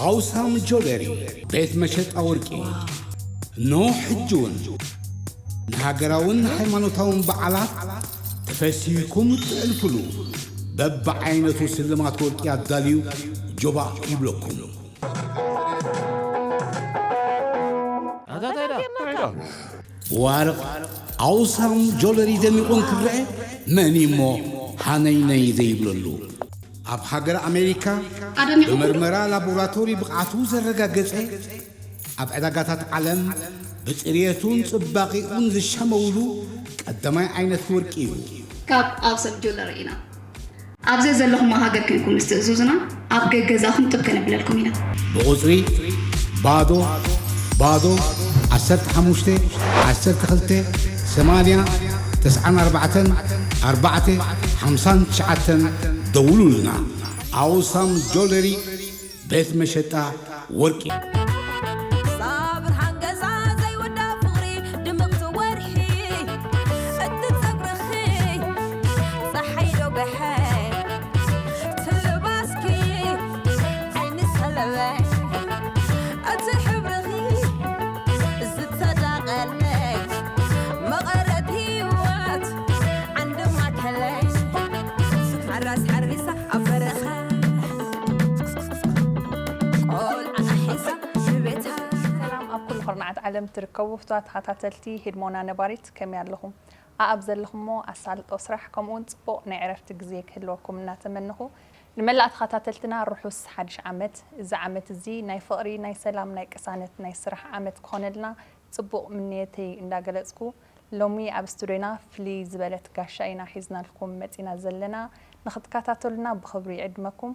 ኣውሳም ጆለሪ፣ ቤት መሸጣ ወርቂ። ኖ ሕጂ እውን ንሃገራውን ሃይማኖታውን በዓላት ተፈሲህኩም እትዕልፍሉ በብዓይነቱ ስልማት ወርቂ ኣዳልዩ ጆባእ ይብለኩም። ብዋርቕ ኣውሳም ጆለሪ ደሚቑ እንክረአ መን እሞ ሃነይነይ ዘይብለሉ? ኣብ ሃገር ኣሜሪካ ኣደሚቑ ብመርመራ ላቦራቶሪ ብቕዓቱ ዘረጋገጸ፣ ኣብ ዕዳጋታት ዓለም ብጽርየቱን ጽባቒኡን ዝሸመውሉ ቀዳማይ ዓይነት ወርቂ እዩ። ካብ ኣውሳም ጆለሪ ኢና። ኣብ ዘዘለኹሞ ሃገር ኮንኩም ምስ ትእዝዙና ኣብ ገገዛኹም ጥብ ከነብለልኩም ኢና። ብቑጽሪ ባዶ ባዶ ዓሰርተ ሓሙሽተ ዓሰርተ ክልተ ሰማንያ ተስዓን ኣርባዕተን ኣርባዕተ ሓምሳን ትሽዓተን ደውሉልና። ኣውሳም ጆለሪ ቤት መሸጣ ወርቂ። ሳብር ሓንገዛ ዘይወዳ ፍቕሪ ድምቕቲ ወርሒ እቲ ጸጉርኺ ጸሓይ ዶ በሐ ትልባስኪ ዓይኒ ሰለበ እቲ ሕብርኺ ዝተዳቐለ መቐረት ህይወት ዓንዲ ማእከለ ሓራስ ሓሪሳ ኣብ በረኻ ቆልዓ ሒዛ ንቤታ። ሰላም ኣብ ኩሉ ኩርናዓት ዓለም ትርከቡ ፍቱዋት ተኸታተልቲ ህድሞና ነባሪት፣ ከመይ ኣለኹም? ኣኣብ ዘለኹሞ ኣሳልጦ ስራሕ ከምኡውን ጽቡቕ ናይ ዕረፍቲ ግዜ ክህልወኩም እናተመነኹ፣ ንመላእ ተኸታተልትና ርሑስ ሓድሽ ዓመት። እዚ ዓመት እዚ ናይ ፍቕሪ፣ ናይ ሰላም፣ ናይ ቅሳነት፣ ናይ ስራሕ ዓመት ክኾነልና ጽቡቕ ምንየተይ እንዳገለጽኩ፣ ሎሚ ኣብ ስቱድዮና ፍልይ ዝበለት ጋሻ ኢና ሒዝናልኩም መጺና ዘለና። ንኽትከታተሉና ብኽብሪ ይዕድመኩም።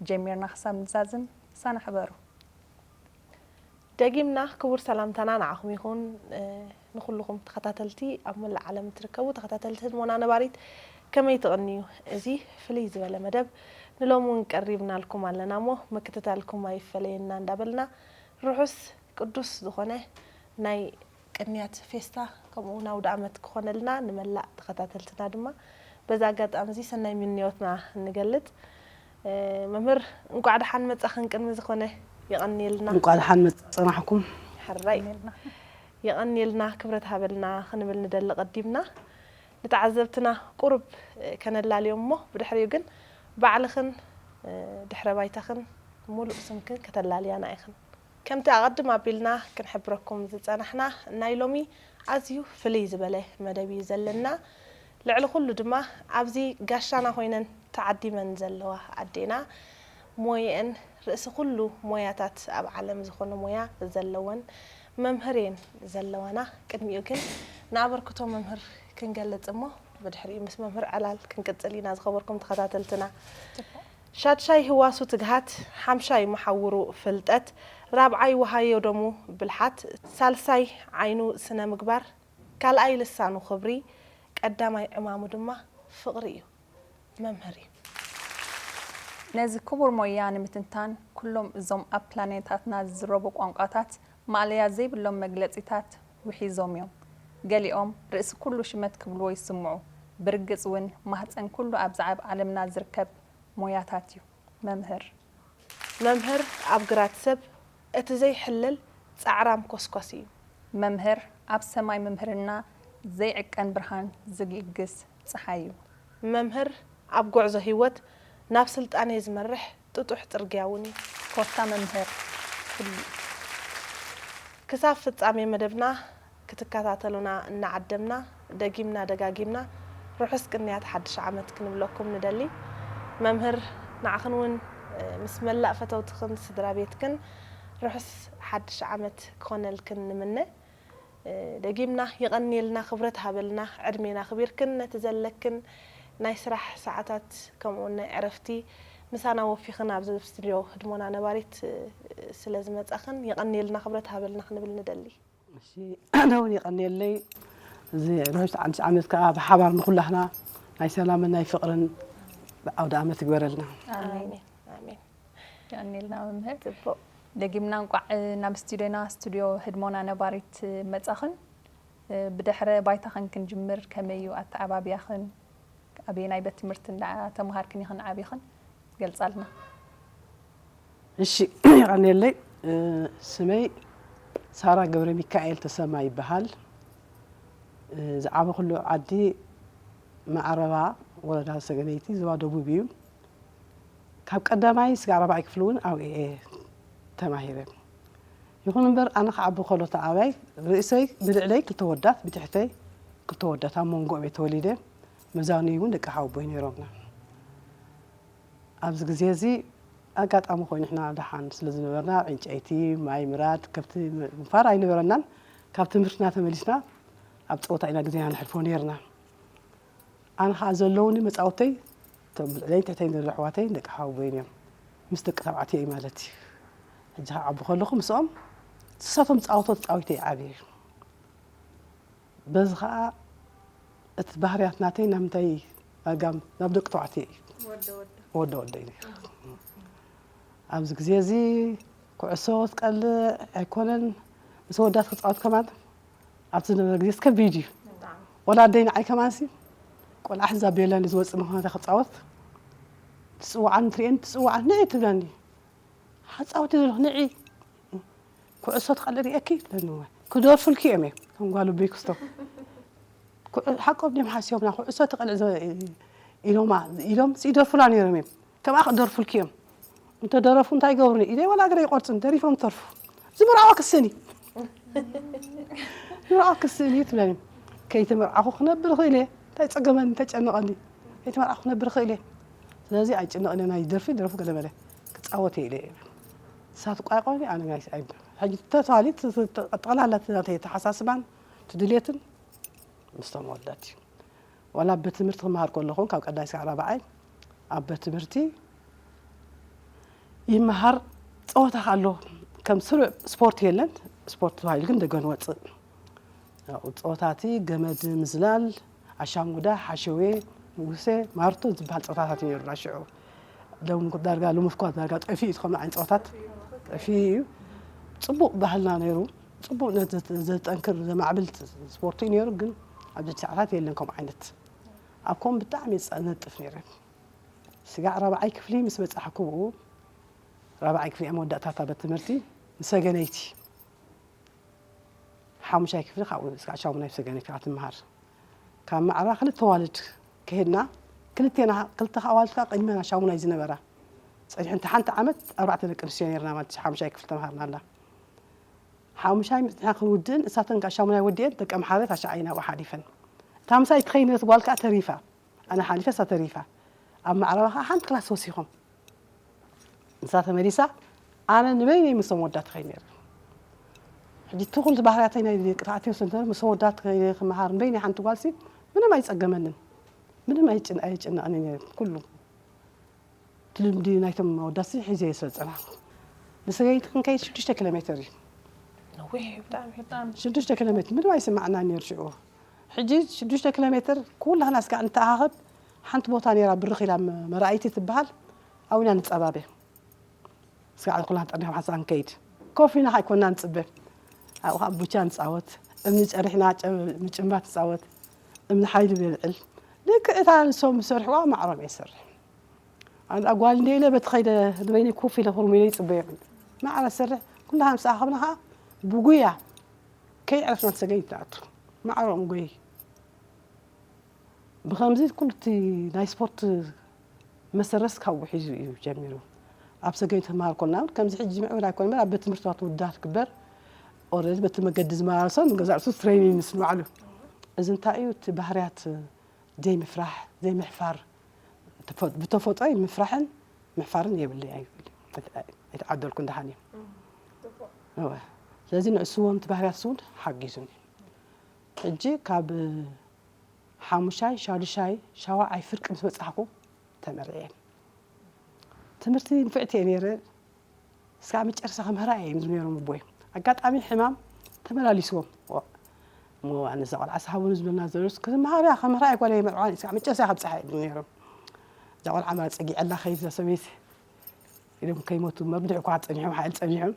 ጀሚርና ክሳብ ንዛዝም፣ ምሳና ሕበሩ። ደጊምና ክቡር ሰላምታና ንዓኹም ይኹን። እ፣ ንኹልኹም ተኸታተልቲ ኣብ መላእ ዓለም እትርከቡ ተኸታተልቲ ህድሞና ነባሪት ከመይ ትቕንዩ? እዚ ፍልይ ዝበለ መደብ ንሎሚ እውን ቀሪብናልኩም ኣለና እሞ ምክትታልኩም ኣይፈለየና እንዳበልና ርሑስ ቅዱስ ዝኾነ ናይ ቅንያት ፌስታ ከምኡ እውን ኣውደ ዓመት ክኾነልና ንመላእ ተኸታተልትና ድማ በዚ ኣጋጣሚ እዚ ሰናይ ምንዮትና ንገልጽ። እ፣ መምህር እንቋዕ ደሓን መጻኽን ቅድሚ ዝኾነ የቐንየልና። እንቋዕ ደሓን መጻናሕኩም። ሕራይ። የቐንየልና፣ ክብረት ሃበልና ክንብል ንደሊ ቀዲምና። ንተዓዘብትና ቁሩብ፣ እ፣ ከነላልዮም እሞ ብድሕሪኡ ግን ባዕልኽን፣ እ፣ ድሕረ ባይታኽን ሙሉእ ስምክን ከተላልያና ኢኽን። ከምቲ ኣቐድም ኣቢልና ክንሕብረኩም ዝጸናሕና ናይ ሎሚ ኣዝዩ ፍልይ ዝበለ መደብ እዩ ዘለና። ልዕሊ ኩሉ ድማ ኣብዚ ጋሻና ኮይነን ተዓዲመን ዘለዋ ኣዴና ሞየአን ርእሲ ኩሉ ሞያታት ኣብ ዓለም ዝኾነ ሞያ ዘለወን መምህር እየን ዘለዋና። ቅድሚኡ ግን ንኣበርክቶ መምህር ክንገልጽ እሞ ብድሕሪኡ ምስ መምህር ዕላል ክንቅጽል ኢና። ዝኸበርኩም ተኸታተልትና፣ ሻድሻይ ህዋሱ ትግሃት፣ ሓምሻይ መሓውሩ ፍልጠት፣ ራብዓይ ወሃዮ ደሙ ብልሓት፣ ሳልሳይ ዓይኑ ስነ ምግባር፣ ካልኣይ ልሳኑ ክብሪ፣ ቀዳማይ ዕማሙ ድማ ፍቕሪ እዩ። መምህር እዩ። ነዚ ክቡር ሞያ ንምትንታን፣ ኩሎም እዞም ኣብ ፕላኔታትና ዝዝረቡ ቋንቋታት ማእለያ ዘይብሎም መግለጺታት ውሒዞም እዮም። ገሊኦም ርእሲ ኩሉ ሽመት ክብልዎ ይስምዑ። ብርግጽ እውን ማህጸን ኩሉ ኣብዛ ኣብ ዓለምና ዝርከብ ሞያታት እዩ። መምህር። መምህር ኣብ ግራት ሰብ እቲ ዘይሕለል ጻዕራም ኮስኳስ እዩ። መምህር ኣብ ሰማይ ምምህርና ዘይዕቀን ብርሃን ዝልግስ ጸሓይ እዩ። መምህር ኣብ ጉዕዞ ህይወት ናብ ስልጣኔ ዝመርሕ ጥጡሕ ጽርግያ እውን እዩ። ኮታ መምህር ኩሉ። ክሳብ ፍጻሜ መደብና ክትከታተሉና እናዓደምና፣ ደጊምና ደጋጊምና ርሑስ ቅንያት ሓድሽ ዓመት ክንብለኩም ንደሊ። መምህር፣ ንዓኽን እውን፣ እ፣ ምስ መላእ ፈተውትኽን ስድራ ቤትክን ርሑስ ሓድሽ ዓመት ክኾነልክን ንምነ። እ፣ ደጊምና የቐንየልና፣ ክብረት ሃበልና፣ ዕድሜና ኣኽቢርክን ነቲ ዘለክን ናይ ስራሕ ሰዓታት ከምኡውን ናይ ዕረፍቲ ምሳና ወፊኽን ኣብዚ ስቱድዮ ህድሞና ነባሪት፣ እ፣ ስለ ዝመጻኽን የቐንየልና፣ ክብረት ሃበልና ክንብል ንደሊ። እሺ፣ ኣነ እውን የቐንየለይ። እዚ ርሑስ ሓድሽ ዓመት ከኣ ብሓባር ንኹላህና ናይ ሰላምን ናይ ፍቕርን ኣውደ ዓመት ይግበረልና። ኣሜን። ኣሜን። ኣሜን። የቐንየልና መምህር። ጽቡቕ። ደጊምና እንቋዕ ናብ ስቱድዮና፣ ስቱድዮ ህድሞና ነባሪት መጻኽን። ብድሕረ ባይታኽን ክንጅምር፣ ከመይ እዩ ኣተዓባብያኽን? ኣበየናይ ቤት ትምህርቲ እንዳተምሃርክን ኢኽን ዓቢኽን? ገልጻልና። እሺ፣ ይቐንየለይ። ስመይ ሳራ ገብረ ሚካኤል ተሰማ ይበሃል። ዝዓበኹሉ ዓዲ ማዕረባ፣ ወረዳ ሰገነይቲ፣ ዞባ ደቡብ እዩ። ካብ ቀዳማይ ስጋዕ ራብዓይ ክፍሊ እውን ኣብኡ እየ ተማሂረ። ይኹን እምበር፣ ኣነ ክዓቢ ከሎ፣ ተዓባይ ርእሰይ ብልዕለይ ክልተ ወዳት፣ ብትሕተይ ክልተ ወዳት፣ ኣብ መንጎኦም እየ ተወሊደ። መዛኑይ እውን ደቂ ሓወቦይ ነይሮምና። ኣብዚ ግዜ እዚ ኣጋጣሚ ኮይኑ፣ ንሕና ደሓን ስለ ዝነበርና፣ ዕንጨይቲ፣ ማይ ምራድ፣ ከብቲ ምፋር ኣይነበረናን። ካብ ትምህርትና ተመሊስና ኣብ ጸወታ ኢና ግዜና ነሕልፎ ነይርና። ኣነ ኸኣ ዘለውኒ መጻወተይ፣ እቶም ብልዕለይን ትሕተይን ዘለዉ ኣሕዋተይ ደቂ ሓወቦይን እዮም። ምስ ደቂ ተባዕትዮ እዩ ማለት እዩ። ሕጂ ኸዓ ዓቢ ከለኹ ምስኦም፣ ንሳቶም ዝጻወቶ ተጻዊተ እየ ዓብየ። በዚ ኸዓ እቲ ባህርያት ናተይ ናብ ምንታይ፣ ዳርጋ ናብ ደቂ ተባዕትዮ እዩ። ወደ ወደ። ወደ ወደ እዩ። ኣብዚ ግዜ እዚ ኩዕሶ ትቀልዕ ኣይኮነን፣ ምስ ወዳት ክጻወት ከማን ኣብቲ ዝነበረ ግዜ ከቢድ እዩ። ብጣዕሚ። ወላ ኣደይ ንዓይ ከማንሲ፣ ቆልዓ ሕዛ ቤላን ዝወጽእ ምዃኑ ክጻወት ትጽውዓኒ፣ ትርእየኒ፣ ትጽውዓኒ፣ "ንዒ" ትብለኒ። "ሓጻወቲ ዘለኹ ንዒ፣ ኩዕሶ ትቐልዕ ርእየኪ" ትብለኒ። እወ። ክደርፉልኪ እዮም እዮም፣ ከም ጓል ኣቦይ ክስቶ። ኩዕ-፣ ሓቆም ድዮም ሓሲቦምና፣ ኩዕሶ ትቐልዕ ዘ-፣ ኢሎማ፣ ኢሎም ይደርፉላ ነይሮም እዮም። ከምኣ ክደርፉልኪ እዮም። እንተ ደረፉ እንታይ ይገብሩኒ? ኢደይ ወላ እግረይ ይቆርጽን፣ ደሪፎም ተርፉ። ዝምርዓዋ ክስእን እዩ። ዝምርዓዋ ክስእን እዩ ትብለኒ። ከይተመርዓኹ ክነብር እኽእል እየ። እንታይ ጸገመኒ፣ እንታይ ጨነቐኒ? ከይተመርዓኹ ክነብር እኽእል እየ። ስለዚ ኣይጭነቕን እየ፣ ናይ ደርፊ፣ ደርፉ ገለ በለ። ክጻወት እየ ኢለ እየ። ንሳ ትቋይቆኒ፣ ኣነ ናይ፣ ኣይ-፣ ሕጂ ተታሊ ት-፣ ት-፣ ት-፣ ጠቕላላ እቲ ናተይ ኣተሓሳስባን እቲ ድሌትን ምስቶም ኣወዳት እዩ። ዋላ ኣብ ቤት ትምህርቲ ክመሃር ከለኹ፣ ካብ ቀዳማይ እስካብ ራብዓይ ኣብ ቤት ትምህርቲ ይመሃር። ጸወታ ከ ኣሎ፣ ከም ስሩዕ ስፖርት የለን። ስፖርት ተባሂሉ ግን ደገ ንወጽእ። ያው ጸወታቲ ገመድ ምዝላል፣ ኣሻንጉዳ፣ ሓሸውየ፣ ንጉሴ፣ ማርቶ ዝበሃል ጸወታታት እዩ ነይሩና ሽዑ። ሎም ዳርጋ፣ ሎሚ እኳ ዳርጋ ጠፊኡ እዩ፣ ከምኡ ዓይነት ጸወታት ጠፊኡ እዩ። ጽቡቕ ባህልና ነይሩ። ጽቡቕ ነ-፣ ዘ-፣ ዘጠንክር፣ ዘማዕብል ስፖርት እዩ ነይሩ፣ ግን ኣብዚ ሰዓታት የለን ከምኡ ዓይነት። ኣብ ከምኡ ብጣዕሚ እየ ዝነጥፍ ነይረ። ስጋዕ ራብዓይ ክፍሊ ምስ በጻሕኩ ብኡ፣ ራብዓይ ክፍሊ እያ መወዳእታታ ቤት ትምህርቲ፣ ንሰገነይቲ። ሓሙሻይ ክፍሊ ካብኡ ስጋዕ ሻሙናይ ብሰገነይቲ እያ ትመሃር። ካብ ማዕራ ክልተ ዋልድ ከሄድና፣ ክልቴና፣ ክልተ ኣዋልድ ከኣ ቅድመና ሻሙናይ ዝነበራ ጸኒሐን። እታ ሓንቲ ዓመት ኣርባዕተ ደቂ ኣንስትዮ ነይርና ማለት እዩ፣ ሓሙሻይ ክፍሊ ተመሃርናላ። ሓሙሻይ ምጽንሐ ክንውድእን፣ እሳተን ከኣ ሻሙናይ ወዲኤን፣ ደቂ ኣምሓረ ታሽዓይ ናብኡ ሓሊፈን። እታ ምሳይ ትኸይድ ነበረት ጓል ከኣ ተሪፋ። ኣነ ሓሊፈ፣ እሳ ተሪፋ። ኣብ ማዕረባ ከኣ ሓንቲ ክላስ ወሲኾም። ንሳ ተመሊሳ፣ ኣነ ንበይነይ ምስቶም ወዳት ትኸይድ ነይረ። ሕጂ እቲ ኩሉ ባህርያተይ ናይ ደቂ ተባዕትዮ ስለ ዝነበረ፣ ምስቶም ወዳት ከይደ ክመሃር፣ ንበይነይ ሓንቲ ጓልሲ ምንም ኣይጸገመንን። ምንም ኣይጭን-፣ ኣይጭነቕን ነይረ፣ ኩሉ። እቲ ልምዲ ናይቶም ኣወዳትሲ ሒዘ እየ ስለ ዝጸናሕኩ። ንሰገይቲ ክንከይድ ሽዱሽተ ኪሎ ሜትር እዩ። ነዊሕ እዩ ብጣዕሚ። ብጣዕሚ። ሽዱሽተ ኪሎ ሜትር ምንም ኣይስማዕና ነይሩ ሽዑ። ሕጂ ሽዱሽተ ኪሎ ሜትር ኩላህና እስካዕ ንተኣኻኸብ፣ ሓንቲ ቦታ ነይራ ብርኽ ኢላ መ-፣ መራእይቲ ትበሃል፣ ኣብኡ ኢና ንጸባበ። እስካዕ ኩላህና ጠርኒኻ ሓንሳእ ክንከይድ። ኮፍ ኢልና ከኣ ኣይኮንና ንጽበ። ኣብኡ ከኣ ቡቻ ንጻወት፣ እምኒ ጨሪሕና ጨ-፣ ምጭምባት ንጻወት፣ እምኒ ሓይሊ ነልዕል። ልክዕ እታ ንሶም ዝሰርሕዋ ማዕሮም እየ ዝሰርሕ። ኣነ ጓል እንደ ኢለ በቲ ኸይደ ንበይነይ ኮፍ ኢለ ክርሙ ኢለ ይጽበዮም። ማዕረ ዝሰርሕ ኩላህና ምስ ኣኸብና ከኣ ብጉያ ከይዕረፍና ሰገይት ንኣቱ። ማዕሮም ጎይ። ብኸምዚ ኩሉ እቲ ናይ ስፖርት መሰረስ ካብኡ ሒዙ እዩ ጀሚሩ። ኣብ ሰገይት ክመሃር ከለና እውን ከምዚ ሕጂ ምዕቡል ኣይኮነ እምበር ኣብ ቤት ትምህርትታት ውዳት ክግበር፣ ኦረዲ በቲ መገዲ ዝመላለሶም ንገዛእ ርእሱ ትሬኒንግ ምስ ንባዕሉ። እዚ እንታይ እዩ? እቲ ባህርያት ዘይምፍራሕ፣ ዘይምሕፋር፣ ተፈ-፣ ብተፈጥሮይ ምፍራሕን ምሕፋርን የብለይ፣ ኣይብለይ። ኣይተ-፣ ኣይተዓደልኩን ደሓን እየ። እወ። ስለዚ ንዕስዎም እቲ ባህርያት እሱ እውን ሓጊዙኒ። ሕጂ ካብ ሓሙሻይ፣ ሻዱሻይ፣ ሻውዓይ ፍርቂ ምስ በጻሕኩ ተመርዕየ። ትምህርቲ ንፍዕቲ እየ ነይረ። እስካዕ መጨረሻ ከምህራ እየ ይብሉ ነይሮም ኣቦይ። ኣጋጣሚ ሕማም ተመላሊስዎም። ዋ-፣ እሞ ኣነ እዛ ቆልዓ ስሃቡኒ ዝብለና ዘሎ፣ ክትመሃር እያ፣ ከምህራ እየ ጓለይ መርዓዋን፣ እስካዕ መጨረሻ ከብጽሓ እየ ይብሉ ነይሮም። እዛ ቆልዓ መራ ጸጊዐላ ከይድ እዛ ሰበይቲ ኢሎም ከይሞቱ እምበር ብድሕሪ እኳ ጸኒሖም፣ ሓይሊ ጸኒሖም።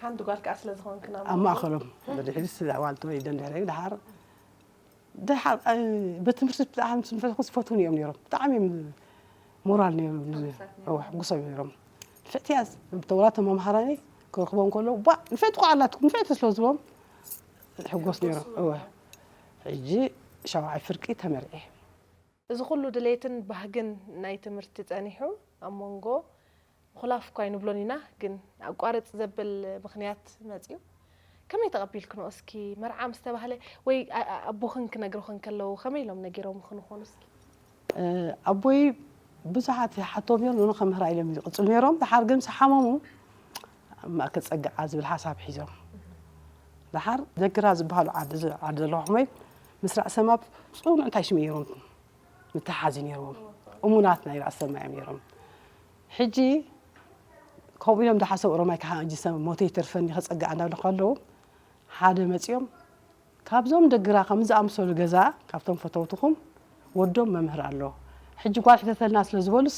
ሓንቲ ጓል ከኣ ስለ ዝኾንክና ኣብ ማእከሎም። ብድሕሪስ ኣዋልድ ተወሊደን ድሕረይ ደሓር፣ ደሓር፣ እ፣ ቤት ትምህርቲ ብጣዕሚ ምስ ንፈትኩ ዝፈትዉኒ እዮም ነይሮም። ብጣዕሚ እዮም ሞራል ነይሮም። ሕጉሳት ነይሮም። እወ፣ ሕጉሶም ነይሮም። ንፍዕቲ እያ። ተወላቶም መምሃራኒ ክረኽቦም ከለዉ፣ "ቧ፣ ንፍዕቲ እኮ ኣላትኩም፣ ንፍዕቲ" ስለ ዝብሎም ይሕጎስ ነይሮም። እወ። ሕጂ ሻውዓይ ፍርቂ ተመርዕየ። እዚ ኩሉ ድሌትን ባህግን ናይ ትምህርቲ ጸኒሑ፣ ኣብ መንጎ ምኹላፍ እኳ ኣይንብሎን ኢና፣ ግን ኣቋርጽ ዘብል ምኽንያት መጺኡ። ከመይ ተቐቢልክንኦ እስኪ? መርዓ ምስ ተባህለ ወይ ኣ-፣ ኣ-፣ ኣቦኽን ክነግሩኽን ከለዉ ከመይ ኢሎም ነጊሮምኽን ይኾኑ እስኪ? እ፣ ኣቦይ ብዙሓት ይሓቶም ነይሮም፣ ንኖ ከምህራ ኢሎም ይቕጽሉ ነይሮም። ደሓር ግን ምስ ሓመሙ ኣብ ማእከል ጸግዓ ዝብል ሓሳብ ሒዞም። ደሓር ደግራ ዝበሃሉ ዓዲ፣ ዓዲ ዘለኹ ሕመይ ምስራዕ ሰማብ ጽኑዕ እንታይ ሽም ነይሮም? ምትሓዝ እዩ ነይርዎም። እሙናት ናይ ራእሲ ሰማይ እዮም ነይሮም። ሕጂ ከምኡ ኢሎም ዝሓሰቡ ኦሮማይ ከዓ ሕጂ ሰብ ሞተ ይተርፈኒ ከጸግዓ እንዳበሉ ከለዉ ሓደ መጺኦም ካብዞም ደግራ ከም ዝኣምሰሉ ገዛ ካብቶም ፈተውትኹም ወዶም መምህር ኣሎ። ሕጂ ጓል ሕተተልና ስለ ዝበሉስ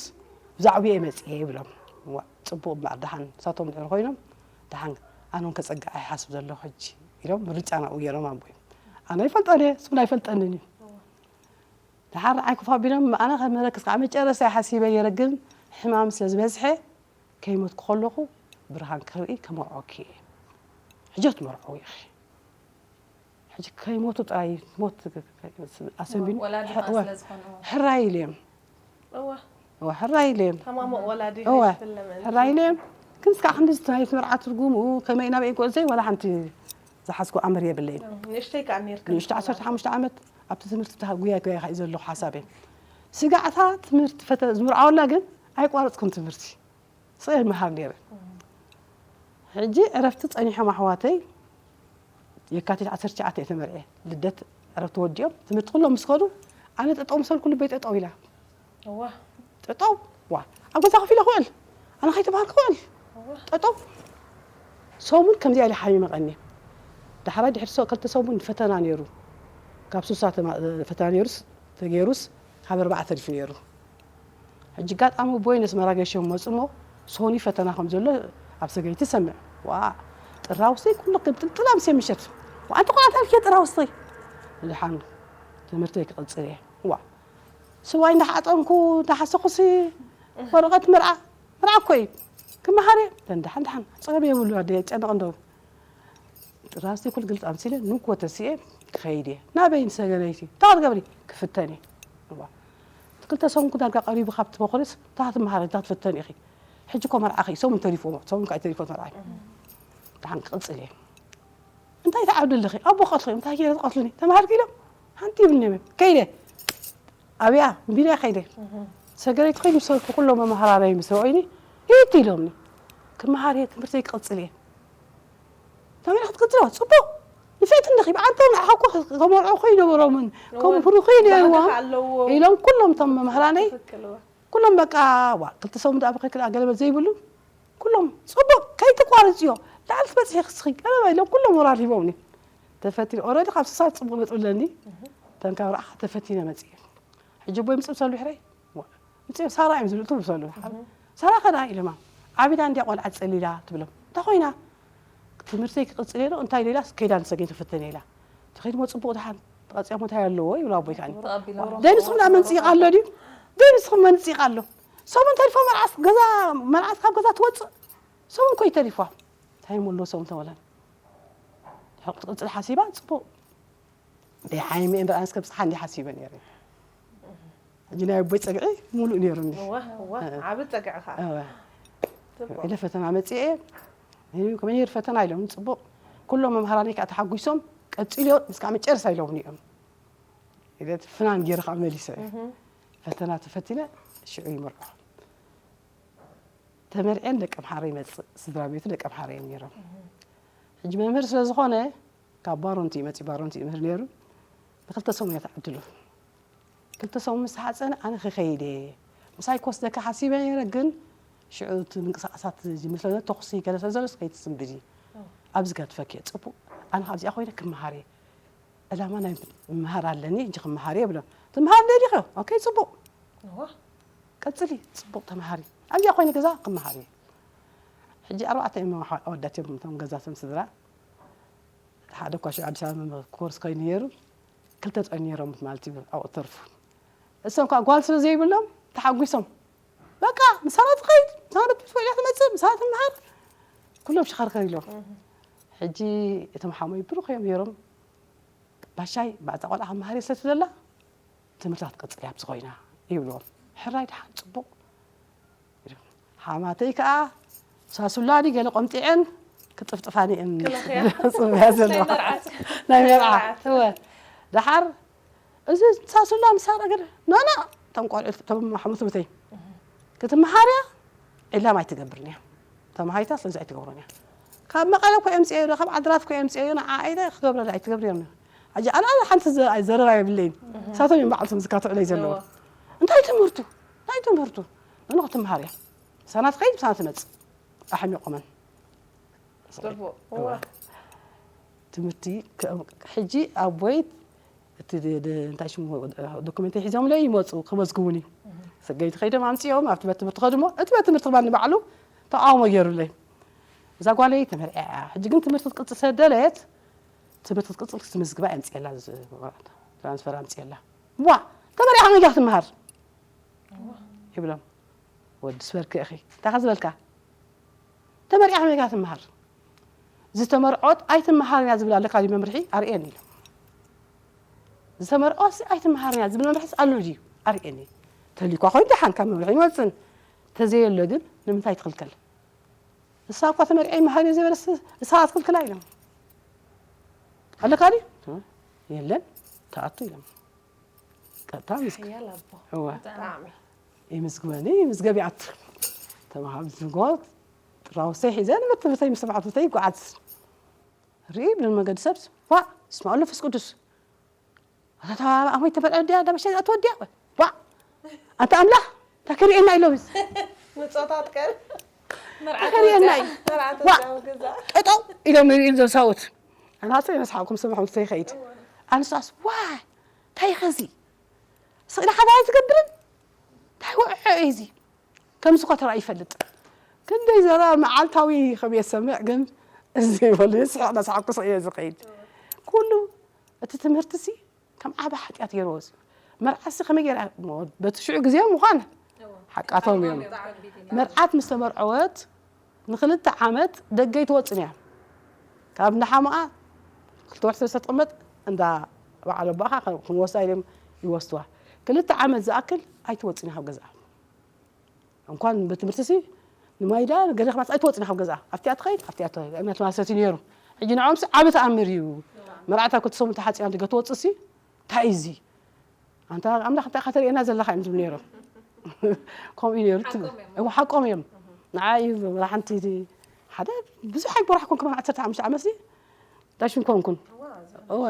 ብዛዕባኡ እየ መጺኤ ይብሎም። ዋ፣ ጽቡቕ እምበኣር ደሓን ንሳቶም ድሕሪ ኮይኖም ደሓን ኣነ እውን ከጸግዓ ይሓስብ ዘለኹ ሕጂ ኢሎም ምርጫ ናብኡ ገይሮም ኣቦይ። ኣነ ኣይፈልጦን እየ፣ ንሱ እውን ኣይፈልጠንን እዩ። ደሓር ንዓይ ኮፍ ኣቢሎም ኣነ ከምህረኪ እስካዕ መጨረስታ ሓሲበ ነይረ፣ ግን ሕማም ስለ ዝበዝሐ ከይሞትኩ ከለኹ ብርሃን ክርኢ ከመርዖኪ እየ። ሕጂ ትመርዐው ኢኺ። ሕጂ ከይሞቱ ጥራይ ሞት ኣሰንቢኑ ወላዲ ሕራይ ኢለ እዮም። እዋ ሕራይ ኢለ እዮም። ተማሙቕ ወላዲ እዋ ሕራይ ኢለ እዮም። ግን እስካዕ ክንዲ ናይ መርዓ ትርጉሙ ከመይ ናበይ ጉዕዘይ ዋላ ሓንቲ ዝሓዝኩ ኣምር የብለይን። ንእሽተይ ከኣ ነርክን ንእሽቶ ዓሰርተ ሓሙሽተ ዓመት ኣብቲ ትምህርቲ ብታ-፣ ጉያ ጉያ እዩ ዘለኹ ሓሳበይ። ስጋዕታ ትምህርቲ ፈተ-፣ ዝምርዓወላ ግን ኣይቋረጽኩን ትምህርቲ። ስቕ ኢለ ይመሃር ነይረ። ሕጂ ዕረፍቲ ጸኒሖም ኣሕዋተይ የካቲት ዓሰርተ ትሽዓተ እየ ተመርዕየ። ልደት ዕረፍቲ ወዲኦም ትምህርቲ ኩሎም ምስ ከዱ ኣነ ጠጠው ምስ በልኩ ልበይ ጠጠው ኢላ። እዋ። ጠጠው ዋ ኣብ ገዛ ኮፍ ኢለ ክውዕል ኣነ ከይተምሃርኩ ክውዕል ጠጠው ሰሙን ከምዚኣ ኢለ ሓሚመ ቀንየ። ዳሕራይ ድሕሪ ሰ-፣ ክልተ ሰሙን ፈተና ነይሩ። ካብ ሱሳ ተማ-፣ ፈተና ነይሩስ ተገይሩስ ካብ ኣርባዓ ተሪፉ ነይሩ። ሕጂ ኣጋጣሚ ኣቦይ ነስመራ ገሾም መፁ እሞ ሶኒ ፈተና ከም ዘሎ ኣብ ሰገይቲ ሰምዕ። ዋ ጥራውሰይ ኩሉ ቅንጥልጥላ ምሴ ምሸት። ዋ ኣንቲ ቆልዓ ታሪክ እየ ጥራውሰይ። ድሓን ትምህርተይ ክቕፅል እየ። ዋ ስዋይ እንዳሓጠንኩ እንዳሓሰኹሲ ወረቐት መርዓ መርዓ እኮ እዩ ክመሃር እየ። ደሓን ደሓን ፀገም የብሉ ኣደ ጨነቕ እንደው ጥራስቲ ኩል ግልጽ ኣምሲለ ንግሆ ተሲኤ ክኸይድ እየ። ናበይ ንሰገነይቲ? እንታይ ክትገብሪ? ክፍተን እየ። እዋ። እቲ ክልተ ሰሙንኩ ዳርጋ ቀሪቡ ካብቲ በኮርስ እንታይ ክትመሃሪ እንታይ ክትፍተኒ ኢኺ? ሕጂ እኮ መርዓኺ ሰሙን ተሪፍዎ ሰሙን ከዓ ተሪፎ መርዓይ። ደሓን ክቕጽል እየ። እንታይ ትዓብዲ ኣለኺ? ኣቦ ቀትሉ እንታይ ገይረ ዝቐትሉኒ? ተማሃርኪ ኢሎም ሓንቲ ይብልኒ እዮም። ከይደ ኣብያ እምቢለ ከይደ ሰገረይቲ ኮይኒ ምስ በልኩ ኩሎም መምሃራነይ ምስ ረኣዩኒ ሂት ኢሎምኒ። ክመሃር እየ ትምህርተይ ክቕጽል እየ። ተመሪኽ ክትቅጽልዎ ጽቡቕ ንፍዕቲ እንዲኺ ብዓንቶም ንዓኻ እኮ ከመርዑ ከይነበሮምን ከምፍሩ ከይነይርዎም ኢሎም ኩሎም እቶም መምህራነይ ኩሎም በቃ ዋ ክልተ ሰሙን ደኣ ብኸክል ኣገለበት ዘይብሉ ኩሎም ጽቡቕ ከይትቋርጽዮ ላዕሊ ትበጽሒ ክስኺ ገለባ ኢሎም ኩሎም ሞራል ሂቦምኒ። ተፈቲነ ኦረዲ ካብ ስሳ ጽቡቕ ነጥቢ ኣለኒ። ተንካብ ረኣኻ ተፈቲነ መጽየ ሕጂ ቦይ ምጽእ ሰሉ ይሕረይ ምጽእ ሳራ እዮም ዝብሉ ትብሉ ሰሉ ሳራ ከዳ ኢለማ ዓቢዳ እንዲያ ቆልዓ ጸሊላ ትብሎም እንታይ ኮይና ትምህርተይ ክቕጽል ኢለ እንታይ ኢለ ኢላስ ከይዳ ንሰገኝ ትፍትን ኢላ ትኸይድሞ ጽቡቕ ደሓን ተቐጺኦሞ እንታይ ኣለዎ ይብሉ ኣቦይ ከዓኒ ደንስኹም ዳ መንጽቕ ኣሎ ድዩ ደንስኹም መንጽቕ ኣሎ ሰሙን ተሪፎ መርዓስ ገዛ መርዓስ ካብ ገዛ ትወጽእ ሰሙን ኮይ ተሪፏ እንታይ እሞ ኣለዎ ሰሙን ተወላን ሕቕ ትቕጽል ሓሲባ ጽቡቕ ደይ ዓይሚ እምበር ኣነስ ከብጽሓ እንዲ ሓሲበ ነይረ ሕጂ ናይ ኣቦይ ጸግዒ ሙሉእ ነይሩኒ እዋ እዋ ዓቢ ጸግዒ ኸዓ እወ ጽቡቕ ኢለ ፈተና መጽኤ እኔ ከመይ ነይሩ ፈተና ኢሎም ጽቡቕ ኩሎም መምሃራኒ ከዓ ተሓጒሶም ቀጺልዮ እስካዕ መጨረሳ ኢሎምኒ እዮም ኢለ እቲ ፍናን ገይረ ከዓ መሊሰ እየ ፈተና ተፈቲነ ሽዑ ይምርዖ ተመርዕን ደቂ ኣምሓራ ይመፅእ ስድራ ቤቱ ደቂ ኣምሓራ እዮም ነይሮም ሕጂ መምህር ስለ ዝኾነ ካብ ባሮንቲ ይመፅእ ባሮንቲ ይምህር ነይሩ ንክልተ ሰሙን እያ ተዓድሉ ክልተ ሰሙን ምስ ተሓፀነ ኣነ ክኸይድ እየ ምሳይ ክወስደካ ሓሲበ ነይረ ግን ሽዑ እቲ ምንቅስቃሳት ዝመስለነ ተኹሲ ገለ ስለ ዘሎ ከይትስንብዲ ኣብዚ ገድፈኪ እየ ፅቡቅ ኣነ ካብዚኣ ኮይነ ክመሃር እየ ዕላማ ናይ ምምሃር ኣለኒ እንጂ ክመሃር እየ ብሎም ትምሃር ዶ ዲኺ ኦኬ ፅቡቅ ቀፅሊ ፅቡቅ ተምሃሪ ኣብዚኣ ኮይነ ገዛ ክመሃር እየ ሕጂ ኣርባዕተ እዮም ኣወዳት እዮም እቶም ገዛቶም ስድራ ሓደ እኳ ሽዑ ኣዲስ ኣበባ ኮርስ ኮይኑ ነይሩ ክልተ ጥራይ ነይሮም ማለት እዩ ኣብኡ ተርፉ እሶም ከዓ ጓል ስለ ዘይብሎም ተሓጒሶም በቃ ምሳና ትኸይድ፣ ምሳና ትምሃር፣ ምሳና ትምሃር። ኩሎም ሽኸርኸር ኢሎም። ሕጂ እቶም ሓሞይ ብሩኽ እዮም ነይሮም። ባሻይ፣ ባዕዛ ቆልዓ መሃሪ ስለ ትደላ፣ ትምህርታ ክትቅጽል እያ ኣብዚ ኮይና ይብልዎም። ሕራይ ደሓን ጽቡቕ። ሓማተይ ከኣ ሳሱላ ድዩ ገለ ቆምጢዐን ክጥፍጥፋኒ እየን ክለኽያ። ጽበያ ዘለዋ። ናይ መርዓት። ናይ መርዓ። መርዓት። እወ። ደሓር እዚ ሳሱላ ምሳር እግር ኖኖ፣ እቶም ቆልዑ፣ እቶም ሓሙት ምተይ ክትመሃርያ ዕላም ኣይትገብርን እያ። ተማሃይታ ስለዚ ኣይትገብሮን እያ። ካብ መቐለ እኮ የምፅኤ፣ ካብ ዓድራት እኮ የምፅኤ፣ ንዓ ኣይደ ክገብረ ኣይትገብር እዮም። ኣጂ ኣነ ኣነ ሓንቲ ዘ- ዘረባ የብለይን። ሳቶም እዮም በዓልቶም ዝካትዑለይ ዘለዉ። እዎ። እንታይ ትምህርቱ? እንታይ ትምህርቱ? ኖኖ ክትመሃር እያ። ሳና ትኸይድ፣ ሳና ትመጽእ። ኣሕሚቖመን። ጽቡቕ። እዋ። ትምህርቲ ከ- ሕጂ ኣቦይ እቲ ደ- ደ- እንታይ ሽሙ ዶክመንተይ ሒዞምለይ ይመፁ ክመዝግቡኒ። ሰገይቲ ከይዶም ኣምፅኦም ኣብቲ ቤት ትምህርቲ ከድሞ እቲ ቤት ትምህርቲ ባኒ ባዕሉ ተቃውሞ ገይሩለይ። እዛ ጓለይ ተመርዕያ እያ። ሕጂ ግን ትምህርቲ ክትቅፅል ስለ ደለየት ትምህርቲ ክትቅፅል ክትምዝግባ የምፅየላ ዝ- ትራንስፈር ኣምፅየላ። ዋ ተመርዕያ ከመይ ኢልካ ክትመሃር ይብሎም። ወዲ ስበርክ እኺ እንታይ ዝበልካ ተመርዕያ ከመይ ኢልካ ትመሃር? ዝተመርዖት ኣይትመሃርን እያ ዝብል ኣለካ ድዩ መምርሒ? ኣርእየኒ ኢሎም። ዝተመርዖት ኣይትመሃርን እያ ዝብል መምርሒ ኣሎ ድዩ? ኣርእየኒ። ተልዩኳ ኮይኑ ደሓን ካብ መምርሒ ይወፅን። ተዘየሎ ግን ንምንታይ ትኽልከል? እሳ እኳ ተመርዒ መሃር እየ ዘይበለስ እሳ ኣትኽልክላ ኢሎም። ኣለካ ድዩ? የለን ተኣቱ ኢሎም። ቀጥታ ምስ ሓያል ኣቦ። እወ። ብጣዕሚ። ይምዝግበኒ ይምዝገብ ይኣቱ። ተማሃብ ዝጎት ጥራውሰይ ሒዘ ንመትምህርተይ ምስ ተባዕቶተይ ይጓዓዝ። ርኢ ብለን መገዲ ሰብ ዋ ስማዑ መንፈስ ቅዱስ ኣታ ኣሞይ ተበልዐ ድያ ዳበሻ ኣትወድያ ዋ ኣንተ ኣምላኽ ታከሪኤና ኢሎምስ ምጾታት ቀን ተኸሪኤና እዩ ዋ ገዛ ጠጠው ኢሎም ይሪኡ ዘሳውት ኣናሰ የመስሓኩም ስምሑ ምስ ይኸይድ ኣንሳስ ዋ እንታይ ኸዚ ስእሊ ሓዳራ ዝገብርን እንታይ ውዕዖ እዩ እዚ ከምዚ ኮ ተራእዩ ይፈልጥ ክንደይ ዘራ መዓልታዊ ከም የሰምዕ ግን እዚ ይበሉ ስሕቕ ናስሓቅኩ ስቕ እየ ዝኸይድ ኩሉ እቲ ትምህርቲ ሲ ከም ዓቢ ሓጢኣት ገይርዎ እዩ። መርዓሲ ከመይ ገይራ እሞ በቲ ሽዑ ግዜ ምዃን ሓቃቶም እዮም። መርዓት ምስ ተመርዐወት ንክልተ ዓመት ደገ ኣይትወፅን እያ። ካብ እንዳሓመኣ ክልተ ወርሒ ስለ ዝተቐመጥ እንዳ በዓል ኣቦኣኻ ክንወስዳ ኢሎም ይወስድዋ። ክልተ ዓመት ዝኣክል ኣይትወፅን እያ ካብ ገዝኣ። እንኳን ብትምህርቲ ሲ ንማይዳ ገለ ክማስ ኣይትወፅን ካብ ገዛ ኣብቲኣ ትኸይድ ኣብቲኣ ትኸይድ እምነት ማሰት እዩ ነይሩ ሕጂ ንዖም ሲ ዓቢ ተኣምር እዩ መርዓታ ክልተ ሰሙን ተሓፂና ድገ ትወፅእ ሲ እንታይ እዩ እዚ ኣንታ ኣምላኽ እንታይ ከተርእየና ዘለኻ እዮም ዝብሉ ነይሮም ከምኡ እዩ ነይሩ ትብል እው ሓቆም እዮም ንዓ እዩ ሓንቲ ሓደ ብዙሕ ኣይበራሕኩን ከማን ዓሰርተ ሓሙሽተ ዓመት ሲ ዳሽን ኮንኩን እወ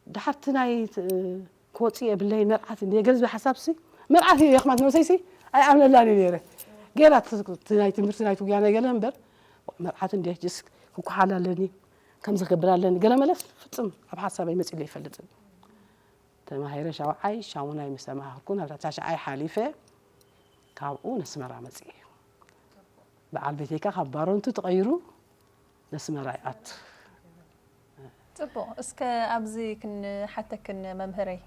ድሓርቲ ናይ ክወፅእ የብለይ መርዓት እንደ ገለ ዝብል ሓሳብ ሲ መርዓት እዩ የኽማት ነብሰይ ሲ ኣይኣምነላን እዩ ነይረ ገይራ እቲ ናይ ትምህርቲ ናይ ትጉያ ናይ ገለ እምበር መርዓት እንደ ጅስ ክኩሓል ኣለኒ ከምዚ ክገብር ኣለኒ ገለ መለስ ፍፅም ኣብ ሓሳብ ኣይመፅእ ይፈልጥን ተማሂረ ሻውዓይ ሻሙናይ ምስ ተማሃርኩ ናብ ታሽዓይ ሓሊፈ ካብኡ ነስመራ መፅእ በዓል ቤተይ ካብ ባሮንቱ ተቐይሩ ነስመራ ይኣቱ ፅቡቕ እስከ ኣብዚ ክንሓተክን መምህረይ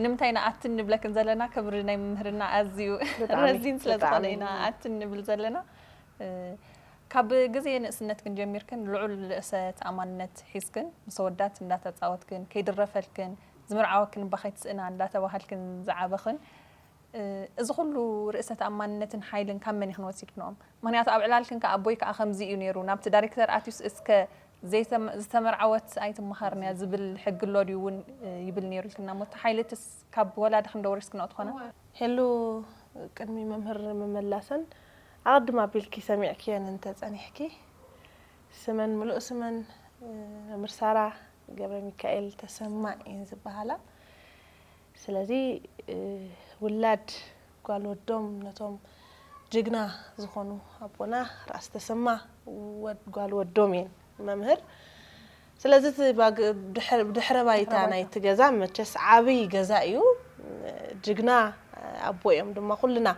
ንምንታይ ኢና ኣትን ንብለክን ዘለና ክብሪ ናይ መምህርና ኣዝዩ ረዚን ስለ ዝኾነ ኢና ኣትን ንብል ዘለና ካብ ግዜ ንእስነትክን ጀሚርክን ልዑል ርእሰ ተኣማንነት ሒዝክን ምስ ኣወዳት እንዳተፃወትክን ከይድረፈልክን ዝምርዓወክን እባ ከይትስእና እንዳተባሃልክን ዝዓበኽን እዚ ኩሉ ርእሰ ተኣማንነትን ሓይልን ካብ መን ኢኽን ወሲድክንኦም? ምኽንያቱ ኣብ ዕላልክን ከኣ ኣቦይ ከኣ ከምዚ እዩ ነይሩ ናብቲ ዳይሬክተር ኣትዩስ እስከ ዘይተመ- ዝተመርዓወት ኣይትመሃርን እያ ዝብል ሕጊ ኣሎ ድዩ እውን ይብል ነይሩ ኢልክና እሞ እቲ ሓይሊ እትስ ካብ ወላድኽን ዶ ወሪስክንኦ ትኾና? ሄሉ ቅድሚ መምህር ምምላሰን ኣቐድም ኣቢልኪ ሰሚዕክየን እንተጸኒሕኪ ስመን ምሉእ ስመን መምህር ሳራ ገብረሚካኤል ተሰማ እየን ዝበሃላ። ስለዚ ውላድ ጓል ወዶም ነቶም ጅግና ዝኾኑ ኣቦና ራእሲ ተሰማ ጓል ወዶም እየን መምህር። ስለዚ እቲ ብድሕረ ባይታ ናይቲ ገዛ መቸስ ዓብይ ገዛ እዩ። ጅግና ኣቦ እዮም ድማ ኩልና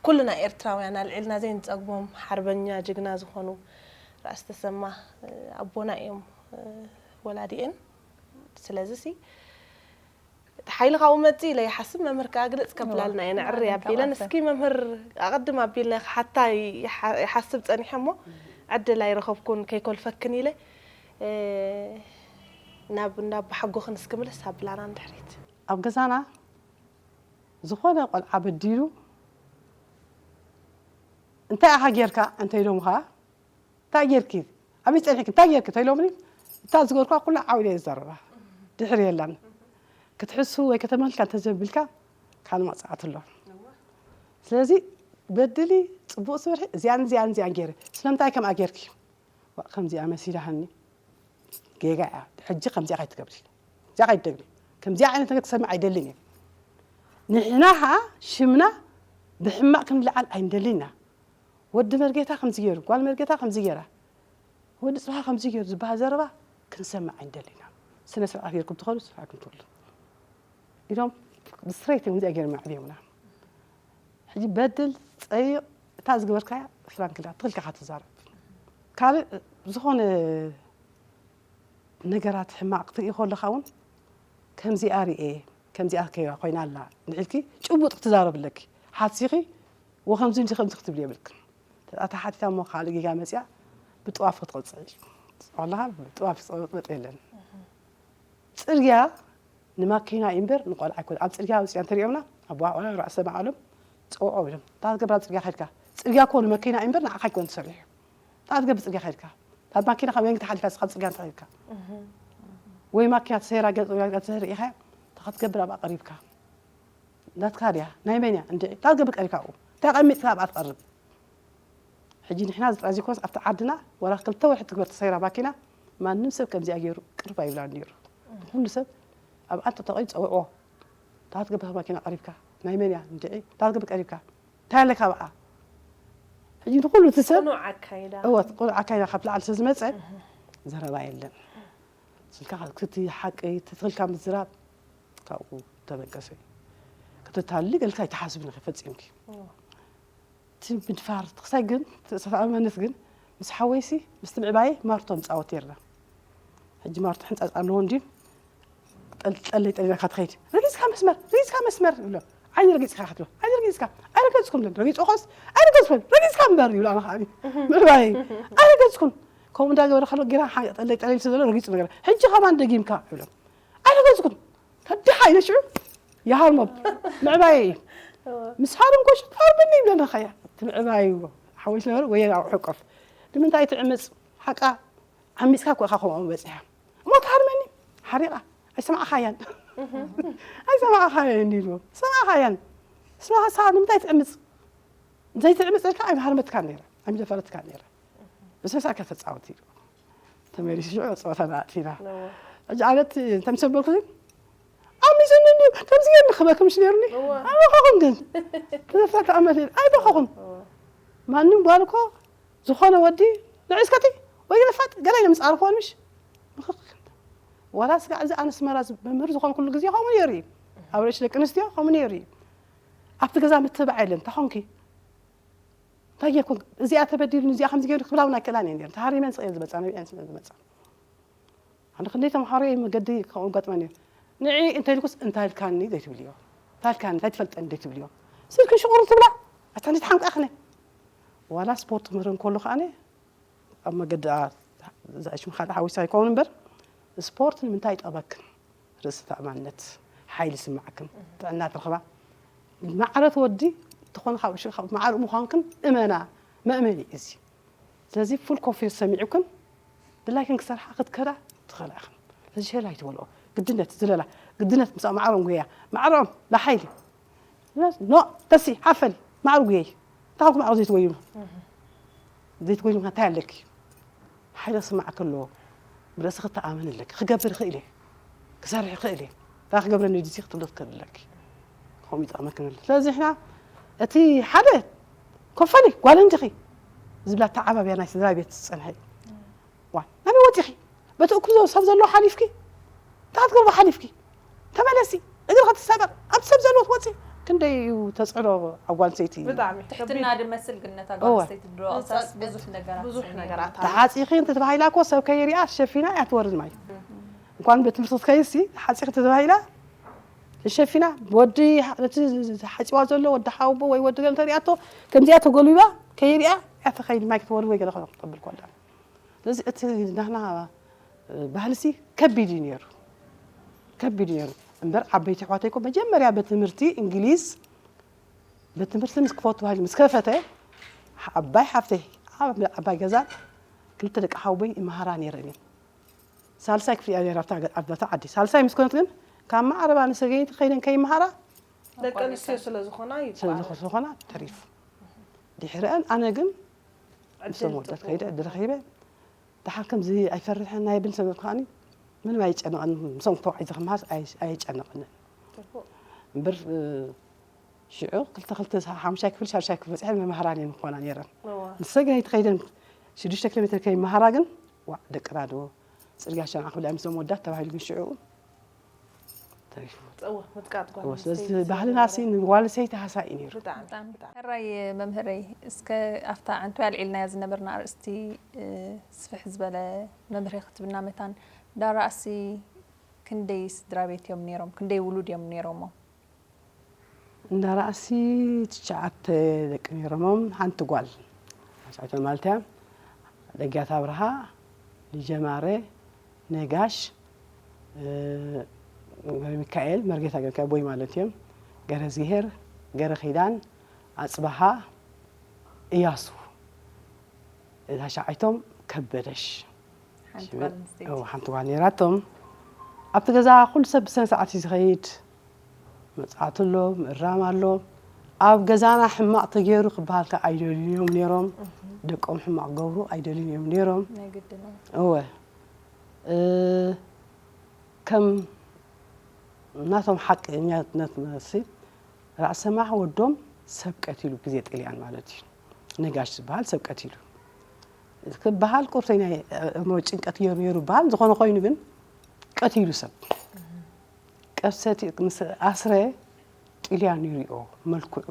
ኩልና ኤርትራውያን ኣልዒልና ዘይንፀግቦም ሓርበኛ ጅግና ዝኾኑ ራእሲ ተሰማ ኣቦና እዮም ወላዲኤን። ስለዚ ሲ ሓይሊ ካብኡ መጽእ ኢለ ይሓስብ፣ መምህር ከኣ ግልጽ ከብላልና እየ፣ ነዕሪ ኣቢለን። እስኪ መምህር ኣቐድም ኣቢልና ክሓታ ይሓ-፣ ይሓስብ ጸኒሐ እሞ፣ ዕድል ኣይረኸብኩን፣ ከይኮልፈክን ኢለ፣ እ፣ ናብ፣ ናብ ሓጎኽን እስኪ ምልስ ኣብላና ንድሕሪት። ኣብ ገዛና ዝኾነ ቆልዓ በዲሉ፣ "እንታይ ኢኻ ጌርካ?" እንተ ኢሎምኻ፣ "እንታይ ጌርኪ? ኣበይ ጸኒሕኪ? እንታይ ጌርኪ?" እንተ ኢሎምኒ፣ እታ ዝገርኳ ኩላ ዓው ኢለ እየ ዝዛረባ። ድሕር የላን። ክትሕሱ ወይ ከተመልካ እንተዘብልካ፣ ካልእ መቕጻዕቲ ኣሎ። ስለዚ በድሊ፣ ጽቡቕ ስርሒ፣ እዚኣን፣ እዚኣን፣ እዚኣን ገይረ። ስለምንታይ ከምኣ ጌርኪ? ዋእ፣ ከምዚኣ መሲላሃኒ። ጌጋ እያ። ሕጂ ከምዚኣ ከይትገብሪ። እዚኣ ከይትደግሚ። ከምዚኣ ዓይነት ነገር ክሰምዕ ኣይደልን እየ። ንሕና ኸኣ ሽምና ብሕማቕ ክንልዓል ኣይንደልን ኢና። ወዲ መርጌታ ከምዚ ገይሩ፣ ጓል መርጌታ ከምዚ ገይራ፣ ወዲ ጽባሕ ከምዚ ገይሩ ዝበሃል ዘረባ ክንሰምዕ ኣይንደልን ኢና። ስነ ስርዓት ጌርኩም ትኸዱ፣ ስርዓትኩም ትውሉ። ኢሎም ብስትሬት እዮም እዚኣ ገይሮም ኣዕብዮምና። ሕጂ በድል፣ ጸይቕ፣ እታ ዝገበርካያ ፍራንክ ኢላ ትኽልካ ኢኻ ትዛረብ። ካልእ ዝኾነ ነገራት ሕማቕ ክትርኢ ከለኻ እውን ከምዚኣ ርእየ፣ ከምዚኣ ከ-፣ ኮይና ኣላ እንድዒ ኢልኪ ጭቡጥ ክትዛረቢ ኣለኪ። ሓሲኺ ወከምዚ እንዲ ከምዚ ክትብሊ የብልክን። ተተሓቲታ እሞ ካልእ ጌጋ መጺኣ ብጥዋፍ ክትቕጽዒ። ዋላሃ ብጥዋፍ ዝቕበጥ የለን። ጽርግያ ንማኪና እዩ እምበር ንቆልዓ ኣይኮነን። ኣብ ጽርግያ ወጺኣ እንተሪኦምና፣ ኣቦኣ ቆልዓ ራእሰ በዓሎም ጸውዖ ኢሎም። "እንታይ ትገብር ኣብ ጽርግያ ከድካ?" ጽርግያ እኮ ንመኪና እዩ እምበር ንዓኻ ኣይኮነን ተሰሪሑ። "እንታይ ትገብር ጽርግያ ከድካ? እታ ማኪና ካብ ወንጌል ተሓሊፋ ንስኻ ኣብ ጽርግያ እንታይ ከድካ?" ወይ ማኪና ተሰይራ ገጽ ገጽ ተሰይራ ኢኻ፣ "እንታይ ክትገብር ኣብኣ ቀሪብካ?" ናትካ ድያ? ናይ መን እያ? እንድዒ፣ እንታይ ትገብር ቀሪብካ ኣብኡ? እንታይ ኣቐሚጥካ ኣብኣ ትቐርብ? ሕጂ ንሕና ዝጥራይ ዘይኮነስ ኣብቲ ዓድና ዋላ ክልተ ወርሒ ትግበር ተሰይራ ማኪና፣ ማንም ሰብ ከምዚኣ ገይሩ ቅርብ ኣይብላን ነይሩ። ኩሉ ሰብ ኣብ ኣንተ ተቐዩ ጸውዕዎ። እንታይ ትገብር ማኪና ቀሪብካ? ናይ መን እያ? እንድዒ፣ እንታይ ትገብር ቀሪብካ? እንታይ ኣለካ ኣብኣ? ሕጂ ንኹሉ እቲ ሰብ ቅኑዕ ኣካይዳ። እወ፣ ቅኑዕ ኣካይዳ ካብ ላዕሊ ስለ ዝመጸ ዘረባ የለን። ስልካ ክትይ ሓቂ ትትኽልካ ምዝራብ ካብኡ ተበገሰ። ክትታልሊ ገልካ ኣይትሓስብን ኢኺ ፈጺምኪ። እወ። እቲ ምድፋር፣ እቲ ክሳይ ግን፣ እቲ ተኣማንነት ግን ምስ ሓወይሲ፣ ምስቲ ምዕባየ ማርቶ ንጻወት ነይርና። ሕጂ ማርቶ ሕንጻጽ ኣለዎ እንድዩ። ጠል-፣ ጠለይ ጠሊላካ ትኸይድ። "ረጊጽካ መስመር፣ ረጊጽካ መስመር" ይብሎ። "ዓይኒ ረጊጽካ" ክትብሎ። "ዓይኒ ረጊጽካ?" "ኣይረገጽኩን" ብለን። "ረጊጽ ኾስ?" "ኣይረገጽኩን፣ ረጊጽካ እምበር" ይብሎ። ኣነ ከኣ ምዕባየ። "ኣይረገጽኩን።" ከምኡ እንዳገበረ ከሎ ጌና ሓ-፣ ጠለይ ጠለይ ስለ ዘሎ ረጊጹ ነገር። "ሕጂ ከማን ደጊምካ" ይብሎ። "ኣይረገጽኩን።" ከድሓ ኢለ ሽዑ ይሃርሞ ምዕባየ እዩ። ምስ ሃርም ኮሽ ሃርምኒ ይብለና ኸያ። እቲ ምዕባየ ይብሎ። ሓወይ ዝነበረ ወየን ኣብኡ ሕቆፍ። "ንምንታይ ትዕምጽ? ሓቃ ዓሚጽካ እኮ ኢኻ ከምኡ በጺሓ። እሞ ትሃርመኒ? ሓሪቓ። ኣይሰማዕኻያን። ኣይሰማዕኻያን" ኢልዎ። "ሰማዕኻያን። ስማዕ፣ ሳዕ ንምንታይ ትዕምጽ? ዘይትዕምጽ ኢልካ ኣይምሃርመትካን ነይረ። ኣይምደፈረትካን ነይረ። ብስነ ስርዓት ከተጻወት" ኢልዎ። ተመሊሱ ሽዑ ጸወታና ኣእቲና። እወ። ሕጂ ኣነ እቲ እንተ ምስ ኣበልኩ ግን፣ ዓሚጹኒ እንድዩ፣ ከምዚ ጌርኒ ክበኪ ምሽ ነይሩኒ። እወ። ኣይበኸኹን ግን። ተዘፍታ ተኣመት ነይሩ። ኣይበኸኹን። እወ። ማንም ጓል እኮ ዝኾነ ወዲ፣ "ንዒ እስከቲ፣ ወይ ግደፋት፣ ገለ ኢለ ምስ ኣርፎ ምሽ?" ምኽክ። ዋላ ስጋዕ እዚ ኣነ ኣስመራ ዝ-፣ መምህር ዝኾንኩሉ ግዜ ከምኡ ነይሩ እዩ። ኣብ ርእሲ ደቂ ኣንስትዮ ከምኡ ነይሩ እዩ። ኣብቲ ገዛ ምትብባዕ የለን። እንታይ ኾንኪ? እንታይ ጌርኩ? እዚኣ ተበዲሉኒ፣ እዚኣ ከምዚ ገይሩ ክብላ እውን ኣይክእላን እየን ነይረን። ተሃሪመን ስቕ እየን ዝመጻ፣ ነቢዐን ስለ ዝመጻ። ኣነ ክንደይ ተምሃሮ እየ መገዲ ከምኡ ገጥመን እዩ። ንዒ እንተ ኢልኩስ፣ "እንታይ ኢልካኒ?" ዘይትብልዮ። "እንታይ ኢልካኒ? እንታይ ትፈልጠኒ?" ዘይትብልዮ። ስልኪ ሽቑር ትብላ፣ ኣታ እንዴት ሓንቃ ክነ። ዋላ ስፖርት ክምህረን ከሎ ከኣነ፣ ኣብ መገዲ፣ ኣ-፣ እዛ ሽም ካልእ ሓዊሳ ኣይከውን እምበር፣ ስፖርት ንምንታይ ይጠቕመክን? ርእሰ ተኣማንነት፣ ሓይሊ ይስምዓክን፣ ጥዕና ትረኽባ። ማዕረ ትወዲ፣ እንተኾነ ካብ ሽዑ፣ ካብ ማዕረ ምዃንክን እመና፣ መእመኒ እዩ እዚ። ስለዚ ፉል ኮንፊደንስ ሰሚዑክን፣ ድላይክን ክሰርሓ ክትከዳ ትኽእላ ኢኽን። ስለዚ ሸላ ኣይትበልኦ። ግድነት ዝለላ፣ ግድነት ምስ ማዕሮም ጉያ፣ ማዕሮም ንሓይሊ። ኖ፣ ተሲ፣ ሓፈሊ፣ ማዕሮ ጉየይ። እንታይ ኮንኩ ማዕሮ ዘይትጎይኑ? ዘይትጎይኑ እንታይ ኣለኪ? ሓይሊ ክስምዓኪ ኣለዎ። ብርእሲ ክትኣመኒ ኣለኪ። ክገብር ይኽእል እየ። ክሰርሕ ይኽእል እየ። እንታይ ክገብረኒ ድዚ ክትብሎ ትኽእል ኣለኪ። ከምኡ ይጠቕመኪ ኣሎ። ስለዚ ንሕና እቲ ሓደ ኮፈሊ ጓል እንዲኺ ዝብላ ኣተዓባብያ ናይ ስድራ ቤት ዝጸንሐ እዩ። ዋ፣ ናበይ ወጺኺ? በቲ እኩብ ሰብ ዘለዎ ሓሊፍኪ? እንታይ ክትገብሪ ሓሊፍኪ? ተመለሲ። እግሪ ክትሰበር፣ ኣብ ሰብ ዘለዎ ትወጺ። ክንደይ እዩ ተጽዕኖ ኣብ ጓል ኣንስተይቲ? ብጣዕሚ። ትሕትና ከቢድ። ድመስል ግነት እወ። ኣጓል ኣንስተይቲ ድሮ ኣውሳስ ብዙሕ ነገራት ብዙሕ ሰሚዕና። ነገራት ኣሎ። ተሓጺኺ እንተ ተባሂላ እኮ ሰብ ከይሪኣ ሸፊና እያ ትወርድ ማይ። እንኳን ቤት ትምህርቲ ክትከይድሲ፣ ተሓጺኺ እንተ ተባሂላ ሸፊና፣ ወዲ ነቲ ሓፂዋ ዘሎ ወዲ ሓውቦ ወይ ወዲ ገለ እንተሪኣቶ፣ ከምዚኣ ተጎልቢባ ከይሪኣ እያ ተኸይድ ማይ ክትወርድ ወይ ገለ ክትብል ኮላ። ስለዚ እቲ ናህና ባህልሲ ከቢድ እዩ ነይሩ፣ ከቢድ እዩ ነይሩ። እምበር ዓበይቲ ኣሕዋተይ እኮ መጀመርያ ቤት ትምህርቲ እንግሊዝ፣ ቤት ትምህርቲ ምስ ክፈቱ ባህሊ ምስ ከፈተ፣ ዓባይ ሓፍተይ ኣብ ዓባይ ገዛ ክልተ ደቂ ሓውቦይ ይመሃራ ነይረን እየን። ሳልሳይ ክፍሊ እያ ነይራ ኣብታ ገ- ኣብታ ዓዲ። ሳልሳይ ምስ ኮነት ግን ካብ ማዕረባ ንሰገይቲ ከይደን ከይመሃራ ደቂ ኣንስትዮ ስለ ዝኾና እዩ ስለ ዝኾና ተሪፉ። ድሕረአን ኣነ ግን ምስቶም ወዳት ከይደ ዕድል ረኺበ። ደሓር ከምዚ ኣይፈርሕን ናይ ብል ሰብ ከዓኒ ምንም ኣይጨነቐን። ምስኦም ተባዒ ዝኽምሃር ኣይ- ኣይጨነቐንን። እምበር እ፣ ሽዑ ክልተ ክልተ ሓሙሻይ ክፍሊ ሻዱሻይ ክፍሊ በፂሐን መምሃራን እየን ክኾና ነይረን። እዋ። ንሰገይቲ ከይደን ሽዱሽተ ኪሎ ሜትር ከይመሃራ ግን ዋዕ ደቅና ዶ ፅርግያ ሸንዓ ክብላ ምስዞም ወዳት ተባሂሉ ግን ሽዑ ተሪፉ። እዋ፣ ምጥቃጥ ጓል እወ፣ ስለዚ ኣንስተይቲ ባህልና ዝነበረ ሲ ንጓል ኣንስተይቲ ሃሳኢ ነይሩ። ብጣዕሚ ብጣዕሚ ብጣዕሚ። ሕራይ መምህረይ፣ እስከ ኣብታ ዓንቱ ኣልዒልናያ ዝነበርና ኣርእስቲ እ፣ ስፍሕ ዝበለ መብርሂ ክትብልና መታን። እንዳ ራእሲ ክንደይ ስድራ ቤት እዮም ነይሮም? ክንደይ ውሉድ እዮም ነይሮሞ? እንዳ ራእሲ ትሽዓተ ደቂ ነይሮሞም፣ ሓንቲ ጓል። ሓንቲ ማለት እያ። ደጊያት ኣብርሃ፣ ልጀማረ፣ ነጋሽ፣ እ፣ ገብረ ሚካኤል፣ መርጌታ ገብረ ሚካኤል ቦይ ማለት እዮም። ገረዝግሄር፣ ገረ ኪዳን፣ ኣጽበሃ፣ እያሱ። እታ ሻዓይቶም ከበደሽ። ሓንቲ ጓል ኣንስተይቲ። እዎ፣ ሓንቲ ጓል ነይራቶም። ኣብቲ ገዛ ኩሉ ሰብ ብስነ ስርዓት እዩ ዝኸይድ። መጽዓቲ ኣሎ፣ ምእራም ኣሎ። ኣብ ገዛና ሕማቕ ተገይሩ ክበሃል ከ ኣይደልዩን እዮም ነይሮም። ደቆም ሕማቕ ክገብሩ ኣይደልዩን እዮም ነይሮም። ናይ ግድን እዩ። እወ። እ፣ ከም ናቶም ሓቂ እኛነት መሲ ራእሰማሕ ወዶም ሰብ ቀቲሉ ግዜ ጥልያን ማለት እዩ። ነጋሽ ዝበሃል ሰብ ቀቲሉ ክበሃል ቁርተይ ናይ ኣእምሮ ጭንቀት ገይሩ ነይሩ በሃል። ዝኾነ ኮይኑ ግን ቀቲሉ ሰብ ቀሰቲ ምስ ኣስረ ጥልያን ይሪኦ፣ መልክዑ፣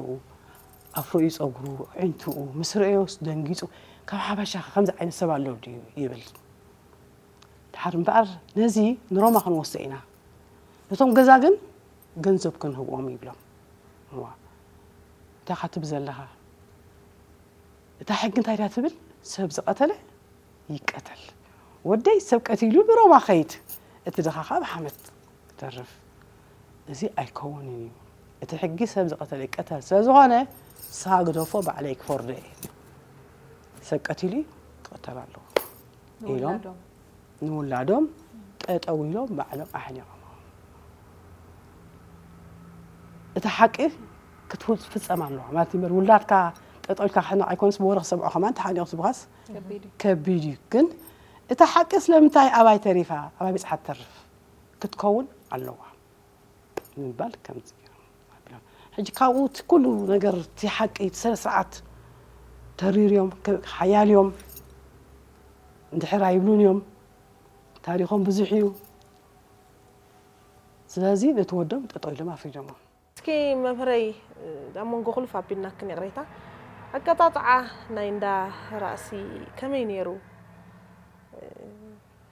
ኣፍሮኡ፣ ፀጉሩ፣ ዕንትኡ ምስ ረአዮስ ደንጊፁ፣ ካብ ሓበሻ ከ ከምዚ ዓይነት ሰብ ኣሎ ድዩ ይብል። ድሓር እምበኣር ነዚ ንሮማ ክንወስዶ ኢና። ነቶም ገዛ ግን ገንዘብ ክንህብኦም ይብሎም። እዋ፣ እንታይ ኢኻ ትብል ዘለኻ? እታ ሕጊ እንታይ ድያ ትብል? ሰብ ዝቐተለ ይቀተል። ወደይ ሰብ ቀቲሉ ብሮማ ኸይድ፣ እቲ ድኻ ከዓ ብሓመድ ክተርፍ። እዚ ኣይከውንን እዩ። እቲ ሕጊ ሰብ ዝቐተለ ይቀተል ስለ ዝኾነ ንስኻ ግደፎ፣ ባዕለይ ክፈርዶ እየ። ሰብ ቀቲሉ ክቕተል ኣለዎ ኢሎም ንውላዶም። ንውላዶም ጠጠው ኢሎም ባዕሎም ኣሕኒቖም። እቲ ሓቂ ክትፍፀም ኣለዋ ማለት እዩ። ውላድካ ጠጠው ኢልካ ክሕነቕ ኣይኮነስ ብወረ ክሰምዖ ከማን ተሓኒቑ ዝብኻስ ከቢድ እዩ። ከቢድ እዩ። ግን እቲ ሓቂ ስለምንታይ ኣባይ ተሪፋ ኣባይ በፅሓ ትተርፍ ክትከውን ኣለዋ ንምባል ከምዚ ገይሮም ኣቢሎም። ሕጂ ካብኡ እቲ ኩሉ ነገር እቲ ሓቂ እቲ ስነ ስርዓት ተሪርዮም ሓያል እዮም እንድሕር ኣይብሉን እዮም። ታሪኾም ብዙሕ እዩ። ስለዚ ነቲ ወዶም ጠጠው ኢሎም ኣፍሪዶሞ። እስኪ መምህረይ ኣብ መንጎ ክሉፍ ኣቢልናክን ይቕሬታ ኣቀጣጥዓ ናይ እንዳ ራእሲ ከመይ ነይሩ?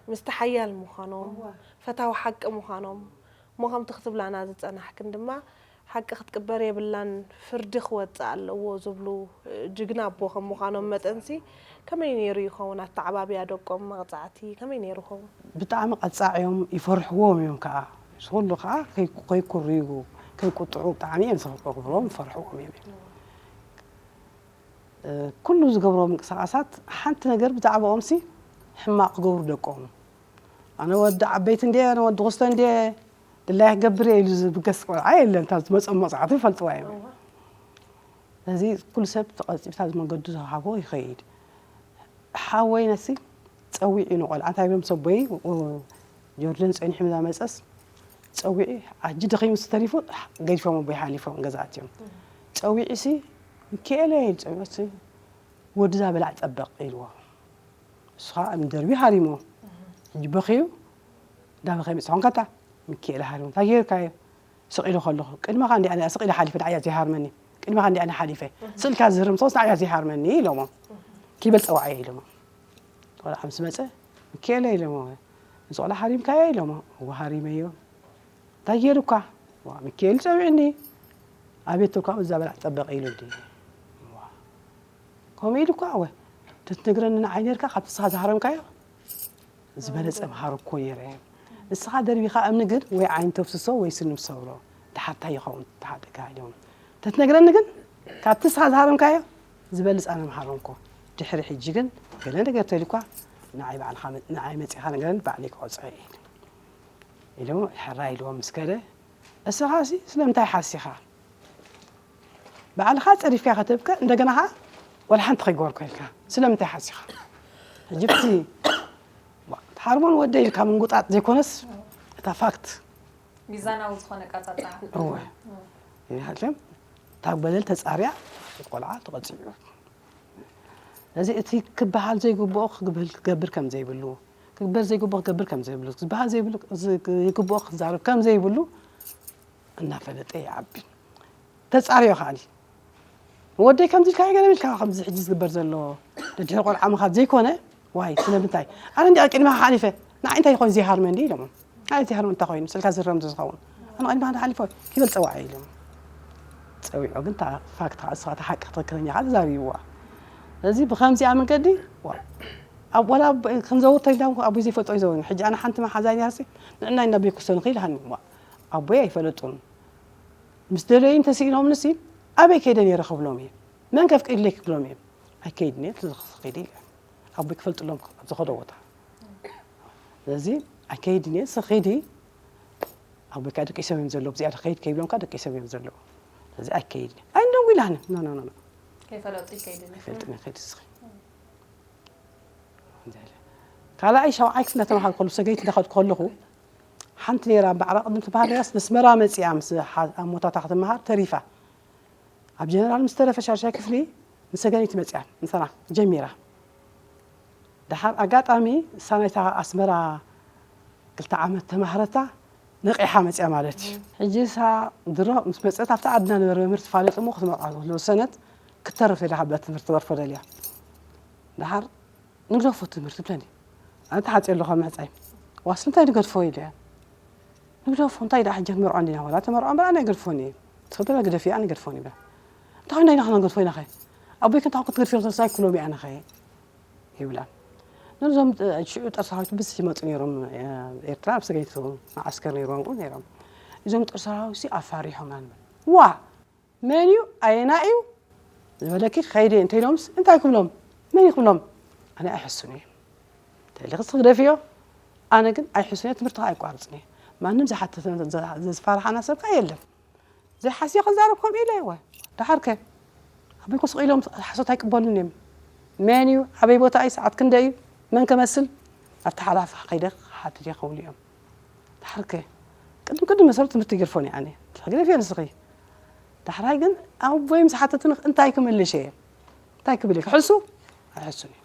ምስቲ ሓያል ምዃኖም ፈታዊ ሓቂ ምዃኖም እሞ ከምቲ ክትብላና ዝጸናሕክን ድማ ሓቂ ክትቅበር የብላን ፍርዲ ክወጽእ ኣለዎ ዝብሉ ጅግና ኣቦ ከም ምዃኖም መጠንሲ ከመይ ነይሩ ይኸውን ኣተዓባብያ ደቆም መቕጻዕቲ ከመይ ነይሩ ይኸውን? ብጣዕሚ ቀጻዕ እዮም ይፈርሕዎም እዮም ከዓ ዝኩሉ ከዓ ከይኩርዩ ከይቁጥዑ ብጣዕሚ እዮም ዘኽብሮም ይፈርሕዎም እዮም። ኩሉ ዝገብሮ ምንቅስቃሳት ሓንቲ ነገር ብዛዕባኦም ሲ ሕማቕ ክገብሩ ደቆም ኣነ ወዲ ዓበይቲ እንደ ኣነ ወዲ ክስቶ እንደ ድላይ ክገብር እየ ኢሉ ዝብገስ ቆልዓ የለን። እታ ዝመፅኦም መፅዓቱ ይፈልጥዋ እዮም። እዚ ኩሉ ሰብ ተቐፂብታ ዝመንገዱ ዝሃቦ ይኸይድ። ሓወይ ነሲ ፀዊዑ ንቆልዓ እንታይ ብሎም ሰቦይ ጆርደን ፀኒሑ ምዛ መፀስ ፀዊዑ ኣጂ ደኺሙ ተሪፉ ገዲፎም ኣቦይ ሓሊፎም ገዛኣት እዮም። ፀዊዑ ሲ ሚካኤለ ኢሉ ፀዊዑ ወድዛ በላዕ ጠበቕ ኢልዎ። እሱ ከዓ ምደርቢ ሃሪሞ ሕጂ በኺዩ እንዳበኸ መፅእ ኾንካታ ሚካኤለ ሃሪሞ እንታይ ገይርካዮ? ስቕ ኢሉ ከለኹ ቅድመኻ እንዲ ኣነ ስቕ ኢለ ሓሊፈ ንዓያ ዘይሃርመኒ ቅድመኻ እንዲ ኣነ ሓሊፈ ስእልካ ዝህርም ሰውስ ንዓያ ዘይሃርመኒ ኢሎሞ። ኪበል ፀዋዓየ ኢሎሞ። ቆልዓ ምስ መፀ ሚካኤለ ኢሎሞ። እዚ ቆልዓ ሃሪምካዮ ኢሎሞ። እወ ሃሪመዮ። እንታይ ገይሩካ? ሚካኤል ጸዊዕኒ፣ ኣቤት እኳ እዛ በላዕ ጠበቕ ኢሉ እንዲ። ከምኡ ኢሉ እኳ ኣወ፣ ተትነግረኒ ንዓይ ነርካ፣ ካብቲ ንስኻ ዝሃረምካዮ ዝበለጸ ምሃረኩ ነይረ። ንስኻ ደርቢኻ እምኒ ግን ወይ ዓይኒ ተፍስሶ ወይ ስኒ ሰብሮ፣ ድሓር እንታይ ይኸውን ተሓደጋ ኢሎም። ተትነግረኒ ግን ካብቲ ንስኻ ዝሃረምካዮ ዝበልጽ ኣነ ምሃረምኩ። ድሕሪ ሕጂ ግን ገለ ነገር ተልኳ ንዓይ ባዕልኻ መ-፣ ንዓይ መጺኻ ነገረኒ ባዕለይ ክቐጽዖ እየ ኢሉ። ኢሉ ሕራይ ኢልዎ ምስ ከደ፣ እስኻ ሲ ስለምንታይ ሓሲኻ? ባዕልኻ ጸሪፍካ ከተብከ እንደገና ኸዓ ወላ ሓንቲ ከይገበርኩ ኢልካ ስለምንታይ ሓሲኻ? ሕጂ ብቲ ትሓርሞን ወደ ኢልካ ምንጉጣጥ ዘይኮነስ እታ ፋክት ሚዛናዊ ዝኾነ ኣቃጻጽዓ እወ ይሃለም እታ በደል ተጻርያ እቲ ቆልዓ ተቐጺዑ። እዚ እቲ ክበሃል ዘይግብኦ ክግብል ክገብር ከም ዘይብሉ ክግበር ዘይግብኦ ክገብር ከም ዘይብሉ ዝበሃል ዘይብሉ ዝግብኦ ክዛረብ ከም ዘይብሉ እናፈለጠ ይዓቢ። ተጻርዮ ከዓኒ ወደይ ከምዚ ኢልካ ገለ ኢልካ ከምዚ ሕጂ ዝግበር ዘሎ ድሕሪ ቆልዓ ምኻድ ዘይኮነ ዋይ ስለምንታይ ኣነ እንዲኣ ቅድሚኻ ሓሊፈ ንዓይ እንታይ ይኾን ዘይሃርመ እንዲ ኢሎም ኣይ ዘይሃርመ እንታይ ኮይኑ ስልካ ዝረም ዝኸውን ኣነ ቅድሚኻ ሓሊፈ ኪበል ጸዋዐ ኢሎም ጸዊዖ ግን ፋክት እስኻ ሓቂ ትኽክለኛ ካ ተዛሪብዋ እዚ ብከምዚኣ መንገዲ ዋ ኣብ ወላ ክንዘውር ተሊና ኣቦይ ዘይፈልጦ ይዘውን ሕጂ ኣነ ሓንቲ መሓዛይ ነርሲ ንዕና ኢና ቤኩሰን ኺል ሃኒ ዋ ኣቦይ ኣይፈለጡን ምስ ደለዩ እንተስኢኖም ንሲ ኣበይ ከይደ ነይረ ክብሎም እየ መን ከፍቅድለይ ክብሎም እየ ኣይከይድን እየ ትዝኽስኺድ ኢለ ኣቦይ ክፈልጥሎም ኣብ ዝኸዶ ቦታ ስለዚ ኣይከይድን እየ ስኺዲ ኣቦይ ከዓ ደቂሶም እዮም ዘለዉ ብዚኣ ከይድ ከይብሎም ከዓ ደቂሶም እዮም ዘለዉ ስለዚ ኣይከይድን እየ ኣይንደንጉ ኢላኒ ኖ ኖ ኖ ከይፈለጡ ይከይድን ኣይፈልጥን እየ ከይድ ስኺ ካልኣይ ሻውዓይ ክፍሊ እናተምሃርኩ ከለኹ ሰገይቲ እናኸድኩ ከለኹ ሓንቲ ነይራ እምበዓራ ቅድም ትበሃል ነይራስ ነስመራ መፂኣ ምስ ኣሞታታ ክትመሃር ተሪፋ ኣብ ጀነራል ምስ ተረፈ ሻድሻይ ክፍሊ ንሰገኒት መፂኣ ምሳና ጀሚራ ደሓር ኣጋጣሚ እሳ ናይታ ኣስመራ ክልተ ዓመት ተማህረታ ነቒሓ መፅያ ማለት እዩ ሕጂ እሳ ድሮ ምስ መፀት ኣብቲ ዓድና ነበረ መምህር ትፋለጥ እሞ ክትመርዓ ዝወሰነት ክትተርፍ ኢላ ካብ ትምህርቲ ትገርፎ ደልያ ደሓር ንግደፎ ትምህርቲ ብለኒ ኣነ ተሓፅየ ኣለኹ ኣብ ምዕፃይ ዋስ እንታይ ንገድፎ ኢለ ንግደፎ እንታይ ደኣ ሕጂ መርዖ እንዲና ወላ ተመርዖ እምበር ኣነ ኣይገድፎን እየ ትኽብላ ግደፊ ኣነ ገድፎን ይብላ እንታይ ኮይና ኢና ክነገድፎ ኢና ኸ ኣቦይ ክንታ ክትገድፊ ተሳይ ክሎም ኣነ ኸ ይብላ ነዞም ሽዑ ጠርሳዊት ብስ ይመፁ ነይሮም ኤርትራ ኣብ ሰገይቱ መዓስከር ነይሮም ነይሮም እዞም ጠርሳዊ ሲ ኣፋሪሖምና ንብል ዋ መን እዩ ኣየና እዩ ዝበለኪ ከይደ እንተኢሎምስ እንታይ ክብሎም መን ይክብሎም ኣነ ኣይሕሱን እየ ተልክስ ክደፍዮ ኣነ ግን ኣይሕሱን እየ ትምህርቲ ኣይቋርፅን እየ ማንም ዝሓተተ ዝፋርሓና ሰብ ከ የለን ዘይሓስዮ ክዛረብ ከምኡ ኢለ እወ ደሓርከ ኣበይ ኮስቕ ኢሎም ሓሶት ኣይቅበሉን እዮም መን እዩ ኣበይ ቦታ እዩ ሰዓት ክንደ እዩ መን ከመስል ኣብቲ ሓላፊ ከይደ ክሓትት እየ ክብሉ እዮም ደሓርከ ቅድም ቅድም መሰረት ትምህርቲ ገርፎን እየ ኣነ ትሕግደፍ እየ ንስኺ ዳሕራይ ግን ኣቦይ ምስ ሓተትኒ እንታይ ክምልሽ እየ እንታይ ክብል እየ ክሕሱ ኣይሕሱን እየ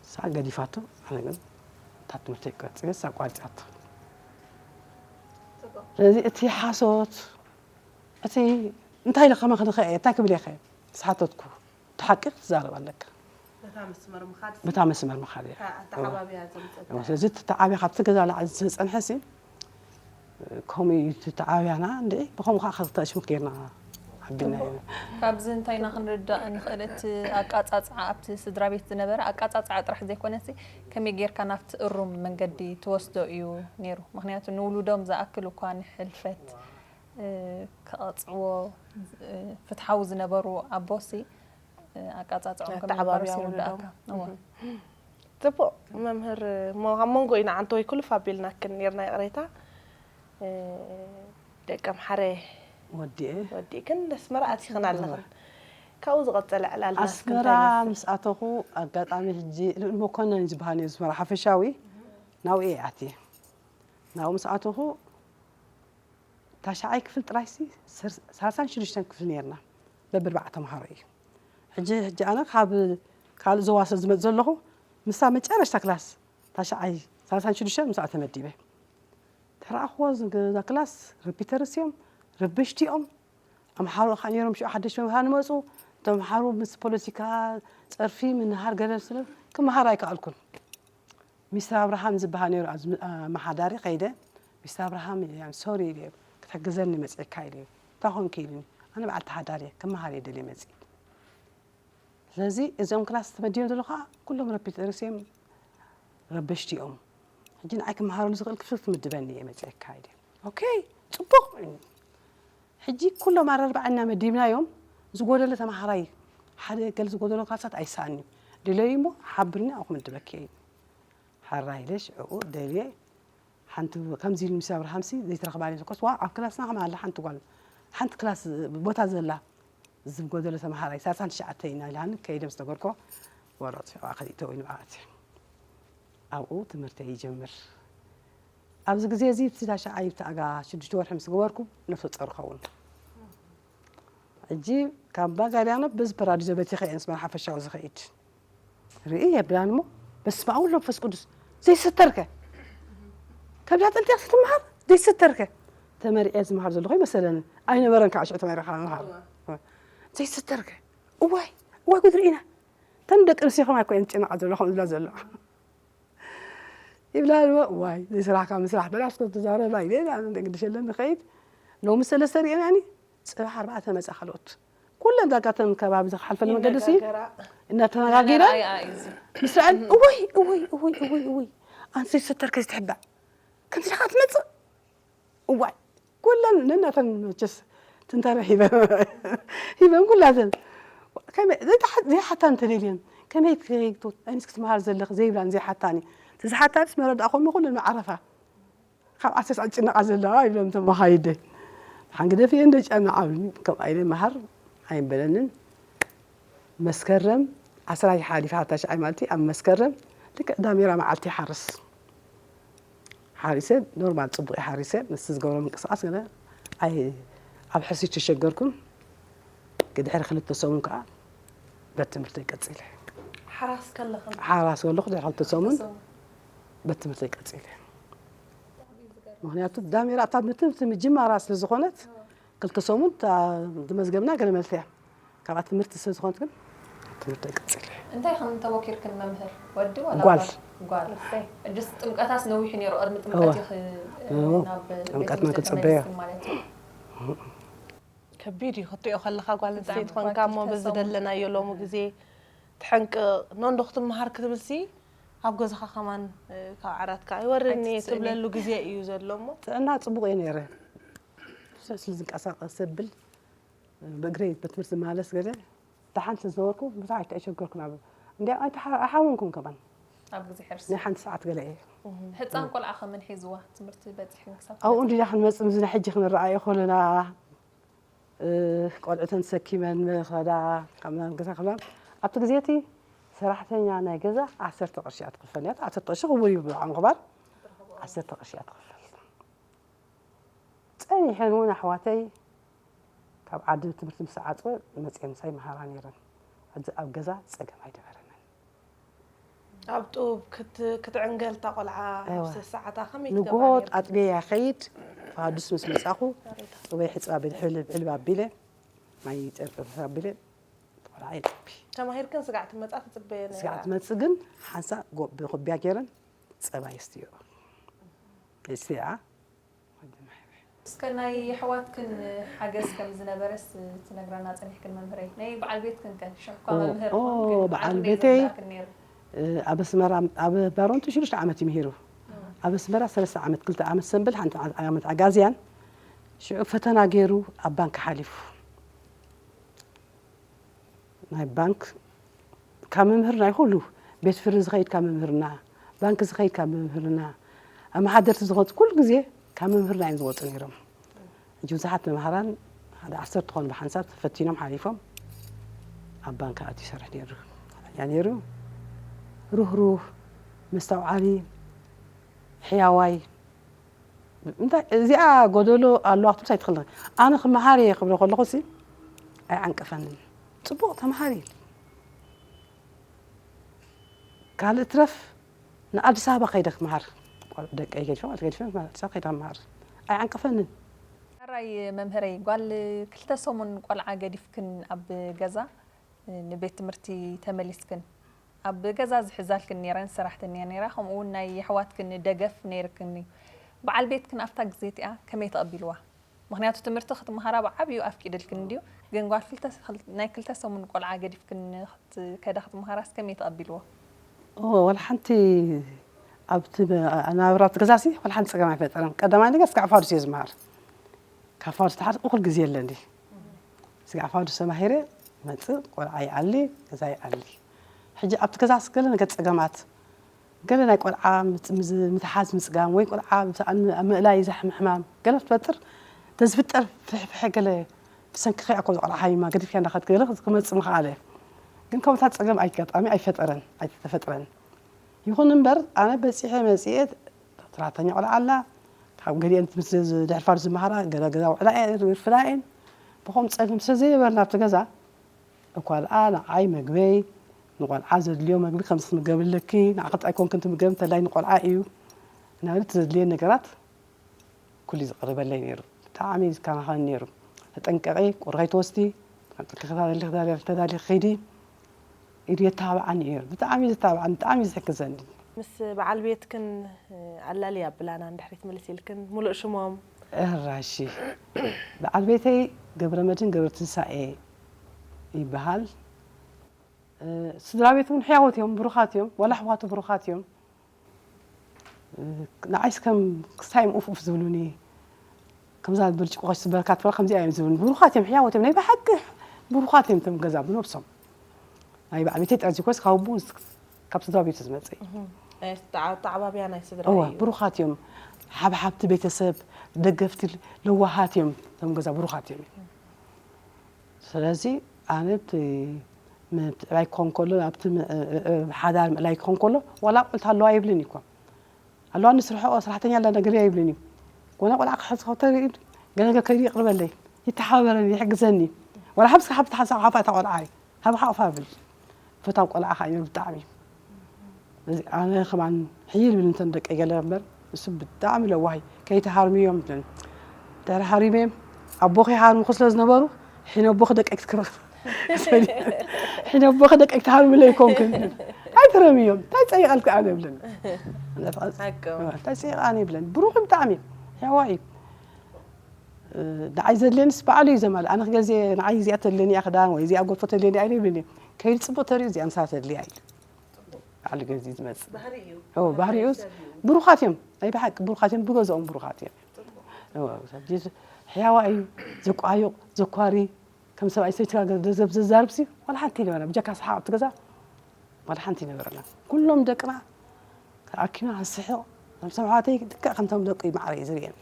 እሳ ገዲፋቶ ኣነ ግን እታ ትምህርቲ ቀፂለ እሳ ቋርጫቶ ስለዚ እቲ ሓሶት እቲ እንታይ ኢለ ከመኽንኸ እየ እንታይ ክብል እየ ዝሓተትኩ እቲ ሓቂ ክትዛረብ ኣለካ በታ መስመር ምኻድ በታ መስመር ምኻድ እየ ኣተዓባብያ ዘምፀት ስለዚ እቲ ተዓብያ ካብቲ ገዛ ላዕሊ ዝተፀንሐ ሲ ከምኡ እዩ እቲ ተዓብያና እንድዒ ብከምኡ ከዓ ክልተ ሽምክ ጌርና ዓቢና ኢና ካብዚ እንታይ ኢና ክንርዳእ ንኽእል እቲ ኣቃፃፅዓ ኣብቲ ስድራ ቤት ዝነበረ ኣቃፃፅዓ ጥራሕ ዘይኮነሲ ከመይ ጌርካ ናብቲ እሩም መንገዲ ትወስዶ እዩ ነይሩ ምክንያቱ ንውሉዶም ዝኣክል እኳ ንሕልፈት ክቐፅዎ ፍትሓዊ ዝነበሩ ኣቦሲ ኣቃፃፅዖም ከመይ ኣተዓባብያ ይባርስ ወለዶም። ይርዳእካ እወ። ፅቡቕ መምህር እሞ ካብ መንጎ ኢና ዓንተወይ ኩልፍ ኣቢልናክን ነርና ይቕሬታ ደቂ ኣምሓረ ወዲኤ ወዲእክን ነስመራ ኣቲኽን ኣለኽን ካብኡ ዝቐፀለ ዕላልና ኣስመራ ምስ ኣተኹ ኣጋጣሚ ሕጂ ልኡል መኮነን ዝበሃል እዩ ኣስመራ ሓፈሻዊ ናብኡ እየ ኣትየ ናብኡ ምስ ኣተኹ ታሽዓይ ክፍል ጥራይሲ ሳልሳን ሽዱሽተን ክፍል ነርና በብርባዕ ተምሃሮ እዩ ሕጂ ሕጂ ኣነ ካብ ካልእ ዞባ ስለ ዝመፅ ዘለኹ ምሳ መጨረሽታ ክላስ ታሽዓይ ሳልሳን ሽዱሽተን ምስኣ ተመዲበ ተረኣኽዎ እዛ ክላስ ሪፒተርስ እዮም ረበሽቲ እዮም ኣምሓሩ ከዓ ነይሮም ሽዑ ሓደሽ መምህራን ይመፁ ተምሓሩ ምስ ፖለቲካ ፀርፊ ምንሃር ገለ ስለ ክመሃር ኣይከኣልኩን ሚስተር ኣብርሃም ዝበሃል ነይሩ ኣብዚ ኣመሓዳሪ ከይደ ሚስተር ኣብርሃም ኢለ፣ ሶሪ ኢለ፣ ክትሕግዘኒ መጺእካ ኢለ፣ እንታይ ኾንኪ ኢሉኒ። ኣነ በዓል ተሓዳሪ እየ፣ ክመሃር እየ ደልየ መጺእ። ስለዚ እዚኦም ክላስ ተመዲቦም ዘለዉ ከዓ ኩሎም ረቢት ርእሲ እዮም፣ ረበሽቲ እዮም። ሕጂ ንዓይ ክመሃረሉ ዝኽእል ክፍሊ ክትምድበኒ እየ መፂአካ ኢለ። ኦኬ፣ ፅቡቕ። ሕጂ ኩሎም ኣረርባዕና መዲብናዮም፣ ዝጎደለ ተምሃራይ ሓደ ገለ ዝጎደሎ ክላሳት ኣይሰኣን እዩ። ድለዩ እሞ ሓብርኒ፣ ኣብኡ ክምድበኪ እየ። ሓራይ ኢለ ሽዕኡ ደልየ ሓንቲ ከምዚ ኢሉ ምስ ኣብርሃምሲ ዘይትረኽባኒ ኢልኩስ፣ ዋ ኣብ ክላስና ከማን ኣላ ሓንቲ ጓል፣ ሓንቲ ክላስ ቦታ ዘላ ዝጎደለ ተምሃራይ ሰላሳ ትሽዓተ ኢና ኢላኒ። ከይደ ምስ ነገርኮ ወረቕት ሽዕዋ ከሊእተ ወይ ንብዓት ኣብኡ ትምህርተይ ይጀምር። ኣብዚ ግዜ እዚ እቲ ታሽዓይ ብቲ ኣጋ ሽዱሽተ ወርሒ ምስ ገበርኩ ነፍሰ ጾር ኸውን። ሕጂ ካብ ባጋልያኖ በዚ ፓራዲዞ በቲኸ እየ ምስ መርሓ ፈሻዊ ዝኸይድ። ርኢ የብላን እሞ በስመ ኣብ ወወልድ ወመንፈስ ቅዱስ ዘይሰተርከ ከብዳ ጠልጢያ ክትምሃር ዘይሰተርከ ተመሪዐ ዝመሃር ዘለኹ ይመሰለኒ። ኣይነበረን ከዓ ሽዑ ተመሪኻ ምሃር ዘይሰተርከ። እዋይ እዋይ ጉድ ርኢና። ተን ደቂ ኣንስትዮ ከማይ እኮ እየን ዝጨነቓ ዘለኹም ዝብላ ዘለዋ። ይብላ ኣለዎ። ዋይ ዘይስራሕካ ምስራሕ በላ እስኮ ትዛረባ ኢለ ኣነ ግድሽ የለን ንኸይድ። ሎሚ ሰለስተ ርኤናኒ ጽባሕ ኣርባዕተ መጻ ካልኦት ኩለን ዳጋተን ከባቢ ዝሓልፈን መገዲ ሲ እናተነጋገራ ምስ ረኣን እወይ እወይ እወይ እወይ እወይ ኣንሰይ ሰተርከ ዝተሕባእ ከምዚ ዳኻ ትመጽእ እዋይ ኩለን ነናተን መቸስ ትንተረ ሂበን ሂበን ኩላተን ዘይሓታ እንተደልየን ከመይ ከይግቶ ኣንስ ክትመሃር ዘለኽ ዘይብላን ዘይሓታኒ ዝሓታንስ መረዳእኮም ኩለን መዓረፋ ካብ ዓሰርተ ሰዓት ጭነቓ ዘለዋ ይብሎም እቶም መኻይደ ሓንግደፍ እየ እንደ ጨና ዓብልኒ ከም ኣይለ መሃር ኣይበለንን መስከረም ዓስራ ሓሊፋ ሓታ ሽዓይ ማለት ኣብ መስከረም ልክዕ ዳሜራ መዓልቲ ይሓርስ ሓሪሰ ኖርማል ጽቡቕ ሓሪሰ ምስ ዝገብሮ ምንቅስቃስ ገለ ኣይ ኣብ ሕርሲ ተሸገርኩም ድሕሪ ክልተ ሰሙን ከዓ በት ትምህርተይ ቀጺለ ሓራስ ከለኹ ሓራስ ከለኹ ድሕሪ ክልተ ሰሙን በት ትምህርተይ ቀጺለ ምክንያቱ ዳሜራ እታ ትምህርቲ ምጅማራ ስለ ዝኾነት ክልተ ሰሙን ዝመዝገብና ገለ መልስ እያ ካብኣ ትምህርቲ ስለ ዝኾነት ግን ትምህርተይ ቀፂለ። እንታይ ከም ተቦኪርክን መምህር ወዲ ወላ ጓል? ጓል። እጅስ ጥምቀታስ ነዊሑ ነይሩ ቅድሚ ጥምቀት እዩ ናብ ጥምቀትና ክፅበዮ ማለት እዩ። ከቢድ እዩ ክትሪኦ ከለካ ጓል ኣንስተይቲ ኮንካ እሞ በዚ ደለናዮ ሎሚ ግዜ ትሕንቅቕ ኖንዶ ክትምሃር ክትብልሲ ኣብ ገዛኻ ከማን ካብ ዓራትካ ኣይወርድን እየ ትብለሉ ግዜ እዩ ዘሎ እሞ ጥዕና ፅቡቕ እዩ ነይረ ስለ ዝንቀሳቐስ ዘብል ብእግረይ በትምህርቲ ዝመላለስ ገለ ደሓን ስለ ዝነበርኩ ብዙሕ ኣይተሸገርኩን ኣብ እንዲያ ኣይሓወንኩን ከማን ኣብ ግዜ ሕርሲ ናይ ሓንቲ ሰዓት ገለ እየ ህፃን ቆልዓ ከመን ሒዝዋ ትምህርቲ በፂሕን ክሳብ ኣብኡ እንዲዳ ክንመፅእ ምስና ሕጂ ክንረኣየ ከለና ቆልዑተን ተሰኪመን መኸዳ ካብ ናብ ገዛ ክብላ ኣብቲ ግዜ እቲ ሰራሕተኛ ናይ ገዛ ዓሰርተ ቅርሺ እያ ትኽፈል ነያ ዓሰርተ ቅርሺ ክቡር እዩ ብዓም ክባር ዓሰርተ ቅርሺ እያ ትኽፈል ጸኒሐን እውን ኣሕዋተይ ካብ ዓዲ ትምህርቲ ምስ ተዓጽወ መጽኤ ምሳይ ይመሃራ ነይረን። ሕዚ ኣብ ገዛ ጸገም ኣይነበረንን። ኣብ ጡብ ክትዕንገል እታ ቆልዓ ኣብ ሰዓታ ከመይ ትገብራ ንግሆ ነርኪ? ኣጥብየ እያ ከይድ ፋዱስ ምስ መጻኹ ወይ ሕጽባ ብድሕልብ ዕልብ ኣቢለ ማይ ጨርቂ ኣቢለ ቆልዓ የጥቢ። ተማሂርክን ስጋዕ ትመጻ ትጽበየ ነይራ? ስጋዕ ትመጽእ ግን ሓንሳእ ጎ- ብኹቢያ ገይረን ጸባ የስትዮ። የስትያ እስከ ናይ የሕዋትክን ሓገዝ ከም ዝነበረስ ትነግረና ጸኒሕክን መምህረይ። ናይ በዓል ቤትክን ከ ሽሕኳ መምህር ኾንክን በዓል ቤተይ ኣብ ኣስመራ ኣብ ባሮንቱ ሽዱሽተ ዓመት እዩ ምሂሩ ኣብ ኣስመራ ሰለስተ ዓመት ክልተ ዓመት ሰንብል ሓንቲ ዓመት ኣጋዝያን ሽዑ ፈተና ገይሩ ኣብ ባንክ ሓሊፉ ናይ ባንክ ካብ መምህርና ይኹሉ ቤት ፍርዲ ዝኸይድ ካብ መምህርና ባንክ ዝኸይድ ካብ መምህርና ኣመሓደርቲ ዝኾኑ ኩሉ ግዜ ካብ መምህርና እዮም ዝወፁ ነይሮም ሕጂ ብዙሓት መምሃራን ሓደ ዓሰርተ ዝኾኑ ብሓንሳብ ተፈቲኖም ሓሊፎም ኣብ ባንክ ኣትዩ ይሰርሕ ነይሩ ያ ነይሩ ሩህሩህ መስተውዓሊ ሕያዋይ እንታይ እዚኣ ጎደሎ ኣለዋ ክትብልስ ኣይትኽእልን። ኣነ ክመሃር እየ ክብሎ ከለኹ ሲ ኣይዓንቀፈንን። ፅቡቕ ተምሃሪ ካልእ ትረፍ ንኣዲስ ኣበባ ከይደ ክመሃር ቆልዑ ደቀይ ገዲፎም ኣቲ ገዲፎም ኣዲስ ኣበባ ከይደ ክመሃር ኣይዓንቀፈንን። ሕራይ መምህረይ ጓል ክልተ ሰሙን ቆልዓ ገዲፍክን ኣብ ገዛ ንቤት ትምህርቲ ተመሊስክን ኣብ ገዛ ዝሕዛልክን ነይረን ሰራሕተኛ ነይራ ከምኡ እውን ናይ የሕዋትክን ደገፍ ነይርክን እዩ በዓል ቤትክን ኣብታ ግዜ እቲኣ ከመይ ተቐቢልዋ? ምኽንያቱ ትምህርቲ ክትመሃራ ብዓብዩ ኣፍቂድልክን እንድዩ፣ ግን ጓል ክልተ፣ ናይ ክልተ ሰሙን ቆልዓ ገዲፍክን ክትከዳ ክትመሃራስ ከመይ ተቐቢልዎ? እወ፣ ወላ ሓንቲ ኣብቲ ናብራ ኣብቲ ገዛሲ ወላ ሓንቲ ጸገም ኣይፈጠረን። ቀዳማይ ነገር ስጋዕ ፋዱስ እየ ዝመሃር። ካብ ፋዱስ ተሓት እኹል ግዜ የለን ድዩ? ስጋዕ ፋዱስ ተማሂረ መጽእ፣ ቆልዓ ይኣሊ፣ ገዛ ይኣሊ። ሕጂ ኣብቲ ገዛስ ገለ ነገር ጸገማት፣ ገለ ናይ ቆልዓ ምጽ-፣ ምዝ-፣ ምትሓዝ ምጽጋም ወይ ቆልዓ ብሰኣን ኣብ ምእላይ ዘሕምሕማም ገለ ክትፈጥር፣ ተዝፍጠር ፍሕፍሐ ገለ ብሰንክኺ እኮ ቆልዓ ሓሚማ ገዲፍያ እንዳኸድክ ገለ ክመጽእ ምኽኣለ። ግን ከምኡታት ጸገም ኣይጋጣሚ ኣይፈጠረን፣ ኣይተፈጥረን። ይኹን እምበር ኣነ በጺሐ መጺኤ ሰራሕተኛ ቆልዓ ኣላ፣ ካብ ገሊአን ምስ ድሕሪ ፋዱስ ዝመሃራ ገለ ገዛ ውዕላ እየን፣ ርፍዳ እየን። ብኸም ጸገም ስለ ዘይነበርና ኣብቲ ገዛ፣ እኳ ደኣ ንዓይ መግበይ፣ ንቆልዓ ዘድልዮ መግቢ ከም ዝትምገብ ኣለኪ፣ ንዓኺ ጥራይ ኮንክን ትምገብ እንተላይ ንቆልዓ እዩ። እናበለት ዘድልየን ነገራት ኩሉ ዘቕርበለይ ነይሩ። ብጣዕሚ እዩ ዝከናኸን ነይሩ። ተጠንቀቒ፣ ቁሪ ከይትወስዲ፣ ተዳሊ-፣ ተዳሊ-፣ ተዳሊ ኺዲ ኢሉ የተባብዓኒ እዩ ነይሩ። ብጣዕሚ እዩ ዘተባብዓኒ፣ ብጣዕሚ እዩ ዝሕግዘኒ። ምስ በዓል ቤትክን ኣላልያ ብላና እንድሕሪ ትምልስ ኢልክን፣ ሙሉእ ሽሞም? እራሺ። በዓል ቤተይ ገብረመድህን ገብረትንሳኤ ይበሃል። እ፣ ስድራ ቤት እውን ሕያዎት እዮም፣ ብሩኻት እዮም፣ ዋላ ኣሕዋቱ ብሩኻት እዮም። እ፣ ንዓይስ ከም ክሳይ እዮም ኡፍ ኡፍ ዝብሉኒ፣ ከምዛ ብርጭቆ ከይስበረካ ትበል፣ ከምዚኣ እዮም ዝብሉኒ። ብሩኻት እዮም፣ ሕያዎት እዮም፣ ናይ ብሓቂ ብሩኻት እዮም እቶም ገዛ ብነብሶም። ናይ በዓል ቤተይ ጥራይ ዘይኮነስ ካብ ኣቦኡ ካብ ስድራ ቤቱ ዝመጸ እዩ። እህ፣ ናይ ኣተዓ-፣ ኣተዓባብያ ናይ ስድራ እወ፣ እዩ። ብሩኻት እዮም። ሓብሓብቲ ቤተሰብ፣ ደገፍቲ፣ ለዋሃት እዮም እቶም ገዛ ብሩኻት እዮም። ስለዚ ኣነ እቲ ምትዕባይ ክኾን ከሎ፣ ኣብቲ ም-፣ እ-፣ እ-፣ ሓዳር ምእላይ ክኾን ከሎ፣ ዋላ ኣቑሑት ኣለዋ ይብልን እኮ። ኣለዋ ንስርሖ፣ ሰራሕተኛ ኣላ ነገር እያ ይብልን እዩ። ዋላ ቆልዓ ክሕዝ ከሎ ተርኢ፣ ገለ ነገር ከይዱ ይቕርበለይ፣ ይተሓባበረኒ፣ ይሕግዘኒ። ዋላ ሓብስ ሓብቲ ሓንሳብ ሓፋ እታ ቆልዓ እያ። ሃብ ሓቕፋ ብል። ፈታው ቆልዓ ኸዓ እዩ ብጣዕሚ። እዚ ኣነ ከማን ሕይል ብል እንተን ደቀይ ገለ እምበር፣ እሱ ብጣዕሚ ለዋህ እዩ። ከይትሃርምዮም ዝብለኒ። ድሕሪ ሃሪመዮም፣ ኣቦኺ ይሃርሙኺ ስለ ዝነበሩ፣ ሒነ ኣቦኺ ደቀይ ክትክረ-፣ ሒነ ኣቦኺ ደቀይ ክትሃርምለይ ኣይኮንክን። ኣይትረምዮም፣ እንታይ ጸይቐልኪ ኣነ ይብለኒ። ሓቂ። እንታይ ጸይቐ ኣነ ይብለኒ። ብሩኽ ብጣዕሚ፣ ሕያዋይ እዩ። እ፣ ንዓይ ዘድልየንስ ባዕሉ እዩ ዘማልእ። ኣነ ክገዝእ፣ ንዓይ እዚኣ ተድልየኒ እያ ክዳን ወይ እዚኣ ጎትፎ ተድልየኒ እያ ኢለ ይብለኒ። ከይዱ ጽቡቕ ተሪኡ እዚኣ ንሳ ተድልያ ኢሉ። ባዕሉ ገዚኡ ዝመጽእ። ባህሪ እዩ። ኦ፣ ባህሪ ባህሪኡ እዩ። ሰብ እዩ። ብሩኻት እዮም። ናይ ብሓቂ ብሩኻት እዮም። ብገዝኦም ብሩኻት እዮም። ጽቡቕ። ኦ፣ ሰብ ጅስ ሕያዋ እዩ። ዘቋዩቕ፣ ዘኳሪ፣ ከም ሰብኣይ ሰበይቲ ጋር ገንዘብ ዘዛርብ ሲ፣ ዋላ ሓንቲ ይነበረ። ብጀካ ሰሓቕ ኣብቲ ገዛ፣ ዋላ ሓንቲ ይነበረና። ኩሎም ደቅና ተኣኪብና ንስሕቕ። ከም ሰብ ኣሕዋተይ ልክዕ ከምቶም ደቂ ማዕረ እዩ ዝርእየን።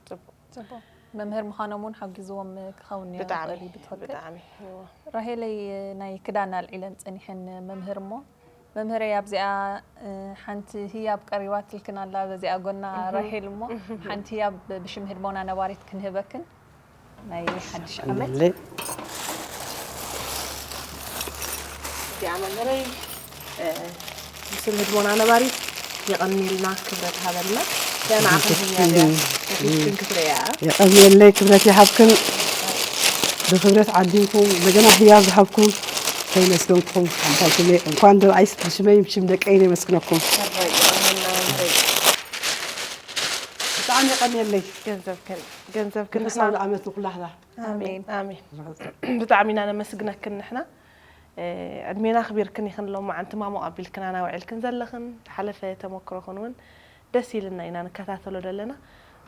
ጽቡቕ። ጽቡቕ። መምህር ምዃኖም እውን ሓጊዝዎም ክኸውን ብጣዕሚ፣ ይኽእል እዩ ብትኽክል። ብጣዕሚ፣ እዎ። ራሄለይ፣ ናይ ክዳን ኣልዒለን ጸኒሐን መምህር እሞ፣ መምህረይ ኣብዚኣ፣ እ፣ ሓንቲ ህያብ ቀሪባትልክን ኣላ፣ በዚኣ ጎና እህ። ራሄል እሞ፣ እህ። ሓንቲ ህያብ ብሽም ህድሞና ነባሪት ክንህበክን ናይ ሓድሽ ዓመት። ቀኒለይ። እዚኣ መምህረይ፣ እ፣ ብስም ህድሞና ነባሪት የቐንየልና፣ ክብረት ሃበልና። እዚኣ ንዓኹም ህያብ እያ፣ ንኽሽክን ክትርእያ። የቐንየለይ፣ ክብረት ይሃብክን። ብክብረት ዓዲምኩም፣ እንደገና ህያብ ዝሃብኩም፣ ከይመስገንኩም፣ ኣምሳልኩም እየ። እንኳን ደብኣይስ ብሽመይ ብሽም ደቀይን የመስግነኩም። ሕራይ፣ የቐንየልና መምህረይ። ብጣዕሚ የቐንየለይ። ገንዘብክን፣ ገንዘብክን ብሕሳብ ንዓና። ንዓመት ንኩላህና። ኣሜን። ኣሜን። ብጣዕሚ ኢና ነመስግነክን ንሕና። እ፣ ዕድሜና ኣኽቢርክን ኢኽን ሎማዓንቲ ማሞቕ ኣቢልክን ኣናውዒልክን ዘለኽን፣ ዝሓለፈ ተመክሮኽን እውን ደስ ኢልና ኢና ንከታተሎ ዘለና።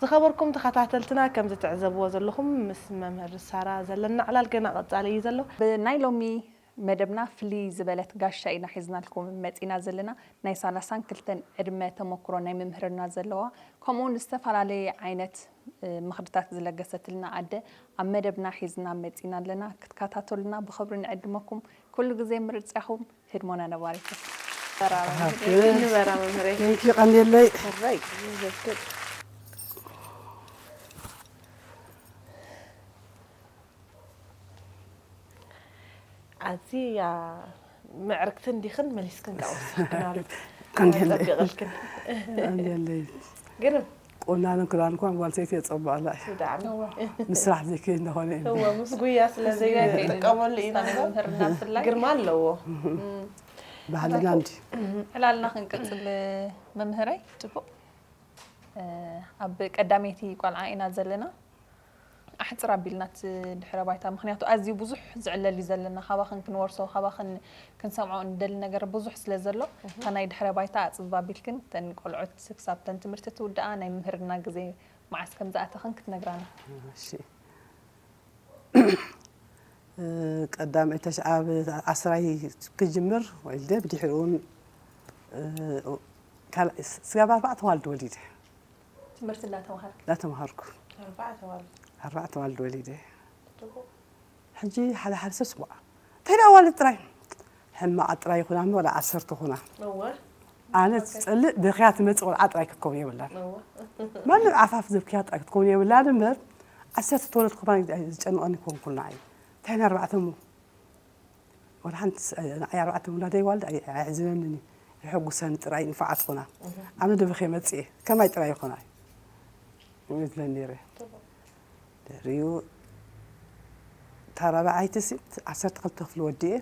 ዝኸበርኩም ተኸታተልትና፣ ከም ዝትዕዘብዎ ዘለኹም ምስ መምህር ሳራ ዘለና ዕላል ገና ቀጻሊ እዩ ዘሎ። ብናይ ሎሚ መደብና ፍልይ ዝበለት ጋሻ ኢና ሒዝናልኩም መጺና ዘለና። ናይ ሰላሳን ክልተን ዕድመ ተመክሮ ናይ ምምህርና ዘለዋ፣ ከምኡውን ዝተፈላለየ ዓይነት፣ እ፣ ምኽርታት ዝለገሰትልና ኣደ ኣብ መደብና ሒዝና መጺና ኣለና። ክትከታተሉና ብኽብሪ ንዕድመኩም። ኩሉ ግዜ ምርጫኹም ህድሞና ነባሪት። ንበራ መምህረይ። ንበራ መምህረይ። Thank you፣ ቀንየለይ። ሕራይ፣ ይዘክር። ኣዝያ ምዕርግቲ እንዲኽን መሊስክን ከዓ ወሲኽክን ኣሎ። ቀንየለይ። ጸቢቕልክን። ቀንየለይ። ግርም። ቁናኖን ክዳን እኳ ጓል ሰይቲ የጸብቐላ እዩ። ብጣዕሚ። እዋ። ምስራሕ ዘይክእል እንደኾነ እዩ። እወ፣ ምስ ጉያ ስለ ጉያ ከይዱ ዘይጥቀመሉ ኢና። ስታን መምህርና ብፍላይ። ግርማ ኣለዎ። እም። ባህልና እንዲ። ዕላልና ክንቅጽል መምህረይ። ጽቡቕ። ኣብ ቀዳመይቲ ቆልዓ ኢና ዘለና። ኣሕፅር ኣቢልና እቲ ድሕረ ባይታ፣ ምክንያቱ ኣዝዩ ብዙሕ ዝዕለል እዩ ዘለና። ካባኽን ክንወርሶ፣ ካባኽን ክንሰምዖ እንደሊ ነገር ብዙሕ ስለ ዘሎ፣ እታ ናይ ድሕረ ባይታ ኣፅብብ ኣቢልክን፣ ተን ቆልዑት ክሳብ ተን ትምህርቲ ትውድኣ ናይ ምምህርና ግዜ መዓስ ከም ዝኣተኽን ክትነግራና። እሺ። ቀዳመይቲ ተሽዓብ ዓስራይ ክጅምር ወልደ፣ ብድሕሪኡ እውን ካልኣይ ስጋብ ኣርባዕተ ዋልድ ወሊደ። ትምህርቲ እንዳተምሃርክ? እንዳተምሃርኩ ኣርባዕተ ዋልድ። ኣርባዕተ ዋልድ ወሊደ። ሕጂ ሓደ ሓደ ሰብ ስሙዓ እንታይ ደኣ ዋልድ ጥራይ ሕማቕ ጥራይ ይኹና እምበር ወላ ዓሰርተ ኹና። እወ። ኣነ ትጸልእ ብኽያ ትመጽእ ቆልዓ ጥራይ ክትከውን የብላን። እወ። ማንም ዓፋፍ ዘብክያ ጥራይ ክትከውን የብላን እምበር ዓሰርተ ተወለድኩ ከማን ዝጨንቐኒ ክኾንኩልና እዩ። እንታይ ኣርባዕተ እሞ ወላ ሓንቲ ንዓይ ኣርባዕተ ውላደይ ዋልድ ኣይ- ኣየሕዝነንን እዩ። የሐጉሰኒ ጥራይ ንፋዓት ኹና። ኣነ ደብኸ መጽእ ከማይ ጥራይ ይኾና እዩ ዝብለኒ ነይረ። ድሕሪኡ እታ ራብዓይቲ ሲት ዓሰርተ ክልተ ክፍሊ ወዲኤ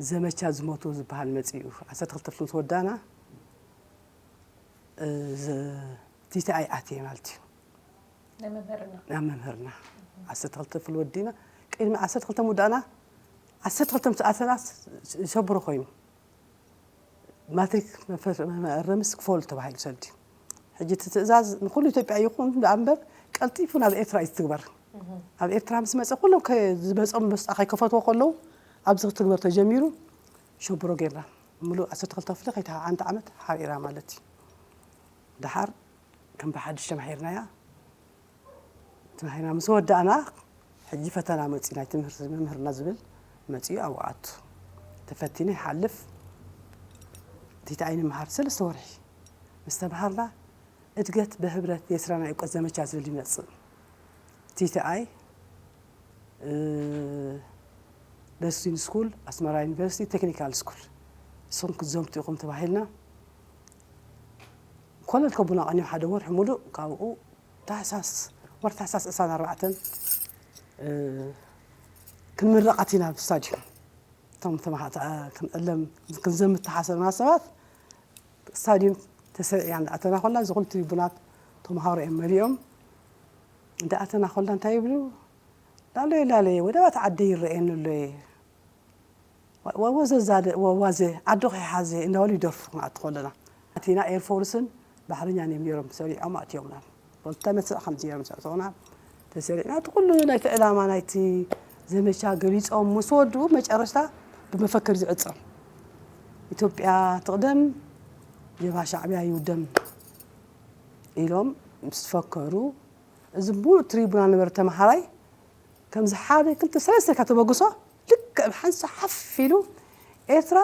ዘመቻ ዝሞቱ ዝበሃል መጺኡ። ዓሰርተ ክልተ ክፍሊ ምስ ወዳና ቲቲኣይ ኣትየ ማለት እዩ። ናይ መምህርና። ናብ መምህርና ዓሰርተ ክልተ ክፍሊ ወዲና ቅድሚ ዓሰርተ ክልተ ምውዳእና ዓሰርተ ክልተ ምስ ኣተና ሸብሮ ኮይኑ ማትሪክ መፈ- መእረምስ ክፈሉ ተባሂሉ ሰልዲ። ሕጂ እቲ ትእዛዝ ንኩሉ ኢትዮጵያ ይኹን ደኣ እምበር ቀልጢፉ ናብ ኤርትራ እዩ ዝትግበር። ኣብ ኤርትራ ምስ መፀ ኩሎም ከ- ዝመፆም መስጣ ከይከፈትዎ ከለዉ ኣብዚ ክትግበር ተጀሚሩ። ሸብሮ ጌርና ምሉእ ዓሰርተ ክልተ ክፍሊ ከይታ ሓንቲ ዓመት ሓቢራ ማለት እዩ። ደሓር ከም ብሓድሽ ተማሂርናያ። ተማሂርና ምስ ወዳእና ሕጂ ፈተና መፂ ናይ ትምህርቲ መምህርና ዝብል መፂኡ ኣብኡ ኣቱ ተፈቲነ ይሓልፍ። ቲታ ኣይንምሃር ሰለስተ ወርሒ ምስ ተምሃርና እድገት በህብረት የስራና እውቀት ዘመቻ ዝብል ይመፅእ። ቲቲኣይ ነርሲን ስኩል ኣስመራ ዩኒቨርሲቲ ቴክኒካል ስኩል እሶም ክትዘምቱ ኢኹም ተባሂልና። ኮለል ከቡና ቀኒም ሓደ ወርሒ ሙሉእ ካብኡ ታሕሳስ ወር ታሕሳስ ዕስራን ኣርባዕተን ክንምረቓት ኢና ኣብ ስታድዮም። እቶም ተማሃ- ክንዕለም ክንዘምት ተሓሰብና ሰባት ስታድዮም ተሰሪዕና እንዳኣተና ኮላ እዚ ኩሉ ትሪቡናት ተምሃሮ እዮም መሊኦም። እንዳኣተና ኮላ እንታይ ይብሉ? ላለየ ላለየ ወደባት ዓደይ ይረኣየኒ ኣሎ ወዘዛደ ወዋዘ ዓዱ ከይሓዘ እንዳበሉ ይደርፉ ክንኣቱ ከለና ኣቲና ኤርፎርስን ባሕርኛን እዮም ነይሮም ሰሪዖም ኣእትዮምና። ወልታ መፅእ ከም ዝየም ሰእተውና ተሰሪዕና እቲ ኩሉ ናይቲ ዕላማ ናይቲ ዘመቻ ገሊፆም ምስ ወድኡ መጨረሽታ ብመፈክር ዝዕፀም ኢትዮጵያ ትቕደም ጀብሃ ሻዕብያ ይውደም ኢሎም ምስ ፈከሩ እዚ ሙሉእ ትሪቡና ነበረ ተምሃራይ ከምዚ ሓደ ክልተ ሰለስተ ኢልካ ተበግሶ ልክዕ ብሓንሳ ሓፍ ኢሉ ኤርትራ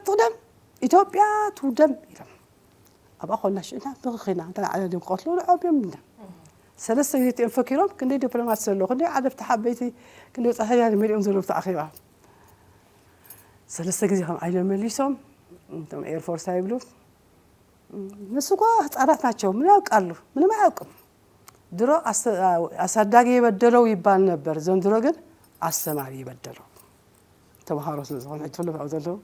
ትቕደም ኢትዮጵያ ትውደም ኢሎም ኣብኣ ኮና ሽእና ብኽኺና እንተ ዓለ ድም ክቐትሉ ንዖም እዮም እንዳ ሰለስተ ግዜ እቲኦም ፈኪሮም ክንደይ ዲፕሎማት ዘሎ ክንደይ ዓለፍቲ ሓበይቲ ክንደይ ወጻኢ መሊኦም ዘለዉ ተኣኺባ ሰለስተ ግዜ ከም ዓይሎም መሊሶም እቶም ኤርፎርስ ኣይብሉ ንሱ እኮ ህፃናት ናቸው ምን ያውቃሉ ምንም አያውቅም ድሮ አሳዳጊ የበደለው ይባል ነበር ዘንድሮ ግን አስተማሪ የበደለው ተምሃሮ ስለ ዝኾኑ ሕጂ ትፈልጥ ኣብኡ ዘለዉ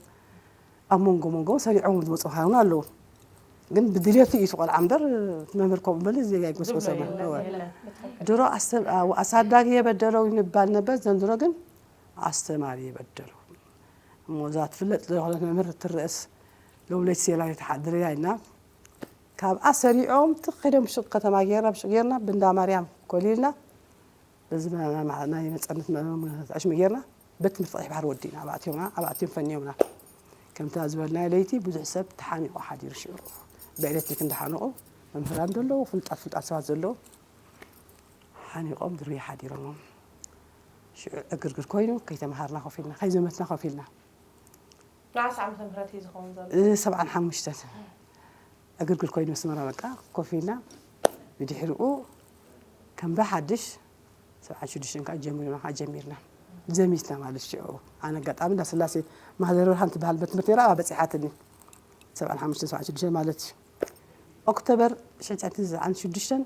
ኣብ መንጎ መንጎ ሰሪዖም ዝመፁ ሃውን ኣለዉ ግን ብድልየቱ እዩ ትቆልዓ እምበር መምህር ከምኡ በል ዜጋ ይጎስጎሰ ድሮ አሳዳጊ የበደለው ይባል ነበር ዘንድሮ ግን ኣስተማሪ የበደለው እሞ እዛ ትፍለጥ ዝኾነት መምህር ትርአስ ሎም ለይቲ ሴላ ተሓድርያ ኢልና ካብኣ ሰሪዖም ትኸደም ብሽቕ ከተማ ጌርና ብሽቕ ጌርና ብንዳ ማርያም ኮሊልና በዚ ናይ መፀነት ዕሽሚ ጌርና ቤት ትምህርቲ ቀይሕ ባሕሪ ወዲና ኣብ ኣትዮምና ኣብ ኣትዮም ፈንዮምና ከምታ ዝበልናዮ ለይቲ ብዙሕ ሰብ ተሓኒቑ ሓዲሩ ሽዑ ብኤሌክትሪክ እንዳሓነቑ መምህራን ዘለዉ ፍልጣት ፍልጣት ሰባት ዘለዉ ሓኒቖም ድርብያ ሓዲሮሞም ሽዑ ዕግርግር ኮይኑ ከይተምሃርና ኮፍ ኢልና ከይዘመትና ኮፍ ኢልና መዓስ ዓመተ ምህረት እዩ ዝኸውን ዘሎ? እዚ ሰብዓን ሓሙሽተን ዕግርግር ኮይኑ ኣስመራ በቃ ኮፍ ኢልና ብድሕሪኡ ከም ብሓድሽ ሰብዓን ሽዱሽተን ከዓ ጀሚርና ከዓ ጀሚርና ዘሚትና ማለት ሽዑ ኣነ ኣጋጣሚ እንዳ ስላሴ ማህደር ብርሃን ትበሃል ቤት ትምህርቲ ነይራ ኣብኣ በፂሓትኒ ሰብዓን ሓሙሽተን ሰብዓን ሽዱሽተን ማለት እዩ ኦክቶበር ሽሕን ትሽዓን ሽዱሽተን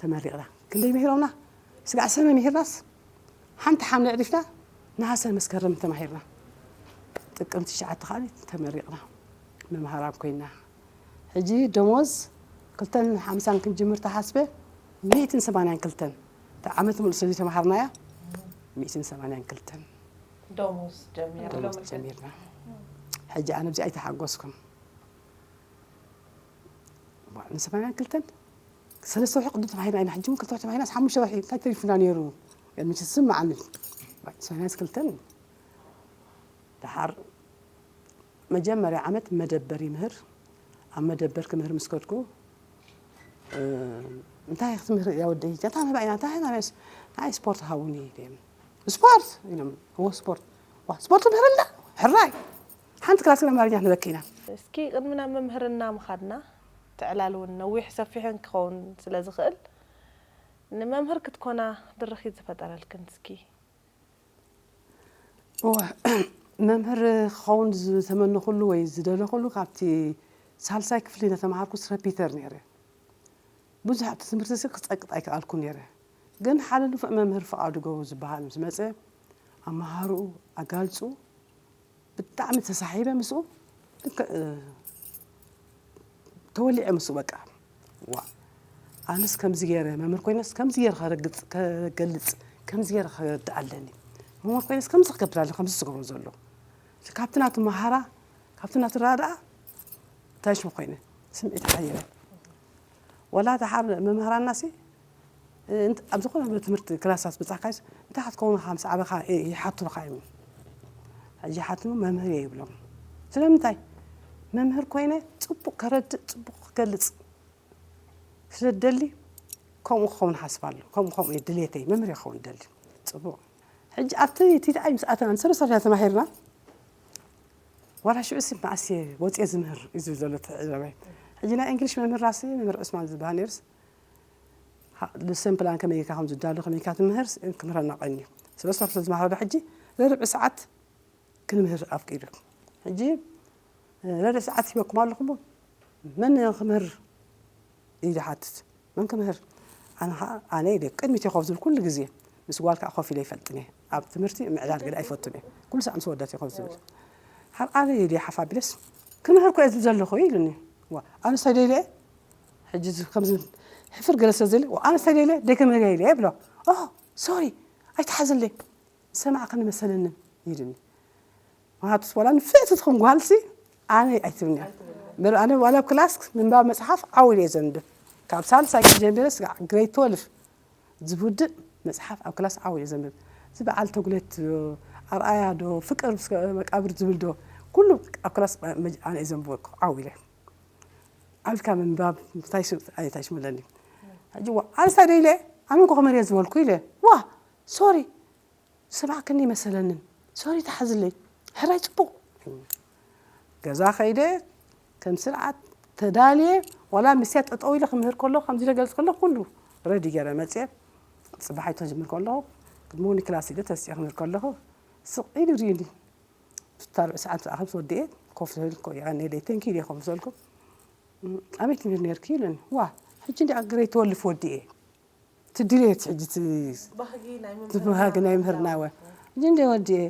ተመሪቕና ክንደይ ምሂሮምና ስጋዕ ሰነ ምሂርናስ ሓንቲ ሓምለ ዕሪፍና ነሃሰን መስከረም ተማሂርና ጥቅምቲ ትሽዓተ ከዓ ተመሪቕና መምሃራን ኮይና ሕጂ ደሞዝ ክልተን ሓምሳን ክንጅምር ተሓስበ፣ ሚእትን ሰማንያን ክልተን። እቲ ዓመት ሙሉእ ስለ ዝተምሃርናያ፣ ሚእትን ሰማንያን ክልተን ደሞዝ ጀሚርና። ደሞዝ ጀሚርና። ሕጂ ኣነ ብዚ ኣይተሓጎስኩም። ን ሰማንያን ክልተን ሰለስተ ወርሒ ቅድም ተባሂልና ኢና፣ ሕጂ እውን ክልተ ወርሒ ተባሂልና፣ ሓሙሽተ ወርሒ እንታይ ተሪፉና ነይሩ? መቸስ ዝስምዓኒ። ሰማንያን ክልተን ደሓር መጀመርያ ዓመት መደበር ይምህር። ኣብ መደበር ክምህር ምስ ከድኩ፣ እ፣ "እንታይ ክትምህር እያ ወደይ? እንታይ ተባሂና? እንታይ ተባሂና? ናይ ስፖርት ሃቡኒ" ኢለ። "ስፖርት?" ኢሎም። "እዎ ስፖርት። ዋ፣ ስፖርት ትምህር ኣላ? ሕራይ!" ሓንቲ ክላስ ግን ኣማርኛ ክንበኪ ኢና። እስኪ ቅድሚ ናብ መምህርና ምኻድና፣ እቲ ዕላል እውን ነዊሕ ሰፊሕን ክኸውን ስለ ዝኽእል፣ ንመምህር ክትኮና ድርኺት ዝፈጠረልክን እስኪ? እወ፣ መምህር ክኸውን ዝተመነኹሉ ወይ ዝደለኹሉ ካብቲ ሳልሳይ ክፍሊ እናተምሃርኩስ ረፒተር ነይረ። ብዙሕ ኣብቲ ትምህርቲ ሲ ክጸቅጥ ኣይከኣልኩ ነይረ። ግን ሓደ ንፉዕ መምህር ፍቓዱ ገብሩ ዝበሃል ምስ መጸ፣ ኣመሃህርኡ፣ ኣጋልጹ ብጣዕሚ ተሳሒበ ምስኡ። ልክዕ፣ እ፣ ተወሊዐ ምስኡ በቃ። ዋ፣ ኣነስ ከምዚ ገይረ መምህር ኮይነስ ከምዚ ገይረ ከረግጽ፣ ከገልጽ፣ ከምዚ ገይረ ከረድእ ኣለኒ። መምህር ኮይነስ ከምዚ ክገብር ኣለኒ፣ ከምዚ ዝገብሮ ዘሎ። ካብቲ ናቱ መሃራ፣ ካብቲ ናቱ ረዳኣ፣ እንታይ ሽሙ ኮይነ፣ ስምዒት ሓየረ። ወላ ደሓር መምህራንና ሲ፣ እ፣ እንት-፣ ኣብ ዝኾነ ትምህርቲ ክላሳት በጻሕካስ፣ እንታይ ክትከውን ኢኻ ምስ ዓበኻ፣ እ፣ ይሓቱኻ እዮም። ሕጂ ሓትኑ መምህር እየ ይብሎም። ስለምንታይ? መምህር ኮይነ ጽቡቕ ከረድእ፣ ጽቡቕ ክገልጽ ስለ ዝደሊ፣ ከምኡ ክኸውን ሓስብ ኣሎ። ከምኡ፣ ከምኡ እየ ድሌተይ፣ መምህር እየ ክኸውን ደሊ። ጽቡቕ። ሕጂ ኣብቲ ቲቲኣይ ምስ ኣተና፣ ንሰለስተ ወርሒ ተማሂርና፣ ዋላ ሽዑ ሲ መዓስ እየ ወጽየ ዝምህር እዩ ዝብል ዘሎ እቲ ዕላማይ። ሕጂ ናይ እንግሊሽ መምህርናሲ፣ መምህር ዑስማን ዝበሃል ነይሩስ፣ ሃ-፣ ልሰን ፕላን ከመይ ጌርካ ከም ዝዳሎ፣ ከመይ ጌርካ ትምህር፣ ክምህረና ቀንዩ። ሰለስተ ወርሒ ስለ ዝመሃረ ዶ ሕጂ፣ ዘርብዒ ሰዓት ክንምህር ኣፍቂዱ። ሕጂ፣ እ፣ ረድእ ሰዓት ሂበኩም ኣለኹ እሞ፣ መን ክምህር ኢሉ ይሓትት። መን ክምህር? ኣነ ኸዓ፣ ኣነ ኢለ፣ ቅድሚት እየ ኮፍ ዝብል ኩሉ ግዜ። ምስ ጓል ከዓ ኮፍ ኢለ ኣይፈልጥን እየ። ኣብ ትምህርቲ ምዕላል ገለ ኣይፈቱን እየ። ኩሉ ሰዓት ምስ ወዳት እየ ኮፍ ዝብል። ሓር ኣነ ኢለ ሓፍ ኣቢለስ፣ ክምህር እኮ እየ ዝብል ዘለኹ ኢሉኒ። ዋ፣ ኣነስ እንታይ ደይለ እየ? ሕጂ እዚ ከምዚ ሕፍር ገለ ስለ ዝብል፣ ዋ፣ ኣነስ እንታይ ደይለ እየ? ደይክምህር እየ ኢለ እየ ብሎ። ኦ፣ ሶሪ፣ ኣይትሓዝለይ። ዝሰማዕክኒ መሰለንን ኢሉኒ። ምኽንያቱስ ዋላ ንፍዕቲ ትኹን ጓልሲ ኣነ ኣይትብልኒ እያ። እምበር ኣነ ዋላ ኣብ ክላስ ምንባብ መጽሓፍ ዓው ኢለ እየ ዘንብብ። ካብ ሳልሳይ ክፍሊ ጀሚረ ስጋዕ ግሬድ ትወልፍ ዝውድእ መጽሓፍ ኣብ ክላስ ዓው ኢለ እየ ዘንብብ። እዚ በዓል ተጉለት ዶ፣ ኣርኣያ ዶ፣ ፍቅር እስከ መቃብር ዝብል ዶ፣ ኩሉ ኣብ ክላስ መ-፣ ኣነ እየ ዘንብቦ ዓው ኢለ። ዓው ኢልካ ምንባብ እንታይ ሽ-፣ እንታይ ሽሙ ኣለኒ። ሕጂ ዋ፣ ኣነስ እንታይ ደ ኢለ? ኣነ እኮ ክምህር እየ ዝበልኩ ኢለ። ዋ፣ ሶሪ። ዝሰማዕክኒ ኣይመሰለንን። ሶሪ ተሓዝለይ። ሕራይ ጽቡቕ። ገዛ ከይደ ከም ስርዓት ተዳልየ ዋላ ምስያ ጠጠው ኢለ ክምህር ከለኹ ከምዚ ኢለ ገልጽ ከለኹ ኩሉ ረዲ ገይረ መጽየ። ጽባሕ ኣይቶ ጅምር ከለኹ ቅድሚ ክላስ ኢለ ተስየ ክምህር ከለኹ ስቕ ኢሉ ሪእኒ። ስታር ሰዓት ዝኣኽል ወዲኤ ኮፍ ዝብል እኮ የቐንየለይ። ተንኪ ኢለ ኮፍ ዝበልኩ። "ኣበይ ትምህር ነርኪ?" ኢሉኒ። "ዋ፣ ሕጂ እንዲ ግሬድ ትወልፍ ወዲኤ። ትድልየት ሕጂ ት-" ባህጊ ናይ እቲ ባህጊ ናይ ምህርና ወ። "ሕጂ እንዲ ወዲኤ።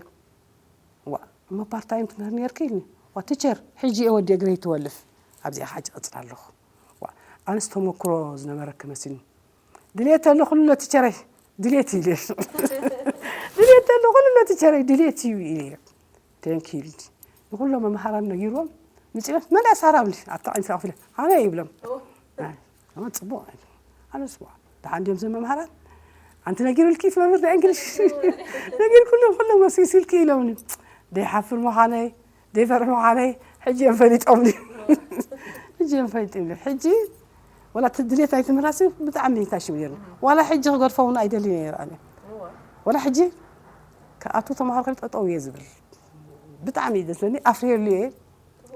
ዋ፣ እሞ ፓርታይም ትምህር ነርኪ?" ኢሉኒ። "ዋ፣ ቲቸር፣ ሕጂ እየ ወዲኤ ግሬድ ትወልፍ። ኣብዚኣ ኸዓ ሕጂ ቀጽል ኣለኹ። ዋ፣ ኣነስ ተመክሮ ዝነበረኪ መሲልኒ። ድልየት ኣሎ ኩሉ ቲቸረይ፣ ድልየት ኢለ። ድልየት ኣሎ ኩሉ ቲቸረይ፣ ድልየት እዩ" ኢለ። ቴንክ ዩ ኢልኒ። ንኹሎም መምሃራን ነጊርዎም፣ ምጽኦም፣ "መን እያ ሳራ?" ኣብሊ፣ ኣብታ ዓይንቲ ኣኽፊለ፣ "ኣነ" ይብሎም። ኣይ፣ ኣነ ጽቡቕ፣ ኣነ ጽቡቕ። ደሓን ድዮም ዘም መምሃራን? "ኣንቲ ነጊሩልኪ እቲ መምህር ናይ እንግሊሽ?" "ነጊርኩሎም፣ ኩሎም ወሲሲልኪ" ኢሎምኒ። ደይሓፍር ምዃነይ፣ ደይፈርሕ ምዃነይ፣ ሕጂ እዮም ፈሊጦምኒ። ሕጂ እዮም ፈሊጦምኒ። ሕጂ፣ ወላ እቲ ድሌት ናይ ትምህርታሲ ብጣዕሚ ይታሽም ነይሩ። ዋላ ሕጂ ክገድፎ እውን ኣይደሊ ነይሩ ኣነ። ዋላ ሕጂ፣ ከኣቱ ተምሃሮ ከይደ ጠጠው እየ ዝብል። ብጣዕሚ እዩ ደስ ዝብለኒ፣ ኣፍርየሉ እየ።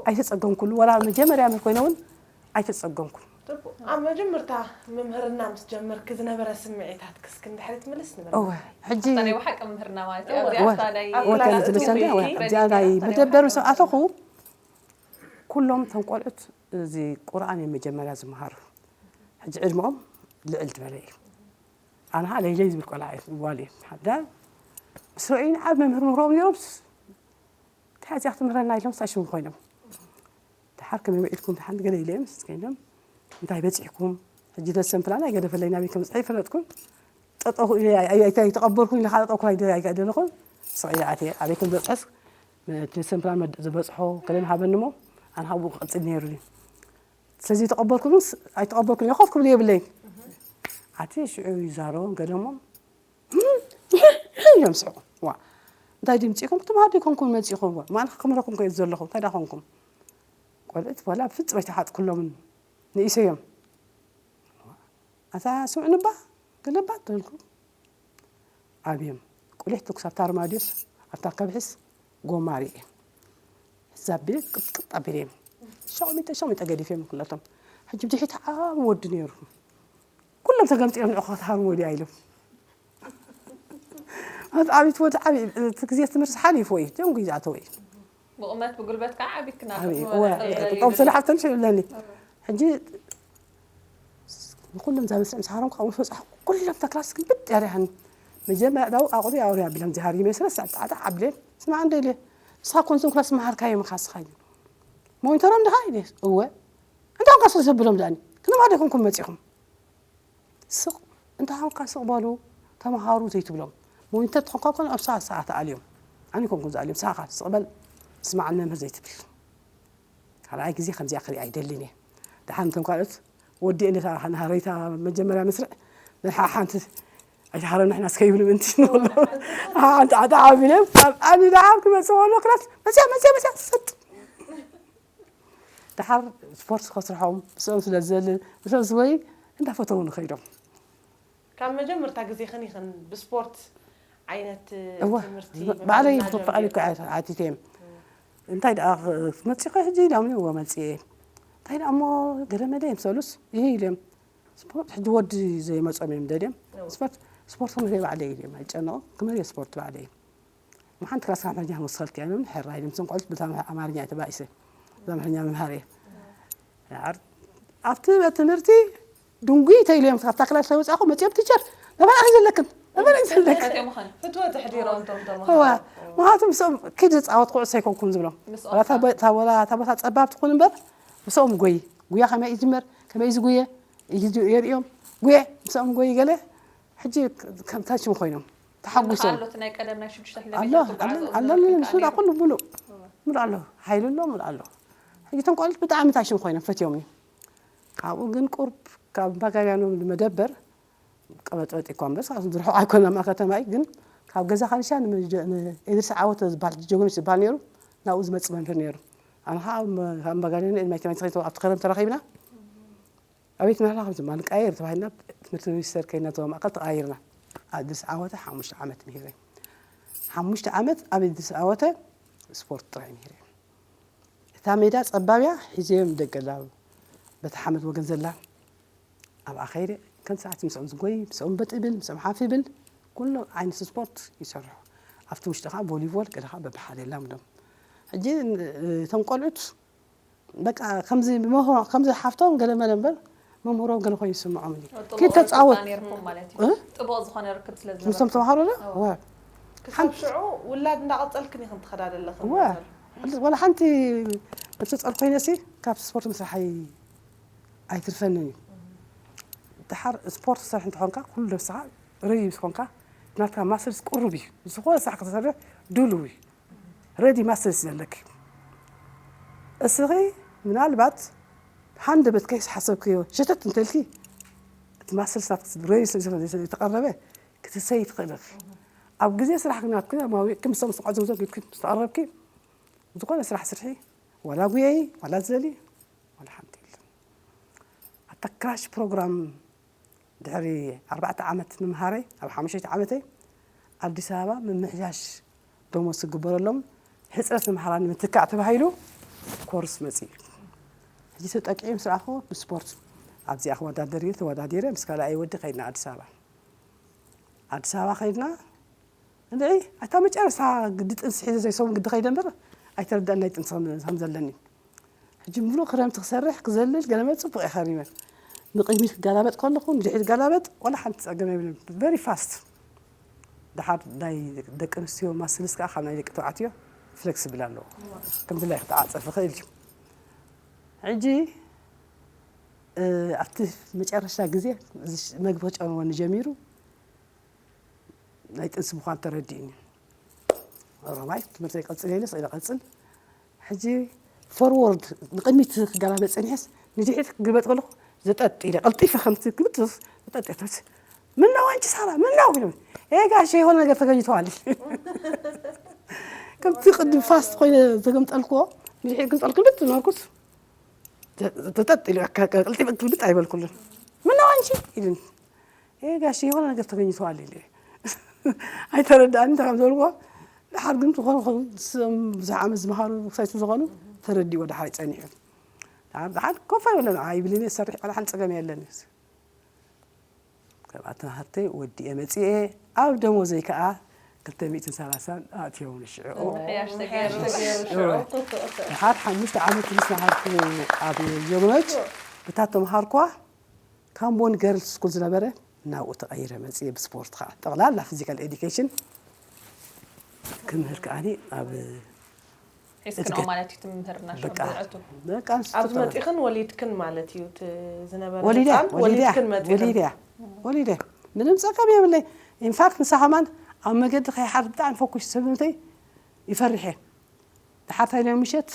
ኣይተጸገምኩሉ፣ ዋላ መጀመርያ መምህር ኮይነ እውን ኣይተጸገምኩን። ጽቡቕ። ኣብ መጀመርታ ምምህርና ምስ ጀመርኪ ዝነበረ ስምዒታትኪ እስኪ ንድሕሪት ምልስ ንበል። እወ፣ ሕጂ እታ ናይ ብሓቂ ምምህርና ማለት እዩ። እወ። ኣብዚኣ እወ፣ እታ ናይ እወ፣ እታ ክላስ ዝልሽ እንዳ፣ እወ፣ ትምህርቲ እዚኣ ናይ እታ ናይ መደበር ብሓቂ ምስ ኣተኹ፣ ኩሎም እቶም ቆልዑት እዚ ቁርኣን እዮም መጀመርያ ዝመሃሩ። ሕጂ ዕድመኦም ልዕል ዝበለ እዩ። ኣነ ኸዓ ለይለይ ዝብል ቆልዓ እየ፣ ጓል እየ። ሓዳ ምስ ረእዩኒ ዓብ መምህር ምህሮም ነይሮምስ፣ እንታይ እዚኣ ክትምህረና ኢሎም ሳሽሙ ኮይኖም። ደሓር ከመይ ውዒልኩም ደሓን ገለ ኢለዮም፣ ምስ ከይዶም፣ እንታይ በጺሕኩም? ሕጂ ደሰን ፕላን ኣይገደፈለይ ናበይ ከም ዝጽሕፍ ኣይፈለጥኩን። ጠጠኹ ኢለ ኣይተቐበልኩን ኢለ ከዓ ጠጠኹ ኣይደለኹን። ስቕ ኢለ ኣትየ ኣበይ ከም ዝበጽሐስ እቲ ደሰን ፕላን ዝበጽሖ ከደን ሃበኒ እሞ ኣነ ካብኡ ክቕጽል ነይሩ እዩ። ስለዚ ተቐበልኩንስ ኣይተቐበልኩን ኢለ ኮፍ ክብል የብለይን። ኣቲ ሽዑ ይዛረቦም ገደሞም እዮም ስሕቁ። ዋ እንታይ ድምፂኹም ክትምሃር ዲኮንኩም መፂኹም? ማለካ ክምህረኩም ከዩ ዘለኹ እንታይ ዳኾንኩም? ቆልዑት ዋላ ብፍጹም ኣይተሓጥኩሎምን ንኢሰዮም። ኣታ ስምዕንባ ገለባ ተልኩ ኣብዮም ቁሊሕ ትኩስ ኣብታ ኣርማድዮስ ኣብታ ከብሕስ ጎማ ርእየ ሕዛብ ቢለ ቅጥቅጥ ኣቢለዮም ሸሚጠ ሸሚጠ ገዲፈዮም ኩለቶም። ሕጂ ብድሕሪት ዓቢ ወዲ ነይሩ። ኩሎም ተገምጢሎም ንዑ ከተሃርሞ ድያ ኢሎም። ኣት ዓቢት ወዲ ዓቢ እቲ ግዜ ትምህርቲ ሓሊፉ እዩ ደንጉ ይዛተው እዩ። ብቑመት ብጉልበት ከዓ ዓቢት ክናቶም ጠብ ሰለ ሓፍተን ሽብለኒ ሕጂ ንኩሎም እዛ መስርዕ ምስ ሃረምኩ ካብኡ ምስ ወፃኹ ኩሎም እታ ክላስ ግልብጥ ያሪሃኒ። መጀመርያ ዳው ኣቑሪ ኣውሪ ኣቢሎም ዝሃር ይመስለ ሳዕ ጣዕጣዕ ኣቢለን ስማዕ እንደ ኢለ ንስኻ ኮንሶም ክላስ መሃርካዮም ኢኻ ንስኻ ኢሉ ሞኒተሮም ድኻ ኢለ እወ እንታይ ኮንካ ስቕ ዘብሎም ዳኒ ክነማ ዶ ኮንኩም መፂኹም ስቕ እንታይ ኮንካ ስቕ በሉ ተምሃሩ ዘይትብሎም ሞኒተር ትኾንካ ኮን ኣብ ሰዓት ሰዓት ኣልዮም ኣነ ኮንኩም ዝኣልዮም ንስኻ ስቕ በል ስማዕ ንመምህር ዘይትብል ካልኣይ ግዜ ከምዚኣ ክርኢ ኣይደልን እየ። ደሓን እቶም ካልኦት ወዲኤ ነታ ናህረይታ መጀመርያ መስርዕ ናይ ሓንቲ ኣይትሃረም ንሕና እስከ ይብሉ ምእንቲ ንብሎ ሓንቲ ዓጣ ዓቢሎም ካብ ኣኒ ደሓን ክመፅእ ከሎ ክላስ መፅያ መፅያ መፅያ ሰጥ ደሓር ስፖርት ከስርሖም ምስኦም ስለ ዝዘልል ምስኦም ዝበይ እንዳፈተዉ ንኸይዶም ካብ መጀመርታ ግዜኽን ኢኽን ብስፖርት ዓይነት እወ ትምህርቲ ባዕለይ ምኽንያት ፍቃድ ጀሚሩ? እኮ ኣት- ኣቲተ እዮም እንታይ ደኣ መፂኸ ሕጂ ኢሎም እወ መፅየ እንታይ ደኣ እሞ ገለ መለ የምሰሉስ ይህ ኢሎም ስፖርት ሕጂ ወዲ ዘይመፆም እዮም ደልዮም እወ። ስፖርት ስፖርት ክምህር ባዕለይ ኢሎም ኣይጨነቑ ክምህር ስፖርት ባዕለይ ሓንቲ ክላስ ካብ ሕጂ ክንወስኸልኪ እያ ኢሎም ሕራይ ኢሎም እቶም ቆልዑት በታ ኣማርኛ እየ ተባኢሰ በዛ ኣምሓርኛ ምምሃር እየ ኣብቲ ቤት ትምህርቲ ድንጉይ ተይለ እዮም ካብታ ክላስ ተወፃኹ መፅኦም ቲቸር ነበራ ዘለክን ነበራ ዘለክን ፈትወ ተሕዲሮም እቶም ተምሃሮ ምክንያቱ ምስኦም ኪድ ዝፃወት ኩዕሶ ኣይኮንኩም ዝብሎም ወላ እታ ቦታ ፀባብ ትኹን እምበር ምስኦም ጎይ ጉያ ከመይ ይጅመር ከመይ ዝጉየ የርእዮም ጉየ ምስኦም ጎይ ገለ ሕጂ ከምታችን ኮይኖም ተሓጒሶም ኣሎ ኣሎ ኣሎ ኣሎ ኣሎ ንሱ ዳ ኩሉ ሙሉእ ሙሉእ ኣሎ ሓይሉ ኣሎ ሙሉእ ኣሎ ሕጂ እቶም ቆልዑት ብጣዕሚ ታሽም ኮይኖም ፈትዮም ካብኡ ግን ቁርብ ካብ ባጋርያኖም መደበር ቀበጥበጥ እኳ እምበር ዝርሕቕ ኣይኮነም ኣብ ከተማ እዩ ግን ካብ ገዛ ካንሻ ንእድሪስ ዓወት ዝበሃል ጀግኖች ዝበሃል ነይሩ ናብኡ ዝመፅእ መምህር ነይሩ ኣነ ከዓ ካብ ባጋርያኖ ኤድማይ ከማይ ተኸይቶ ኣብቲ ከረም ተራኺብና ኣቤት ምህላ ከም ዝማ ንቃየር ተባሂልና ትምህርቲ ሚኒስተር ከይና ዞባ ማእከል ተቃይርና ኣዲስ ዓወተ ሓሙሽተ ዓመት ምሂረ ሓሙሽተ ዓመት ኣብ ኣዲስ ዓወተ ስፖርት ጥራይ ምሂረ እታ ሜዳ ጸባብያ ሒዘዮም ደገ ላብ በታ ሓመድ ወገን ዘላ ኣብኣ ከይደ ከም ሰዓት ምስኦም ዝጎይ ምስኦም በጥ ብል ምስኦም ሓፍ ይብል ኩሉ ዓይነት ስፖርት ይሰርሑ ኣብቲ ውሽጢ ከዓ ቮሊቮል ገለ ከዓ በብሓደ የላምዶም ሕጂ እቶም ቆልዑት በቃ ከምዚ መምህሮ ከምዚ ሓፍቶም ገለ መለ እምበር መምህሮም ገለ ኮይኑ ይስምዖም እዩ ኪድ ተፃወት ጥቡቕ ዝኾነ ርክብ ስለ ምስቶም ተምሃሮ ዶ ወ ክሳብ ሽዑ ውላድ እንዳቐፀልክን ኢኽን ትኸዳ ዘለኽን ወላ ሓንቲ እትፀል ኮይነ ሲ ካብ ስፖርት ምስራሓይ ኣይትርፈንን እዩ ድሓር ስፖርት ትሰርሕ እንተኾንካ ኩሉ ነብስኻ ረይ ምስ ኮንካ ናትካ ማስልስ ቅሩብ እዩ ዝኾነ ስራሕ ክትሰርሕ ድሉው እዩ ረዲ ማስልስ ዘለኪ እስኺ ምናልባት ሃንደበት ከይስሓሰብክዮ ሸተት እንተልኪ እቲ ማስልስ ናትክ ረዲ ስለ ዝኾነ ዝተቐረበ ክትሰይ ትኽእል ኢኺ ኣብ ግዜ ስራሕ ናትኪ ኣማዊቕኪ ምሶም ዝተቐዘምዞ ጊድኪ ዝተቐረብኪ ዝኾነ ስራሕ ስርሒ ዋላ ጉየይ ዋላ ዝደሊ ዋላ ሓንቲ የለን ኣታ ክራሽ ፕሮግራም ድሕሪ ኣርባዕተ ዓመት ምምሃረይ ኣብ ሓሙሽተ ዓመተይ ኣዲስ ኣበባ ምምሕያሽ ደሞዝ ክግበረሎም ሕፅረት ንምሓራ ንምትካእ ተባሂሉ ኮርስ መፅእ እዩ ሕጂ ተጠቂዑ ምስ ረኣኹ ብስፖርት ኣብዚኣ ክወዳደር እዩ ተወዳዲረ ምስ ካልኣይ ወዲ ከይድና ኣዲስ ኣበባ ኣዲስ ኣበባ ከይድና እንድዒ ኣታ መጨረስታ ግዲ ጥንሲ ሒዘ ዘይሰውን ግዲ ከይደ እምበር ኣይተረዳእን ናይ ጥንሲ ከም ዘለኒ ሕጂ ምሉእ ክረምቲ ክሰርሕ ክዘልል ገለመ ፅቡቕ እየ ከሪመ ንቕድሚት ክገላበጥ ከለኹ ንድሕሪት ገላበጥ ዋላ ሓንቲ ፀገም የብልን very fast ድሓር ናይ ደቂ ኣንስትዮ ማስልስ ከዓ ካብ ናይ ደቂ ተባዕትዮ flexible ኣለዎ ከምዚ ላይ ክትዓፀፍ ይኽእል እዩ ሕጂ ኣብቲ መጨረሻ ግዜ እዚ መግቢ ክጨንወኒ ጀሚሩ ናይ ጥንሲ ምዃን ተረዲእኒ። ኦሮማይ ትምህርቲ ይቀጽል ኢለ ስኢለ ቀጽል። ሕጂ ፎርወርድ ንቕድሚት ክገላበጥ ጸኒሐስ ንድሕሪት ክግልበጥ ከለኹ ዘጠጥ ኢለ ቀልጢፈ ከምቲ ግብጥ ዘጠጥ ኢለ ተመልሰ። "ምነው ኣንቺ ሳራ ምነው?" ኢሉ። "ኤ ጋሼ የሆነ ነገር ተገኝተዋል" ኢሉ። ከምቲ ቅድም ፋስት ኮይነ ዘገምጠልክዎ ንድሕሪት ግምጠል ግልብጥ እናልኩስ ዘጠጥ ኢሉ ቀልጢፈ ግልብጥ ኣይበልኩሉን። "ምነው ኣንቺ?" ኢሉኒ። "ኤ ጋሽ የሆነ ነገር ተገኝተዋል" ኢለ። ኣይተረዳእኒ እንታይ ከም ዝበልዎ። ድሓር ግን ዝኾነ ይኹን ስም ብዙሕ ዓመት ዝመሃሩ ሳይት ዝኾኑ ተረዲእዎ ድሓር ጸኒሑ። ድሓር ድሓር ኮፍ ኣይበለን ኣይብልን እየ ዝሰርሕ ቆልዓ ሓንቲ ጸገም የለን። ካብኣተን ሃርተይ ወዲኤ መጺኤ ኣብ ደሞዘይ ከኣ ክልተ ሚእትን ሰላሳን ኣእትዮምኒ ሽዑ። ምሕያሽ ተገይሩ። ምሕያሽ ተገይሩ ሽዑ። እወ። ድሓር ሓሙሽተ ዓመት ምስ ዝነበርኩ ኣብ ዮግኖች ብታ ተምሃርኳ ካምቦን ገርልስ ስኩል ዝነበረ ናብኡ ተቐይረ መጽየ ብስፖርት ኸዓ ጠቕላላ ፊዚካል ኤዲኬሽን ክምህር ከዓኒ ኣብ ሒዝክንኦ ማለት እዩ ትምህርና ሽዑ በቃ ብዝዕቱ። በቃ ንሱ ኣብዚ ተጠቕላላ። መጢኽን ወሊድክን ማለት እዩ እቲ ዝነበረ ወሊደ ህፃን ወሊደ ወሊድክን መጢኽን ወሊደ ወሊደ ምንም ጸገም የብለይ። ኢንፋክት ንሳ ኸማን ኣብ መገዲ ከይሓር ብጣዕሚ ፈኩሽ ሰብነተይ ይፈርሕ እየ። ድሓር እንታይ ኢለ ምሸት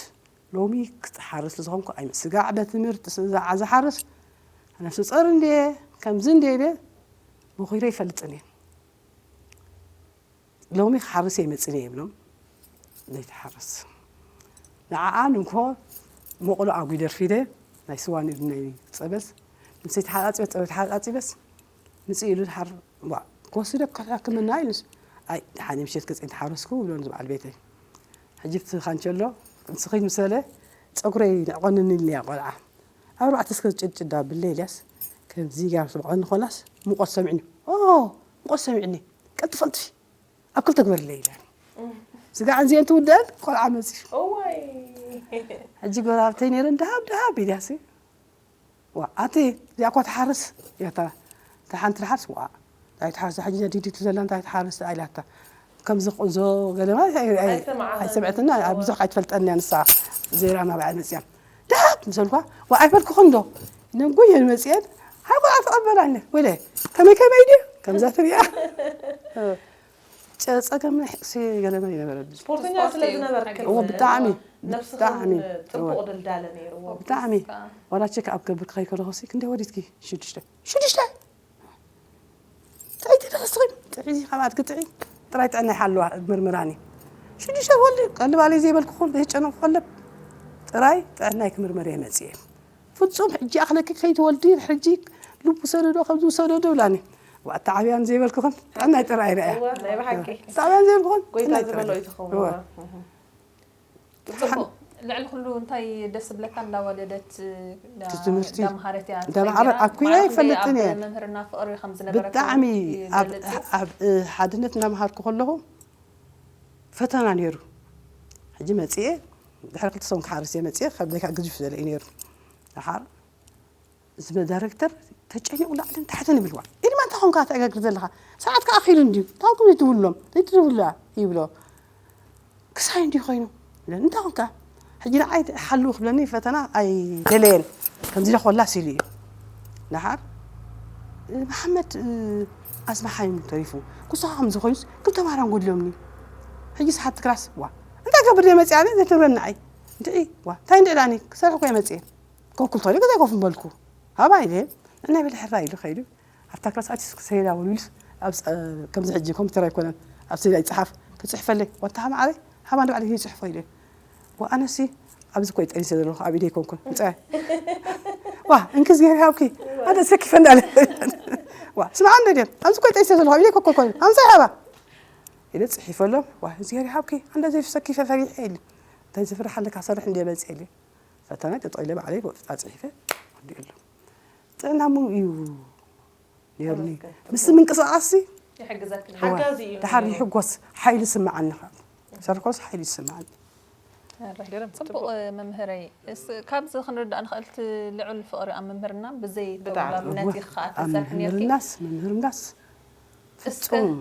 ሎሚ ክትሓርስ ዝኾንኩ ኣይመ ስጋዕ በትምህርት ስጋዕ ዝሓርስ ኣነ ስጸር እንድየ ከምዚ እንድየ ኢለ መኺረ ይፈልጥን እየ። ሎሚ ክሓርስ እየ መጽን እየ ይብሎም። ዘይትሓርስ ንዓኣ ንንኮ መቕሎ ኣጉይ ደርፊ ኢለ ናይ ስዋ ንእድ ናይ ጸበስ ምስ ተሓጻጺበ ጸበ ተሓጻጺበስ ምጽእ ኢሉ ድሓር ዋ ክወስደካ ሕክምና ኢሉስ ኣይ ደሓን ምሸት ገጸይ ተሓረስኩ ብሎ ንዝበዓል ቤተይ ሕጂ እቲ ካንቸሎ ንስኺ ምሰለ ጸጉረይ ንዕቆንኒ ኢልኒ እያ ቆልዓ ኣብ ኣርባዕተ እስከ ጭድጭድ ኣብለይ ኢልያስ ከምዚ ጋር ስብቐኒ ኮላስ ሙቆት ሰሚዕኒ ኦ ሙቆት ሰሚዕኒ ቀልጥፍ ቀልጥፊ ኣብ ክልተ ግበርለይ ኢላኒ ስጋዕ እንዚአን ትውደአን ቆልዓ መፂ እዋይ ሕጂ ጎራብተይ ነይረን ደሃብ ደሃብ ኢልያሲ ዋ ኣቲ እዚኣ እኳ ትሓርስ ያታ እታ ሓንቲ ትሓርስ ዋ እንታይ ትሓርስ ሕጂ ዲዲት ዘላ እንታይ ትሓርስ ኣይላታ ከምዚ ቁንዞ ገለማ ኣይሰምዐትን። ኣይሰምዐትና ኣብ ብዙሕ ኣይትፈልጠን እያ ንሳ ዜራ ናባይ መፅያ ደሃብ ምሰልኳ ዋ ኣይፈልክኹን ዶ ነንጎየን መፅየን ሓቆ ኣትቐበላኒ ወለ ከመይ ከመይ ድዩ ከምዛ ትሪኣ ጸገም ናይ ሕቅሲ ገለመ ይነበረኒ። ስፖርተኛ ስለ ዝነበርክን እዎ ብጣዕሚ ነብስኽን ብጣዕሚ ጥቡቕ ድልዳለ ነይርዎ። ብጣዕሚ ዋላ ቸክ ኣብ ገብር ክኸይ ከለኹ ሲ ክንደይ ወዲትኪ ሽዱሽተ ሽዱሽተ ጥዕይቲ ደኸስኺ ጥዒ ካብ ኣድጊ ጥዒ ጥራይ ጥዕና ይሓልዋ ምርምራኒ ሽዱሽተ ወልዲ ቀልብ ኣለይ ዘይበልኩ ዘይጨነኩ ከለብ ጥራይ ጥዕናይ ክምርመር እየ መፅየ ፍጹም ሕጂ ኣኽለኪ ከይትወልዲ ሕጂ ልቡ ሰደዶ ከምዚ ሰደዶ ብላኒ ዋእታ ዓብያን ዘይበልክኹን ጥዕናይ ጥራይ ኢለ እያ እወ ናይ ብሓቂ ጥዕናይ ዘይበልክኹን ጎይታ ጥዕናይ ዝበሎ ጥራይ እዩ ዝኸውን እወ። እወ። ጽቡቕ ልዕሊ ኩሉ እንታይ ደስ ዝብለካ እንዳወለደት እቲ ትምህርቲ እንዳምሃረት እያ እንዳምሃረ ኣብ ኩና ይፈልጥን እየ መምህርና ፍቕሪ ከም ዝነበረ ብጣዕሚ ኣብ ሓድነት እንዳምሃርኩ ከለኹ ፈተና ነይሩ ሕጂ መፅኤ ድሕሪ ክልተ ሰሙን ክሓርስ እየ መፅኤ ካብ ደካ ግዙፍ ዘለ እዩ ነይሩ ደሓር እዚ ዳይሬክተር ተጨኒቑ ላዕልን ታሕትን ይብልዋ ኢድማ እንታይ ኾንካ ተዕገግር ዘለኻ ሰዓት ከኣኺሉ እንድዩ እንታይ ኩም ዘይትብሎም ዘይትብላ ይብሎ ክሳይ እንድዩ ኮይኑ እንታይ ኾንካ ሕጂ ንዓይ ሓልው ክብለኒ ፈተና ኣይደለየን ከምዚ ኢለ ኮላስ ኢሉ እዩ ደሓር መሓመድ ኣስማሓይ ተሪፉ ክሳኻ ከምዚ ኮይኑስ ክልተ ማራን ጎድሎምኒ ሕጂ ሰሓት ክላስ ዋ እንታይ ገብር እየ መፅያ ዘይትብለኒ ንዓይ እንድዒ ዋ እንታይ እንድዒ ዳኒ ክሰርሕ ኮ እየ መፅየ ኮፍ ክብል ተኽእሉ ገዛ ኮፍ ምበልኩ ሃባ ኢለ ንዕናይ በለ ሕራ ኢሉ ከይዱ ኣብታ ክላስ ኣትዩስ ሰሌዳ ወልዊሉስ ኣብ ከምዚ ሕጂ ኮምፒተር ኣይኮነን ኣብ ሰሌዳ ይፅሓፍ ክፅሕፈለይ ዋታ ማዕረ ሃባ ንባዕለ ይፅሕፎ ኢለ ወኣነሲ ኣብዚ ኮይ ጠኒሰ ዘለኹ ኣብ ኢደይ ኮንኩን ምፅኣይ ዋ እንክዝጊሄር ሃብኪ ኣነ ሰኪፈ እንዳለ ዋ ስምዓ እንደ ድም ኣብዚ ኮይ ጠኒሰ ዘለኹ ኣብ ኢደይ ኮኮ ኮይ ኣምፅኣይ ሃባ ኢለ ፅሒፈሎም ዋ እግዚኣብሔር ሃብኪ ኣንዳ ዘይሰኪፈ ፈሪሐ ኢለ እንታይ ዝፍራሕ ኣለካ ሰርሕ እንደ መፅእ ኢለ ፈተና ጠጠው ኢለ ባዕለይ ብወጥጣ ፅሒፈ ወዲእሉ ጥዕና ሙሉእ እዩ ነይሩኒ ምስ ምንቅስቃስ ሓጋዚ እዩ ድሓር ይሕጎስ ሓይሊ ስምዓኒ ሰርኮስ ሓይሊ ይስምዓኒ ጽቡቕ መምህረይ ካብዚ ክንርዳእ ንኽእል እቲ ልዑል ፍቕሪ ኣብ መምህርና ብዘይ ተወላብነት ኢኻ ትሰርሒ ነርኪ መምህርናስ መምህርናስ ፍጹም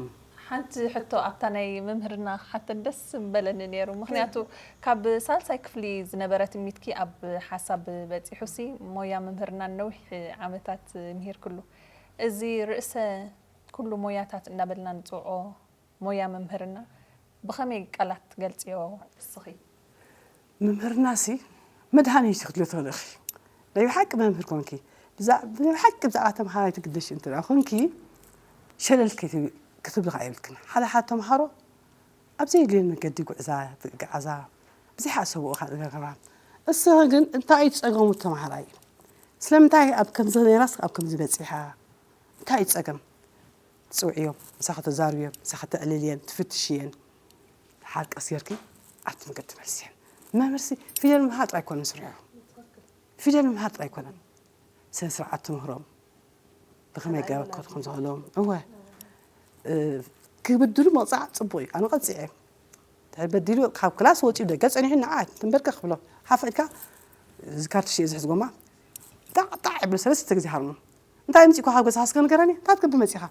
ሓንቲ ሕቶ ኣብታ ናይ ምምህርና ክሓተን ደስ ምበለኒ ነይሩ። ምኽንያቱ ካብ ሳልሳይ ክፍሊ ዝነበረ ትምኒትኪ ኣብ ሓሳብ በጺሑሲ፣ ሞያ ምምህርና ነዊሕ ዓመታት ምሂርክሉ። እዚ ርእሰ ኩሉ ሞያታት እንዳበልና ንጽውዖ ሞያ ምምህርና ብኸመይ ቃላት ትገልጽዮ እስኺ? ምምህርናሲ መድሃኒት እዩ ክትብልዮ ትኽእሊ ኢኺ። ናይ ብሓቂ መምህር ኮንኪ፣ ብዛ- ናይ ብሓቂ ብዛዕባ ተምሃራይ ትግደሽ እንተ ደኣ ኮንኪ፣ ሸለል ከይትብ- ክትብሊ ከኣ የብልክን። ሓደ ሓደ ተምሃሮ ኣብ ዘየድልየን መገዲ ይጉዕዛ፣ ይገዓዛ፣ ብዘይሓሰብኦ ከኣ ዝገብራ። እስኺ ግን እንታይ እዩ ጸገሙ ተምሃራይ? ስለምንታይ ኣብ ከምዚ ነይራስ ኣብ ከምዚ በጺሓ? እንታይ እዩ ጸገም? ትጽውዕዮም፣ ምሳኺ ተዛርብዮም፣ ምሳኺ ተዕልልየን፣ ትፍትሽየን። ሓር ቀስ ጌርኪ ኣብቲ መገዲ ትመልስየን። መምህርሲ ፊደል ምምሃር ጥራይ ኣይኮነን ስርሑ። ፊደል ምምሃር ጥራይ ኣይኮነን። ስነ ስርዓት ትምህሮም። ብኸመይ ኣገባብ ክኸዱ ከም ዝኽእሎም። እወ። እ፣ ክብድሉ ምቕጻዕ ጽቡቕ እዩ። ኣነ ቀጺዐ። እንድሕር በዲሉ ካብ ክላስ ወጺኡ ደገ ጸኒሑ ንዓ ትንበርከኽ ክብሎ። ሓፍ ኢልካ እዚ ካርትሽ እየ ዝሕዝ ጎማ። ጣዕ ጣዕ ይብል ሰለስተ ግዜ ሃርሞ። እንታይ ኣምጺእኳ ካብ ገዛኻ እስከ ንገረኒ? እንታይ ክትገብር መጺኻ?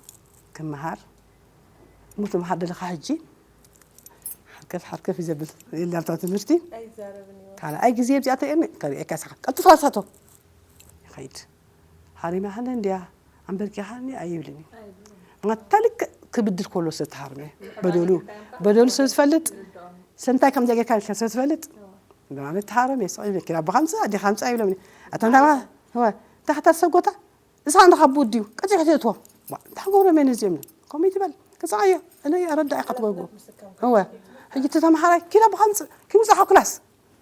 ክመሃር። እሞ ትመሃር ደለኻ ሕጂ? ሓርከፍ ሓርከፍ እዩ ዘብል። የላታ ትምህርቲ። ኣይዛረብን እዩ። ካልኣይ ግዜ ኣብዚኣ ተርእየኒ፣ ከርእየካ ስኻ። ቀልጥፍ ክላሳቶ። ይኸይድ። ሃሪማኻኒ እንድያ፣ ኣንበርኪኻኒ ኣይብልን እዩ። ማታ ልክዕ ክብድል ከሎ ስለ ተሃርመ። በደሉ፣ በደሉ ስለ ዝፈልጥ፣ ስለምንታይ ከምዚኣ ጌርካ ኢልካ ስለ ዝፈልጥ፣ ብማመት ተሃረመ፣ ስቕ ኢለ፣ ኪድ ኣቦኻ ኣምጽእ፣ ኣዴኻ ኣምጽእ ኣይብሎምን። ኣታ እንታይ ማ-፣ እወ፣ እንታይ ሓታ ሰብ ጎታ? ንስኻ እንዳ ካብ ድዩ? ቀጺዑ ክትእትዎ። ዋ፣ እንታይ ክገብሮም እየ ነዚኦም? ከምኡ ይትበል። ቅጻዕ እየ። እነ ኣረዳኢ ኢኻ ትገብርዎ። እወ። ሕጂ እቲ ተምሃራይ፣ ኪድ ኣቦኻ ኣምጽእ፣ ኪድ ውጻእ ካብ ክላስ።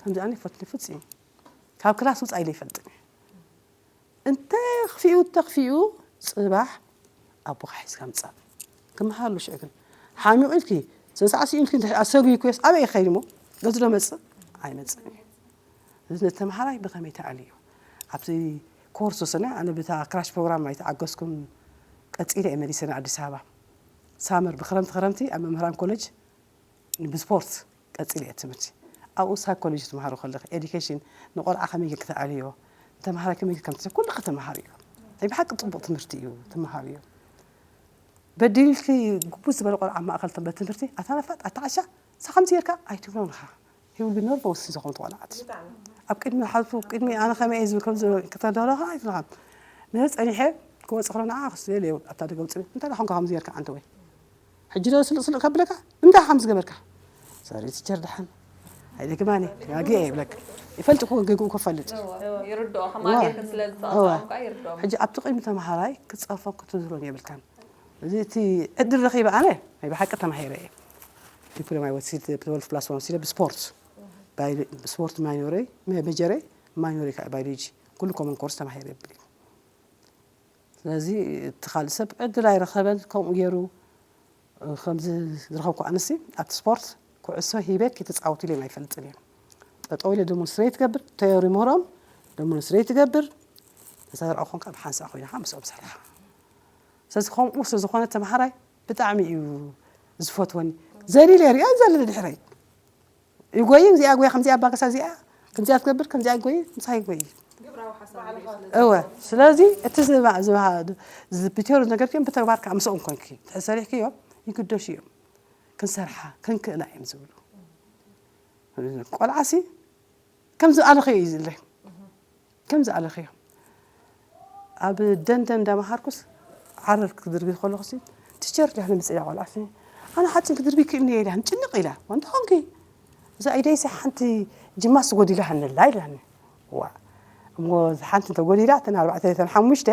ከምዚ ኣነ ይፈትኒ ፍጹም። ካብ ክላስ ውጻእ ኢለ ይፈልጥን እየ። እንተኽፊኡ፣ እንተኽፊኡ፣ ጽባሕ ኣቦኻ ሒዝካ ምጻእ። ክመሃር ኣሉ ሽዑ ግን። ሓሚቑ ኢልኪ፣ ተሳዕሲዑ ኢልኪ፣ እንድሕር ኣሰጉይኩዮስ ኣበይ ይኸይድ እሞ? ገዝኡ ዶ መጽእ? ኣይመጽእን እዩ። እዚ ተምሃራይ ብኸመይ ተኣልዮ? ኣብዚ ኮርስ ወሰነ፣ ኣነ ብታ ክራሽ ፕሮግራም ኣይተዓገስኩን፣ ቀጺለ እየ መሊሰ ንኣዲስ ኣበባ። ሳመር፣ ብክረምቲ ክረምቲ ኣብ መምህራን ኮሌጅ ብስፖርት ቀጺለ እየ ትምህርቲ። ኣብኡ ሳይኮሎጂ ትመሃሩ ከለኺ፣ ኤዱኬሽን፣ ንቆልዓ ከመይ ጌርኪ ተኣልዮ፣ ንተምሃራይ ከመይ ጌርኪ ከም ትስብ፣ ኩሉ ከተምሃሪ እዩ። ናይ ብሓቂ ጽቡቕ ትምህርቲ እዩ፣ ትመሃሪ እዩ። በዲልኪ ግቡዝ ዝበለ ቆልዓ ኣብ ማእከል ሰንበት ትምህርቲ፣ ኣታ ነፋጥ፣ ኣታ ዓሻ፣ ንስኻ ከምዚ ጌርካ ኣይትብሎን ኢኻ። He will be nervous ዝኾኑ ቆልዓት። ኣብ ቅድሚ ሓልፉ፣ ቅድሚ ኣነ ከመይ እየ ዝብል ከም ዝብል ከተደረኻ ኣይትብልኻን። ነዚ ጸኒሐ ክወጽእ ከሎ ንዓ ክስለ ኣብታ ደገ ውጽእ፣ እንታይ ደኣ ኾንካ ከምዚ ጌርካ ኣንተ ወይ? ሕጂ ዶ ስልቕ ስልቕ ከብለካ? እንታይ ከምዚ ገበርካ? ሶሪ ቲቸር ደሓን። ኣይደግማን እየ፣ ተጋግየ እየ ይብለካ። ይፈልጥ እኮ ገግኡ ከፈልጥ። ይርድኦ፣ እዋ። ከማን ጌርክን ስለ እዋ። ዝጸወትኩም ከኣ ይርድኦም። ሕጂ ኣብቲ ቅድሚ ተምሃራይ ክትጸርፎ ክትዝሮን የብልካን። እዚ እቲ ዕድል ረኺበ ኣነ ናይ ብሓቂ ተማሂረ እየ። ዲፕሎማ ወሲደ፣ ትወልፍ ፕላስ ዋን ወሲደ ብስፖርት። ባዮ-፣ ብስፖርት ማይኖረይ፣ መ-፣ መጀረይ ማይኖረይ ከዓ ባዮሎጂ። ኩሉ ኮመን ኮርስ ተማሂረ የብል። ስለዚ እቲ ካልእ ሰብ ዕድል ኣይረኸበን፣ ከምኡ ገይሩ ከምዚ ዝረኸብኩ ኣነሲ ኣብቲ ስፖርት ኩዕሶ ሂበ ከይተጻወቱ ኢሎም ኣይፈልጥን እዮም። ጠጠው ኢለ ደሞንስትሬት ትገብር፣ ተዮሪ ምህሮም ደሞንስትሬት ትገብር፣ ተዘርዖ ኮንካ ብሓንሳእ ኮይንካ ምስኦም ሰርሓ። ስለዚ ከምኡ ስለ ዝኾነ ተምሃራይ ብጣዕሚ እዩ ዝፈትወኒ። ዘሊለ ይሪኦ ዘሎ ድሕረይ። ይጎይ፣ እዚኣ ጎይ፣ ከምዚኣ ኣባገሳ፣ እዚኣ ከምዚኣ ትገብር፣ ከምዚኣ ይጎይ፣ ምሳይ ይጎይ። ግብራዊ ሓሳብ እወ፣ ስለዚ እቲ ዝባ- ዝባ- ዝብትዮ ነገር ግን ብተግባር ከዓ ምስኦም ኮንኪ እንድሕር ሰሪሕክዮ ይግደሹ እዮም። ክንሰርሓ ክንክእላ እዮም ዝብሉ። ቆልዓሲ ከም ዝኣለኸ እዩ ዝብለይ። ከም ዝኣለኸዮ ኣብ ደንደን እንዳመሃርኩስ ዓረር ክድርቢ ከለኹሲ ቲቸር ዳህነ ምፅያ ቆልዓሲ ኣነ ሓፂን ክድርቢ ክእኒ እየ ኢላ ጭንቕ ኢላ። ወንታ ኾንኪ እዛ ኢደይሲ ሓንቲ ጅማስ ጎዲላ ሃንላ ኢላኒ። ዋ እሞ ሓንቲ እንተጎዲላ እተን ኣርባዕተ እተን ሓሙሽተ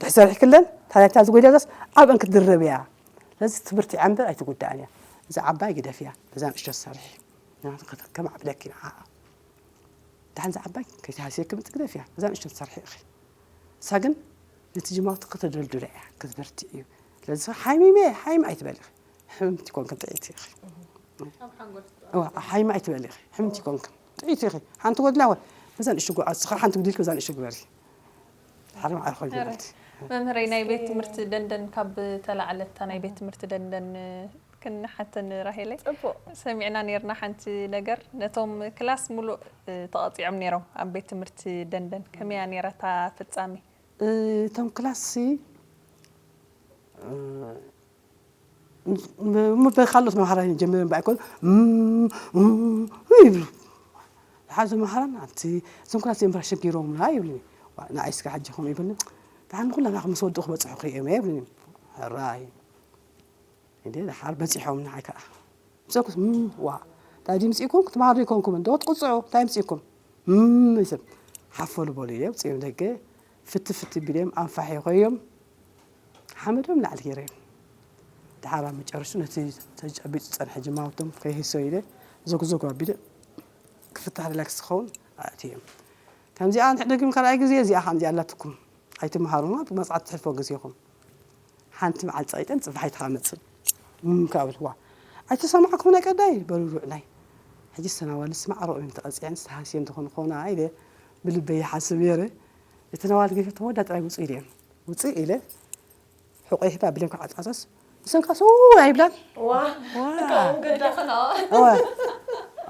ድሕር ሰሪሕክለን ታዲያ እታ ዝጎዲላ ዛስ ኣብአን ክትድረብ እያ። ስለዚ ትምህርቲ እያ እምበር ኣይትጉዳእን እያ። እዛ ዓባይ ግደፍያ በዛ ንእሽቶ ትሰርሒ። ምክንያቱ ከም ዓብለኪ ንዓ ደሓን ዝዓባይ ከይትሃስየኪ ምጥግደፍ እያ። እዛ ንእሽቶ ትሰርሒ ኢኺ። እሳ ግን ነቲ ጅማውቲ ከተደልድሎ እያ፣ ክትበርትዕ እዩ። ስለዚ ሓሚመ ሓይም ኣይትበል ኢኺ። ሕምምቲ ኮንክን ጥዒቲ ኢኺ። እዋ፣ ሓይም ኣይትበል ኢኺ። ሕምምቲ ኮንክን ጥዒቲ ኢኺ። ሓንቲ ጎድላ ወይ በዛ ንእሽቶ ጓ- እስኻ ሓንቲ ጉዲልኪ በዛ ንእሽቶ ግበሪ። ሓርም ዓርኾ ይበልቲ። መምህረይ ናይ ቤት ትምህርቲ ደንደን ካብ ተላዕለታ ናይ ቤት ትምህርቲ ደንደን ክንሓተን ራሄለይ ጽቡቕ ሰሚዕና ነርና ሓንቲ ነገር ነቶም ክላስ ሙሉእ ተቐጺዖም ነይሮም ኣብ ቤት ትምህርቲ ደንደን ከመያ ነይራ እታ ፍጻሜ? እቶም ክላስሲ እ፣ እሞ ካልኦት መምሃራን ጀሚሮም እምበኣር ኣይኮኑ፣ እም፣ እም ይብሉ። ዝሓዙ መምሃራን፣ ኣንቲ እዞም ክላስ እዚኦም እምበር ኣሸጊሮምና ይብሉኒ። ዋ፣ ንኣይ እስከ ሕጂ ከምኡ ይብሉኒ። ደሓን ንኹላትና ምስ ወድኡ ክበጽሑ ክርእዮም እየ ይብሉኒ። ሕራይ። እንዴ፣ ደሓር በጺሖም ንዓይ ከኣ። ምጸኩስ፣ እም፣ ዋ፣ እንታይ ድምጺ ይኮን? ክትመሃሩ ይኮንኩም፣ እንዶ ክትቅጽዑ፣ እንታይ ምጺኩም? እም፣ ይስብ። ሓፈሉ በሉ ኢለ፣ ውጽኦም ደገ፣ ፍቲ ፍቲ ቢሎም፣ ኣንፋሕ ይኾዮም። ሓመዶም ላዕሊ ገይረዮም። ደሓር ኣብ መጨረሽቱ ነቲ ተጨቢጡ ዝጸንሐ ጅማውቶም ከይህሶ ኢለ፣ ዞግዞግ ኣቢለ፣ ክፍታሕ ሪላክስ ክኸውን ኣእትዮም። ከምዚኣ እንድሕር ደጊም ካልኣይ ግዜ፣ እዚኣ ከምዚኣ ኣላትኩም። ኣይትምሃሩና፣ ብመጽሓፍ ትሕልፎ ግዜኹም። ሓንቲ መዓልቲ ጸቒጠን ጽባሕ ኣይትኻ መጽእ። እም፣ ካብ ልዋ። ኣይተሰማዕኩም ናይ ቀዳይ? በሉ ሩዕናይ። ሕጂ ሰናዋል ስማዕ ሮኦም ተቐጺዐን ዝተሃስየን ዝኾኑ ኾና ኢለ ብልበይ ይሓስብ ነይረ። እቲ ነዋል ገይፈ ተወዳ ጥራይ ውጹ ኢለ። ውጹ ኢለ። ሕቆይ ሂባ ብሌን ክዓጻጸስ። ንሰን ካስ ው ኣይብላን። ዋ። ዋ። እዋ።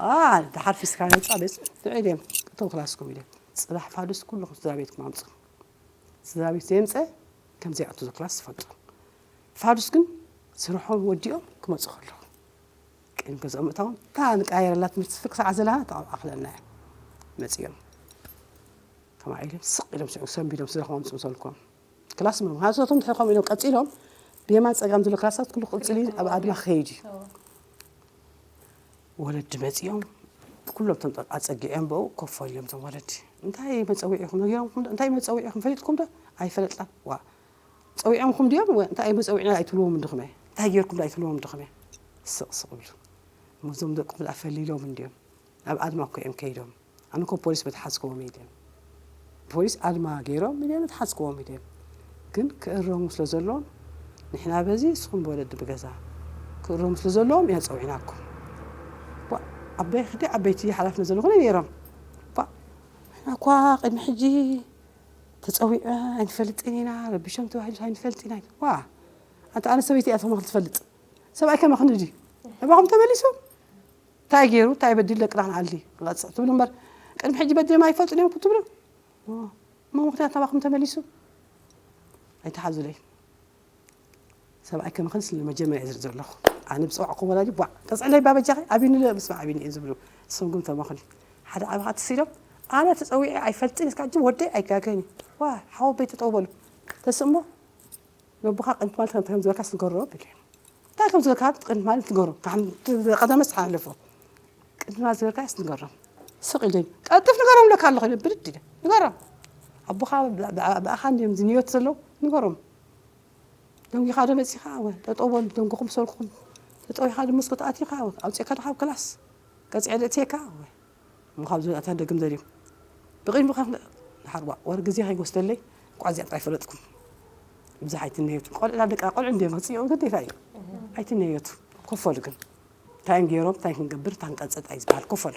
ዋ። ደሓር ፊስካ ነጻ ቤት ንዕል እዮም። እቶም ክላስኩም ኢለ። ጽባሕ ፋዱስ ኩልኹም ስድራ ቤትኩም ኣምጹ። ስድራ ቤት ዘየምጸ ከም ዘይኣቱ ክላስ ትፈልጡ። ፋዱስ ግን ስርሖም ወዲኦም ክመጹ ከለዉ ቅድሚ ገዛኦም ምእታዎም እታ ንቀያየረላ ትምህርቲ ስፍር ክሳዕ ዘለና ተኣኽለና እያ። መጺኦም ከማ ኢሎም ስቕ ኢሎም ስዑ ሰንቢዶም ስለ ከምምጽኡ ሰልኮም ክላስ ምንም ሃሶቶም ድሕሪ ከምኡ ኢሎም ቀጺሎም ብየማን ጸጋም ዘሎ ክላሳት ኩሉ ክቕጽል እዩ ኣብ ኣድማ ክኸይድ እዩ። ወለዲ መጺኦም ኩሎም ቶም ኣጸጊዖም ብኡ ኮፍ ኢሎም ቶም ወለዲ እንታይ መጸዊዒኹም ነጊሮምኩም እንታይ መጸዊዒኹም ፈሊጥኩም ዶ ኣይፈለጥናን ዋ ጸዊዖምኩም ድዮም እንታይ መጸዊዕና ኣይትልዎም እንድኹም እንታይ ጌርኩም ኣይትልዎም እንድኹም ስቕ ስቕ ብሉ እዞም ደቅኹም ደኣ ፈሊሎም እንድዮም ኣብ ኣድማ እኮ እዮም ከይዶም ኣነ እኮ ፖሊስ በተሓዝክዎም ኢለ ፖሊስ ኣድማ ገይሮም ኢለ በተሓዝክዎም ኢለ ግን ክእረሙ ስለ ዘለዎም ንሕና በዚ ንስኹም ብወለዲ ብገዛ ክእረሙ ስለ ዘለዎም ኢና ጸዊዕናኩም ኣበይ ክዲ ዓበይቲ ሓላፍነት ዘለኹነ ነይሮም ንሕና እኳ ቅድሚ ሕጂ ተጸዊዐ ኣይንፈልጥን ኢና ረቢሾም ተባሂሉ ኣይንፈልጥ ኢና ዋ ኣንተ ኣነ ሰበይቲ እያ ተማኽል ትፈልጥ ሰብኣይ ከማኽን ድዩ ኣባኹም ተመሊሶም እንታይ ገይሩ እንታይ በዲሉ ደቅና ክንዓሊ ንቐፅዕ ትብሉ እምበር ቅድሚ ሕጂ በዲሎም ኣይፈልጡን እዮም ክትብሉ እሞ ምክንያት ናባኹም ተመሊሱ ኣይትሓዙለይ ሰብኣይ ከመኸን ስለ መጀመርያ ዝርኢ ዘለኹ ኣነ ብፀዋዕኩም ወላዲ ቧዕ ተፅዕለይ ባበጃኸ ኣብኒ ለ ምስማ ኣብኒ እዮም ዝብሉ ንስኹም ግን ተመኽኒ ሓደ ዓበኻ ትስኢሎም ኣነ ተፀዊዐ ኣይፈልጥን እስካ ሕጂ ወደይ ኣይጋገን እዩ ዋ ሓወበይ ተጠው በሉ ተስእሞ ነቦኻ ቅድሚ ትማል ከም ዝበልካስ ንገሮ ኢለ እንታይ ከም ዝበልካ ቅድሚ ትማል ንገሮ ቀዳመ ዝተሓላለፎ ቅድሚ ትማል ዝበልካስ ንገሮ ስቕ ኢለ ቀልጥፍ ንገሮም ለካ ኣለኹ ኢለ ብድድ ኢለ ንገሮም ኣቦኻ ብኣኻ እንዲዮም ዝንዮት ዘለዉ ንገሮም ደንጊኻ ዶ መፂኻ እወ ጠጠው በሉ ደንጉኹም ሰልኩም ተጠዊኻ ዶ መስኮት ኣቲኻ እወ ኣውፅእካ ዶ ካብ ክላስ ቀፂዐ ደእትየካ እወ እሞ ካብ ዝብል ኣታ ደግም ዘድዮም ብቕድሚ ኸ ንሓርዋ ወር ግዜ ከይወስደለይ ቋዚያ ጥራይ ፈለጥኩም ብዙሕ ኣይትነየቱ ቆልዕና ደቂ ቆልዑ እንዲዮም ክፅይቑ ግዴታ እዩ ኣይትነየቱ ኮፈሉ ግን እንታይ እዮም ገይሮም እንታይ ክንገብር እንታይ ክንቀፅል እንታይ ዝበሃል ኮፈሉ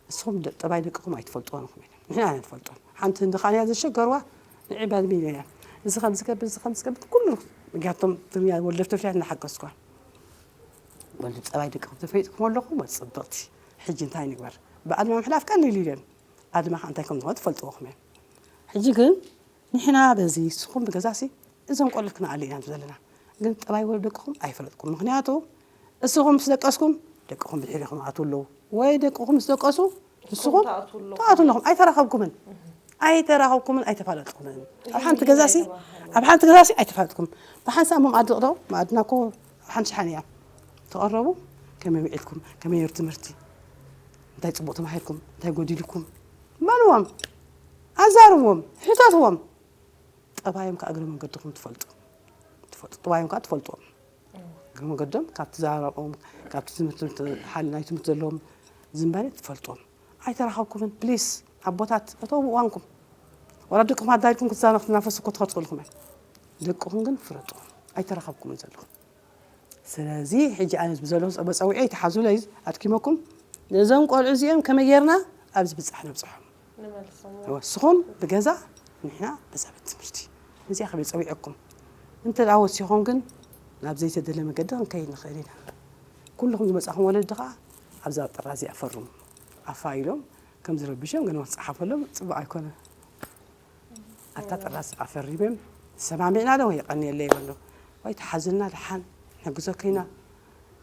ንስኹም ጠባይ ደቅኹም ኣይትፈልጥዎም ኢኹም ንሕና ኢና ንፈልጦም ሓንቲ ህንዲ ኻንያ ዘሸገርዋ ንዒ ባድሚን እያ እዚ ከም ዝገብር እዚ ከም ዝገብር ኩሉ ምክንያቶም ትግርኛ ወለፍተፍያ እናሓገዝኳ ወልዲ ጸባይ ደቅኹም ተፈሊጥኩም ኣለኹም ወዲ ጽብቕቲ ሕጂ እንታይ ንግበር ብኣድማ ምሕላፍ ቀሊል እዩ ኢለን ኣድማ ከዓ እንታይ ከም ዝኾነ ትፈልጥዎ ኹም እዮም ሕጂ ግን ንሕና በዚ ንስኹም ብገዛሲ እዞም ቆልዑት ክንኣሊ ኢና ዘለና ግን ጠባይ ወልዲ ደቅኹም ኣይፈለጥኩም ምክንያቱ እስኹም ምስ ደቀስኩም ደቅኹም ብድሕሪኹም ኣትው ኣለዉ ወይ ደቅኹም ምስ ደቀሱ ንስኹም ትኣቱ ኣለኹም ኣይተራኸብኩምን ኣይተራኸብኩምን ኣይተፋለጥኩምን ኣብ ሓንቲ ገዛሲ ኣብ ሓንቲ ገዛሲ ኣይተፋለጥኩም ብሓንሳብ መም ኣድቕ ዶ መኣድና ኮ ኣብ ሓንቲ ሸሓን እያ ተቐረቡ ከመይ ውዒልኩም ከመይ ነይሩ ትምህርቲ እንታይ ፅቡቕ ተማሂርኩም እንታይ ጎዲልኩም በልዎም ኣዛርብዎም ሕተትዎም ጠባዮም ከዓ እግረ መንገድኹም ትፈልጡ ትፈልጡ ጠባዮም ከዓ ትፈልጥዎም እግረ መንገዶም ካብቲ ዘራርኦም ካብቲ ትምህርቲ ሓል ናይ ትምህርቲ ዘለዎም ዝንበረ ትፈልጥዎም ኣይተራኸብኩምን ፕሊስ ኣቦታት እተው እዋንኩም ዋላ ደቅኹም ኣዳልኩም ክትዛነ ክትናፈሱ እኮ ትኸድ ትኽእልኩም ደቅኹም ግን ፍረጡ ኣይተራኸብኩምን ዘለኹም ስለዚ ሕጂ ኣነ ብዘለኹ መፀውዒ ተሓዙለይ ኣድኪመኩም ነዞም ቆልዑ እዚኦም ከመይ ጌርና ኣብዚ ብፃሕ ነብፅሖም ንስኹም ብገዛ ንሕና በዛ ቤት ትምህርቲ እዚኣ ከመይ ፀዊዐኩም እንተ ደኣ ወሲኹም ግን ናብ ዘይተደለ መገዲ ክንከይድ ንኽእል ኢና ኩልኹም ዝመፃኹም ወለዲ ከዓ ኣብዛ ጥራ እዚኣ ፈርሙ ኣፋ ኢሎም ከም ዝረብሾም ግን ክፀሓፈሎም ፅቡቅ ኣይኮነ ኣብታ ጥራ እዚኣ ፈሪሞም ሰማሚዕና ዶ የቀንየለይ በሎ ወይ ተሓዝልና ደሓን ንሕግዘኪ ኢና።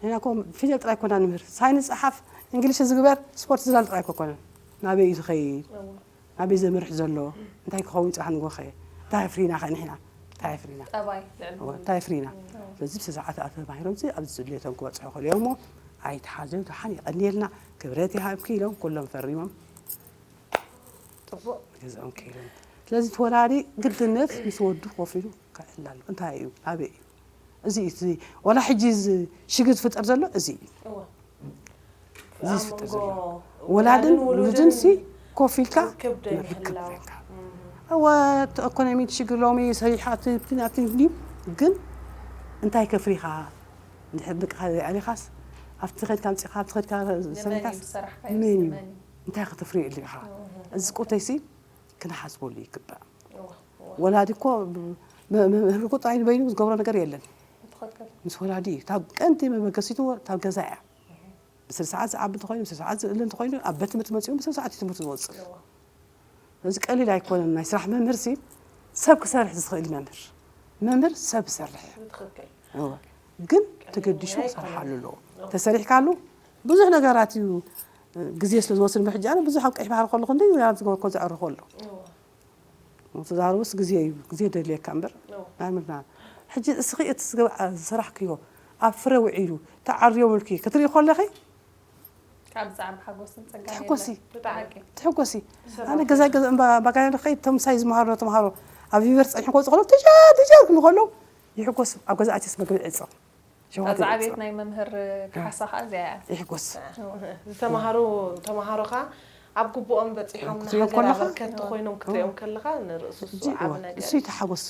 ንሕና እኮ ፊደል ጥራይ ኮና ንምህር። ሳይንስ ጸሓፍ፣ እንግሊሽ ዝግበር፣ ስፖርት ዝላል ጥራይ እኮ ኮነን። ናበይ እዩ ዝኸይድ? ናበይ ዘምርሕ ዘሎ? እንታይ ክኸውን ጽባሕ ንግሆ ኸ? እንታይ ኣፍሪና ኸ ንሕና? እንታይ ኣፍሪና? ጠባይ ልዕሊ እወ፣ እንታይ ኣፍሪና? ስለዚ ብስርዓት ኣተባሂሮም ዚ ኣብዚ ዝድልየቶም ክበጽሑ ይኽእሉ እዮም እሞ ኣይትሓዘዩ፣ ደሓን የቐንየልና፣ ክብረት ይሃብኪ ኢሎም ኩሎም ፈሪሞም። ጽቡቕ። ገዝኦም ክኢሎም። ስለዚ እቲ ወላዲ ግድነት ምስ ወዱ ኮፍ ኢሉ ክዕልል ኣለዎ። እንታይ እዩ? ኣበይ እዩ? እዚ እዩ እቲ ዋላ ሕጂ እዚ ሽግር ዝፍጠር ዘሎ እዚ እዩ። እወ። እዚ ኣብ ዝፍጠር መንጎ ዘሎ። ወላድን ወላድን ውሉድን ውሉድን ሲ ኮፍ ኢልካ ርክብ ዶ ርክብ ይህላው? ጌርካ። እም። እወ፣ እቲ ኢኮኖሚ ሽግር ሎሚ ሰሪሓ እቲ፣ እቲ ናብቲ ድዩ? ግን እንታይ ከፍሪኻ? እንድሕር ደቅኻ ዘይኣሊኻስ ኣብቲ ኸድካ ኣምጺኻ፣ ኣብቲ ኸድካ ንመን ሰሪሕካስ እዩ ዝሰራሕካዮ? መን እዩ? መን እዩ? እንታይ ከተፍርየሉ ኢኻ? እም። እዚ ቁርተይሲ ክንሓስበሉ ይግባእ። እወ፣ እወ። ወላዲ እኮ ብ-፣ መ-፣ መምህር እኮ ጥራይ ንበይኑ ዝገብሮ ነገር የለን። ትኽክል። ምስ ወላዲ እዩ። እታ ቀንዲ መበገሲቱ እታ ገዛ እያ። ብስነ ስርዓት ዝዓቢ እንተኾይኑ፣ ብስነ ስርዓት ዝእለ እንተኾይኑ፣ ኣብ ቤት ትምህርቲ መጺኡ ብስነ ስርዓት እዩ ትምህርቲ ዝወጽእ። እወ። ስለዚ ቀሊል ኣይኮነን ናይ ስራሕ መምህር ሲ ሰብ ክሰርሕ ዝኽእል እዩ መምህር። መምህር ሰብ ይሰርሕ። ትኽክል። እወ። ግን ቀሊል ተገዲሹ ሞያ ክሰርሓሉ ኣይኮነን። ኣለዎ። እወ። ተሰሪሕካሉ ብዙሕ ነገራት እዩ ግዜ ስለ ዝወስድ፣ ብሕጂ ኣነ ብዙሕ ኣብ ቀይሕ ባሕሪ ከለኹ እንደ ዝገበርኮ ዘዕርፎ ኣሎ። እወ። ተዛረቡስ ግዜ እዩ፣ ግዜ ደልየካ እምበር። እወ። ኣይምልና። ሕጂ እስኺ እቲ ዝገብ-፣ ዝሰራሕክዮ ኣብ ፍረ ውዒሉ ተዓርዮ ምልኪ ክትርኢ ከለኺ ካብ ዝዓቢ ሓጎስን ጸጋን ትሕጎሲ። የለን። ብጣዕሚ። ትሕጎሲ። ሰብ ኣነ ኣብ ገዛ ገዛ እምባ ባጋና ንኸይድ፣ እቶም ምሳይ ዝመሃሩ ተምሃሮ ኣብ ዩኒቨርሲቲ ጸኒሖም ክወጽኡ ከለዉ፣ ትሻ-፣ ትሻ ክብሉ ከለዉ ይሕጎስ። ኣብ ገዛ ኣትየስ መግቢ ዕጸው። ሸውሃት ኣዛ ዕጸው። ዕቤት ናይ መምህር ካሕሳ ኸኣ እዚኣ እያ። ይሕጎስ። ዝተምሃሩ ተምሃሮ ኸኣ ኣብ ግቡኦም በጺሖም ክትሪኦም ንሃገር ከለኻ፣ ኣበርከቲ ኮይኖም ክትሪኦም ከለኻ ንርእሱ እሱ ሕጂ ዓቢ እወ፣ ነገር እሱ እዩ። ይተሓጎስ።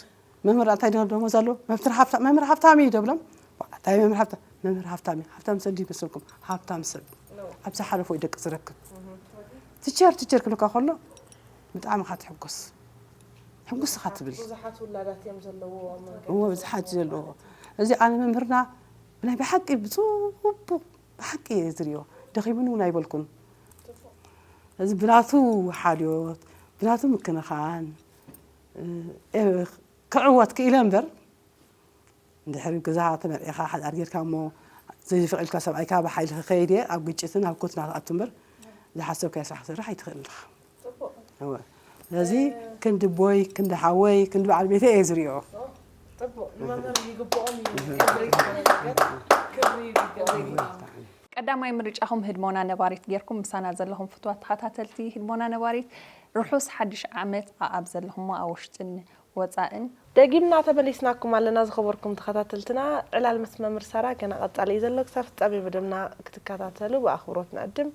መምህር እንታይ ደሞ ደሞዝ ኣለዎ? መምህር ሃብታ-፣ መምህር ሃብታም እዩ ደብሎም። ዋ፣ እንታይ መምህር ሃብታ-፣ መምህር ሃብታም እዩ። ሃብታም ሰብ ድዩ ይመስለኩም? ሃብታም ሰብ። ሎ። ኣብ ዝሓለፎ እዩ ደቂ ዝረክብ። እህ። ቲቸር፣ ቲቸር ክብለካ ከሎ ብጣዕሚ ኢኻ ትሕጎስ። ሕጉስ ኢኻ ትብል። ብዙሓት ውላዳት እዮም ዘለውዎ ኣብ መንገዲ እዎ፣ ብዙሓት ዘለውዎ። እዚ ኣነ መምህርና ብናይ ብሓቂ ብጽቡቕ ብሓቂ እየ ዝሪኦ። ደኺሙኒ እውን ኣይበልኩን። እዚ ብናቱ ሓልዮት፣ ብናቱ ምክንኻን፣ እ፣ ክዕወት ክኢለ እምበር፣ እንድሕር ገዛ ተመርዒኻ ሓዳር ጌርካ እሞ ዘይፈቒድካ ሰብኣይካ ብሓይሊ ክኸይድ እየ፣ ኣብ ግጭትን ኣብ ኮትና ትኣቱ እምበር፣ ዝሓሰብካዮ ስራሕ ክሰርሕ ኣይትኽእልን ኢኻ። ጽቡቕ። እወ። ስለዚ ክንዲ ኣቦይ፣ ክንዲ ሓወይ፣ ክንዲ በዓል ቤተይ እየ ዝሪኦ። ጽቡቕ። ንመምህር ይግብኦም እዩ። ክብሪ ዝኾነ ነገር፣ ክብሪ ይግብኦም እዩ። ቀዳማይ ምርጫኹም ህድሞና ነባሪት ጌርኩም ምሳና ዘለኹም ፍቱዋት ተኸታተልቲ ህድሞና ነባሪት ርሑስ ሓድሽ ዓመት ኣኣብ ዘለኹሞ ኣብ ውሽጥን ወጻእን። ደጊምና ተመሊስናኩም ኣለና ዝኸበርኩም ተኸታተልትና። ዕላል ምስ መምህር ሳራ ገና ቀጻሊ እዩ ዘሎ። ክሳብ ፍጻሜ መደብና ክትከታተሉ ብኣኽብሮት ንዕድም።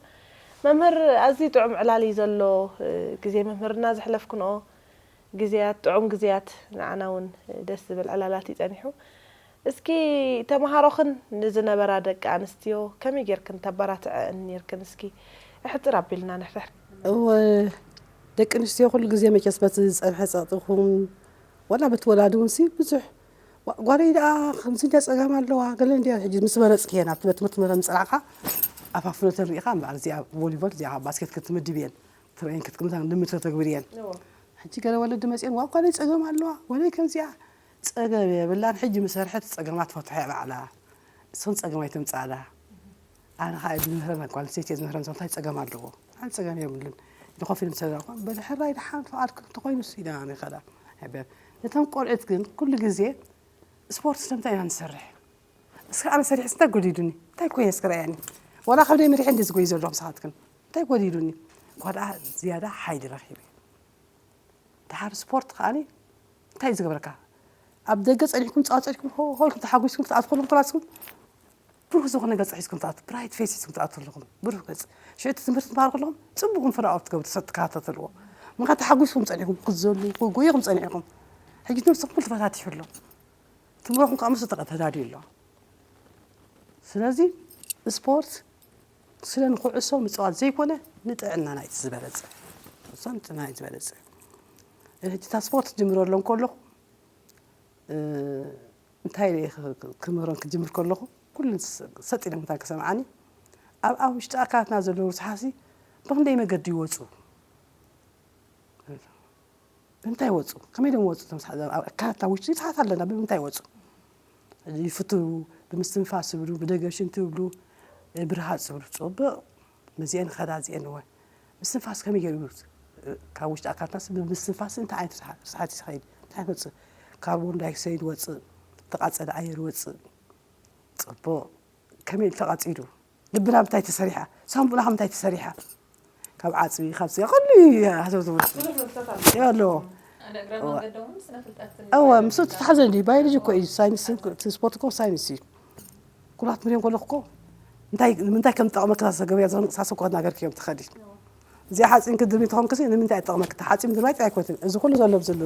መምህር፣ ኣዝዩ ጥዑም ዕላል እዩ ዘሎ። ግዜ መምህርና ዘሕለፍክንኦ ግዜያት፣ ጥዑም ግዜያት፣ ንዓና እውን ደስ ዝብል ዕላላት እዩ ጸኒሑ። እስኪ ተመሃሮኽን ንዝነበራ ደቂ ኣንስትዮ ከመይ ጌርክን ተበራትዐን ኔርክን? እስኪ ሕጽር ኣቢልና ንሕርሕር። እወ፣ ደቂ ኣንስትዮ ኩሉ ግዜ መቸስ በቲ ዝጸንሐ ጸቕጢኹም፣ ዋላ በቲ ወላዲ እውን ሲ ብዙሕ፣ ዋ-፣ ጓለይ ደኣ ከምዚ እንድያ ጸገም ኣለዋ፣ ገለ እንድያ። ሕጂ ምስ በለጽክየን፣ ኣብቲ ቤት ትምህርቲ መረ ምጽናዕካ፣ ኣፋፍኖተን ርኢኻ እምበኣር፣ እዚኣ ቮሊቦል፣ እዚኣ ባስኬት ክትምድብ እየን። ትርእየን ክትግምታ ልምድ ተተግብር እየን። እዎ። ሕጂ ገለ ወለዲ መጺአን፣ "ዋው፣ ጓለይ ጸገም ኣለዋ፣ ጓለይ ከምዚኣ ጸገም የብላን፣ ሕጂ ምስ ሰርሐት ጸገማ ትፈትሖ እያ ባዕላ። እሶን ጸገም ኣይተምጽኣላ። ኣነ ኸኣ ዝምህረን፣ ጓል ኣንስተይቲ እየ ዝምህረን፣ እንታይ ጸገም ኣለዎ? ሓንቲ ጸገም የብሉን። ኢሉ ኮፍ ኢሉ ምስ ተዛረብኩ፣ በሊ ሕራይ ደሓን ፍቓድክን እንተኾይኑስ" ኢለ ኣነ ከዳ። ነቶም ቆልዑት ግን ኩሉ ግዜ ስፖርት ስለምንታይ ኢና ንሰርሕ? እስከ ኣነ ሰሪሐስ እንታይ ጎዲሉኒ? እንታይ ኮይነ እስከ ረኣየኒ? ዋላ ከብደይ መሪሐ እንደ ዝጎይ ዘለኹም ንስኻትክን። እንታይ ጎዲሉኒ? እኳ ደኣ ዝያዳ ሓይሊ ረኺበ። ደሓር ስፖርት ከኣኒ እንታይ እዩ ዝገብረካ? ኣብ ደገ ጸኒሕኩም፣ ጸዋት ጸኒሕኩም፣ ሆ-፣ ሆ ኢልኩም ተሓጒስኩም ክትኣትዉ ከለኹም፣ ተባስኩም ብሩህ ዝኾነ ገጽ ሒዝኩም ትኣትዉ፣ ብራይት ፌስ ሒዝኩም ትኣትዉ ኣለኹም። ብሩህ ገጽ። ሽዑ እቲ ትምህርቲ ትምሃሩ ከለኹም ጽቡቕ ፍረ ኣብ ትገብሩ፣ ትሰ-፣ ትከታተልዎ። ምኽንያቱ ተሓጒስኩም ጸኒሕኩም ክትዘሉ፣ ክትጎዩ ኢኹም ጸኒሕኩም። ሕጂ ትምህርትኩም ኩሉ ተፈታቲሑ ኣሎ። ትምህርኩም ከዓ ምስ ተቐ-፣ ተዳልዩ ኣሎ። ስለዚ ስፖርት ስለ ንኩዕሶ ምጽዋት ዘይኮነ ንጥዕናና እዩ ዝበለጸ። ኩዕሶ ንጥዕናና እዩ ዝበለጸ። ሕጂ እታ ስፖርት ክጅምረሎም ከለኹ፣ እ፣ እንታይ ኢለ ክምህሮም ክጅምር ከለኹ፣ ኩለን ስ-፣ ሰጥ ኢለን ምታን ክሰምዓኒ፣ ኣብ፣ ኣብ ውሽጢ ኣካላትና ዘለዉ ርስሓሲ ብኽንደይ መገዲ ይወጹ? ብምንታይ ወጹ? ከመይ ኢሎም ወጹ? እቶም ሰሓ-፣ ኣብ ኣካላትና ውሽጢ ርስሓት ኣለና፣ ብምንታይ ወጹ? ይፍትው፣ ብምስትንፋስ ይብሉ፣ ብደገፍ ሽንቲ ይብሉ፣ ብርሃጽ ይብሉ። ጽቡቕ፣ ምስዚኤን ይኸዳ፣ እዚኤን እወ። ምስትንፋስ ከመይ ገይሩ? ካብ ውሽጢ ኣካልናስ ብምስትንፋስ እንታይ ዓይነት ርሓ-፣ ርሓጽ ይኸይድ? እንታይ ዓይነት ወጽእ? ካርቦን ዳይኦክሳይድ ወጽእ፣ ተቓጸለ ኣየር ወጽእ። ጽቡቕ፣ ከመይ ኢሉ ተቓጺሉ? ልብና ምንታይ ተሰሪሓ? ሳምቡና ካብ ምንታይ ተሰሪሓ? ካብ ዓጽሚ፣ ካብ ስጋ፣ ኩሉ እዩ ሃሰብቲ ወስዱ። ብዙሕ መብትታት ኣሎ። ኣለዎ። ኣነ እግረ መንገዲ እውን ስነ ፍልጠት እወ፣ ምስ ተተሓዘ እንዲ ባዮሎጂ እኮ እዩ፣ ሳይንስን ክ-፣ ስፖርት እኮ ሳይንስ እዩ። ኩራት ምርዮም ከለኹ እኮ እንታይ፣ ንምንታይ ከም ትጠቕመካ እዛ ገበያ እዛ ምንቅስቃስ እኮ እናገርክዮም ትኸዲ። እዚኣ ሓፂን ክድርቢ እንተኾንክሲ ንምንታይ ትጠቕመካ? ሓፂን ምድርባይ ጥራይ ኣይኮነትን። እዚ ኩሉ ዘሎ ብዘሎ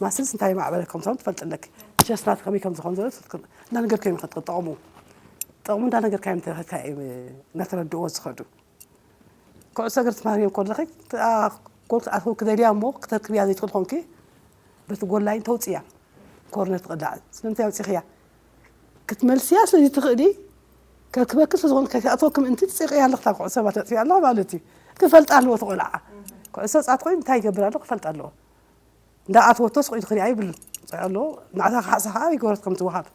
ማስልስ እንታይ ማዕበለ ከም ዝኾነ ትፈልጥ ኣለኪ። ሸስናት ከመይ ከም ዝኾነ ዘሎ ትፈልጥ፣ እናነገርክዮም ኢኻ ትጠቕሙ። ጥቕሙ እንዳነገርካዮም ተኸድካ እዮም እናተረድእዎ ዝኸዱ። ኩዕሶ እግሪ ትማሃርዮ ከለኺ፣ አ፣ ጎል ክትኣትዊ ክደልያ እሞ ክተርክብያ ዘይትኽእል ኾንኪ፣ በቲ ጎል ላይን ተውፅያ። ኮርነር ትቕላዕ። ስለምንታይ ኣውፂኽያ? ክትመልስያ ስለ ዘይትኽእሊ፣ ከርክበኪ ስለ ዝኾነ ከይትኣትወኪ ምእንቲ ትፅይቕያ ኣለኺ። እታ ኩዕሶ ባ ተጥፍያ ኣለኻ ማለት እዩ። ክፈልጣ ኣለዎ እቲ ቆልዓ። ኩዕሶ ፃት ኮይኑ እንታይ ይገብር ኣሎ ክፈልጥ ኣለዎ። እንዳኣትወቶ ስቕ ኢሉ ክሪኣ ይብሉን። ፅዕ ኣለዎ። ንዓታ ክሓሳ ከዓ ይገብረት ከም ትወሃብ።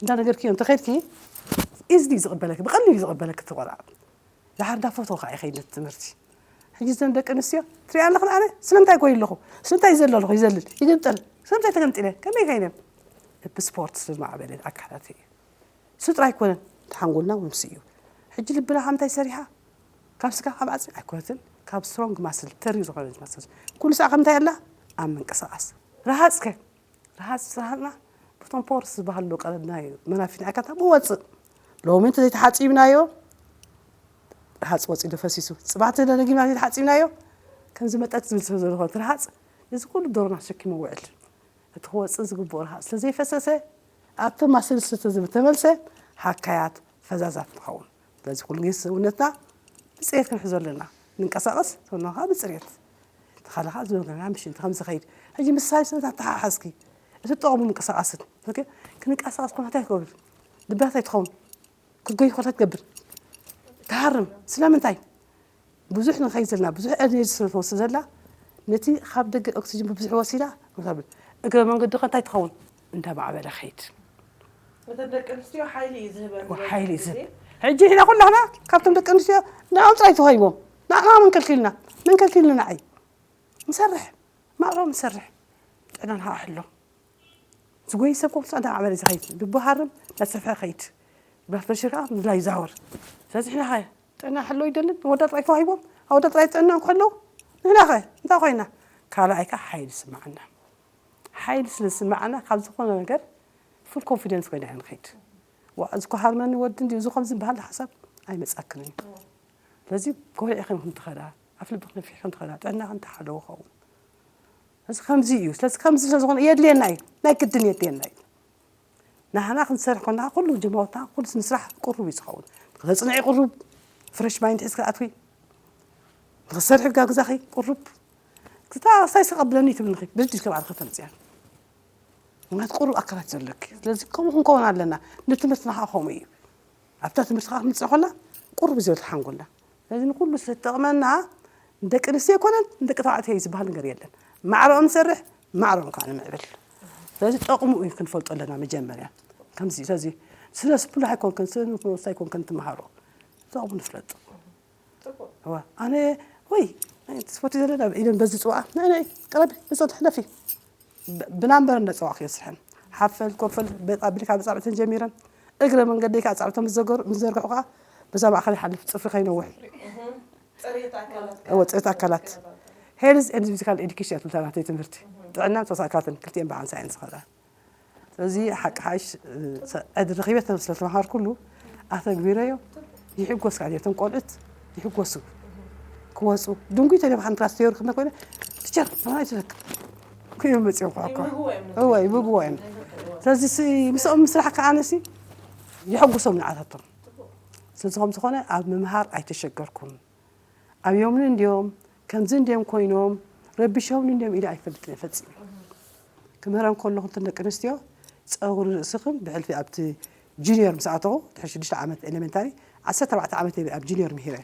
እንዳነገርክዮ እንተኸድኪ፣ ኢዝሊ እዩ ዝቕበለኪ፣ ብቐሊሉ እዩ ዝቕበለኪ እቲ ቆልዓ። ድሓር እንዳፈተው ከዓ ይኸይድ ነቲ ትምህርቲ። ሕጂ እዘን ደቂ ኣንስትዮ ትሪኣ ኣለኽን ኣነ ስለምንታይ ጎይ ኣለኹ? ስለምንታይ ይዘል ኣለኹ? ይዘልል፣ ይግንጠል። ስለምንታይ ተገንጢለ? ከመይ ከይነ? ብስፖርት ዝማዕበለ ኣካላት እዩ። እሱ ጥራይ ኣይኮነን፣ እቲ ሓንጎልና እውን ምስ እዩ። ሕጂ ልብና ካብ ምንታይ ሰሪሓ? ካብ ስጋ፣ ካብ ዓጽሚ ኣይኮነትን፣ ካብ ስትሮንግ ማስል፣ ተሪር ዝኾነ ማስል። ኩሉ ሰዓት ካብ ምንታይ ኣላ? ኣብ ምንቅስቓስ። ረሃጽ ከ? ረሃጽ፣ ረሃጽና በቶም ፖርስ ዝበሃሉ ቀለብ ናይ መናፊት ኣካላት ብወጽእ። ሎሚ እንተዘይተሓጺብናዮ፣ ረሃጽ ወጺኡ ዶ ፈሲሱ። ጽባሕ እንተ ደጊምና ዘይተሓጺብናዮ፣ ከምዚ መጠጥ ዝብል ሰብ ዘሎ ዝኾነ እቲ ረሃጽ፣ ነዚ ኩሉ ዶሮና ተሸኪሙ ውዕል። እቲ ክወጽእ ዝግብኦ ረሃጽ ስለ ዘይፈሰሰ፣ ኣብቶም ማስል ስለ ተመልሰ፣ ሃካያት፣ ፈዛዛት ንኸውን። ስለዚ ኩሉ ግዜ ሰውነትና ብጽሬት ክንሕዞ ኣለና። ንንቀሳቐስ፣ ሰውነትና ከዓ ብጽሬት። ተኻለ ከዓ ዝብሎ ገና ምሽንቲ ከም ዝኸይድ። ሕጂ ምስ ሳይንስ እንተ ኣተሓሓዝኪ፣ እቲ ጥቕሙ ምንቅስቓስን። ኦኬ? ክንንቀሳቐስ ኮና እንታይ ክገብር? ልብና እንታይ ትኸውን? ክትጎይ ከላ ትገብር። ትሃርም። ስለምንታይ? ብዙሕ ንኸይድ ዘለና፣ ብዙሕ ኤነርጂ ስለ ትወስድ ዘላ፣ ነቲ ካብ ደገ ኦክሲጅን ብብዝሒ ወሲዳ፣ እግረ መንገዲ ከ እንታይ ትኸውን? እንዳማዕበለ ኸይድ። እተን ደቂ ኣንስትዮ ሓይሊ እዩ ዝህበን ዝበዝሕ ሓይሊ እዩ ዝህብ። ግዜ። ሕጂ ንሕና ኩላህና ካብቶም ደቂ ኣንስትዮ ንዕኦም ጥራይ ተዋሂቦም። ንዕና መን ከልኪልና? መን ከልኪልና ንዓይ? ንሰርሕ። ማዕሮ ንሰርሕ። ጥዕናና ክሕሎ። ዝጎይ ሰብ ኮምስ እንዳማዕበለ ዝኸይድ። ልቡ ሃርም፣ እናሰፍሐ ኸይድ። ብላድ ፕረሽር ከዓ ምድላይ ይዛወር። ስለዚ ንሕና ኸ ጥዕና ክሕሎ ይደልን? ንወዳ ጥራይ ተዋሂቦም? ኣወዳ ጥራይ ጥዕና ክሕሎ? ንሕና ኸ እንታይ ኮይና? ካልኣይ ከዓ ሓይሊ ይስምዓና። ሓይሊ ስለ ዝስምዓና ካብ ዝኾነ ነገር ፉል ኮንፊደንስ ኮይና ኢና ንኸይድ። ዋ፣ እዚ እኮ ሃርመኒ ወዲ እንድዩ፣ እዚ ከምዚ ዝበሃል ሓሳብ ኣይመጻክንን እዩ። ስለዚ ኮሪዕኽን ከም ትኸዳ፣ ኣፍ ልብኽን ነፊሕክን ትኸዳ፣ ጥዕናኽን ተሓለወ ኸውን። እዚ ከምዚ እዩ። ስለዚ ከምዚ ስለ ዝኾነ የድልየና እዩ። ናይ ግድን የድልየና እዩ። ንሕና ክንሰርሕ ኮና ኩሉ ጅማውታ፣ ኩሉ ስነ ስራሕ ቅሩብ እዩ ዝኸውን። ንኽተጽንዒ ቅሩብ፣ ፍረሽ ማይንድ ሒዝኪ ኣትዊ። ንኽትሰርሒ ብጋ ግዛኺ ቅሩብ። ክታ ሳይ ሰቐብለኒ ትብልኺ፣ ብርድ ከም ዓርኺ ተምጽያን። ምኽንያቱ ቅሩብ ኣካላት ዘለኪ። ስለዚ ከምኡ ክንከውን ኣለና። ንትምህርትና ከዓ ከምኡ እዩ። ኣብታ ትምህርቲ ከዓ ክንጽዕ ኮና ቅሩብ ዝበልካ ሓንጎልና። ስለዚ ንኩሉ ስለ ዝጠቕመና ንደቂ ኣንስትዮ ኣይኮነን ንደቂ ተባዕትዮ እዩ ዝበሃል ነገር የለን። ማዕረኦም ንሰርሕ፣ ማዕረኦም ከዓ ንምዕብል። ስለዚ ጠቕሙ እዩ ክንፈልጦ ኣለና መጀመርያ። ከምዚ፣ ስለዚ ስለ ስፑል ኣይኮንክን፣ ስለ ንኡስ ኣይኮንክን ትመሃሮ። ጠቕሙ ንፍለጥ። ጽቡቕ። እዋ፣ ኣነ ወይ ስፖርት ዘለና ኢለን በዚ ጽዋዓ፣ ናይ፣ ናይ፣ ቀረቢ፣ ብጸት ሕለፊ። ብ-፣ ብናምበር እንዳጸዋዕኩ የስርሐን። ሓፈል፣ ኮፈል፣ በጣ፣ ብልካ ብጻብዕተን ጀሚረን። እግረ መንገደይ ከዓ ጻብዕተን ምስ ዘገሩ-፣ ምስ ዘርግሑ ከዓ በዛ ማእከል ይሓልፍ፣ ጽፍሪ ከይነውሕ። እህ፣ ጽሬት ኣካላት እወ፣ ጽሬት ኣካላት። ሄልዝ ኤንድ ፊዚካል ኤዱኬሽን እያ ትብል እታ ናተይ ትምህርቲ። ጥዕናን ጾታ ኣካላትን ክልቲኤን ብሓንሳእ እየን ዝኸዳ። ስለዚ ሓቂ ሓይሽ፣ እ፣ ሰ-፣ ዕድል ረኺበ ስለ ዝተምሃርኩሉ ኣተግቢረዮ። ይሕጎስ ከዓ እቶም ቆልዑት ይሕጎሱ። ክወፁ ድንጉይ ተደብ ሓንቲ ክላስ ተየሩ ክመት ኮይነ፣ ቲቸር፣ ንዓይ ትዘክር። ኩዮም መፅዮም ከዓ እኮ። ይብህጉዎ እዮም። እወ፣ ይብህጉዎ እዮም። ስለዚ ሲ-፣ ምስኦም ምስራሕ ከዓ ኣነሲ የሐጉሶም ንዓታቶም። ስለዚ ከም ዝኾነ ኣብ ምምሃር ኣይተሸገርኩን። ኣብዮምኒ እንድዮም፣ ከምዚ እንድዮም ኮይኖም፣ ረቢሾምኒ እንድዮም ኢለ ኣይፈልጥን እየ ፈጺመ። ክምህረን ከለኹ እተን ደቂ ኣንስትዮ፣ ጸጉሪ ርእስኽን ብሕልፊ ኣብቲ ጁኒየር ምስ ኣተኹ፣ ድሕሪ ሽዱሽተ ዓመት ኤሌመንታሪ፣ ዓሰርተ ኣርባዕተ ዓመት እየ ኣብ ጁኒየር ምሂረ።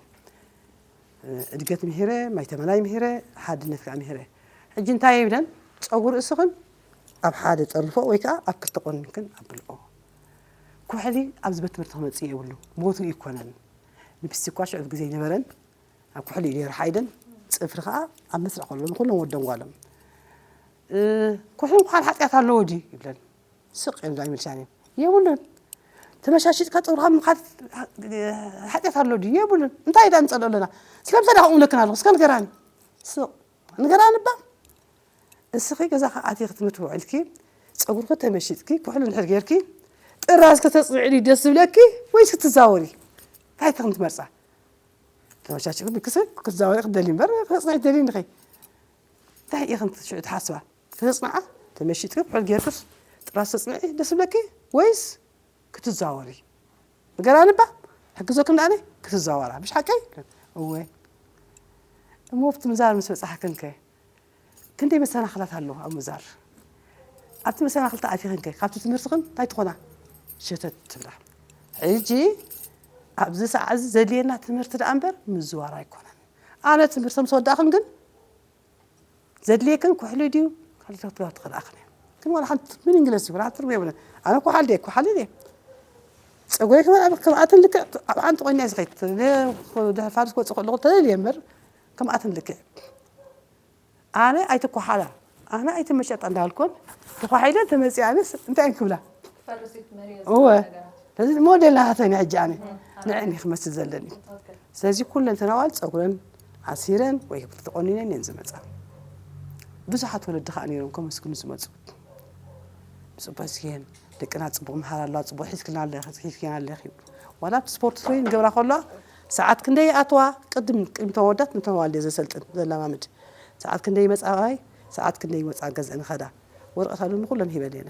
እድገት ምሂረ፣ ማይ ተመናይ ምሂረ፣ ሓድነት ከዓ ምሂረ። ሕጂ እንታይ ይብለን? ጸጉሪ ርእስኽን ኣብ ሓደ ጠርንፎ ወይ ከዓ ኣብ ክልተ ቆኒንክን ኣብልኦ። ኩሕሊ ኣብዚ ቤት ትምህርቲ ክመጽእ የብሉ፣ ቦትኡ ኣይኮነን። ሊፕስቲክ እኳ ሽዑ ግዜ ኣይነበረን፣ ኣብ ኩሕሊ እዩ ነይሩ ሓይደን፣ ጽፍሪ ከኣ ኣብ መስርዕ ከሎ ንኹሎም ወደን ጓሎም። እ፣ "ኩሕሊ ምዃን ሓጢኣት ኣለዎ ድዩ?" ይብለን። ስቕ ኢሉ ኣይምልሻን እዩ። "የብሉን። ተመሻሺጥካ ጸጉርኻ ምኻድ ሓጢኣት ኣሎ ድዩ?" "የብሉን። እንታይ ደኣ ንጸልኦ ኣለና? ስለምንታይ ደኣ ከምኡ ንብለክን ኣለኹ? እስከ ንገራኒ። ስቕ ንገራኒ እባ። እስኺ ገዛኻ ኣቲኺ ትምህርቲ ውዒልኪ፣ ጸጉርኺ ተመሺጥኪ፣ ኩሕሊ እንድሕር ጌርኪ፣ ጥራዝ ከተጽንዒ ድዩ ደስ ዝብለኪ ወይስ ክትዛወሪ? እንታይ ኢኺ ትመርጻ?" ተመሻሺጥኪ ክትዛወሪ ክትደሊ እምበር፣ ከተጽንዒ ትደሊ እንዲኺ። እንታይ ኢኺ ሽዑ ትሓስባ? ከተጽንዓ፣ ተመሺጥኪ፣ ኩሕሊ ጌርክስ ጥራዝ ተጽንዒ ደስ ዝብለኪ ወይስ ክትዛወሪ? ንገራኒ እባ፣ ሕግዘክን ደኣኒ ክትዛወራ፣ ምሽ ሓቀይ? እወ። እሞ ኣብቲ ምዛር ምስ በጻሕክን ከ? ክንደይ መሰናኽላት ኣለዋ ኣብ ምዛር? ኣብቲ መሰናኽልቲ ኣቲኽን ከ? ካብቲ ትምህርትኽን እንታይ ትኾና? ሸተት ትብላ። ሕጂ ኣብዚ ሰዓት እዚ ዘድልየና ትምህርቲ ደኣ እምበር ምዝዋር ኣይኮነን። ኣነ ትምህርቲ ምስ ወዳእኽን ግን ዘድልየክን ኩሕሊ ድዩ? ካልእ ክትገብራ ትኽእላ ኢኽን። ግን ዋላ ሓንቲ ምን እንግለስ ይብላ፣ ትርጉም የብለን። ኣነ ኩሓሊ ድየ? ኩሓሊ ድየ? ጸጉረይ ከማን ኣብ ከምኣተን ልክዕ ኣብ ዓንዲ ቆኛ እየ ዝኸይድ። ለ-፣ ድሕሪ ፋርስ ክወጽእ ከለኹ ተለልየ እምበር፣ ከምኣተን ልክዕ። ኣነ ኣይትኳሓላ፣ ኣነ ኣይትመሸጣ እንዳበልኩን፣ ተኳሒለ ተመጽየ ኣነስ እንታይ እየን ክብላ? እወ። ስለዚ ሞዴል ናታተን እየ ሕጂ ኣነ። ንዐን እየ ክመስል ዘለኒ። ስለዚ ኩለን ተናዋል ጸጉረን ኣሲረን ወይ ተቆኒነን እየን ዝመጻ። ብዙሓት ወለዲ ከኣ ነይሮም ከመስግኑ ዝመጹ። ብጽቡቅ ኣስጊሀን፣ ደቅና ጽቡቅ መሃር ኣለዋ፣ ጽቡቅ ሒዝክልና ኣለኺ፣ ሒዝክና ኣለኺ ይብሉ። ዋላ ኣብቲ ስፖርት ትሬኒንግ ገብራ ከለዋ ሰዓት ክንደይ ይኣትዋ? ቅድም፣ ቅድሚ ተወዳት ነተን ዋልደ ዘሰልጥን፣ ዘላማምድ። ሰዓት ክንደይ ይመጻ ኣባይ? ሰዓት ክንደይ ይመጻ ገዝአን ኸዳ። ወረቀት ኣለኒ ኩለን ሂበን እየን።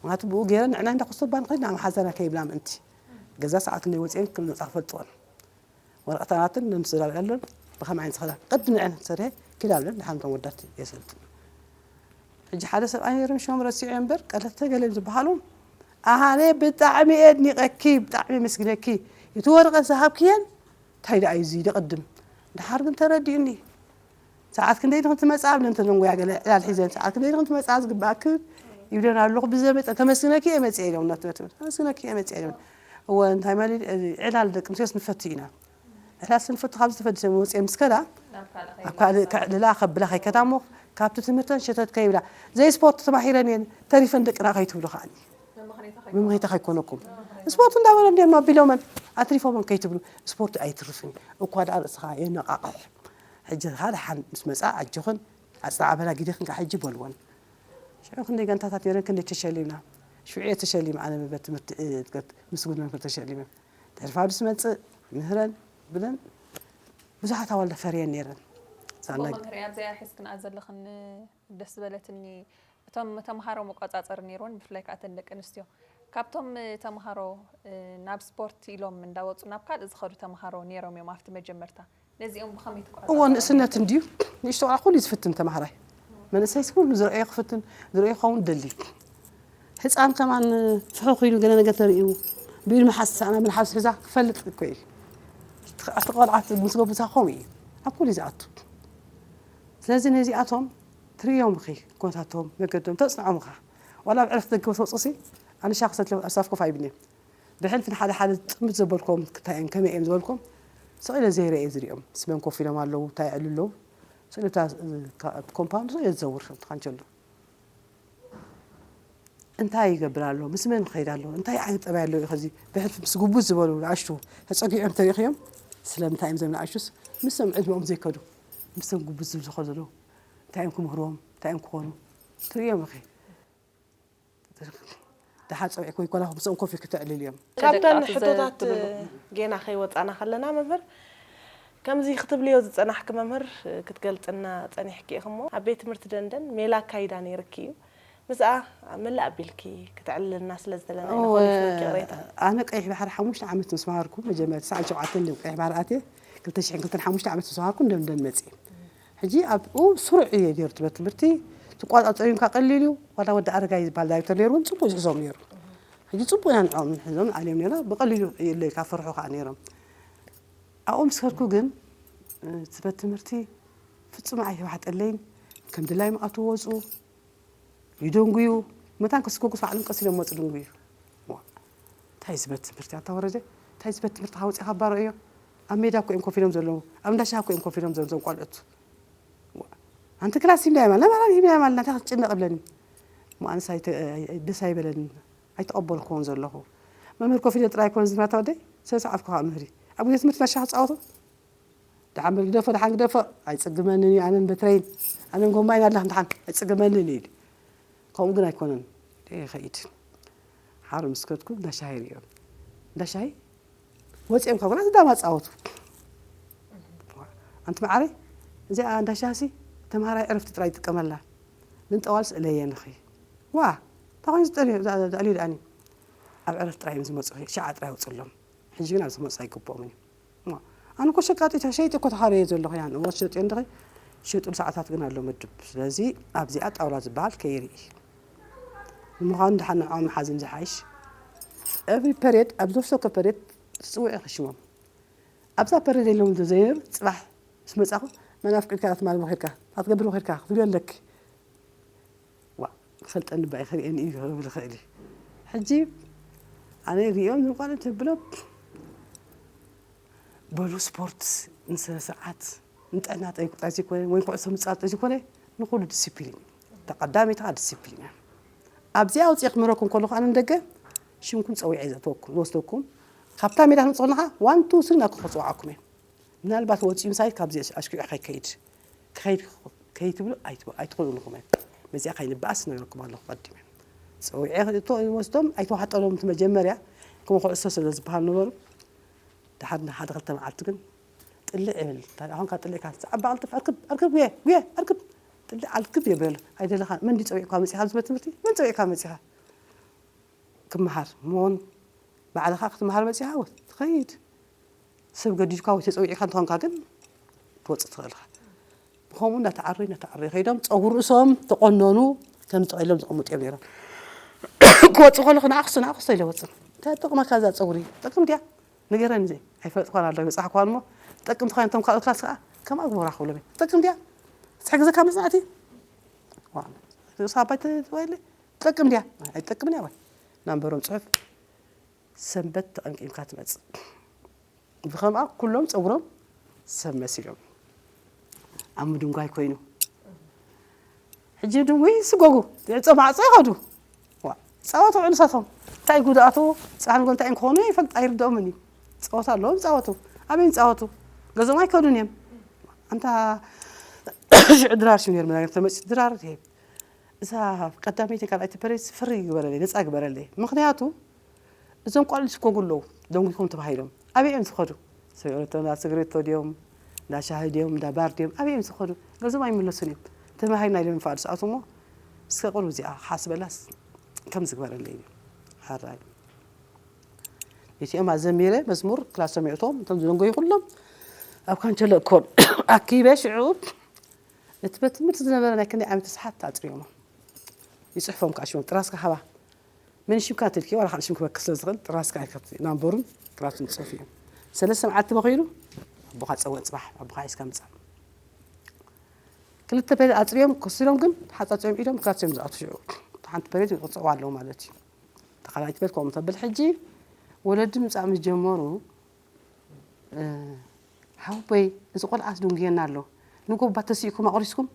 ምኽንያቱ ብኡ ገይረን ንዕና እንዳኮስተባ ንኸይድ ናብ መሓዛና ከይብላ ምእንቲ። ገዛ ሰዓት ክንደይ ወጺአን ክመጻ ክፈልጥወን። ወረቐታትን ነንስድራ ቤት ኣሎን ብኸመይ ዓይነት ዝኸዳ ቅዲ ንዕን ዝሰርሐ ኪድ ኣብለን ድሓን እቶም ወዳት የሰልጥኑ። ሕጂ ሓደ ሰብኣይ ነይሮም ሽሞም ረሲዐ እምበር ቀለተ ገለ ዝበሃሉ ኣሃነ ብጣዕሚ እየ ኣድኒቐኪ፣ ብጣዕሚ የመስግነኪ። እቲ ወረቐት ዝሃብክየን እንታይ ደኣ እዩ እዚ ደቕድም? ድሓር ግን ተረዲኡኒ። ሰዓት ክንደይ ድኽን ትመጻ ኣብለን ተደንጎያ ገለ ዕላል ሒዘን ሰዓት ክንደይ ድኽን ትመጻ ዝግባእክን ይብለን ኣለኹ። ብዘመጸ ከመስግነኪ እየ መጽየ ኢሎም እናተበተበ ከመስግነኪ እየ መጽየ ኢሎም። እወ እንታይ ማለት ዕላል ደቂ ኣንስትዮስ ንፈቱ ኢና። ሕራስ ንፈቱ ካብ ዝተፈደሰ መወፅኤ ምስ ከዳ ናብ ካልእ ኣብ ካልእ ከይመልሳ። ከዕልላ ከብላ ከይከዳ እሞ ካብቲ ትምህርተን ሸተት ከይብላ ዘይ ስፖርት ተማሂረን እየን ተሪፈን ደቅና ከይትብሉ ከዓኒ መመኽነይታ ከይኮነኩም። መምሃይታ ከይኮነኩም ስፖርት እንዳበለ እንዲም ኣቢሎመን ኣትሪፎመን ከይትብሉ ስፖርት ኣይትርፍን እኳ ደኣ ርእስኻ የነቃቕሕ። ሕጂ ሓደ ሓን ምስ መፃ ኣጆኽን ኣፅናዕ በላ ጊደኽን ካብ ሕጂ በልወን። ሽዑ ክንደይ ጋንታታት ነይረን ክንደይ ተሸሊምና። ሽዑ እየ ተሸሊም ኣነ መበል ትምህርቲ እድገት ምስ ጉድ መምህር ተሸሊመ። ድሕሪ ፋዱስ መጽእ ምህረን ብለን ብዙሓት ኣዋልድ ፈርየን ነይረን። እሞ ዛና መምህር እያ ኣብዚኣ ሒዝክንኣ ዘለኽን ደስ ዝበለትኒ እቶም ተምሃሮ መቆጻጸሪ ነይርወን ብፍላይ ከዓ እተን ደቂ ኣንስትዮ ካብቶም ተምሃሮ ናብ ስፖርት ኢሎም እንዳወፁ ናብ ካልእ ዝኸዱ ተምሃሮ ነይሮም እዮም ኣብቲ መጀመርታ ነዚኦም ብኸመይ ትቆጻጸሩ? እዎ ንእስነት እንድዩ ንእሽቶ ቆልዓ ኩሉ እዩ ዝፍትን ተምሃራይ መንእሰይስ ኩሉ ዝረእዮ ክፍትን ዝረእዮ ክኸውን ደሊ ህፃን ከማን ፍሑ ኮይኑ ገለ ነገር ተርእዩ ብኢድ መሓዝ ሰኣና ብንሓዝ ሒዛ ክፈልጥ እኮ እዩ ኣብቲ ቆልዓ ምስ ገቡሳ ከምኡ እዩ ኣብ ኩሉ እዩ ዝኣቱ ስለዚ ነዚኣቶም ትርእዮም ኢኺ ኩነታቶም መገዶም ተፅንዖም ኢኻ ዋላ ኣብ ዕረፍቲ ደገ ተውፅእሲ ኣንሻ ክሰትሎም ኣብ ሳፍ ኮፍ ኣይብልን ብሕልፊ ንሓደ ሓደ ጥምት ዘበልኮም ክታዮም ከመይ እዮም ዝበልኮም ስቕ ኢለ ዘይረ እየ ዝሪኦም ምስ መን ኮፍ ኢሎም ኣለዉ እንታይ ይዕሉ ኣለዉ ስቕ ኢለ እታ ኮምፓውንድ ስቕ ኢለ ዝዘውር ካንቸሎ እንታይ ይገብር ኣሎ ምስ መን ይኸይድ ኣሎ እንታይ ዓይነት ጠባይ ኣለዉ እዩ ከዚ ብሕልፊ ምስ ጉቡዝ ዝበሉ ንኣሽቱ ተፀጊዖም ተሪኽዮም ስለምንታይ እዮም ዘም ንኣሽቱስ ምስቶም ዕድመኦም ዘይከዱ ምስቶም ጉቡዝ ዝብሉ ዝኸዱ ዘለዉ እንታይ እዮም ክምህርዎም እንታይ እዮም ክኾኑ ትርእዮም ኢኺ ደሓር ጸዊዕኪ ወይ ኮላ ምስኦም ኮፍ ኢልኪ ተዕልልዮም። ካብተን ሕቶታት ጌና ከይወጻና ከለና መምህር ከምዚ ክትብልዮ ዝጸናሕኪ መምህር ክትገልጽና ጸኒሕኪ ኢኺ እሞ ኣብ ቤት ትምህርቲ ደንደን ሜላ ኣካይዳ ነይርኪ እዩ። ምስኣ መላእ ኣቢልኪ ክትዕልልና ስለ ዝደለና ኢና ኮሊፍናኪ ቅሬታ። ኣነ ቀይሕ ባሕሪ ሓሙሽተ ዓመት ምስ መሃርኩ መጀመርያ ትስዓን ሸውዓተን ድዮም ቀይሕ ባሕሪ ኣትየ ክልተ ሽሕን ክልተን ሓሙሽተ ዓመት ምስ መሃርኩ ደንደን መጽየ። ሕጂ ኣብኡ ስሩዕ እየ ገይሩ ትበት ትምህርቲ ትቋጻጸሪም ካ ቀሊል እዩ ዋላ ወዲ ኣረጋይ ዝበሃል ዳይሬክተር ነይሩ እውን ጽቡቅ ዝሕዞም ነይሩ ሕጂ ጽቡቅ ኢና ንዕኦም ንሕዞም ንዓልዮም ነይርና ብቀሊሉ የለ ካብ ፈርሑ ከዓ ነይሮም ኣብኡ ምስ ከድኩ ግን ትበት ትምህርቲ ፍጹም ኣይተዋሕጠለይን ከም ድላይ መኣቱ ወጹ ይደንጉዩ መታን ከስኮጉስ ባዕሎም ቀስ ኢሎም መጹ ድንጉዩ እንታይ እንታይ ዝበል ትምህርቲ ኣታ ወረደ? እንታይ ዝበል ትምህርቲ ካውፂኻ ባሮ እዮ? ኣብ ሜዳ እኮ እዮም ኮፍ ኢሎም ዘለዉ፣ ኣብ እንዳሻ እኮ እዮም ኮፍ ኢሎም ዘለዉ እዞም ቆልዑት። ኣንቲ ክላስ ሂብና የማልና ማራ ሂብና የማልና እንታይ ክትጭነቕ እብለኒ። እሞ ኣነስ ኣይተ- ደስ ኣይበለኒ። ኣይተቐበልኩዎን ዘለኹ። መምህር ኮፍ ኢለ ጥራይ ኮነ ዝምህር ኣታ ወደይ፣ ስለ ሰዓት ኮ ምህሪ። ኣብ ግዜ ትምህርቲ እንዳሻ ክፃወቱ ደሓን በል ግደፎ ደሓን ግደፎ። ኣይፅግመንን እዩ ኣነን በትረይን ኣነን ጎማይን ኣለኽ ደሓን ኣይፅግመንን እዩ ኢሉ። ከምኡ ግን ኣይኮነን። ይኸይድ ሓሩ ምስ ከድኩ እንዳሻሂ ሪኦም እንዳሻሂ ወፂኦም ካብ ግና ዝዳማ ፃወቱ። ኣንቲ መዓረይ እዚኣ እንዳሻሂ ተምሃራይ ዕረፍቲ ጥራይ ይጥቀመላ። ግን ጠዋል ስእለየንኺ ዋ ታኾይ ዝጠልዩ ዝኣልዩ ደኣኒ ኣብ ዕረፍቲ ጥራይ እዮም ዝመፁ። ሸዓ ጥራይ ኣውፅሎም። ሕጂ ግን ኣብዚ ክመፁ ኣይግብኦምን እዩ። ኣነ እኮ ሸቃጢት ሸይጢ እኮ ተኻርየ ዘለኹ ያን እሞ ትሸጥዮ እንድኺ ትሸጥሉ ሰዓታት ግን ኣሎ ምድብ። ስለዚ ኣብዚኣ ጣውላ ዝበሃል ከይርኢ ንምዃኑ ድሓን ንዕኦም ሓዚን ዝሓይሽ። ኤቭሪ ፐሬድ ኣብ ዝወሰኮ ፐሬድ ትፅውዒ ክሽሞም ኣብዛ ፐሬድ የለውን ዘይነብ ፅባሕ ምስ መፃኹ መን ኣፍቂድካ ትማል ኸድካ ታትገብር ኸድካ ክትብልዮ ኣለኪ። ዋ ክፈልጠኒ ባይ ክርእየኒ እዩ ክብል ይኽእል እዩ። ሕጂ ኣነ ሪኦም ንቋልት ብሎ በሉ ስፖርት ንስነ ስርዓት ንጥዕና ጠይቁ ጥራይ ዘይኮነ ወይ ኩዕሶ ምፃወት ዘይኮነ ንኩሉ ዲስፕሊን ተቐዳሚት ከዓ ዲስፕሊን እያ። ኣብዚኣ ኣውፅኤ ክምህረኩም ከለኹ ኣነ ንደገ ሽምኩም ፀዊዐ ዘእተወኩም ዝወስደኩም ካብታ ሜዳ ክምፅእ ከለኻ ዋን ቱ ስሪ ናብ ክፅዋዓኩም እየ። ምናልባት ወፂኡ ምሳይ ካብዚ ኣሽኪዑ ከይከይድ ክኸይድ ከይትብሉ ኣይትኽእሉን ኢኹም። በዚኣ ከይንበኣስ ነግረኩም ኣለኹ ቀዲመ። ፀዊዐ ክእቶ ወስዶም ኣይተዋሕጠሎም እቲ መጀመርያ ከም ኩዕሶ ስለ ዝበሃል ነበሩ። ድሓር ሓደ ክልተ መዓልቲ ግን ጥልዕ ይብል ታዲያ ኣሁን ካብ ጥልዕ ካብ ዓባ ቅልጥፍ ኣርክብ ኣርክብ ጉየ ጉየ ኣርክብ ጥልዕ ኣልክብ የበሉ ኣይደለኻ መን ድዩ ፀዊዕካ መፂኻ ዝመ ትምህርቲ መን ፀዊዕካ መፂኻ ክመሃር ሞን ባዕልኻ ክትመሃር መፂኻ ወ ትኸይድ ሰብ ገዲድካ ወይ ተፀዊዕካ እንተኾንካ ግን ትወፅእ ትኽእል ኢኻ። ብኸምኡ እናተዓረዩ እናተዓረዩ ከይዶም ፀጉሪ ርእሶም ተቆነኑ ከም ጠቒሎም ዝቐምጡ እዮም ነይሮም። ክወፁ ከለኹ ንኣኽሱ ንኣኽሱ ኢለ ወፅእ እንታይ ጥቕመካ እዛ ፀጉሪ ጥቅም ድያ ንገረኒ ዘይ ኣይፈልጥኳን ኣሎ ይበፃሕኳን እሞ ጠቅም ትኾን እቶም ካልኦት ክላስ ከዓ ከም ኣግቦራ ክብሎም እዮም ጥቅም ድያ ትሕግዘካ መፅናዕቲ ሳባይ ተወይለ ትጠቅም ድያ ኣይትጠቅምን እያ ወይ ናንበሮም ፅሑፍ ሰንበት ተቐምቂምካ ትመፅእ ብኸምኣ ኩሎም ፀጉሮም ሰብ መሲሎም ኣብ ምድንጓይ ኮይኑ ሕጂ ድንጉይ ስጎጉ ይዕፀ ማዕፀ ይኸዱ ፃወቱ ዕንሳቶም እንታይ ጉድኣቱ ፀሓን ጎንታ እዮም ክኾኑ ይፈልጥ ኣይርድኦምን እዩ ፀወታ ኣለዎም ፃወቱ ኣበይ ፃወቱ ገዞም ኣይከዱን እዮም ኣንታ ሽዑ ድራር ሽም ነርመና ተመፂ ድራር ይሄ እዛ ቀዳመይቲ ካልኣይቲ ፐሬስ ፍሪ ግበረለይ ነፃ ግበረለይ ምክንያቱ እዞም ቆልዑ ዝስኮጉ ኣለዉ ደንጉይኩም ተባሂሎም ኣበይ እዮም ዝኸዱ ሰብኦለቶ እንዳ ስግሬቶ ድዮም እንዳ ሻሂ ድዮም እንዳ ባር ድዮም ኣበይ እዮም ዝኸዱ ገዞም ኣይምለሱን እዮም ተባሂልና ኢሎም ይፈኣዱ ሰኣቱ እሞ እስከ ቁሩብ እዚኣ ሓስበላስ ከም ዝግበረለይ እዩ ሓራይ ነቲኦም ኣዘሚረ መዝሙር ክላሶም የእቶም እቶም ዝደንጎዩ ኩሎም ኣብ ካንቸሎ እኮን ኣኪበ ሽዑ እቲ ቤት ትምህርቲ ዝነበረ ናይ ክንደይ ዓመት ሰሓት ኣፅሪዮሞ ይፅሕፎም ከዓ ሽሞም ጥራስካ ሃባ መን ሽምካ ትልኪ ዋላ ካልእ ሽም ክበክስ ስለ ዝኽእል ጥራስካ ኣይከፍት ናንበሩን ክላሱን ፅሑፍ እዮም ሰለስተ መዓልቲ በኺሉ ኣቦኻ ፀወ ፅባሕ ኣቦኻ ሒዝካ ምፃእ ክልተ ፔድ ኣፅሪዮም ከሲሮም ግን ሓፃፅዮም ኢዶም ክላሶም ዝኣቱ ሽዑ ሓንቲ ፔድ ይቕፅዕዋ ኣለዉ ማለት እዩ ተኻላይት ፔድ ከምኡ ተብል ሕጂ ወለዲ ምፃእ ምስ ጀመሩ ሓወቦይ እዚ ቆልዓስ ደንጉየና ኣሎ ንጎባ ተሲእኩም ኣቑሪስኩም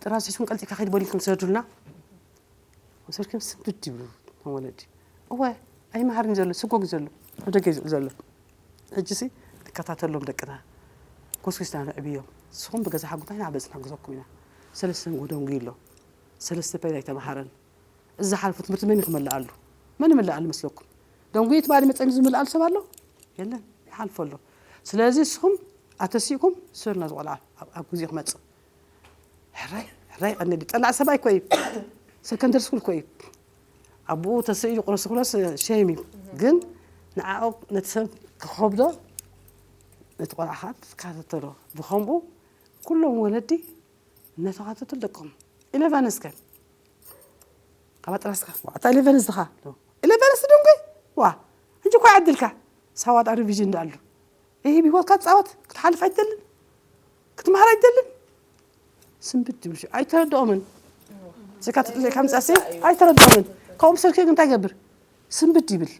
ጥራዝ ሒዝኩም ቀልጢፍካ ከይድ በሊልኩም ሰዱልና ወሰድኩም ስንብድ ይብሉ እቶም ወለዲ እወ ኣይመሃርን ዘሎ ስጎግ ዘሎ ኣብ ደገ እዩ ዝውዕል ዘሎ ሕጂሲ ንከታተሎም ደቅና ጎስጒስና ነዕብዮም ንስኹም ብገዛ ሓጉታ ኢና በፅና ንሕግዘኩም ኢና ሰለስተ ንጎ ደንጉዩ ኣሎ ሰለስተ ፔድ ኣይተምሃረን እዚ ዝሓልፉ ትምህርቲ መን ክመልኣሉ መን ይመልኣሉ መስለኩም ደንጉዩ ትባሊ መፀኒ ዝምልኣሉ ሰብ ኣሎ የለን ይሓልፎ ኣሎ ስለዚ ንስኹም ኣተሲእኩም ስር ነዚ ቆልዓ ኣብ ግዜኡ ክመፅእ ሕራይ ሕራይ ቀነ ጠላዕ ሰብኣይ ኮ እዩ ሰከንደሪ ስኩል ኮ እዩ ኣብኡ ተስእዩ ቁረስ ኩለስ ሸይም እዩ ግን ንዓኦ ነቲ ሰብ ክኸብዶ ነቲ ቆልዓ ከዓ ትከታተሎ ብኸምኡ ኩሎም ወለዲ እናተኻተቱ ደቆም ኢለቨን እስከ ካብ ኣጥራስካ ዋዕታ ኢለቨን ዝኻ ኢለቨን ስድንጉ ዋ ሕጂ እኳ ይዓድልካ ሳዋጣ ሪቪዥን እንዳኣሉ ይህ ብሂወትካ ትፃወት ክትሓልፍ ኣይትደልን ክትምሃር ኣይትደልን ስንብድ ይብል ኣይተረድኦምን ስካ ትጥልካ ምፃሲ ኣይተረድኦምን ካብኡ ብሰልኪ እንታይ ገብር ስንብድ ይብል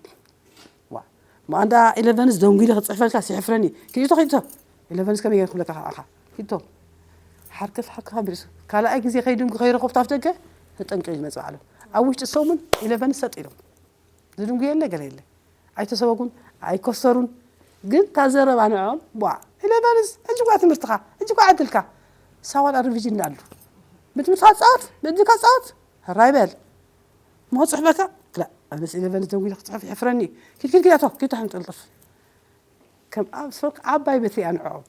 ማንዳ ኢለቨንስ ደንጉ ኢለ ክፅሕፈልካ ሲሕፍረኒ። ኪቶ ኪቶ ኢለቨንስ ከመይ ገይረ ክብለካ ከዓኻ ኪቶ ሓርከፍ ሓርከፍ ኣቢሉ ካልኣይ ግዜ ከይድንጉ ከይረኸብቱ ኣፍ ደገ ተጠንቂቑ ዝመፅእ ባዕሉ። ኣብ ውሽጢ ሰሙን ኢለቨንስ ሰጥ ኢሎም ዝድንጉ የለ ገለ የለ። ኣይተሰበጉን ኣይኮሰሩን። ግን እታ ዘረባ ንዕኦም ቧ ኢለቨንስ ሕጂ ኳ ትምህርትኻ ሕጂ ኳ ዕድልካ ሳዋል ኣርቪጂ እንዳሉ ብትምህርትካ ፃወት ብእድልካ ፃወት ራይበል ሞ ጽሕፈካ ክላ ኣነስ ኢለቨንስ ደንጉ ኢለ ክፅሕፍ ይሕፍረኒ። ኪድ ኪድ ኪድ ኣቶ ኪድ ተሓንጠልጥፍ ከም ኣብ ስልክ ዓባይ በትሪ ኣንዕኦም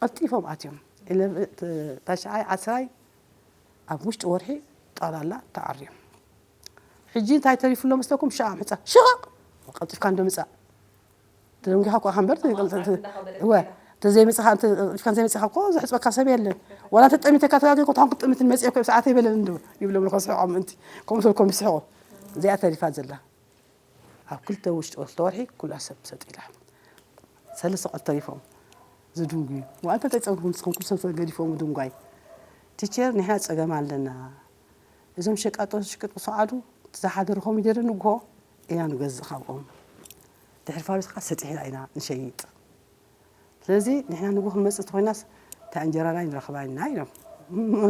ቀልጢፎም ኣትዮም። ኢለቨ- ተ- ታሽዓይ ዓስራይ ኣብ ውሽጢ ወርሒ ጠቕላላ ተዓርዮም። ሕጂ እንታይ ተሪፉ ኣሎ መስለኩም? ሽዓ ምሕፃ ሽቓቕ ቀልጢፍካ እንዶ ምፃእ ተደንጊኻ እኳ ከንበር እወ ተዘይመፅኻ ቀልጢፍካ ዘይመፅኻ እኮ ዘሕፅበካ ሰብ የለን። ዋላ ተጠሚተካ ተጋጊ ኮታን ክጥምትን መፅእ እኮ ሰዓት ይበለን እንዶ ይብሎም ልኮ ስሕቆም ምእንቲ ከምኡ ተልኮም ይስሕቁ። እዚኣ ተሪፋ ዘላ ኣብ ክልተ ውሽጢ ክልተ ወርሒ ኩላ ሰብ ሰጥ ኢላ። ሰለስተ ቆልዑ ተሪፎም ዝድንጉዩ። ዋላ እንታይ ጸገም ንስኹም ኩሉ ሰብ ገዲፎም ድንጓይ። ቲቸር ንሕና ጸገም ኣለና። እዞም ሸቃጦ ሽቅጥ ክሰዓዱ ዝሓደርኹም ይደረ ንግሆ ኢና ንገዝእ ካብኦም። ድሕሪ ፋብሪካ ሰጢሕና ኢና ንሸይጥ። ስለዚ ንሕና ንግሆ ክንመጽእ ተኾይናስ እታ እንጀራና ኣይንረኽባን ኢና ኢሎም።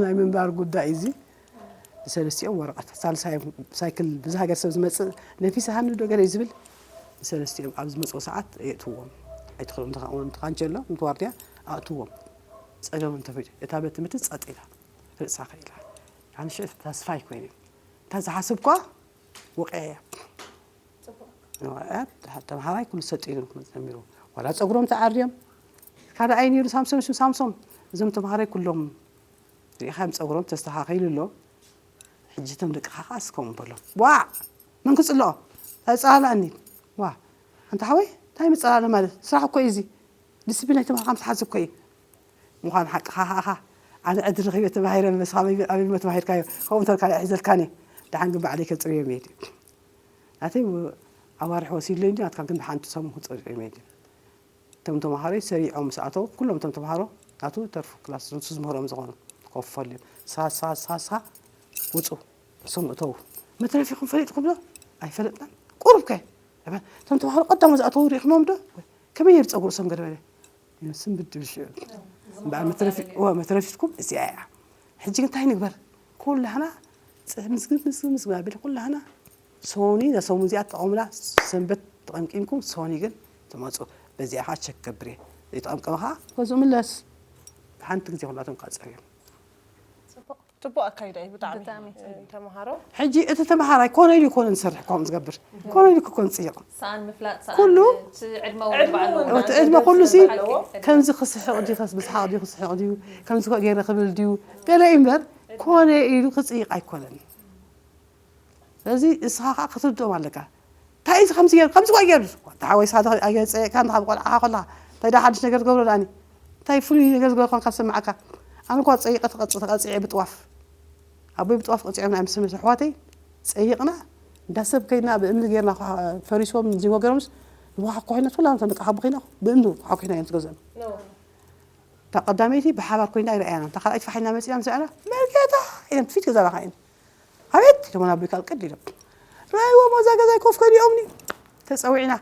ናይ ምንባር ጉዳይ እዚ ንሰለስቲኦም ወረቐት ሳልሳዮም ሳይክል ብዚ ሃገር ሰብ ዝመጽእ ነፊሰ ሃኒ ዶ ገለ እዩ ዝብል ንሰለስቲኦም ኣብ ዝመጽኡ ሰዓት የእትዎም ኣይትኽእሉ እንተኻንቸሎ ንትዋርድያ ኣእትዎም ጸገም እንተፈይዱ እታ ቤት ትምህርቲ ጸጥ ኢላ ርእሳ ከኢላ ኣንሽ ተስፋ ኣይኮይነ እታ ዝሓስብኳ ወቀያ ተምሃራይ ኩሉ ሰጥ ኢሉ ጀሚሩ ዋላ ፀጉሮም ተዓርዮም ካልኣይ ነይሩ ሳምሶም ሽም ሳምሶም እዞም ተምሃራይ ኩሎም ሪኢኻዮም ፀጉሮም ተስተኻኺሉ ኣሎ ሕጂ እቶም ደቅኻ ከዓ እስከም በሎም ዋዕ መን ክፅልኦ ኣይፀላለኣኒ ዋ ኣንታ ሓወይ እንታይ ምፀላለ ማለት ስራሕ እኮ እዩ እዚ ዲስፕሊን ኣይተማሃርካ ምትሓዝ እኮ እዩ ምዃን ሓቅኻ ከኣኻ ኣነ ዕድል ረኺበ ተባሂረ መስ ኣበይ ተማሂርካዮ ከምኡ እንተልካ ሒዘልካኒ ደሓን ግን ባዕለይ ከፅርዮም እየ ናተይ ኣዋርሕ ወሲድለይ እንዲ ናትካ ግን ሓንቲ ሰሙን ክፀርዮም እየ እቶም ተምሃሮይ ሰሪዖም ምስ ኣተው ኩሎም እቶም ተምሃሮ ናቱ ተርፉ ክላስ ንሱ ዝምህሮም ዝኾኑ ኮፍ በሉ ሳሳ ሳሳ ውፁ እሶም እተው መትረፊኹም ፈሊጥኩም ዶ ኣይፈለጥናን ቁሩብ ከ እቶም ተምሃሮ ቀዳሞ ዝኣተው ሪኢኹሞም ዶ ከመይ ነይሩ ፀጉሪ እሶም ገለ በለ ስንብድ ትብል ሽዑ እምበኣር መትረፊ እወ መትረፊትኩም እዚኣ እያ ሕጂ እንታይ ንግበር ኩላህና ምስግን ምስግን ምስግን ኣቢለ ኩላህና ሶኒ እዛ ሰሙን እዚኣ ትጠቐሙላ ሰንበት ተቐምቂምኩም ሶኒ ግን ትመፁ በዚኣ ከዓ ቸክ ገብር እየ ዘይተቐምቀመ ከዓ ከዝኡ ምለስ ሓንቲ ግዜ ኩላቶም ከዓ ፀርዮም ፅቡቅ ኣካይዳ እዩ ብጣዕሚ ተምሃሮ ሕጂ እቲ ተምሃራይ ኮነ ኢሉ ይኮነ ዝሰርሕ ከምኡ ዝገብር ኮነ ኢሉ ክኮን ፅይቕ ሰኣን ምፍላጥ ሰኣን ኩሉ እቲ ዕድመ እውን ባዕሉ እቲ ዕድመ ኩሉ ሲ ከምዚ ክስሕቕ ድዩ ከስ ብስሓቕ ድዩ ክስሕቕ ድዩ ከምዚ ኮ ገይረ ክብል ድዩ ገለ እዩ እምበር ኮነ ኢሉ ክፅይቕ ኣይኮነን ስለዚ እስኻ ከዓ ክትርድኦም ኣለካ እንታይ እዚ ከምዚ ገይሩ ከምዚ ኳ ገይሩ ተሓወይ ሳደ ኣገፀ እካ እንዳ ቆልዓኻ ከላ እንታይ ዳ ሓድሽ ነገር ትገብሮ ዳኒ እንታይ ፍሉይ ነገር ዝገበርኳን ካብ ሰማዓካ ኣነ ኳ ፀይቀ ተቐፅዐ ብጥዋፍ ኣቦይ ብጥዋፍ ቀፂዖም ናይ ምስ ምስ ኣሕዋተይ ፀይቕና እንዳ ሰብ ከይድና ብእምኒ ጌርና ፈሪስዎም ዝወገሮምስ ንዋሓ ኮይና ኩላና ተንቃሓቡ ኮይና ብእምኒ ዋሓ ኮይና እዮም ትገዝኦም እታ ቀዳመይቲ ብሓባር ኮይና ይረኣያና እታ ካልኣይቲ ፋሒና መፂና ምስ ረኣና መርጌታ እዮም ፊት ገዛና ከዓይን ኣቤት ኢሎምና ኣቦይ ካብ ቅድ ኢሎም ረኣይዎም ወዛ ገዛይ ኮፍ ከዲኦምኒ ተፀዊዕና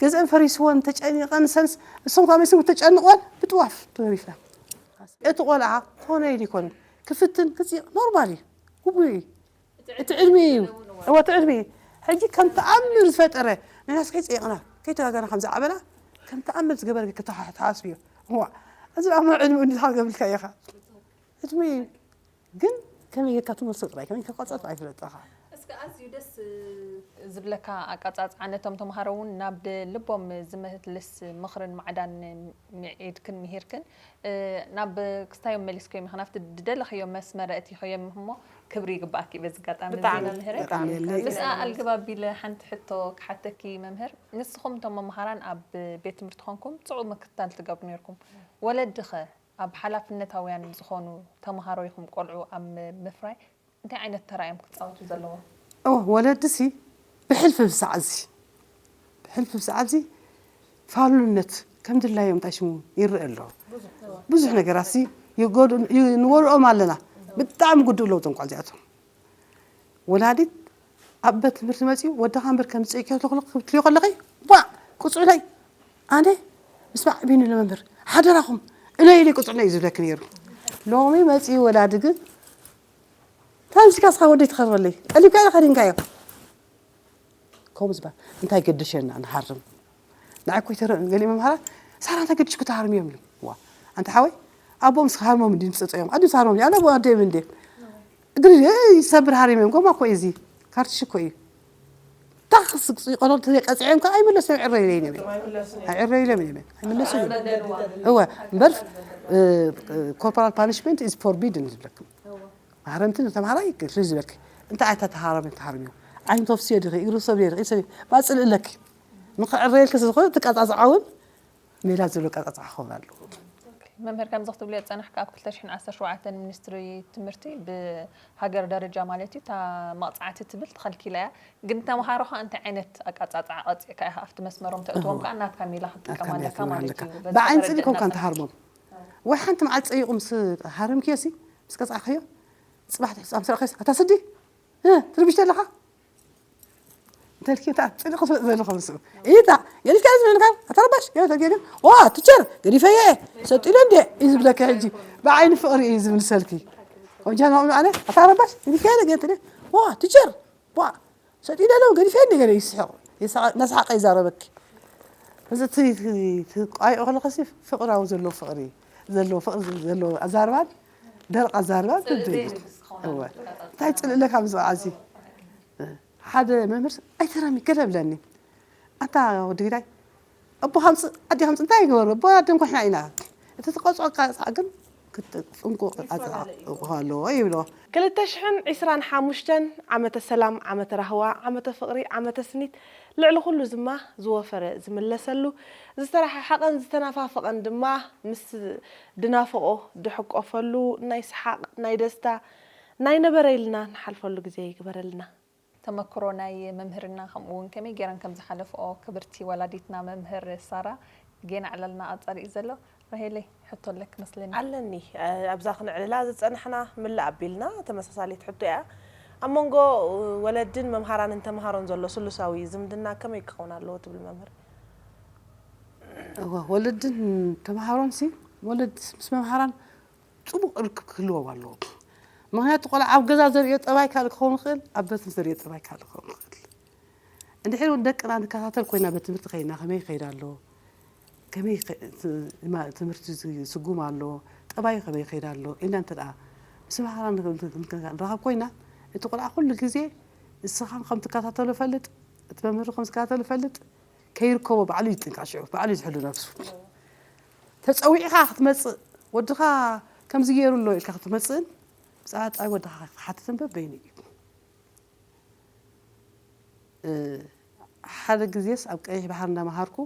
ገዝአን ፈሪስወን ተጨኒቐን ሰንስ እሶም ካብ ስሙ ተጨንቆን ብጥዋፍ ተሪፍና እቲ ቆልዓ ኮነ ኢሉ ይኮን ክፍትን ክፅይቕ ኖርማል እዩ ውቡይ እዩ እቲ ዕድሚ እዩ እወ እቲ ዕድሚ እዩ ሕጂ ከም ተኣምር ዝፈጠረ ንሕናስ ከይፀይቕና ከይተጋገና ከም ዝዓበና ከም ተኣምር ዝገበረ ክትሓስብ እዩ እዋ እዚ ኣሞ ዕድሚ እንዲኻ ገብልካ ኢኻ ዕድሚ እዩ ግን ከመይ ጌርካ ትመልሶ ጥራይ ከመይ ከቋፅዖ ጥራይ ፍለጥ ኢኻ እስከ ኣዝዩ ደስ ዝብለካ ኣቃፃፅዓ ነቶም ተምሃሮ እውን ናብ ልቦም ዝመልስ ምኽርን ማዕዳን ምዒድክን ምሂርክን ናብ ክስታዮም መሊስከዮም ኢኻ ናብቲ ዝደለኽዮ መስመር ኣእቲኽዮም ኢኹሞ ክብሪ ይግባኣኪ በዚ ኣጋጣሚ እዚ ብጣዕሚ መምህረይ ብጣዕሚ የለይ ምስኣ ኣልግብ ኣቢለ ሓንቲ ሕቶ ክሓተኪ መምህር ንስኹም እቶም መምሃራን ኣብ ቤት ትምህርቲ ኾንኩም ፅዑቕ ምክትታል ትገብሩ ነይርኩም ወለዲ ኸ ኣብ ሓላፍነታውያን ዝኾኑ ተምሃሮ ኢኹም ቆልዑ ኣብ ምፍራይ እንታይ ዓይነት ተራ እዮም ክፃወቱ ዘለዎም? እወ ወለድሲ ብሕልፊ ብሰዓዚ ብሕልፊ ብሰዓዚ ፋሉልነት ከም ድላዮም እንታይ ሽሙ ይረአ ኣሎ ብዙሕ ነገራት ሲ ንወድኦም ኣለና ብጣዕሚ ጉድእ ኣለዉ ተንቋል እዚኣቶም ወላዲት ኣብ ቤት ትምህርቲ መጺኡ ወድኻ እምበር ከም ዝጽእዮ ትልዮ ከለኺ፣ ቧዕ! ቅጽዑለይ! ኣነ ምስማዕ ቢኒ ንመምህር ሓደራኹም እለይለይ ቅጽዑለይ እዩ ዝብለኪ ነይሩ። ሎሚ መጺኡ ወላዲ ግን ታምሲካ ስኻ ወደይ ትኸርበለይ ቀሊብካ ኢኻ ከዲንካዮ። ከምኡ ዝበሃል እንታይ ገድሸና ንሃርም። ንዓይ እኮ ይተረእን ገሊኦም መምሃራን ሳራ እንታይ ገድሽኩ ትሃርምዮም ኢሎም። ዋ ኣንታ ሓወይ ኣቦኦም ስኻ ሃርሞም እንዲ ምጸጸዮም ኣዲ ሳሮም ያለ ኣቦ ኣደዮም እንዲ እግሪ ይሰብር ሃሪመም ጎማ እኮ እዩ እዚ ካርትሽ እኮ እዩ። ታክስ ቆሎ ተቀጽዕም ከ ኣይምለስም ዕረ ኢለ ኢለ። ዕረ ኢለ ኢለ ኣይምለስም። እወ እምበር corporal punishment is forbidden ዝብለኩም። ማህረምቲ ንተምሃራይ ክልል ዝበልክ እንታይ ኣይታ ተሃረም ተሃርም እዩ። ዓይን ተፍስዮ ድኺ እግሪ ሰብ ድኺ ሰብ ማጽል እለክ ንኽዕረየልክ ዝኾነ ትቃጻጽዓውን ሜላ ዝብሎ ቀጻጻ ክኸውን ኣለዎ። መምህር ከምዚ ክትብልዮ ዝጸናሕካ ኣብ ክልተ ሽሕን ዓሰርተ ሸውዓተን ሚኒስትሪ ትምህርቲ ብሃገር ደረጃ ማለት እዩ እታ መቕጻዕቲ ትብል ተኸልኪላ እያ። ግን ተምሃሮኻ እንታይ ዓይነት ኣቃጻጽዓ ቀጺዕካ ኢኻ ኣብቲ መስመሮም ተእትዎም ከኣ ናትካ ሜላ ክትጥቀም ኣለካ ማለት እዩ። በዚ ብዓይኒ ተረድእ ጽድቅ ኮንካ እናጸናሕካ። እንተሃርሞም ወይ ሓንቲ መዓልቲ ጸይቑ ምስ ሃረምክዮሲ ምስ ቀጻዕካዮ ጽባሕ ትሕጻም ስረኸስ ኣታ ስዲ ትርብሽ ኣለኻ እንተልኪ እታ ጽድቅ ክፍለጥ ዘለኹ ምስ ኢታ ገሊፍካ ዝብለካ ኣታ ረባሽ ገለ ተገለ ዋ ትቸር ገሊፈየ ሰጢለ እንደ እዩ ዝብለካ ሕጂ ብዓይኒ ፍቕሪ እዩ ዝምልሰልኪ ወጃና ኣነ ኣታ ረባሽ ገሊፍካ ገለ ዋ ትቸር ዋ ሰጥ ኢለ ለው ገዲፈ እንደ ገለ ይስሕቕ ይስሕቕ እናስሓቐ ይዛረበኪ እዚ እቲ ትቋይኦ ከለኸሲ ፍቕራዊ ዘለዎ ፍቕሪ ዘለዎ ፍቕሪ ዘለዎ ኣዛርባን ደረቕ ኣዛርባን ትብል እወ እንታይ ፅልእለካ ምስ በዓዚ ሓደ መምህር ኣይተረሚ ገለ ብለኒ ኣታ ወዲ ግዳይ ኣቦ ሃምፅእ ኣዲ ሃምፅእ እንታይ ይግበሩ ኣቦ ኣደን ኮሕና ኢና እቲ ትቐፅዖ ኣቃፅዓ ግን ጥንቁቕ ኣለዎ ይብሎ። ክልተ ሽሕን ዕስራን ሓሙሽተን ዓመተ ሰላም፣ ዓመተ ራህዋ፣ ዓመተ ፍቕሪ፣ ዓመተ ስኒት፣ ልዕሊ ኩሉ ዝማ ዝወፈረ ዝምለሰሉ፣ ዝተረሓሓቐን ዝተናፋፈቐን ድማ ምስ ድናፍቖ ድሕቆፈሉ፣ ናይ ሰሓቕ፣ ናይ ደስታ፣ ናይ ነበረ ኢልና ንሓልፈሉ ግዜ ይግበረልና። ተመክሮ ናይ መምህርና ከምኡ እውን ከመይ ገይረን ከም ዝሓለፍኦ ክብርቲ ወላዲትና መምህር ሳራ ጌና ዕላልና ቀጻሊ እዩ ዘሎ። ራሄለይ ሕቶ ኣለክ መስለኒ። ኣለኒ ኣብዛ ክንዕልላ ዝጸናሕና ምልእ ኣቢልና ተመሳሳሊት ሕቶ እያ። ኣብ መንጎ ወለድን መምሃራንን ተምሃሮን ዘሎ ስሉሳዊ ዝምድና ከመይ ክኸውን ኣለዎ ትብል መምህር? እወ ወለድን ተምሃሮን ሲ ወለድ ምስ መምሃራን ፅቡቕ ርክብ ክህልዎም ኣለዎ። ምኽንያቱ ቆልዓ ኣብ ገዛ ዘርእዮ ጠባይ ካልእ ክኸውን ይኽእል፣ ኣብ ቤት ዘርእዮ ጠባይ ካልእ ክኸውን ይኽእል። እንድሕር እውን ደቅና ንከታተል ኮይና ቤት ትምህርቲ ከይድና ከመይ ይኸይድ ኣሎ፣ ከመይ ትምህርቲ ዝስጉም ኣሎ፣ ጠባዩ ከመይ ይኸይድ ኣሎ ኢልና እንተ ደኣ ምስ መሃራን ንራኸብ ኮይና እቲ ቆልዓ ኩሉ ግዜ ንስኻ ከም ትከታተሎ ፈልጥ፣ እቲ መምህር ከም ዝከታተሎ ፈልጥ፣ ከይርከቦ ባዕሉ ይጥንቀቕ ሽዑ ባዕሉ እዩ ዝሕሉ ነብሱ ተፀዊዕኻ ክትመፅእ ወድኻ ከምዚ ገይሩ ኣሎ ኢልካ ክትመፅእን ብዛዕባ ጥራይ ወድኻ ክትሓትትን በበይኑ እዩ ሓደ ግዜስ ኣብ ቀይሕ ባሕር እንዳመሃርኩ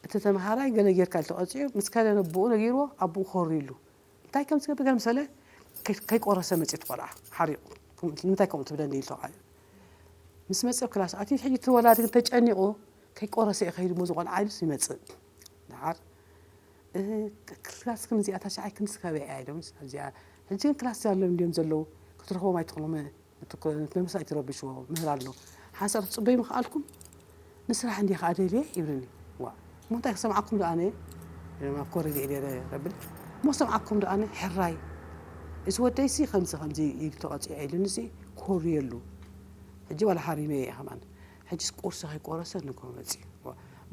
እቲ ተምሃራይ ገለ ጌርካ ኢሉ ተቐፂዑ ምስ ከደ ነቦኡ ነጊርዎ ኣቦኡ ኮርዩ ኢሉ እንታይ ከም ዝገብር ገለ ምሰለ ከይቆረሰ መፅእ ቆልዓ ሓሪቑ ንምንታይ ከምኡ ትብለኒ ኢሉ ተቓዩ ምስ መፅእ ክላስ ኣትዩ ሕጂ እቲ ወላዲ ግን ተጨኒቑ ከይቆረሰ እዩ ከይዱ ሞ ዝቆልዓ ኢሉስ ይመፅእ ደሓር ክላስ ክንዚኣ ታሽዓይ ክንስ ካበይ እያ ኢሎምስ ኣብዚኣ ሕጂ ግን ክላስ ኣለዉ እንድዮም ዘለዉ ክትረኽቦም ኣይትኽእሎም መምስ ኣይትረብሽዎ ምህር ኣሎ ሓንሳብ ክትፅበዩ ምኽኣልኩም ንስራሕ እንዲኻ ኣደልየ ይብለኒ ዋ እሞ እንታይ ክሰምዓኩም ደኣ ኣነ ኣብ ኮረጅ ኢለ ረብል እሞ ሰምዓኩም ደኣ ኣነ ሕራይ እዚ ወደይሲ ከምዚ ከምዚ ኢሉ ተቐፂዐ ኢሉኒ ሲ ኮርየሉ ሕጂ ዋላ ሓሪመ እየ ከማን ሕጂስ ቁርሲ ከይቆረሰ ንግሆ መፅዩ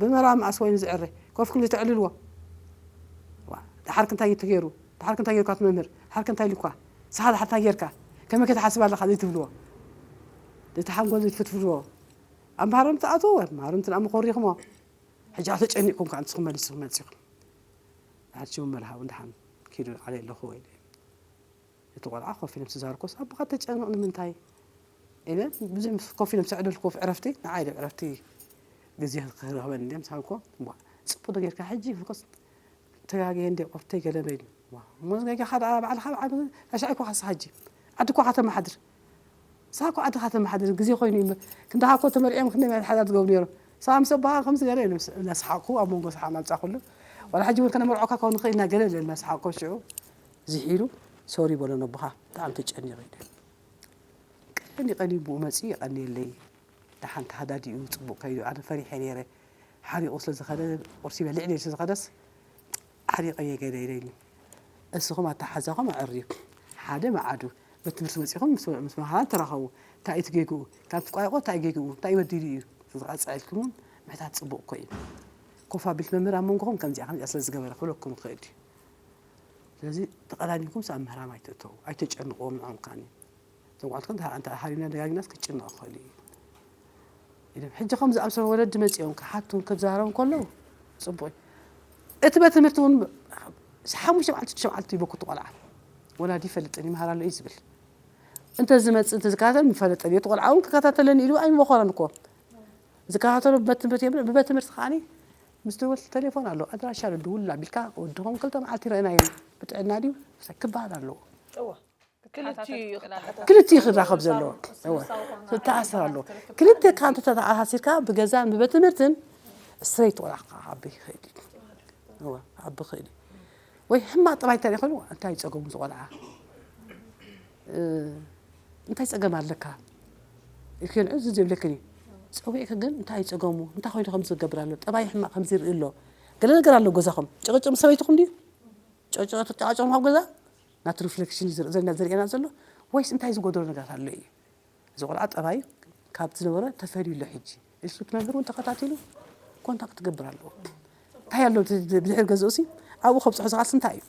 ብመራ መኣስ ወይኒ ዝዕረ ኮፍ ክም ዝተዕልልዎ ድሓርክ እንታይ እዩ ተገይሩ ድሓርክ እንታይ ገይርካ ትመምህር ድሓርክ እንታይ ኢሉኳ ንስኻ ድሓር እንታይ ገይርካ ከመይ ከ ትሓስብ ኣለኻ ዘይትብልዎ እቲ ሓንጎል ዘይትፍትፍልዎ ኣብ ማህረምቲ ኣትዎ ኣብ ማህረምቲ ንኣሞ ኮሪኽሞ ሕጂ ተጨኒቕኩም ከዓ ንስኹም መሊስኩም መፂኹም ድሓር ሽሙ መርሃዊ ድሓን ኪዱ ዓለ ኣለኹ ወይ እቲ ቆልዓ ኮፍ ኢሎም ዝዛረብኩስ ኣቦኻ ተጨንቕ ንምንታይ ኢለ ብዙሕ ኮፍ ኢሎም ዘዕለልኩዎ ዕረፍቲ ንዓይ ዶ ዕረፍቲ ግዜ ክረኽበኒ እንደ ምስ በልኩዎ እሞ ፅቡቕ ዶ ጌርካ ሕጂ ኢልኩስ ተጋግየ እንደ ቆፍተይ ገለ በይኑ እሞ ገጋኻ ደኣ ባዕልኻ ኣብ ዓዲ ተሻዒ እኮ ካስኻ ሕጂ ዓዲ እኮ ኢኻ ተመሓድር ንስኻ እኮ ዓድኻ ተመሓድር ግዜ ኮይኑ እዩ እምበር ክንድኻ እኮ ተመርዕዮም ክንደይ መድሓዛ ትገብሩ ነይሮም ንስኻ ምስ ኣቦኻ ከምዚ ገለ ኢሎም እናሰሓቕኩ ኣብ መንጎ ሰሓቕ እናምፃእኩሉ ዋላ ሕጂ እውን ከነመርዖካ ክኸውን ንኽእል ኢና ገለ ኢለ እናሰሓቕኩ ሽዑ ዝሒሉ ሶሪ በሎ ነቦኻ ብጣዕሚ ተጨኒቐ ኢለ ቀኒ ቀኒ ብኡ መጺኡ የቐንየለይ። ደሓን ተሃዳዲኡ ጽቡቕ ከይዱ፣ ኣነ ፈሪሐ ነይረ። ሓሪቑ ስለ ዝኸደ፣ ቁርሲ በሊዕ ነይሩ ስለ ዝኸደስ፣ ሓሪቐ እየ ገለ ኢለኒ። እስኹም ኣተሓሕዛኹም ኣዕርዩ። ሓደ መዓዱ፣ ቤት ትምህርቲ መጺኹም ምስ፣ ምስ መሃራን ተራኸቡ። እንታይ እዩ እቲ ጌግኡ? ካብ ትቋየቆ እንታይ እዩ ጌግኡ? እንታይ እዩ በዲሉ እዩ? ዝቐጽዐልኩም እውን ምሕታት ጽቡቕ እኮ እዩ። ኮፍ ኣቢልቲ መምህር ኣብ መንጎኹም ከምዚኣ ከምዚኣ ስለ ዝገበረ ክብለኩም ይኽእል እዩ። ስለዚ ተቐዳዲምኩም ኣብ ምህራም ኣይትእተዉ፣ ኣይተጨንቕዎም ንዖም ከኣኒ። እዞም ቆልዑት እንተ እንተ ሃሪምና ደጋጊምናስ ክጭነቕ ይኽእል እዩ ኢሎም። ሕጂ ከም ዝኣምሰሉ ወለዲ መጺኦም ክሓቱን ክዛረቡ ከለዉ ጽቡቕ እዩ። እቲ ቤት ትምህርቲ እውን ሓሙሽተ መዓልቲ ሽዱሽተ መዓልቲ ይበኩ እቲ ቆልዓ። ወላዲ ይፈልጥን ይምሃር ኣሎ እዩ ዝብል። እንተ ዝመጽእ እንተ ዝከታተል ምፈለጠን እዩ። እቲ ቆልዓ እውን ክከታተለኒ ኢሉ ኣይመኾረን እኮ። ዝከታተሎ ብቤት ትምህርቲ የብሎ፣ ብቤት ትምህርቲ ከዓኒ ምስ ደወልቲ ተሌፎን ኣሎ፣ ኣድራሻ ኣሎ፣ ድውል ኣቢልካ ወድኹም ክልተ መዓልቲ ረእናዮም፣ ብጥዕና ድዩ? ክበሃል ኣለዎ። እዋ። ክልቲኡ እዩ ክበሃል ክበሃል ክልቲኡ ክራኸብ ዘለዎ። እዋ። ዝተኣሳሰር ኣለዎ። ክልተ ካንተ ተተኣሳሲርካ ብገዛን ብቤት ትምህርትን ስትሬት ወላ ክዓቢ ይኽእል እዩ። እዋ፣ ክዓቢ ይኽእል እዩ። ወይ ሕማቕ ጠባይ እንተደኣ ኮይኑ፣ እንታይ ጸገሙ ዝቆልዓ? እ፣ እንታይ ጸገም ኣለካ? ኢልክዮ ንዑ ዝዝ የብለክን እዩ። ጸዊዕኪ ግን እንታይ ጸገሙ? እንታይ ኮይኑ ከምዚ ዝገብር ኣሎ? ጠባይ ሕማቕ ከምዚ ይርኢ ኣሎ? ገለ ነገር ኣሎ ገዛኹም። ጭቕጭቕ ምስ ሰበይትኹም ድዩ? ጭቕጭቕ ትጨቃጨቑ ኣብ ገዛ? ናቱ ሪፍሌክሽን እዩ ዝርኢ፣ ዘና-፣ ዘርእየና ዘሎ? ወይስ እንታይ ዝጎደሎ ነገራት ኣሎ እዩ? እዚ ቆልዓ ጠባዩ ካብ ዝነበረ ተፈልዩ ኣሎ ሕጂ። ኢልኪ እቲ መምህር እውን ተኸታቲሉ ኮንታክት ክገብር ኣለዎ። እንታይ ኣሎ እቲ ብድሕሪ ገዝኡሲ ኣብኡ ከብጽሖ ዝኽኣልሲ እንታይ እዩ?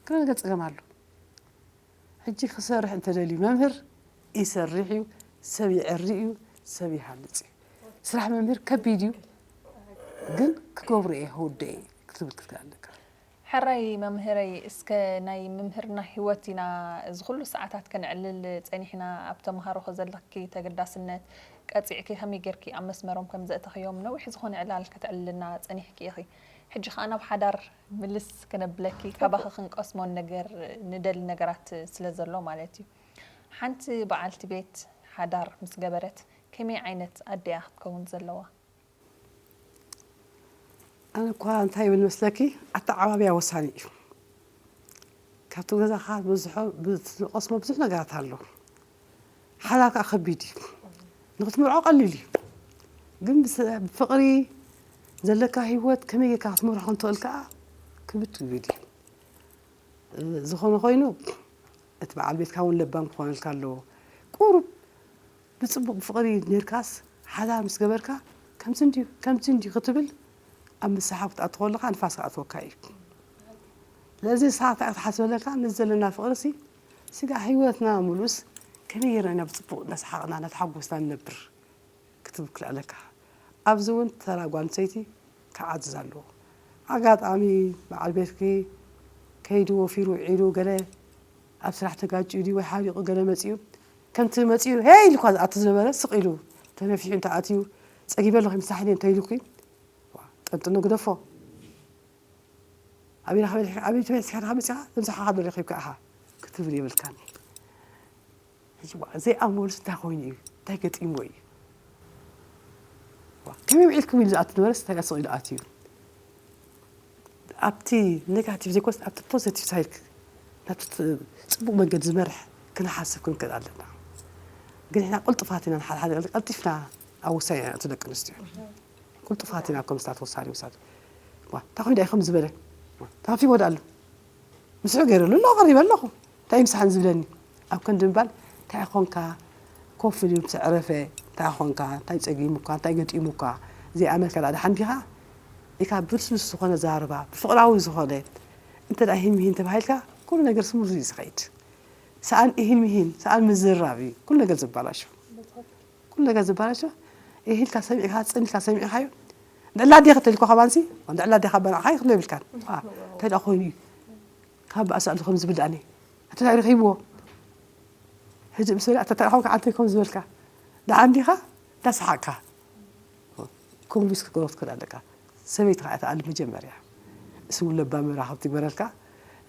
ገለ ነገር ጸገም ኣሎ። ሕጂ ክሰርሕ እንተደልዩ መምህር ይሰርሕ እዩ፣ ሰብ የዕሪ እዩ፣ ሰብ ይሃንጽ እዩ። ስራሕ መምህር ከቢድ እዩ፣ ግን ክገብሮ እየ ክውድኦ እየ ክትብል ክትክእል ኣለካ። ሕራይ መምህረይ፣ እስከ ናይ ምምህርና ህይወት ኢና እዚ ኩሉ ሰዓታት ከነዕልል ጸኒሕና፣ ኣብ ተምሃሮ ዘለኪ ተገዳስነት ቀጺዕኪ ከመይ ጌርኪ ኣብ መስመሮም ከም ዘእተኽዮም ነዊሕ ዝኾነ ዕላል ከተዕልልና ጸኒሕኪ ኢኺ። ሕጂ ኸኣ ናብ ሓዳር ምልስ ክነብለኪ፣ ካባኺ ክንቀስሞ ነገር፣ ንደሊ ነገራት ስለ ዘሎ ማለት እዩ። ሓንቲ በዓልቲ ቤት ሓዳር ምስ ገበረት ከመይ ዓይነት ኣደ እያ ክትከውን ዘለዋ? ኣነ እኳ እንታይ ይብል መስለኪ፣ ኣተዓባብያ ወሳኒ እዩ። ካብቲ ገዛኻ ዝበዝሖ፣ ብትቐስሞ ብዙሕ ነገራት ኣሎ። ሓዳር ከኣ ከቢድ እዩ። ንኽትመርዖ ቀሊል እዩ። ግን ብስ-፣ ብፍቕሪ ዘለካ ህይወት ከመይ ጌርካ ክትመርሖ ከም ትኽእል ከኣ ክብድ ክብድ እዩ። እ፣ ዝኾነ ኮይኑ፣ እቲ በዓል ቤትካ እውን ለባም ክኾነልካ ኣለዎ። ቁሩብ ብጽቡቕ ብፍቕሪ ኔርካስ፣ ሓዳር ምስ ገበርካ፣ ከምዚ እንድዩ፣ ከምዚ እንድዩ ክትብል፣ ኣብ ምሰሓብ ክትኣቱ ከለኻ ንፋስ ክኣትወካ እዩ። ስለዚ ንስኻ እንታይ ክትሓስብ ኣለካ? ነዚ ዘለና ፍቕሪሲ፣ ስጋዕ ህይወትና ምሉእስ ከመይ ጌርና ኢና ብጽቡቕ እናሰሓቕና፣ እናተሓጎስና ንነብር? ክትብል ክልኣለካ። ኣብዚ እውን ተራ ጓል ኣንስተይቲ ክዓዝዝ ኣለዎ። ኣጋጣሚ በዓል ቤትኪ ከይዱ ወፊሩ ውዒሉ፣ ገለ ኣብ ስራሕ ተጋጭዩ ድዩ ወይ ሓሪቑ ገለ መጺኡ፣ ከምቲ መጺኡ ሄይ ኢሉ እኳ ዝኣቱ ዝነበረ ስቕ ኢሉ ተነፊሑ እንተ ኣትዩ፣ ጸጊበ ኣለኹ ምሳሕኒ እንተ ኢሉኪ፣ ዋ፣ ጠንጥኖ ግደፎ። ኣበይ ረኺበ፣ ኣበይ ተበጺሕካ ዲኻ መጺኻ? ምሳኻ ዶ ረኺብካ ኢኻ ክትብል የብልካን። ሕጂ ዋ፣ ዘይኣምኖልስ እንታይ ኮይኑ እዩ? እንታይ ገጢምዎ እዩ? ዋ፣ ከመይ ውዒልኩም ኢሉ ዝኣቱ ነበረስ እንታይ ስቕ ኢሉ ኣትዩ? ኣብቲ ኔጋቲቭ ዘይኮነስ ኣብቲ ፖዘቲቭ ሳይድ፣ ናብቲ ት-፣ ጽቡቕ መንገዲ ዝመርሕ ክንሓስብ ክንክእል ኣለና። ግን ንሕና ቅልጡፋት ኢና፣ ንሓደ ሓደ ቀልጢፍና ኣብ ውሳኔ ኢና ነእቱ ደቂ ኣንስትዮ። ቅልጡፋት ኢና ከም ስታት ወሳኒ ውሳድ። ዋ፣ እንታይ ኮይኑ ዳኣ ከም ዝበለ? ዋ፣ እንታይ ከፊዎ ዳኣ ኣሎ? ምስሑ ገይረሉ ኣሎ፣ ቀሪበ ኣለኹ። እንታይ ምሳሕን ዝብለኒ? ኣብ ክንዲ ምባል፣ እንታይ ኾንካ? ኮፍ ኢሉ ምስ ኣዕረፈ፣ እንታይ ኾንካ? እንታይ ጸጊሙካ? እንታይ ገጢሙካ? ዘይኣመልካ ዳኣ ደሓን ዲኻ? ኢልካ ብልስሉስ ዝኾነ ኣዘራርባ፣ ብፍቕራዊ ዝኾነ፣ እንተ ደኣ ሂን ምሂን ተባሂልካ፣ ኩሉ ነገር ስሙዝ እዩ ዝኸይድ። ሰኣን ኢሂን ምሂን፣ ሰኣን ምዝራብ እዩ ኩሉ ነገር ዘባላሹ። ኩሉ ነገር ዘባላሹ፣ ኢሂ ኢልካ ሰሚዕካ፣ ጽን ኢልካ ሰሚዕካዮ። እንድዕላ ኣዴኻ ተልኮ ካባንሲ፣ እንድዕላ ኣዴኻ ኣባናዕኻ ይኽሎ የብልካን። አ፣ እንታይ ደኣ ኮይኑ እዩ? ካብ ኣሳእሉ ከም ዝብል ደኣኒ። ኣታ እንታይ ረኺብዎ? ሕጂ ምስ በለ፣ ኣታ እንታይ ኾንካ ኣንተ ከም ዝበልካ። ደኣ እንዲኻ፣ እንዳሰሓቕካ። ኮንቪንስ ክትገብሮ ክትክእል ኣለካ። ሰበይትኻ እያ ትኣሊ መጀመርያ። ንሱ እውን ለባም መራኸብቲ ይግበረልካ።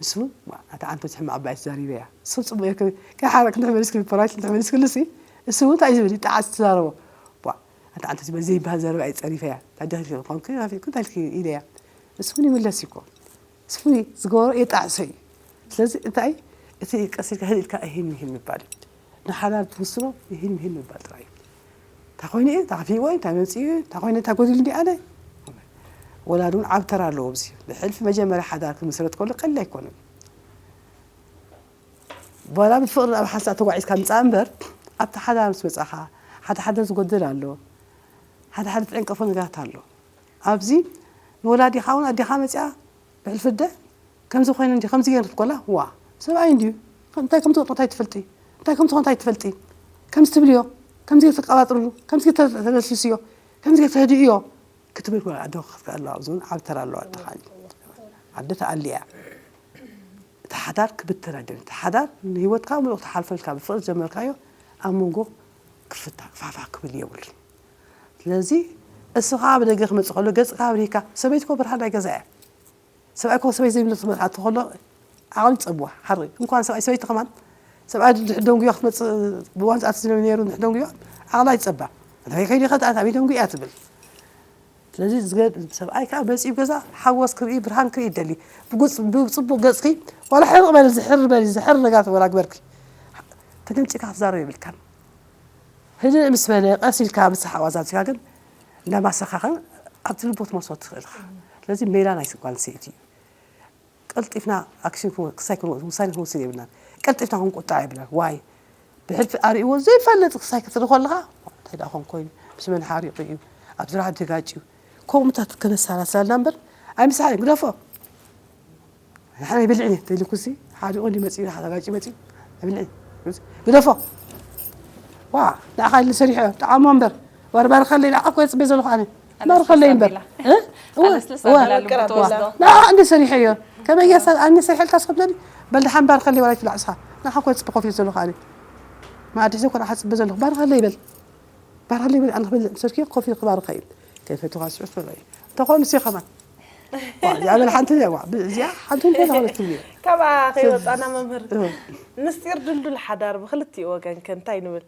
ንሱ እውን፣ "ዋ፣ ኣታ ኣንተ ሕማቕ ኣባይ ትዛሪበያ። እሱ ጽቡቕ እየ፣ ከ-፣ ከይሓረቅ እንድሕር መሊስክሉ፣ ፖራይስ እንድሕር መሊስክሉ፣ እሱ፣ እሱ እውን እንታይ እዩ ዝብል? ይጠዓስ ትዛረቦ። ዋ፣ ኣታ ኣንተ ትበል ዘይበሃል ዘረባ እየ ጸሪፈያ። ታዲያ ከይትኾንኪ፣ ከፊትኩ እንታይ ኢልኪ?" ኢለያ። ንሱ እውን ይምለስ እዩ እኮ። ንሱ እውን ዝገበሮ የጣዕሶ እዩ። ስለዚ እንታይ፣ እቲ ቀስ ኢልካ ህድእ ኢልካ እሂን ምሂን ምባል እዩ። ንሓዳር ትውስኖ ይህን ይህን ምባል ጥራይ እዩ። እንታይ ኮይኑ እዩ? እንታይ ከፊእዎ እዩ? እንታይ መፂኡ እዩ? እንታይ ኮይኑ? እንታይ ጎዲሉ እንዲ ኣነ? ወላድ እውን ዓብ ተራ ኣለዎ ኣብዚ። ብሕልፊ መጀመርያ ሓዳር ክምስረት ከሎ ቀሊል ኣይኮነን። ዋላ ብፍቕሪ ኣብ ሓንሳእ ተጓዒዝካ ምፃእ እምበር፣ ኣብቲ ሓዳር ምስ መፃኻ ሓደ ሓደ ዝጎድል ኣሎ፣ ሓደ ሓደ ትዕንቀፎ ነገራት ኣሎ። ኣብዚ ንወላዲኻ እውን ኣዴኻ መፂኣ ብሕልፊ ኣደ ከምዚ ኮይነ እንዲ ከምዚ ገይረ ትብኮላ፣ ዋ ሰብኣይ እንድዩ፣ እንታይ ከም ትወጥኦ እንታይ ትፈልጢ፣ እንታይ ከም ትኾን እንታይ ትፈልጢ፣ ከምዚ ትብልዮ፣ ከምዚ ገይረ ተቀባጥርሉ፣ ከምዚ ገይረ ተለስልስዮ፣ ከምዚ ገይረ ተህድእዮ ክትብል ወላ ኣደ ክትከኣል ኣለዋ። ኣብዚ እውን ዓብ ተራ ኣለዋ ኣደኻ። ኣደ ተኣልያ። እቲ ሓዳር ክብተን ኣይደልን። እቲ ሓዳር ንህይወትካ ምሉእ ክትሓልፈልካ ብፍቕሪ ዝጀመርካዮ ኣብ መንጎ ክፍታ ክፋፋ ክብል የብሉን። ስለዚ እስኻ ብደገ ክመጽእ ከሎ ገጽካ ኣብሪህካ፣ ሰበይቲ እኮ ብርሃን ናይ ገዛ እያ። ሰብኣይ እኮ ሰበይቲ ዘይብሉ ክመጽእ ኣቶ ከሎ ዓቕሊ ጸብዋ ሓሪ። እንኳን ሰብኣይ ሰበይቲ ከማን ሰብኣይ ድሕር ደንጉያ ክትመጽእ ብዋንጫ ትዝነብ ነይሩ ድሕር ደንጉያ ዓቕላ ይጸባ። እንታይ ከይዲ ከ ኣበይ ደንጉያ ትብል። ስለዚ ዝገ- ሰብኣይ ከዓ መፂኡ ገዛ ሓጎስ ክርኢ ብርሃን ክርኢ ይደሊ። ብጉፅ- ብፅቡቅ ገፅኪ ዋላ ሕርቕ በሊ ዝሕር በሊ ዝሕር ነገር ወላ ግበርኪ ተገምፂካ ክትዛረብ የብልካን። ህድእ ምስ በለ ቀስ ኢልካ ምስ ሓዋዛዚካ ግን እንዳማሰኻኸን ኣብቲ ልቦ ትመስሎ ትኽእል ኢኻ። ስለዚ ሜላ ናይ ጓል ኣንስተይቲ እዩ። ቀልጢፍና ኣክሽን ክሳይ ውሳኔ ክንወስድ የብልናን። ቀልጢፍና ክንቁጣዕ የብልናን። ዋይ ብሕልፊ ኣርእዎ ዘይፈልጥ ክሳይ ክትርኢ ከለኻ እንታይ ደኣ ኾን ኮይኑ ምስ መን ሓሪቑ እዩ ኣብ ስራሕ ተጋጭ እዩ ከምኡታት ከነሳላስላልና እምበር ኣይምሳሓ ግደፎ። ንሓ ይብልዕኒ ተይልኩሲ ሓሪቑ እንዲ መፂኡ ተጋጭ መፂኡ ይብልዕኒ ግደፎ። ዋ ንዓኻ ኢሉ ሰሪሑ ጠዓሞ እምበር ባርባር ከለይ ንዓኻ እኮ የፅበ ዘለኹ ኣነ ባር ከለይ እምበር ንዓ እንደ ሰሪሐዮ ከመይ ጌርካ ኣነ ሰሪሐልካ ስክብለኒ በል ደሓን ባር ከለይ ወላ ይትብላዕ እስኻ ንዓኻ እኮ የፅበ ኮፍ ኢሉ ዘለኹ ኣነ ማዕድሒ ዘይኮነ ሓፅበ ዘለኹ ባር ከለይ ይበል ባር ከለይ ይበል ኣነ ክበልዕ ምሰርክዮ ኮፍ ኢሉ ክባርኸ እዩ ከይፈትኻ ስዑት በሎ እዩ እንተኾኑ ሲ ከማን እዚኣ በል ሓንቲ እዚኣ ዋ እዚኣ ሓንቲ እንኮ ዝኾነት ትብልዮ ካብኣ ከይወፃና መምህር ምስጢር ድልዱል ሓዳር ብክልቲኡ ወገን ከ እንታይ ንብል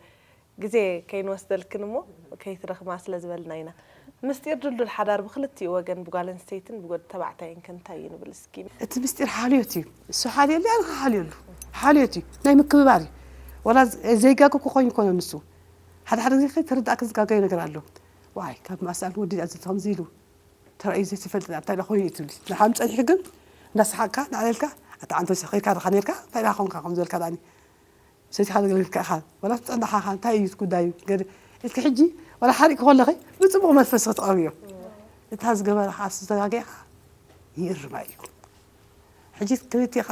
ግዜ ከይንወስደልክን እሞ ከይትደኽማ ስለ ዝበልና ኢና። ምስጢር ድልዱል ሓዳር ብኽልቲኡ ወገን ብጓል ኣንስተይትን ብወዲ ተባዕታይን ከ እንታይ እዩ ንብል እስኪ? እቲ ምስጢር ሓልዮት እዩ። እሱ ሓልየሉ ኣነ ክሓልየሉ። ሓልዮት እዩ። ናይ ምክብባር እዩ። ዋላ ዘይጋገ ክኾን ይኮነ ንሱ። ሓደ ሓደ ግዜ ከይተረዳእካ ዝጋገዮ ነገር ኣሎ። ዋይ ካብ ማእሰኣል ወዲ ከምዚ ኢሉ ተራእዩ ዘይትፈልጥ እንታይ ደኣ ኮይኑ እዩ ትብሊ። ንሓም ጸኒሑ ግን እንዳሰሓቅካ እንዳዕለልካ ኣታ ዓንተ ሰኺርካ ድኻ ነርካ እንታይ ደኣ ኾንካ ከም ዝበልካ ዳኒ ሰይትኻ ዝገለልካ ኢኻ ዋላ ትጸንሓኻ እንታይ እዩ እቲ ጉዳዩ ገለ ኢልኪ ሕጂ ዋላ ሓሪቕኪ ከለኺ ብጽቡቕ መንፈስ ክትቐርብዮ እታ ዝገበረ ከዓ ዝተጋገኻ ይእርማ እዩ ሕጂ ክልቲኻ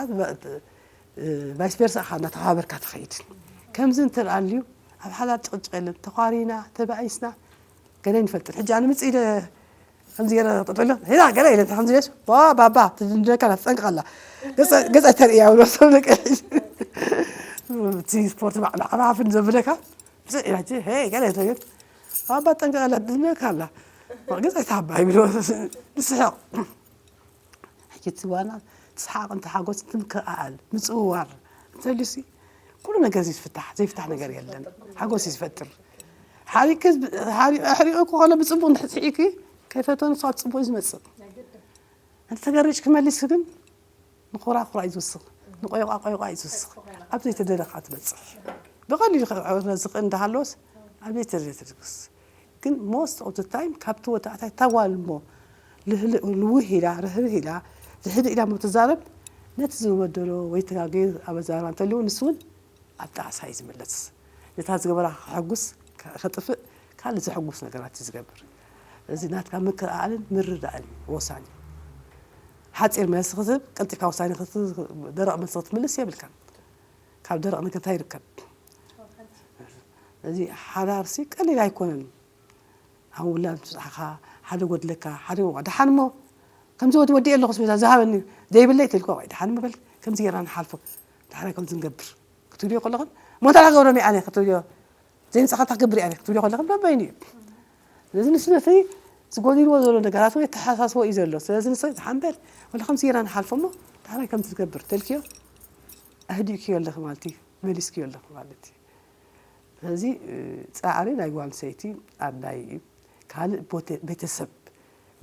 ቫይስ ቨርሳ ኢኻ እናተኸባበርካ ትኸይድ ከምዚ እንትርኣልዩ ኣብ ሓዳር ጭቕጭቕ የለን ተዃሪና ተባኢስና ገለ ንፈልጥን ሕጂ ኣነ ምጽእ ኢለ ከምዚ ገለ ጠጠሎ ሄዳ ገለ ኢለ ከምዚ ኢለስ ዋ ባባ ትድንድነካ ኣላ ትጠንቀቕ ኣላ ገጸ ተርእያ ብሎ ሰብ ደቀ እቲ ስፖርት ባዕላ ዓባፍን ዘብለካ ብስዕ ኢላ ሄ ገለ ተብል ባባ ትጠንቀቕ ኣላ ትድንደነካ ኣላ ገጸ ታባ ይብሎ ንስሕቕ ሕጂ እቲ ዋና እቲ ሰሓቕ እቲ ሓጎስ እቲ ምክእኣል ምፅውዋር እንተልዩሲ ኩሉ ነገር እዚ ዝፍታሕ ዘይፍታሕ ነገር የለን ሓጎስ እዩ ዝፈጥር ሓሪቂ ኣሕሪቑ ከሎ ብፅቡቅ እንድሕር ስሒቂ ከይፈተኑ ካብ ፅቡቅ እዩ ዝመፅእ እንተ ተገሪጭ ክመሊስ ግን ንኮራኩራ እዩ ዝውስኽ ንቆይቋ ቆይቋ እዩ ዝውስኽ ኣብ ዘይተደለኻ ትበፅሕ ብቐሊሉ ክዕወትና ዝኽእል እንዳሃለወስ ኣብ ዘይተደለ ትድግስ ግን most of the time ካብቲ ወታዕታይ እታ ጓል እሞ ልውህ ኢላ ርህርህ ኢላ ዝሕድእ ኢላ እሞ ትዛረብ ነቲ ዝበደሎ ወይ ተጋገየ ኣብ ኣዛረባ እንተልዩ ንሱ እውን ኣብ ጣዕሳ እዩ ዝምለስ ነታ ዝገበራ ከሐጉስ ከጥፍእ ካልእ ዘሐጉስ ነገራት እዩ ዝገብር እዚ ናትካ ምክእኣልን ምርዳእን እዩ ወሳኒ ሓፂር መልሲ ክትህብ ቀልጢፍካ ውሳኔ ደረቕ መልሲ ክትምልስ የብልካን ካብ ደረቕ ነገር እንታይ ይርከብ እዚ ሓዳርሲ ቀሊል ኣይኮነን ኣብ ውላድ ምብፅሓኻ ሓደ ጎድለካ ሓደ ዋ ደሓን እሞ ከምዚ ወዲ ወዲእ ኣለኹ ስበዛ ዝሃበኒ ዘይብለይ ተልኮ ወይ ደሓን እሞ በል ከምዚ ጌርና ንሓልፎ ዳሕራይ ከምዚ ንገብር ክትብልዮ ከለኽን እሞ እንታይ ክገብሮም እየ ኣነ ክትብልዮ ዘይምፃኻ እንታይ ክገብር እየ ኣነ ክትብልዮ ከለኽን በበይኑ እዩ ስለዚ ንሱ ነቲ ዝጎዲልዎ ዘሎ ነገራት ወይ ተሓሳስቦ እዩ ዘሎ ስለዚ ንሰ ደሓን በል ወላ ከምዚ ጌርና ንሓልፎ እሞ ዳሕራይ ከምዚ ትገብር ተልክዮ ኣህዲእክዮ ኣለኺ ማለት እዩ መሊስክዮ ኣለኺ ማለት እዩ ስለዚ ፃዕሪ ናይ ጓል ኣንስተይቲ ኣድላይ እዩ ካልእ ቤተሰብ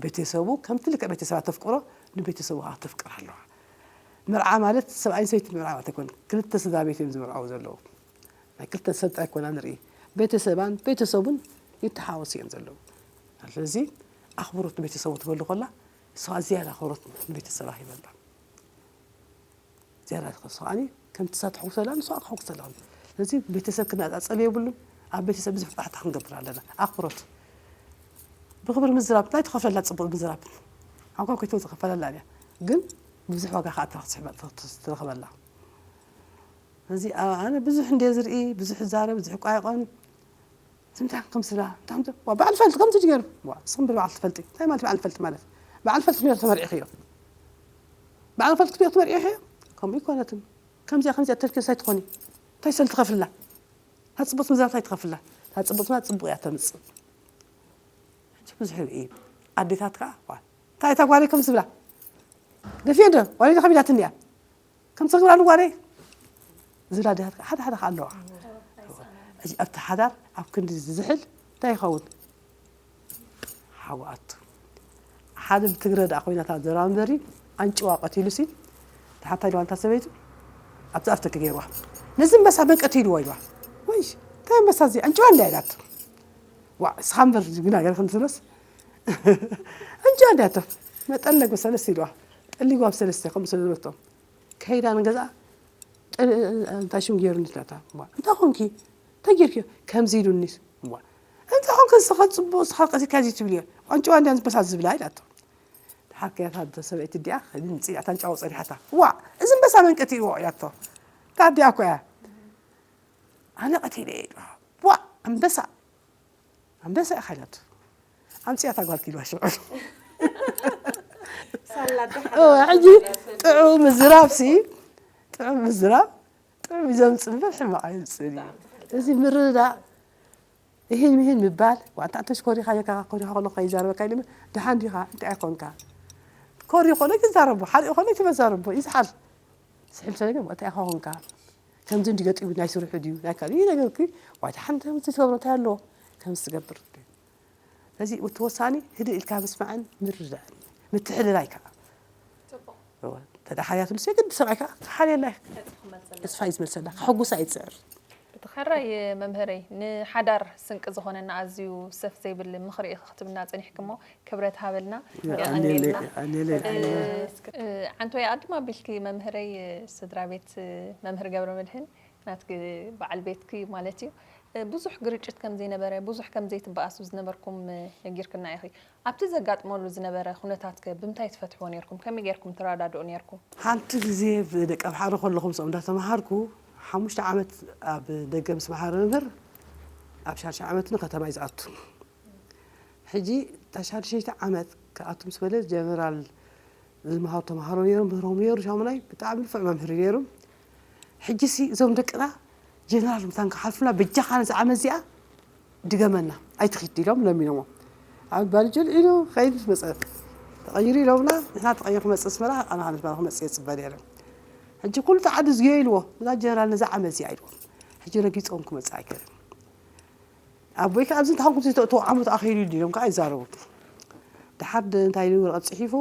ቤተሰቡ ከምቲ ልክዕ ቤተሰባ ተፍቅሮ ንቤተሰቡ ከዓ ተፍቅር ኣለዋ መርዓ ማለት ሰብኣይ ሰይቲ ምርዓ ማለት ኣይኮን ክልተ ስድራ ቤት እዮም ዝምርዓው ዘለዉ ናይ ክልተ ሰብ ጥራይ ኮና ንርኢ። ቤተሰባን ቤተሰቡን ይተሓወሱ እዮም ዘለዉ። ስለዚ ኣኽብሮት ንቤተሰቡ ትበሉ ከላ፣ እሷ ዝያዳ ኣኽብሮት ንቤተሰባ ይበልባ። ዝያዳ ትኸሱ ከዓኒ ከምቲ እሳ ትሕጉሰላ ንሷ ክሕጉሰላ። ስለዚ ቤተሰብ ክነጻጸል የብሉን። ኣብ ቤተሰብ ብዙሕ ጣዕታ ክንገብር ኣለና። ኣኽብሮት ብኽብሪ ምዝራብ እንታይ ትኸፍለላ ጽቡቕ ምዝራብ። ሓንኳ ኮይቶ ዝኸፈለላ እያ። ግን ብዙሕ ዋጋ ከዓ ትረኽስሕ ትረኽበላ። እዚ ኣነ ብዙሕ እንደ ዝርኢ ብዙሕ ዛረብ ብዙሕ ቋይቆን ዝምታ ከም ስላ ታምተ ዋ በዓል ፈልጥ ከምዚ ጅገር ዋ ስኹም ብበዓል ትፈልጢ እንታይ ማለት በዓል ፈልጥ ማለት በዓል ፈልጥ ነር ተመርዒኽዮ በዓል ፈልጥ ክብዮ ተመርዒኽዮ ከምኡ ይኮነትን ከምዚኣ ከምዚኣ ተልክዮ ሳይ ትኾኒ እንታይ ሰል ትኸፍላ ታጽቡት ምዛ እንታይ ትኸፍላ ታጽቡትና ጽቡቕ እያ ተምጽእ ሕጂ ብዙሕ ርኢ ኣዴታት ከዓ ዋ እንታይ እታ ጓለይ ከም ዝብላ ደፊዮ ዶ ዋለይ ከቢዳትኒ እያ ከም ትግብራ ንጓለይ ዝብላ ኣዴታት ከዓ ሓደ ሓደ ከዓ ኣለዋ ሕጂ ኣብቲ ሓዳር ኣብ ክንዲ ዝዝሕል እንታይ ይኸውን ሓወኣቱ ሓደ ብትግረ ደኣ ኮይናታ ዘራ እምበሪ ኣንጭዋ ቀቲሉ ሲ ተሓታይ ድዋ እንታ ሰበይቱ ኣብቲ ኣፍተክ ገይርዋ ነዚ እምበሳ በን ቀቲልዎ ኢልዋ ወይ እንታይ እምበሳ እዚ ኣንጭዋ እንዳ ኢላት ዋ እስኻ እምበር ግና ገር ክንትነስ ኣንጭዋ እንዳ ያቶ መጠለግ ሰለስተ ኢልዋ ጠሊጓ ኣብ ሰለስተ ከም ሰለስተ ከይዳ ንገዛ እንታይ ሽም ገይሩ ንትላታ እንታይ ኾንኪ እንታይ ጌርኪ ከምዚ ኢሉኒስ እንታይ ኾንከ ንስኻ ፅቡቅ ንስኻ ቀሲካ እዚ ትብልዮ ኣንጭዋ እንዳ ዝበሳ ዝብላ ኢላቶ ሓካያት ሃብተ ሰበይቲ እዲኣ ከይዲ ንፅያት ኣንጫው ፀኒሓታ። ዋእ! እዚ ኣንበሳ መን ቀቲልዎ? እያቶ። እታ ኣዲኣ እኮ እያ። ኣነ ቀቲለ እየ ኢልዋ። ዋእ! ኣንበሳ! ኣንበሳ ኢኻ ኢላቶ። ኣምፅያ እታ ጓልኪ ኢልዋ ሽዑ። ሳላ ደሓን እወ፣ ሕጂ ጥዑም ምዝራብ ሲ፣ ጥዑም ምዝራብ፣ ጥዑም እዩ ዘምፅእ እምበር ሕማቕ ኣይምፅእን እዩ። እዚ ምርድዳእ፣ እሂን ምሂን ምባል፣ ዋንታ እንተሽ ኮሪኻ ጌርካ፣ ኮሪኻ ከለኹ ከይዛረበካ ኢለ፣ ደሓን ዲኻ? እንታይ ኣይኮንካ? ኮሪ ኮነ ትዛረቦ፣ ሓሪኡ ኮነ ትመዛረቦ፣ ይዝሓል። ስሕል ሰለገ፣ እንታይ ኢኻ ኮንካ? ከምዚ እንዲ ገጢሙ ናይ ስርሑ ድዩ? ናይ ካልእ ነገር እኮ፣ ዋይ፣ ደሓን ከምዚ ትገብሮ እንታይ ኣለዎ? ከምዚ ትገብር። ስለዚ፣ እቲ ወሳኒ ህድእ ኢልካ ምስማዕን ምርዳእን፣ ምትሕልላይ ከኣ። ጽቡቕ። እወ፣ እንተ ደኣ ሓልያትሉስ የግዲ ሰብኣይካ ክሓልየላ እዩ። ተስፋ እዩ ዝመልሰላ። ክሕጉሳ እዩ ዝጽዕር። እቲ ኸራይ መምህረይ፣ ንሓዳር ስንቂ ዝኾነና ኣዝዩ ሰፍ ዘይብል ምኽሪ ኢኺ ክትብልና ጸኒሕኪ እሞ፣ ክብረት ሃበልና፣ የቐንየልና። የቐንየለይ፣ የቐንየለይ። እ፣ እ፣ ዓንቶይ ኣድማ ኣቢልኪ መምህረይ፣ ስድራ ቤት መምህር ገብረመድህን፣ ናትኪ በዓል ቤትኪ ማለት እዩ። እ፣ ብዙሕ ግርጭት ከም ዘይነበረ፣ ብዙሕ ከም ዘይትበኣሱ ዝነበርኩም፣ እ፣ ነጊርክና ኢኺ። ኣብቲ ዘጋጥመሉ ዝነበረ ኩነታት ከ ብምንታይ ትፈትሕዎ ኔርኩም? ከመይ ጌርኩም ትረዳድኡ ኔርኩም? ሓንቲ ግዜ ብደቂ ኣምሓሩ ከለኹ ምስኦም እንዳተማሃርኩ፣ ሓሙሽተ ዓመት ኣብ ደገ ምስ መሃረ መምህር፣ ኣብ ሻድሻይ ዓመት ንከተማ እዩ ዝኣቱ። ሕጂ እታ ሻድሸይቲ ዓመት ክኣቱ ምስ በለ፣ ጀነራል ዝመሃሩ ተምሃሮ ነይሮም፣ ምህሮም ነይሩ፣ ሻሙናይ ብጣዕሚ ንፉዕ መምህር እዩ ነይሩ። ሕጂሲ እዞም ደቅና ጀነራል ምታን ክሓልፉና፣ በጃኻ ነዚ ዓመት እዚኣ ድገመና፣ ኣይትኺድ ኢሎም ለሚኖሞ። ኣብ ባልጅል ኢሉ ኸይዱ መጸ። ተቐይሩ ኢሎምና፣ ንሕና ተቐይሩ ክመጽእ ኣስመራ፣ ኣነ ከዓ ነዚ ክመጽእ እየ ዝጽበ ነይረ። ሕጂ ኩሉ እቲ ዓዲ ዝዮ ኢልዎ፣ ነዛ ጀነራል ነዛ ዓመት እዚኣ ኢልዎ። ሕጂ ረጊጾም ክመጽእ ኣይክእልን። ኣቦይ ከዓ ኣብዚ እንተኾንኩም ዝተእተዎ ዓመት ኣኺሉ እዩ ኢሎም ከዓ ይዛረቡ። ደሓር ደ-፣ እንታይ ኢሉ ወረቐት ጽሒፉ፣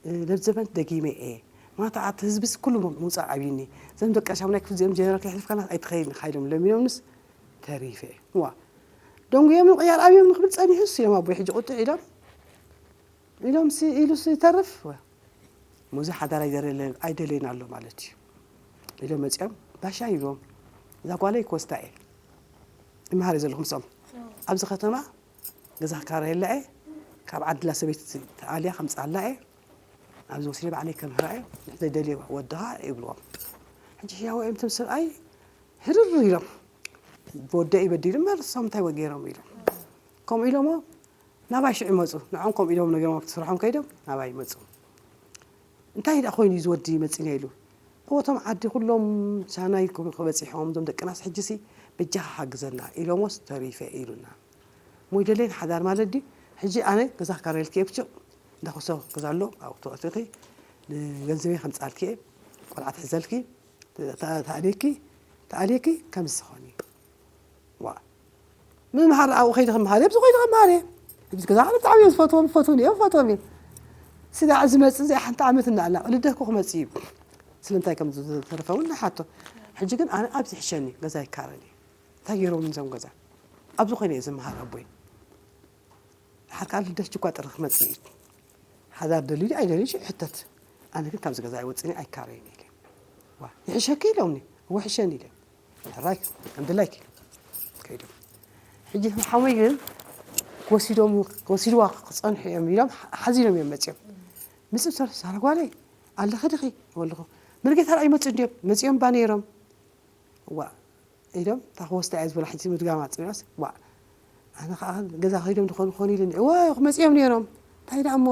እ፣ ነዚ ዘመን ደጊመ እየ። ማታ ኣቲ ህዝብስ ኩሉ ም-፣ ምውጻእ ኣብዩኒ። እዞም ደቂ ሻሙናይ ክፍሊ እዚኦም ጀነራል ከይሕልፍካና ኣይትኸይድን ኢኻ ኢሎም ለሚኖምንስ ተሪፈ እየ። እዋ። ደንጉዮም ንቕያር ኣብዮም ንክብል ጸኒሑስ ኢሎም ኣቦይ ሕጂ ቁጥዕ ኢሎም። ኢሎም ሲ-፣ ኢሉ ሲ ይተርፍ? ወ-፣ ሙዚ ሓዳር ኣይደለለ-፣ ኣይደለየን ኣሎ ማለት እዩ። ኢሎም መጺኦም፣ ባሻ ይብሎም። እዛ ጓለይ ኮስታ እየ። ይመሃር እየ ዘለኹ ምስኦም። ኣብዚ ከተማ ገዛ ክካረየላ እየ። ካብ ዓድላ ሰበይቲ ተኣልያ ከምጽኣላ እየ። ኣብዚ ወሲደ ባዕለይ ከምህራ እየ። ንሕዘይ ደልዮ ወድኻ ይብልዎም። ሕጂ ሕያዎ እዮም እቶም ሰብኣይ ህርር ኢሎም። ብወደይ እዩ በዲሉ እምበር ንሶም እንታይ ወ-፣ ገይሮም ኢሎም። ከምኡ ኢሎሞ ናባይ ሽዑ ይመጹ። ንዖም ከምኡ ኢሎም ነጊሮም ኣብቲ ስርሖም ከይዶም ናባይ ይመጹ። እንታይ ደኣ ኮይኑ እዩ እዚ ወዲ መጺና ኢሉ። እወ እቶም ዓዲ ኩሎም ቻናይ ክበጺሖም እዞም ደቅናስ ሕጂሲ በጃኻ ሓግዘና ኢሎሞስ ተሪፈ ኢሉና። ሞይ ደለይን ሓዳር ማለት ድዩ? ሕጂ ኣነ ገዛ ክካረየልኪ እየ ብጭቕ እንዳኾሶ ገዛ ኣሎ ኣብኡ ተወዕትኺ ንገንዘበይ ከምጻልኪ እየ ቆልዓ ትሕዘልኪ ተኣልየኪ ተኣልየኪ ከምዚ ዝኾኒ ዋ ምምሃር ኣብኡ ከይደ ክምሃር እየ፣ ኣብዚ ኮይነ ክምሃር እየ። ኣብዚ ገዛ ኣነ ብጣዕሚ እዮም ዝፈትዎም፣ ይፈትዉኒ እዮም፣ ይፈትዎም እዮም። ስጋዕ ዝመጽእ እዚኣ ሓንቲ ዓመት እናኣላ ልደትኩ ክመጽእ እዩ። ስለምንታይ ከም ዝተረፈ እውን ንሓቶ። ሕጂ ግን ኣነ ኣብዚ ይሕሸኒ፣ ገዛ ይካረኒ። እንታይ ገይሮም እዞም ገዛ? ኣብዚ ኮይነ እየ ዝመሃር ኣቦይ። ሓርካ ልደት ጅኳ ጥሪ ክመጽእ እዩ። ሓዳር ደልዩ ኣይደልዩ ሕተት። ኣነ ግን ካብዚ ገዛ ኣይወጽእን እየ ኣይካረይን ኢለ። ዋ፣ ይሕሸኪ ኢሎምኒ። እወ ይሕሸኒ ኢለ። ሕራይ ከም ድላይኪ ከይዶም። ሕጂ ሓሞይ ግን ወሲዶም፣ ወሲድዋ ክጸንሑ እዮም ኢሎም ሓዚኖም እዮም መጺኦም። ምስ ሰብ ሳራ ጓለይ ኣለኺ ዲኺ? እወ ኣለኹ። መርጌታ ርኣይ ይመጹ እንድዮም። መጺኦም ባ ነይሮም። ዋ ኢሎም እታ ክወስዳ እየ ዝበላ ሕጂ ምድጋማ ጽኒዖስ ዋ ኣነ ከዓ ገዛ ከይዶም ድኾኑ ክኾኑ ኢሉኒ እወ ክመጺኦም ነይሮም እንታይ ደኣ እሞ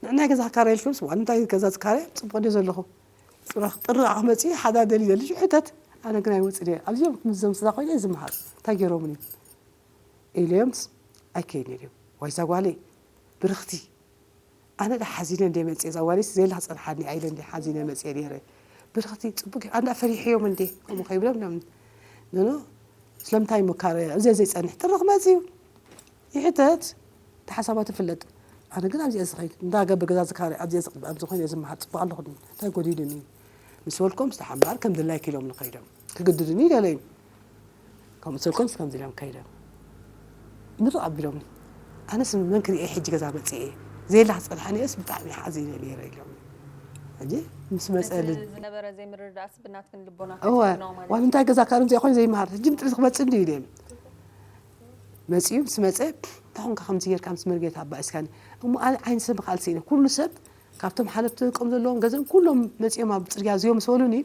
ንዕናይ ገዛ ክካረ ኢልኩምስ ዋ እንታይ ገዛ ዝካረ ጽቡቕ እንደ ዘለኹ ጥራሕ ጥሪ ከዓ ክመጺ ሓዳር ደሊ ደልሽ ሕተት ኣነ ግን ኣይወፅን እየ ኣብዚኦም ምስዞም ስዛ ኮይነ እየ ዝመሃር እንታይ ገይሮምኒ ኢለዮምስ ኣይከይን ኢልዮም ዋይዛ ጓለይ ብርኽቲ ኣነ ዳ ሓዚነ እንደ መፅየ እዛ ጓለይስ ዘየላ ክፀንሓኒ ኣኢለ እንደ ሓዚነ መፅየ ነይረ ብርኽቲ ፅቡቅ እዩ ኣንዳ ፈሪሕዮም እንደ ከምኡ ከይብሎም ኖ ኖ ስለምንታይ እሞ ካረ ኣብዚኣ ዘይፀንሕ ጥሪ ክመፅ እዩ ይሕተት እቲ ሓሳባቱ ይፍለጥ ኣነ ግን ኣብዚኣ ዝኸይድ እንዳ ገብር ገዛ ዝካረ ኣብዚ ኮይነ ዝመሃር ፅቡቅ ኣለኹ እንታይ ጎዲሉኒ ምስ በልኮም ዝተሓምባር ከም ድላይክ ኢሎም ንኸይዶም ክግድዱኒ ይደለዩ ከምኡ ስልኮም ከምዚ ኢሎም ከይዶም ምርቕ ኣቢሎምኒ ኣነስ መን ክሪኤ ሕጂ ገዛ መፅእ እየ ዘየላ ክፀንሓኒስ ብጣዕሚ ሓዚነ ነይረ ኢሎምኒ ሕጂ ምስ መፀ ዝነበረ ዘይምርዳእስ ብናትክን ልቦና እወ ዋን እንታይ ገዛ ካብ ከምዚኣ ኮይኑ ዘይምሃር ሕጂ ምጥሪ ክመፅእ እንዲ ኢለ መፅኡ ምስ መፀ እንታይ ኮንካ ከምዚ ጌርካ ምስ መርጌታ ኣባኢስካኒ እሞ ኣነ ዓይኒ ሰብ ካልሲ ኢለ ኩሉ ሰብ ካብቶም ሓለፍቲ ደቆም ዘለዎም ገዘኦም ኩሎም መፂኦም ኣብ ፅርግያ እዚኦም ምስ በሉኒ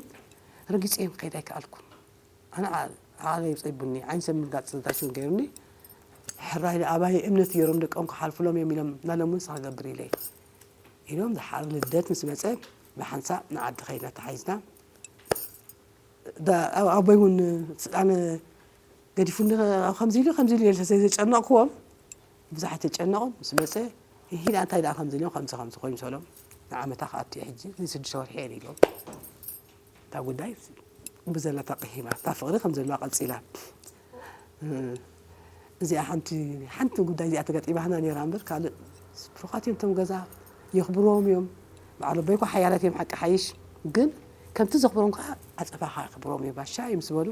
ረጊፀ እዮም ክኸይድ ኣይከኣልኩን ኣነ ዓቕለይ ጸቢቡኒ ዓይኒ ሰብ ምርጋጽ ዝዳሽን ገይሩኒ ሕራይ ኣባይ እምነት ገይሮም ደቆም ክሓልፉሎም እዮም ኢሎም ናሎም እውን ክገብር ኢለ ኢሎም ዝሓር ልደት ምስ መጸ ብሓንሳእ ንዓዲ ኸይድና ተሓይዝና ኣቦይ እውን ኣነ ገዲፉኒ ከምዚ ኢሉ ከምዚ ኢሉ ኢለ ዘጨነቕክዎም ብዙሓት ተጨነቑ ምስ መጸ ይሂዳ እንታይ ደኣ ከምዚ ኢሎም ከምዚ ከምዚ ኮይኑ ሰሎም ንዓመታ ክኣቱ ሕጂ ስድሽተ ወርሒ እየ ኢሎም እታ ጉዳይ ብዘላ ተቐሂማ እታ ፍቕሪ ከም ዘለዋ ቀፂላ እዚኣ ሓንቲ ሓንቲ ጉዳይ እዚኣ ተገጢማህና ነይራ እምበር ካልእ ብሩኻት እዮም እቶም ገዛ የኽብርዎም እዮም በዓል ኣቦይ እኳ ሓያላት እዮም ሓቂ ሓይሽ ግን ከምቲ ዘኽብሮም ከዓ ኣፀፋኻ የኽብርዎም እዮም ባሻ እዮም ዝበሉ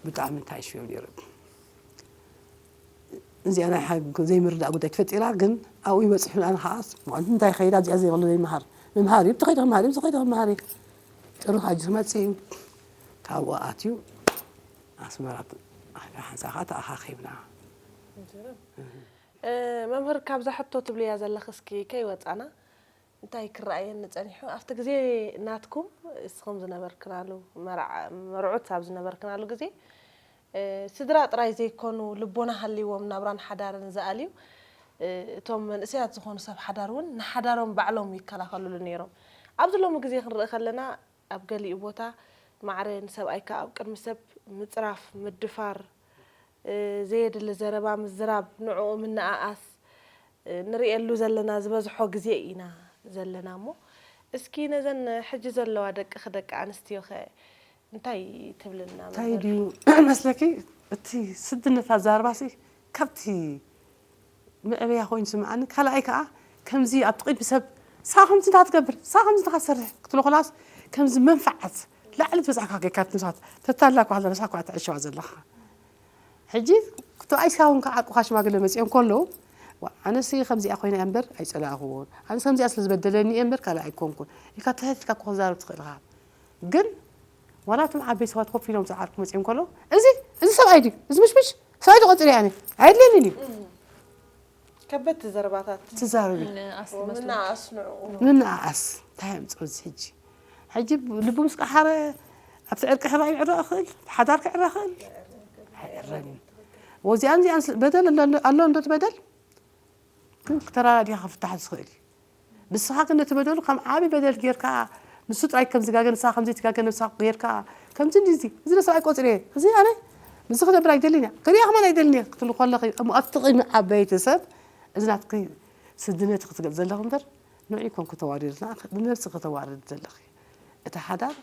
ብጣዕሚ እንታይ ሽዮም ነይሩ እዚኣ ናይ ሓ ዘይምርዳእ ጉዳይ ተፈጢራ ግን ኣብኡ ይበፅሑ ኣነ ከዓስ ማለት እንታይ ከይዳ እዚኣ ዘይብሉ ዘይምሃር ምምሃር እዩ ብትኸይደ ክምሃር እዩ ብዝኸይደ ክምሃር እዩ ጥሩ ሓጂ ክመፅእ እዩ ካብኡ ኣትዩ ኣስመራ ሓንሳኻ ተኣኻኺብና መምህር ካብዛ ሕቶ ትብልያ ዘለኽ እስኪ ከይወፃና እንታይ ክረኣየኒ ጸኒሑ ኣብቲ ግዜ ናትኩም እስኹም ዝነበርክናሉ መርዑት ኣብ ዝነበርክናሉ ግዜ ስድራ ጥራይ ዘይኮኑ ልቦና ሃልይዎም ናብራን ሓዳርን ዝኣልዩ እቶም መንእሰያት ዝኾኑ ሰብ ሓዳር እውን ንሓዳሮም ባዕሎም ይከላኸሉሉ ነይሮም ኣብዚ ሎሚ ግዜ ክንርኢ ከለና ኣብ ገሊኡ ቦታ ማዕረ ንሰብኣይካ ኣብ ቅድሚ ሰብ ምፅራፍ ምድፋር ዘየድሊ ዘረባ ምዝራብ ንዕኡ ምንኣኣስ ንርእየሉ ዘለና ዝበዝሖ ግዜ ኢና ዘለና እሞ እስኪ ነዘን ሕጂ ዘለዋ ደቅኺ ደቂ ኣንስትዮ ከ እንታይ ትብልልና እንታይ ድዩ መስለኪ እቲ ስድነት ኣዛርባሲ ካብቲ መዕበያ ኮይኑ ስምዓኒ ካልኣይ ከዓ ከምዚ ኣብ ቅድሚ ሰብ ሳ ከምዚ እንዳትገብር ሳ ከምዚ እንዳትሰርሕ ክትሎ ኮላስ ከምዚ መንፈዓት ላዕሊ ትበፅሓካ ጌርካ ትንሳት ተታላ ኳ ዘለሳ ኳ ተዕሸዋ ዘለኻ ሕጂ ክትኣይስካ እውን ከዓ ዓርቁኻ ሽማግለ መፂኦም ከለዉ ኣነስ ከምዚኣ ኮይና እምበር ኣይፀላእኽዎን ኣነስ ከምዚኣ ስለ ዝበደለኒ እየ እምበር ካልእ ኣይኮንኩን ኢልካ ትሕት ኢልካ ክዛረብ ትኽእል ኢኻ ግን ዋላ እቶም ዓበይ ሰባት ኮፍ ኢሎም ዝዓርኩ መፂኦም ከለዉ እዚ እዚ ሰብኣይ ድዩ እዚ ምሽምሽ ሰብኣይ ተቆፂረ ኣነ ኣይድልየንን እዩ ከበድቲ ዘረባታት ትዛረቢ ምንኣስ ንዕኡ ምንኣኣስ እንታይ ኣምፅኦ እዚ ሕጂ ሕጂ ልቡ ምስ ቀሓረ ኣብቲ ዕርቂ ሕራይ ይዕረ እኽእል ሓዳር ክዕረ እኽእል ኣይዕረን እዩ ወዚኣን እዚኣን በደል ኣሎ እንዶ እቲ በደል ግን ክተራዳዲኻ ክፍታሕ ዝኽእል እዩ ንስኻ ግን ነቲ በደሉ ከም ዓቢ በደል ጌርካ ንሱ ጥራይ ከም ዝጋገ ንስኻ ከም ዘይትጋገ ነብስኻ ጌርካ ከምዚ እንዲዚ እዚ ነሰብኣይ ቆጽረ እዚ ኣነ ምዚ ክነብር ኣይደልን እያ ክሪኣ ከማን ኣይደልን እየ ክትብሉ ከለኺ እሞ ኣብቲ ቅድሚ ዓበይቲ ሰብ እዚ ናትኪ ስድነት ክትገልጽ ዘለኺ እምበር ንዑ ይኮንኩ ተዋሪድና ንነብስኺ ተዋርድ ዘለኺ እቲ ሓዳር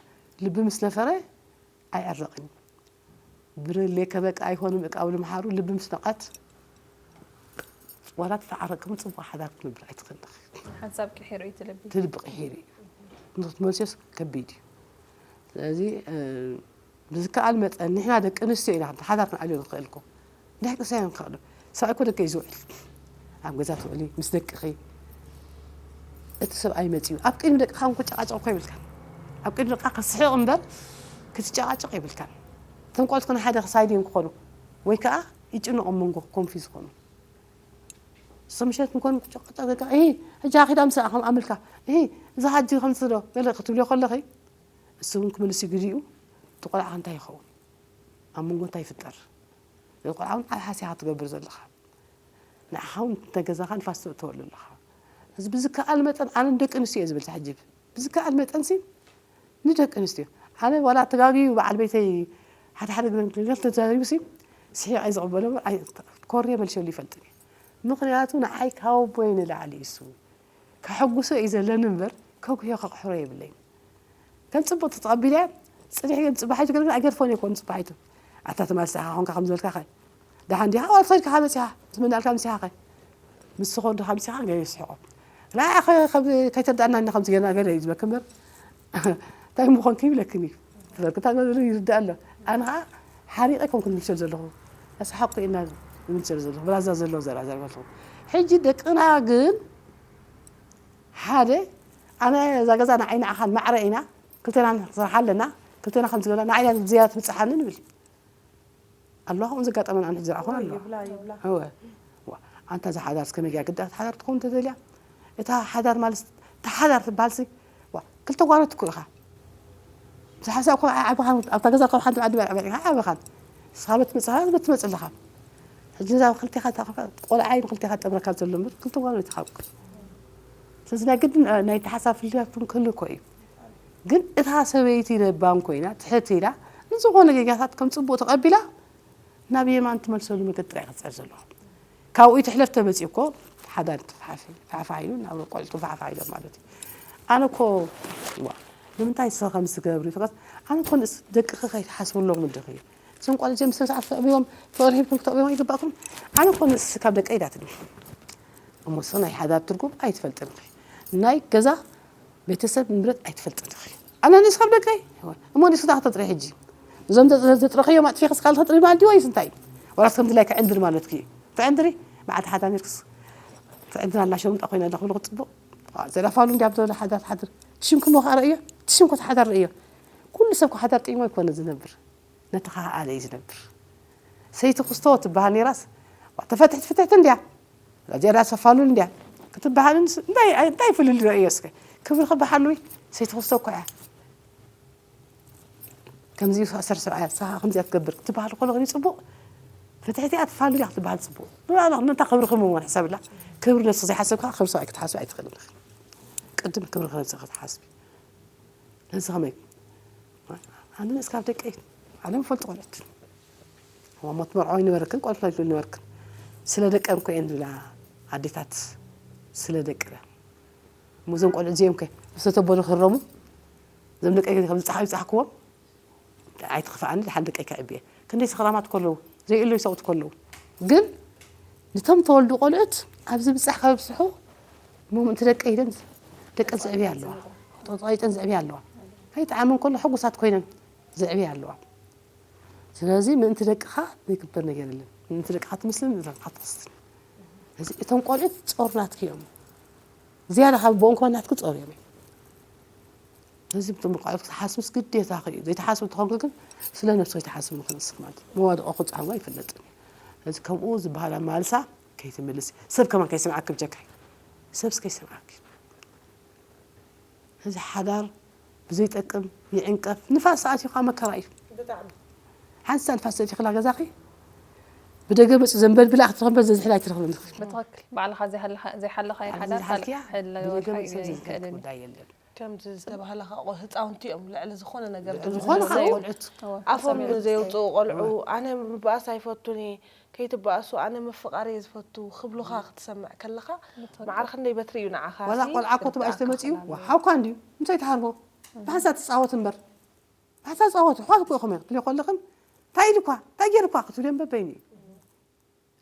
ልቢ ምስ ነፈረ ኣይዕረቕን እዩ ብርሌ ከበቃ ኣይኮንም እቃ ብልምሓሩ ልቢ ምስ ነቐት ዋላ ተተዓረቅኩም ፅቡቅ ሓዳር ክትነብር ኣይትኽእልን ኢኺ። ሓንሳብ ቅሒሩ እዩ እቲ ልቢ። እቲ ልቢ ቅሒሩ እዩ። ንክትመልስዮስ ከቢድ እዩ። ስለዚ ብዝከኣል መጠን ንሕና ደቂ ኣንስትዮ ኢና ሓዳር ክንኣልዮ ንኽእል እኮ። ደቂ ኣንስትዮ ንኽእል። ሰብኣይ እኮ ደቂ እዩ ዝውዕል። ኣብ ገዛ ትውዕሊ፣ ምስ ደቅኺ። እቲ ሰብኣይ መጺኡ ኣብ ቅድሚ ደቅኻ እውን ክጨቃጨቕ እኮ የብልካን። ኣብ ቅድሚ ደቅኻ ክስሕቕ እምበር ክትጨቃጨቕ የብልካን። እቶም ቆልዑት ግን ሓደ ሳይድ እዮም ክኾኑ ወይ ከዓ ይጭነቑ፣ ኣብ መንጎ ኮንፊዝ ይኾኑ። እሶም ምሸት ንኮን ጨቀጨቅ ደጋ እ ሕጂ ኣኺዳ ምስ ኣኸም ኣምልካ እ እዚ ሓጂ ከምዚ ዶ ገለ ክትብልዮ ከለኺ እሱ እውን ክምልስ እዩ ግዲኡ። እቲ ቆልዓ እንታይ ይኸውን? ኣብ መንጎ እንታይ ይፍጠር? እዚ ቆልዓ እውን ዓብ ሓስያ ክትገብር ዘለኻ ንዓኻ እውን እንተ ገዛኻ ንፋስ ተእተወሉ ኣለኻ። እዚ ብዝከኣል መጠን ኣነ ንደቂ ኣንስትዮ እየ ዝብል ሕጂ ብዝከኣል መጠን ሲ ንደቂ ኣንስትዮ ኣነ ዋላ ተጋግዩ በዓል ቤተይ ሓደ ሓደ ግዜ ተዛሪቡ ሲ ስሒቐ ዝቕበሎ እምበር ኣይ- ኮርየ መልሸሉ ይፈልጥን እየ። ምኽንያቱ ንዓይ ካብ ኣቦይ ንላዕሊ እሱ ከሐጉሶ እዩ ዘለኒ እምበር ከጉህዮ ከቕሕሮ የብለይን። ከም ጽቡቕ ተቐቢለያ ጽኒሕ ግን ጽባሒቱ ገለ ግን ኣይገድፎን እየ ኮን ጽባሒቱ ኣታ ትማል ሰሓ ኾንካ ከም ዝበልካ ኸ ደሓን ዲኻ ዋላ ሰድካ መጺኻ ትምናልካ ምሲኻ ኸ ምስ ዝኾን ድኻ ምሲኻ ገለ ይስሕቆ ላ ከይተዳእናኒ ከምዚ ገና ገለ እዩ ዝበክ እምበር እንታይ ምኾንክ ይብለክን እዩ ትበልክ እንታይ ገለ ይርዳእ ኣሎ ኣነ ኸዓ ሓሪቐ ኮንኩ ዝምልሰል ዘለኹ ኣስሓቁ ኢና ዝምልሰል ዘለኹ ብራዛ ዘሎ ዘራ ዘርበልኹ ሕጂ ደቅና ግን ሓደ ኣነ እዛ ገዛ ንዓይ ንዓኻን ማዕረ ኢና ክልተና ንሰርሓ ኣለና ክልተና ከም ዝገና ንዓይ ዝያዳ ትብፅሓኒ ንብል ኣለዋ ከምኡ ዘጋጠመን ኣነ ዝረኣኹን ኣለዋ ይብላ ይብላ እወ ዋ፣ ኣንታ እዛ ሓዳር እስከ መጊያ ግዳ ሓዳር ትኸውን ተደልያ እታ ሓዳር ማለት እታ ሓዳር ትበሃል ሲ ዋ፣ ክልተ ጓኖት እኮ ኢኻ ዝሓሳብ እኮ ዓብኻን ኣብታ ገዛ ካብ ሓንቲ ዓዲ ዓብኻን ንስኻ በት መፅኻ በት ትመፅእ ኣለኻ ሕጂ ነዛ ክልቴኻ ቆልዓይ ንክልቴኻ ጠምረካ ዘሎ ምር ክልተ ጓኖት ኢኻ ስለዚ ናይ ግድን ናይ ተሓሳብ ፍልያቱን ክህሉ እኮ እዩ ግን እታ ሰበይቲ ለባም ኮይና ትሕት ኢላ ንዝኾነ ጌጋታት ከም ፅቡቅ ተቐቢላ ናብ የማን ትመልሰሉ መገዲ ጥራይ ክፅዕር ዘለዎ ካብኡ ትሕለፍ ተመፅኡ እኮ ሓዳር ትፋሕፋሕ ኢሉ ናብ ቆልዑ ትፋሕፋሕ ኢሎም ማለት እዩ ኣነ እኮ ዋ ንምንታይ ንስኻ ከምዚ ትገብሪ ፍቃስ ኣነ እኮ ንስ ደቅኺ ከይትሓስብሎም ወድኺ እዞም ቆልዑ እዚኦም ስነ ስርዓት ክተዕብዮም ፍቅሪ ሂብኩም ክተዕብዮም ኣይግባእኩም ኣነ እኮ ንስ ካብ ደቀይ ዳትኒ እሞ ንስኺ ናይ ሓዳር ትርጉም ኣይትፈልጥን ኢኺ ናይ ገዛ ቤተሰብ ንብረት ኣይትፈልጥን ኢኺ ኣነ ንስ ካብ ደቀይ እሞ ንስ ዳ ከተጥሪ ሕጂ እዞም ዘጥረኸዮም ኣጥፊኽስ ካልእ ተጥሪ ማለት ድዩ ወይስ እንታይ ዋላስ ከምዚ ላይ ክዕንድር ማለትኪ እዩ ትዕንድሪ መዓልቲ ሓዳር ነርክስ ትዕንድር ኣላ ሸምጣ ኮይና ኣላ ክብሉ ክፅቡቕ ዘላፋሉ እንዲ ኣብ ዘበለ ሓዳር ትሓድር ትሽምክሞ ከዓ ርእዮ ትሽምኮ ተሓዳር ርእዮ ኩሉ ሰብ ሓዳር ጥይሞ ኣይኮነ ዝነብር ነቲ ከኣለ እዩ ዝነብር ሰይቲ ክስቶ ትበሃል ነይራስ ተፈትሕቲ ፍትሕቲ እንድያ እዚኣ ዳ ሰፋሉል እንድያ ክትበሃል እንታይ ፍልል ርእዮ እስከ ክብሪ ክበሓሉ ሰይቲ ክስቶ እኮ እያ ከምዚ ኣሰር ሰብኣያ ንስኻ ከምዚኣ ትገብር ክትበሃል ከሎ ግን ፅቡቕ ፍትሕቲ እያ ትፋሉ እያ ክትበሃል ፅቡቕ ንባዕላ ነታ ክብሪ ክምወን ሕሰብላ ክብሪ ነሱ ዘይሓሰብካ ክብሪ ሰብኣይ ክትሓስብ ኣይትኽእልን ኢኻ ቅድም ክብሪ ክነብስኻ ትሓስቢ ነዚ ከመይ ኣነ እስካብ ደቀይ ዓለም ፈልጡ ቆልዑት ሞት መርዖ ይንበርክን ቆልዑ ይንበርክን ስለ ደቀን ኮየን ዝብላ ኣዴታት ስለ ደቅና እሞ እዞም ቆልዑ እዚኦም ከ ምስ ተቦሉ ክረሙ እዞም ደቀይ ከም ዝፀሓዩ ይፀሕክዎም ኣይትኽፍኣኒ ድሓን ደቀይ ከዕብየ ክንደይ ሰኽራማት ከለዉ ዘይእሎ ይሰቑት ከለዉ ግን ንቶም ተወልዱ ቆልዑት ኣብዚ ብፃሕ ከብፅሑ እሞ ምእንቲ ደቀይ ኢለን ደቀን ዘዕብያ ኣለዋ ተፃይጠን ዘዕብያ ኣለዋ ከይጠዓመን ከሎ ሕጉሳት ኮይነን ዘዕብያ ኣለዋ ስለዚ ምእንቲ ደቅኻ ዘይግበር ነገር የለን ምእንቲ ደቅኻ ትምስልን ምእንቲ ደቅኻ ትምስልን እዚ እቶም ቆልዑት ፆር ናትኪ እዮም ዝያዳ ካብ ብኦም ከሆን ናትኪ ፆር እዮም ነዚ ብጥምቃሉ ክትሓስብስ ግዴታኺ እዩ። ዘይትሓስቢ እንተኾንኪ ግን ስለ ነብስኺ ኣይትሓስቢ ምኽንያት ንስኺ ማለት እዩ። መዋድቕኹ ጻዕዋ ኣይፍለጥን እዩ። ስለዚ ከምኡ ዝበሃል ኣመላልሳ ከይትምልሲ። ሰብ ከማን ከይሰምዓኪ ብጀካይ። ሰብስ ከይሰምዓኪ። እዚ ሓዳር ብዘይጠቅም ይዕንቀፍ። ንፋስ ኣትዩ ከዓ መከራ እዩ። ብጣዕሚ። ሓንሳእ ንፋስ ዘእቲኽላ ገዛኺ ብደገ መፂኡ ዘንበልብላ ክትረኽቢ እምበር ዘዝሕላ ኣይትረኽብን ኢኺ። ብትኽክል። ባዕልኻ ዘይሃለኻ- ዘይሓለኻዮ ባዕልኻ ሓዳር ካልእ ዘይሓልክያ ሓለ- ብደገ መፂኡ ሓ- ዘዝሕላ ከእልን። ጉዳይ የለን። ከምዚ ዝተባህለ ከዓ ቆ- ህፃውንቲ እዮም ልዕሊ ዝኾነ ነገር ልዕሊ ዝኾነ ዝምዘዩ። ቆልዑት። እወ፣ ኣፎም ተሰሚዑ ንዘየውፅኡ ዝስተዩ። ቆልዑ፣ እወ። ኣነ ምብኣስ ኣይፈቱን እየ፣ ከይትበኣሱ፣ ኣነ ምፍቓር እየ ዝፈቱ ክብሉኻ ክትሰምዕ ከለኻ፣ ብትኽክል። ማዕረ ክንደይ በትሪ እዩ ንዓኻ ዋላ ሲ? ቆልዓ እኮ ትብኣሽ ተመፅኡ፣ ኣካኽላ ዋ፣ ሓውካ እንድዩ፣ ምሳይ ትሃርሞ። ብሓንሳእ ትፃወት እምበር። ብሓንሳእ ትፃወት፣ ኣሕዋት እኮ ኢኹም እዮም ክትብልዮ ከለኽን፣ እንታይ ኢሉኳ፣ እንታይ ገይሩኳ ክትብልዮ እምበር በይኑ እዩ።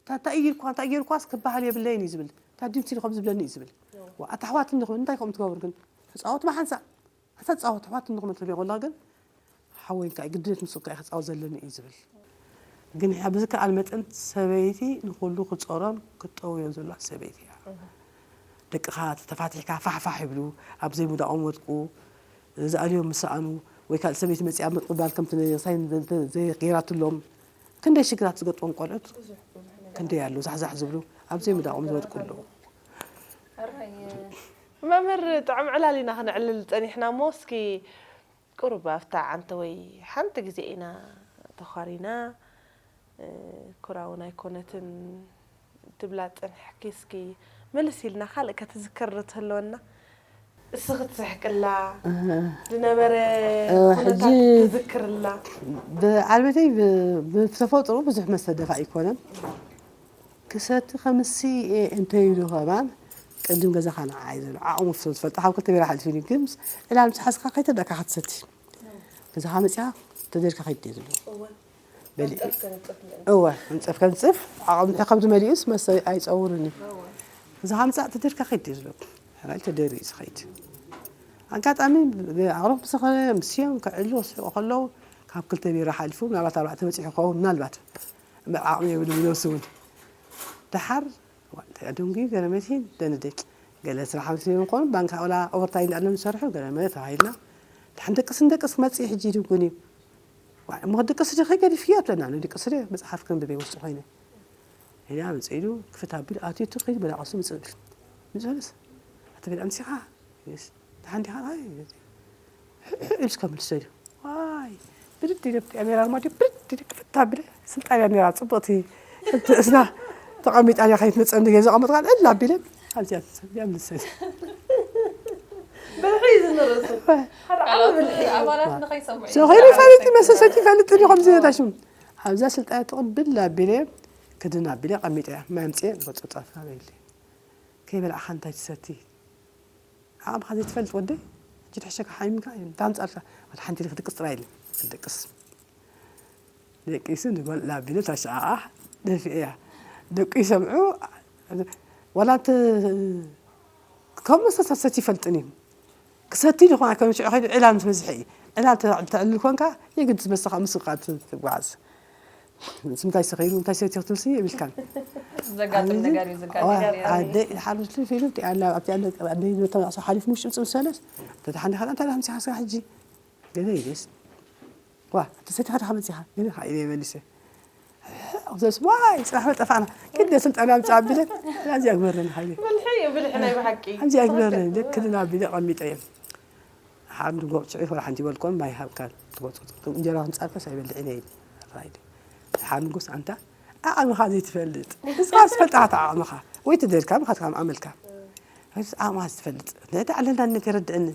እታ እንታይ ኢልኳ እንታይ ጌርኳስ ክበሃል የብለይን እዩ ዝብል እታ ድምፂ ኢሉ ከም ዝብለኒ እዩ ዝብል ዋ፣ ኣታ ኣሕዋት እንዲኹም እንታይ ከምኡ ትገብሩ ግን ተፃወቱ ብሓንሳእ ኣታ ተፃወቱ ኣሕዋት እንዲኹም ትብልዮ ከላ ግን ሓወይ እንታይ ግድነት ምስ ከኣ ክጻወት ዘለኒ እዩ ዝብል። ግን ሕጂ ብዝከኣል መጠን ሰበይቲ ንኹሉ ክጾሮም ክትጠውዮ ዘለዋ ሰበይቲ እያ። ደቅኻ ተፋቲሕካ ፋሕፋሕ ይብሉ፣ ኣብ ዘይሙዳቖም ወድቁ፣ ዝኣልዮም ምስ ሰኣኑ፣ ወይ ካልእ ሰበይቲ መጺኣ ምቕባል ከምቲ ናይ ሳይን ዘይገይራትሎም፣ ክንደይ ሽግራት ዝገጥሞም ቆልዑት ክንደይ ኣለዉ፣ ዛሕዛሕ ዝብሉ፣ ኣብ ዘይሙዳቖም ዝወድቁ ኣለዉ። መምህር፣ ጥዑም ዕላል ኢና ክነዕልል ጸኒሕና እሞ፣ እስኪ ቁሩብ ኣብታ ዓንተወይ ሓንቲ ግዜ ኢና ተዃሪና፣ ኩራውን ኣይኮነትን ትብላ ጸኒሕኪ፣ እስኪ ምልስ ኢልና ካልእ ከትዝክር ትህልወና። እስኺ ትስሕቅላ ዝነበረ ኩነታት ትዝክርላ። ብዓልበተይ ብተፈጥሮ ብዙሕ መስተ ደፋእ ኣይኮነን። ክሰቲ ከምሲ እንተ ኢሉ ከማን ቅድም ገዛኻ ንዓይ ዘሎ ዓቕሙ ስለ ዝፈልጥ ካብ ክልተ ቢራ ሓሊፉኒ ግን ዕላል ምስ ሓዝካ ከይተዳእካ ክትሰቲ ገዛኻ መጺኻ ተደርካ ከይድ ድየ ዝብሎ በሊ እወ ምንጸፍ ከንጽፍ ዓቕሚ ከም ዝመሊኡስ መስተ ኣይጸውርን እዩ ገዛኻ ምጻእ ተደርካ ከይድ ድየ ዝብሎ ሕራይ ተደሪ እዩ ዝኸይድ ኣጋጣሚ ኣቕረብ ምስ ኸነ ምስዮም ከዕሉ ክስሕቁ ከለዉ ካብ ክልተ ቢራ ሓሊፉ ምናልባት ኣርባዕተ በጺሑ ክኸውን ምናልባት ዓቕሚ የብሉ ይነብሱ እውን ደሓር ደንጉ ገረመት ደንደይ ገለ ስራሕ ምስ ይምኮን ባንካ ወላ ኦቨርታይም እንዳለ ንሰርሑ ገረመ ተባሂልና ደሓን ደቅስ እንደቅስ ክመጽእ ሕጂ ይድጉን እዩ እሞ ክድቅስ ዲ ከይገዲፍዮ ትለና ንድቅስ ዲ መጽሓፍ ክንብብ ውስጥ ኮይነ ሄዳ መጽኢሉ ክፍት ኣቢል ኣትዩ ትኽይድ በላቐሱ ምጽእ ብል ምጽእስ ኣትብል ኣምሲኻ ደሓን ዲኻ ኢልስ ከምልሰ ድዩ ዋይ ብድድ ኢለ ብጥያ ነራ ድማ ድዩ ብድድ ኢለ ክፍት ኣቢለ ስልጣንያ ነራ ጽቡቕቲ እቲ እስና ተቐሚጣ እያ ከይትመጸኒ ገዛ ቀመጥካ ዕል ኣቢለ ኣብዚኣ ትሰብያ ምልሰ ብልሒ እዩ ዝንርእሱ ሓደ ዓቢ ብልሒ እዩ። ኣባላት ንኸይሰምዑ ሰኺሩ ይፈልጥ ይመስል ሰቲ ይፈልጥ ድዩ ከምዚ ነዳሽም ኣብዛ ስልጣንያ ትቕብል ኣቢለ ክድን ኣቢለ ቀሚጠያ ማምጽየ ንክጽጠፍ ኣበይለ ከይበላዕኻ እንታይ ትሰቲ ዓቕምኻ ዘይትፈልጥ ወደይ ሕጂ ትሕሸካ ሓሚምካ እዩ እንታ ኣምጻልካ ወላ ሓንቲ ኢለ ክድቅስ ጥራይ ኢለ ክድቅስ ደቂሱ ንበልዕ ኣቢለ ታሸዓዓ ደፊአ እያ ደቁ ይሰምዑ ወላ እቲ ከም መስተታት ሰት ይፈልጥን እዩ ክሰቲ ዝኾና ከም ሽዑ ከይዱ ዕላል ምስ በዝሐ እዩ ዕላል ተዕልል ኮንካ የግድ መስተኻ ምስኻ ትጓዓዝ ስምታይ ሰኺሩ እንታይ ሰቲ ክትብልሲ የብልካን ዘጋጥም ነገር እዩ ዝጋጥም ኣደ ሓሉስ ፊሉ ኣብቲ ኣደ ኣደ ዝመተናቅሶ ሓሊፍ ሙሽ ጽምጽም ሰለስ ተታሓንዲ ካልኣ እንታይ ዳምሲ ሓስካ ሕጂ ገለ ይደስ ዋ ተሰቲ ሓደ ሓመጽ ኢኻ ገለ ካ ኢለ መሊሰ ዘስ ዋይ ጽራሕ መጠፋና ክንደ ስልጠና ምጻ ኣቢለ ኣዚኣ ግበረን ሓይለ ብልሒ እዩ ብልሒ ናይ ብሓቂ ኣዚኣ ግበረን ደክልና ኣቢለ ቀሚጠ እየ ሓምድ ጎብጭ ይፈራ ሓንቲ በልኮን ማይ ሃብካል ትጎጽ እንጀራ ክንጻርከስ ኣይበልዕን እየ ራይድ ሓምድ ጎስ ኣንታ ዓቕምኻ ዘይትፈልጥ ንስኻ ዝፈልጣት ዓቕምኻ ወይ ትደልካ ምኻትካ ኣመልካ ዓቕምኻ ዝትፈልጥ ነቲ ዓለና ነቲ ረድእኒ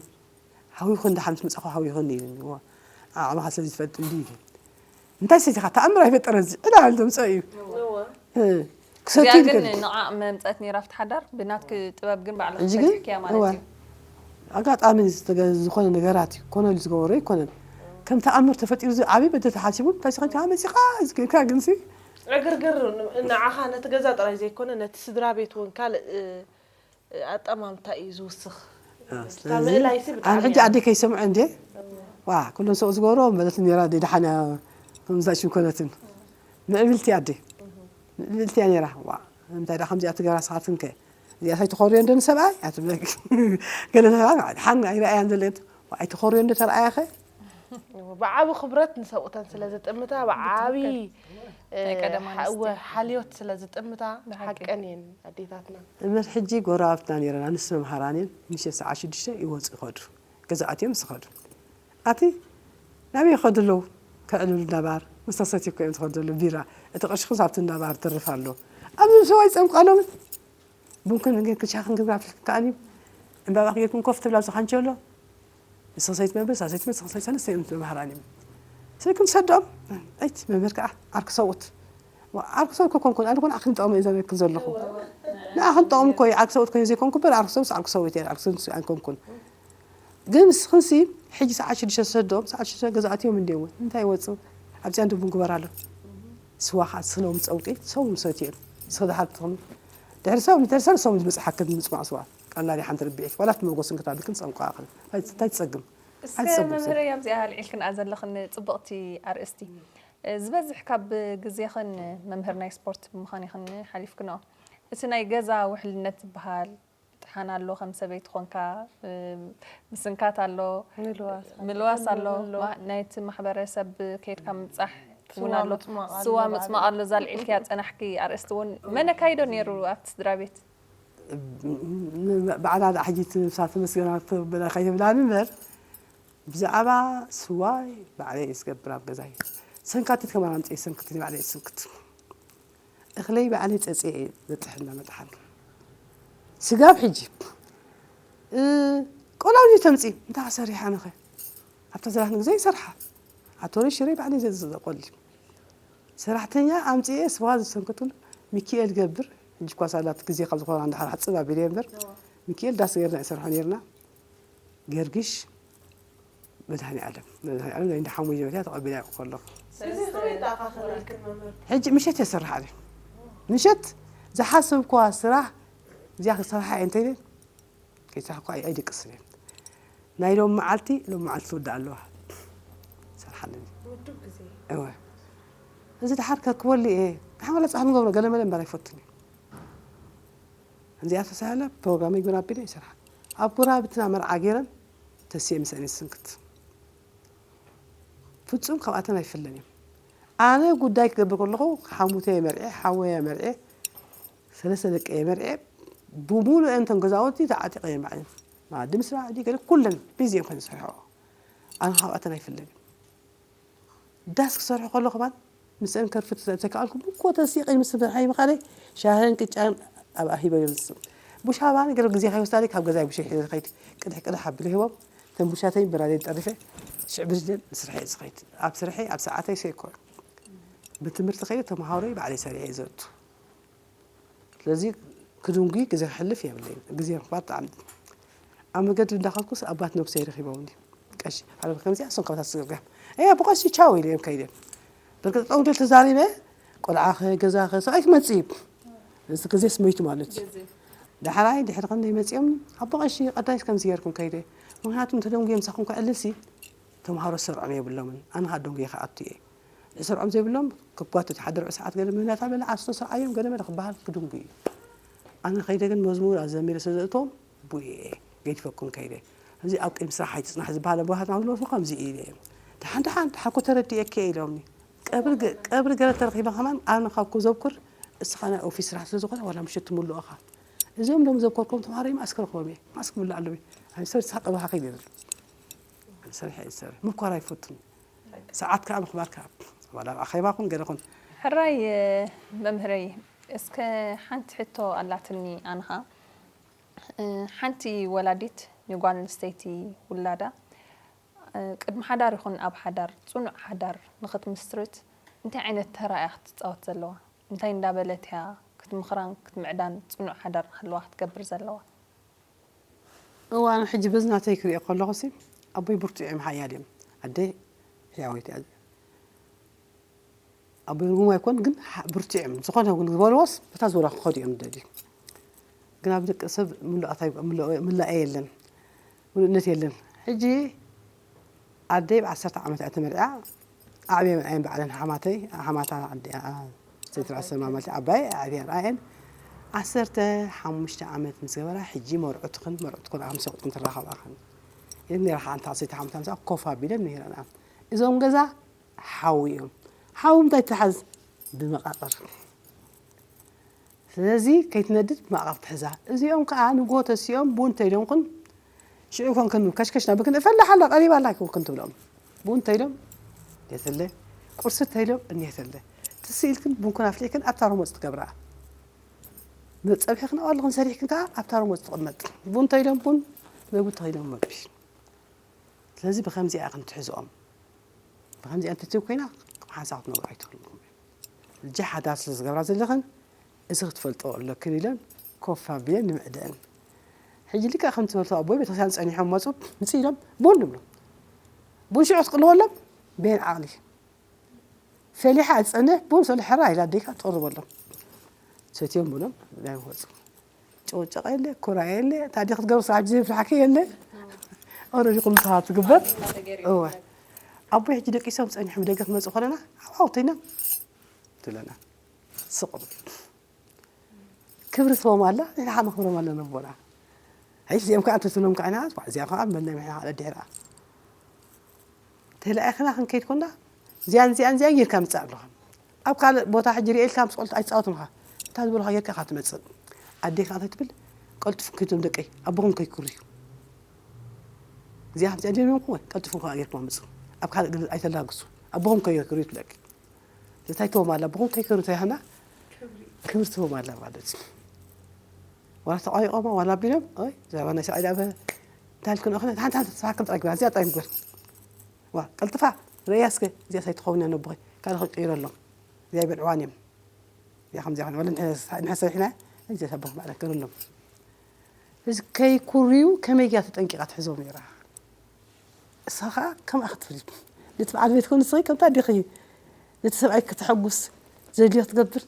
ሃዊኹ እንዳ ሓምስ መጻኹ ሃዊኹኒ ኢሉኒ ዓቕምኻ ስለ ዝትፈልጥ እንዲ ኢሉ እንታይ ሰቲኻ ተኣምር ኣይፈጠረ እዚ ዕዳ እንተምፀእ እዩ ክሰቲ እዚኣ ግን ንዓ መምፀት ነይራ ኣብቲ ሓዳር ብናትክ ጥበብ ግን ባዕልክ ፈቲሕክያ ማለት እዩ ኣጋጣሚ ዝኾነ ነገራት እዩ ኮነ ዝገበሮ ይኮነን ከም ተኣምር ተፈጢሩ ዝዓብይ በደ ተሓሲቡ እንታይ ሰኸንካ መፂኻ ዝገካ ግንሲ ዕግርግር ንዓኻ ነቲ ገዛ ጥራይ ዘይኮነ ነቲ ስድራ ቤት እውን ካልእ ኣጠማምታ እዩ ዝውስኽ። እታ ምእላይሲ ኣነ ሕጂ ኣደይ ከይሰምዐ እንዴ ዋ ኩለን ሰው ዝገብሮ በለት ነራ ደይ ደሓና ከምዛ ሽኮነትን ምዕብልቲ ኣደይ ምዕብልቲ እያ ነራ ዋ እንታይ ደኣ ከምዚኣ ትገራ ስኻትክን ከ እዚኣ ኣይትኾርዮ እንዶ ንሰብኣይ ኣትብለኪ ገለ ሓን ኣይረኣያን ዘለየት ኣይትኾርዮ እንዶ ተረኣያኸ ብዓቢ ክብረት ንሰብኡተን ስለ ዝጥምታ ብዓቢ ናይ ቀደም ኣንስቲ። እወ ሓልዮት ስለ ዝጥምታ ብሓቂ። ሓቀን እየን ኣዴታትና እምበር ሕጂ ጎረባብትና ነይረን ኣንስቲ መምሃራን እየን ምሸት ሰዓት ሽዱሽተ ይወፁ ይኸዱ ገዛ ኣትዮም ምስ ኸዱ ኣቲ ናበይ ይኸዱ ኣለዉ ከዕልሉ እንዳባር ምስ ተሰትዩ እኮ እዮም ዝኸዱ ዘለዉ ቢራ እቲ ቅርሽኹም ኣብቲ እንዳባር ትርፍ ኣሎ ኣብዚ ሰው ኣይፀምቋሎምን ቡንክን ጌርክን ሻኽን ግብር ኣፍልክን ከኣኒ ዕምባባ ጌርክን ኮፍ ትብላ ኣብዚ ካንቸሎ ንስኽሰይት መብል ሳሰይት መብል ስኽሰይት ሰለስተ እዮም መምሃራን እዮም ስልክም ትሰዶም ኣይት መምህር ከዓ ዓርኪ ሰብኡት ዓርኪ ሰብኡት ከኮንኩን ኣነ ኮን ዓክን ጠቕሚ እየ ዘበክል ዘለኹ ንዓኽን ጠቕሚ ኮይ ዓርኪ ሰብኡት ኮይ ዘይኮንኩ በር ዓርኪ ሰብኡት ዓርኪ ሰብኡት እየ ዓርኪ ሰብኡት ኣይኮንኩን ግን ንስኽንሲ ሕጂ ሰዓት ሽዱሽተ ዝሰዶም ሰዓት ሽዱሽተ ገዛ ኣትዮም እንዲዮም እንታይ ይወፁ ኣብዚኣ እንደ ቡን ግበር ኣሎ ስዋ ከዓ ስለ ምፀውቂ ሰው ምሰት እዮም ንስኽ ድሓር ትኽኑ ድሕሪ ሰብ ድሕሪ ሰብ ሰው ዝመፅእ ሓክም ምፅማቕ ስዋ ቀላል ሓንቲ ርብዒት ዋላ ትመጎስን ክታብልክን ፀምቋ እንታይ ትፀግም እስከ ኣዝዩ መምህረይ ኣብዚኣ ኣልዒልክንኣ ዘለኽን ጽብቕቲ ኣርእስቲ፣ ዝበዝሕ ካብ ግዜኽን መምህር ናይ ስፖርት ብምዃን ኢኽን ሓሊፍክንኦ። እቲ ናይ ገዛ ውሕልነት ዝበሃል ጥሓን ኣሎ፣ ከም ሰበይቲ ኾንካ ምስንካት ኣሎ፣ ምልዋስ ኣሎ። ምልዋስ ኣሎ፣ ኣሎ። ማ- ናይቲ ማሕበረሰብ ከይድካ ምብጻሕ እውን ስዋ ኣሎ። ምጽማቕ ኣሎ። ስዋ ምጽማቕ ኣሎ። እዛ ኣልዒልክያ ጸናሕኪ ኣርእስቲ እውን መን ኣካይዶ ነይሩ ኣብቲ ስድራ ቤት? ባዕላ ደኣ ሕጂ እቲ ንሳ ተመስገና ተበላ ከይብላኒ እምበር፣ ብዛዕባ ስዋይ ባዕለይ እየ ዝገብር ኣብ ገዛይ። ሰንካቲት ከማን ኣምፅእ ሰንክቲ ባዕለይ እየ ዝስንክት። እኽለይ ባዕለይ ፀፅየ እየ ዘጥሕና መጥሓን። ስጋብ ሕጂ እ፣ ቆላው ተምፂ እንታይ ሰሪሓ ነኸ ኣብታ ዘራህን ግዜ ይሰርሓ። ኣቶሪ ሽረይ ባዕለይ ዘዘቆል ሰራሕተኛ ኣምፅኤ ስዋ ዝሰንክቱሉ ሚኪኤል ገብር። ሕጂ እኳ ሳላት ግዜ ካብ ዝኾና እንድሓር ሓፅብ ኣቢለ እምበር ሚኪኤል ዳስ ገርና ይሰርሖ ነርና። ገርግሽ መድሃኒ ዓለም መድሃኒ ዓለም ናይ እንዳ ሓሙይ ጀበትያ ተቐቢላ ይቆ ከለኹ ስለዚ ከመይ ደኣ ከኽእለልክን መምህር? ሕጂ ምሸት የሰርሕ ኣለ። ምሸት ዝሓሰብኳ ስራሕ እዚኣ ክሰርሓ እየ እንተይለ ከይሰርሕኳ ኣይድቅስን እየ። ናይ ሎም መዓልቲ ሎም መዓልቲ ትውዳእ ኣለዋ ሰርሓለኒ። ውዱብ ግዜ። እወ እዚ ድሓር ከርክበሉ እየ። ንሓመላ ፃሕ ንገብሮ ገለ መለ እምበር ኣይፈቱን እዩ። እዚኣ ተሳለ ፕሮግራም ይግብር ኣቢለ ይሰርሓ። ኣብ ጉራብትና መርዓ ገይረን ተስየ ምስአን ይስንክት። ፍጹም ካብኣተን ኣይፍለን እዮም። ኣነ ጉዳይ ክገብር ከለኹ ሓሙተየ መርዔ ሓወየ መርዔ ሰለስተ ደቀየ መርዔ ብምሉአን እተን ገዛውቲ ተዓጢቐ እዮም ባዕለን ማዲ ምስራ ዲ ገለ ኩለን ቢዚ እዮም ከን ዝሰርሖ። ኣነ ካብኣተን ኣይፍለን እዮም። ዳስ ክሰርሑ ከለኹ ባን ምስአን ከርፍት ዘይተከኣልኩ ብኮ ተሲቐ ምስ ፍርሓይ ምኻደይ ሻህን ቅጫን ኣብ ኣሂበ እዮም ዝስም ቡሻ ባን ገለ ግዜ ከይወስዳለይ ካብ ገዛይ ቡሸ ሒዘ ከይድ ቅድሕ ቅድሕ ኣብለ ሂቦም እተን ቡሻተይ ብራደይ ጠሪፈ ሽዕ ብዝደን ስርሐ ዝኸይድ ኣብ ስርሐይ ኣብ ሰዓተይ ሰይኮ ብትምህርቲ ከይደ ተምሃሮይ ባዕለይ ሰሪዐ ዘእቱ ስለዚ ክድንጉይ ግዜ ክሕልፍ የብለይን ግዜ ምኽባር ብጣዕሚ ኣብ መገዲ እንዳኸድኩስ ኣባት ነብሰይ ረኺቦምኒ ቀሺ ኣረብ ከምዚኣ እሶም ካብታት ስገብጋም እያ ብቐሺ ቻው ኢለ እዮም ከይደ በርግጥ ጠውደል ተዛሪበ ቆልዓኸ ገዛኸ ሰብኣይ ክመፅእ እዩ እዚ ግዜ ስመይቱ ማለት እዩ ዳሕራይ ድሕሪ ክንደይ መፂኦም ኣቦ ቀሺ ቀዳይስ ከምዚ ገርኩም ከይደ ምክንያቱ እንተደንጉየ ምሳኹም ክዕልልሲ ተምሃሮ ዝሰርዖም የብሎምን ኣነ ከዓ ደንጉየ ክኣቱ እየ ዝሰርዖም ዘይብሎም ክጓተት ሓደ ርዑ ሰዓት ገለ ምህናት ኣበለ ዓስቶ ስርዓዮም ገለ መለ ክበሃል ክድንጉ እዩ ኣነ ከይደ ግን መዝሙር ኣዘሚረ ስለ ዘእቶም ቡኡ እየ ገይድፈኩም ከይደ እዚ ኣብ ቅድሚ ስራሕ ኣይትፅናሕ ዝበሃል ኣቦሃትና ዝለፉ ከምዚ እዩ ኢለ እዮም ደሓን ደሓን ደሓን ኮ ተረዲኤኪ እየ ኢሎምኒ ቀብሪ ገ- ቀብሪ ገለ ተረኺበ ከማን ኣነ ካብ ክዘብኩር እስኻ ናይ ኦፊስ ስራሕ ስለ ዝኾነ ዋላ ምሸት ትምልኦ ኢኻ እዚኦም ሎም ዘብከርኩም ተምሃሮ ማስክ ክረኽቦም እየ ማስክ ክምልእ ኣለዎ ኣነ ሰብ ዝሳቀ ባሃኸ ይብል ኣነ ሰሪሐ እየ ዝሰርሕ ምኳር ኣይፈቱን ሰዓት ከዓ ምኽባር ከዓ ዋላ ኣብ ኣኼባ ኩን ገለ ኩን ሕራይ መምህረይ እስከ ሓንቲ ሕቶ ኣላትኒ ኣንኻ ሓንቲ ወላዲት ንጓል ኣንስተይቲ ውላዳ ቅድሚ ሓዳር ይኹን ኣብ ሓዳር ፅኑዕ ሓዳር ንኽትምስርት እንታይ ዓይነት ተራ እያ ክትፃወት ዘለዋ እንታይ እንዳበለት እያ ክትምኽራን ክትምዕዳን ፅኑዕ ሓዳር ንክህልዋ ክትገብር ዘለዋ እዋን ሕጂ በዚ ናተይ ክሪኦ ከለኹ ሲ ኣቦይ ብርቱዕ እዮም ሓያል እዮም ኣደይ ሕያወይቲ ኣቦይ ርጉም ኣይኮን ግን ብርቱዕ እዮም ዝኾነ ግን ዝበልዎስ በታ ዙራ ክኸዱ እዮም ደልዩ ግን ኣብ ደቂ ሰብ ምላእ የለን ምሉእነት የለን ሕጂ ኣደይ ብ ዓሰርተ ዓመት እያ ተመርዕያ ኣዕብየ ምርዓየን ባዕለን ሓማተይ ሓማታ ኣዲኣ ሰይትራ ሰማ ማለት ዓባይ ኣዕብያ ርኣየን ዓሰርተ ሓሙሽተ ዓመት ምስ ገበራ ሕጂ መርዑትኽን መርዑትኩን ኣምሰቁጥን ትራኸባኽን ኢለን ነራ ሓንቲ ዓሰርተ ሓሙሽተ ዓመት ኮፍ ኣቢለን ነይረን እዞም ገዛ ሓዊ እዮም ሓዊ እንታይ ትሓዝ ብመቃቅር ስለዚ ከይትነድድ ብመቃቅር ትሕዛ እዚኦም ከዓ ንጎ ተሲኦም ቡን ተይደንኩን ሽዑ ኮንክን ከሽከሽና ብክን እፈልሕ ኣላ ቀሪባ ኣላ ኮንክን ትብሎም ቡን ተይሎም የትለ ቁርሲ ተይሎም እኔተለ ትስኢልክን ቡንኩን ኣፍሊሕክን ኣብታ ሮሞፅ ትገብራ መፀብሒ ክንኣዋልኽን ሰሪሕክን ከዓ ኣብታ ሮሞፅ ትቕመጥ ቡን ተይሎም ቡን መግቢ ተይሎም መግቢ ስለዚ ብከምዚኣ ክንትሕዝኦም ብከምዚኣ እንትትብ ኮይና ሓንሳ ክትነብሩ ኣይትኽልኩም ልጃ ሓዳር ስለ ዝገብራ ዘለኽን እዚ ክትፈልጦ ኣለክን ኢለን ኮፍ ኣቢለን ንምዕደአን ሕጂ ልክዕ ከምቲ ዝበልቶ ኣቦይ ቤተክርስትያን ፀኒሖም መፁ ምፅ ኢሎም ቡን ንብሎ ቡን ሽዑ ክትቅልወሎም ቤን ዓቕሊ ፈሊሓ ዝፀንሕ ቡን ሰሉ ሕራ ኢላ ኣዴካ ትቕርበሎም ሰትዮም ቡኖም ናይ ወፁ ጨውጨቐ የለ ኩራ የለ ታዲ ክትገብሩ ስራሕ ዝፍልሓከ የለ ኦረዲ ኩሉ ተሃ ትግበር። እወ። ኣቦይ ሕጂ ደቂሶም ጸኒሖም ደገ ክመጹ ከለና፣ "ኣውተይና" ትብለና። ስቕ። ክብሪ ትቦም ኣላ፣ ንሕና ከዓ መኽብሮም ኣለና ኣቦና። ኣይ፣ እዚኦም ከዓ እንተትብሎም ከዓ ኢና፣ እዚኣ ከዓ መን ናይ ምሕና ደድሕራ። ተላኢኽና ክንከይድ ኮንና፣ እዚኣን እዚኣን እዚኣን ጌርካ ምጻእ ኣለኻ። ኣብ ካልእ ቦታ ሕጂ ሪኤልካ ምስ ቆልዑ ኣይጻወቱን ኢኻ። እታ ዝበሉኻ ጌርካ ኢኻ ትመጽእ። ኣዴኻ እንታይ ትብል? "ቀልጥፉ ከይዶም ደቀይ፣ ኣቦኹም ከይኩርዩ። እዚኣ ከምዚኣ ጀሚርኩም ወይ ቀልጥፉ ከኣ ጌርኩም ኣምጽኡ። ኣብ ካልእ ገለ ኣይተላግሱ። ኣቦኹም ከይኩርዩ" ትብለኪ። እንታይ ትቦም ኣላ? ኣቦኹም ከይኩርዩ እንታይ ሃና? ክብሪ ትቦም ኣላ ማለት እዩ። ዋላ ተቋሪቖማ፣ ዋላ ኣቢሎም፣ ኦይ፣ ዛባ ናይ ሰብኣይ ዳበ፣ እንታይ ኢልክን ኣኽለ፣ ሓንቲ ሓንቲ ተስፋ ከም ጥራይ ግበር፣ እዚኣ ጥራይ ግበር። ዋ፣ ቀልጥፋ፣ ርእያ እስከ፣ እዚኣ ሳይ ትኸውን እያ ነቦኸይ፣ ካልእ ክቅይረሎም። እዚኣ ኣይበልዕዋን እዮም። እዚኣ ከምዚኣ ኾነ፣ ወላ ንሕና፣ ንሕና ሰሪሕና፣ እዚኣ ሳቦ ማዕረ ገረሎም። እዚ ከይኩርዩ ከመይ እያ ተጠንቂቓ ትሕዞም ነይራ? እሳ ኸኣ ከምኣ ክትብል። ነቲ በዓል ቤት ኮን ንስኺ ከምታ ኣዴኺ ነቲ ሰብኣይ ከተሐጉስ ዘድልዮ ክትገብር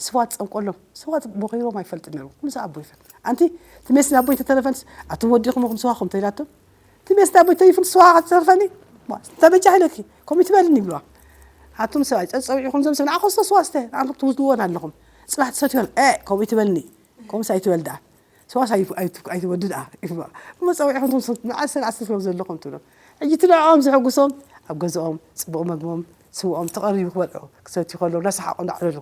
ስዋ ትጸምቆሎም። ስዋ ቦኺሮም ኣይፈልጥን ነይሮም። ኩሉ ሰብ ኣቦ ይፈልጥ። ኣንቲ እቲ ሜስ ናቦይ ተተረፈንስ ኣቱም ወዲኹም ኢኹም ስዋኹም ተኢላቶም። እቲ ሜስ ናቦይ ተሪፉን ስዋ ከተተርፈኒ? ዋ፣ እንታይ በጃ ኢለኪ? ከምኡ ትበልኒ ይብልዋ። ኣቱም ሰብኣይ ጸጸዊዕኹም ዘም ሰብ ንዓኹም ስተ ስዋ ስተ፣ ንዓኹም ትውድዎን ኣለኹም። ጽባሕ ትሰትዮን፣ እ፣ ከምኡ ትበልኒ። ከምኡስ ኣይትበል ደኣ። ስዋስ ኣይ-፣ ኣይት-፣ ኣይትወዲ ደኣ። እሞ ጸዊዕኹም ትምስት መዓስ ሰን ዓሰርተ ስለ ዘለኹም ትብሎም። ሕጂ እቲ ንዕኦም ዘሐጉሶም ኣብ ገዝኦም ጽቡቕ መግቦም፣ ስውኦም ተቐሪቡ ክበልዑ፣ ክሰትዩ ከለዉ እናሰሓቑ እንዳዕለሉ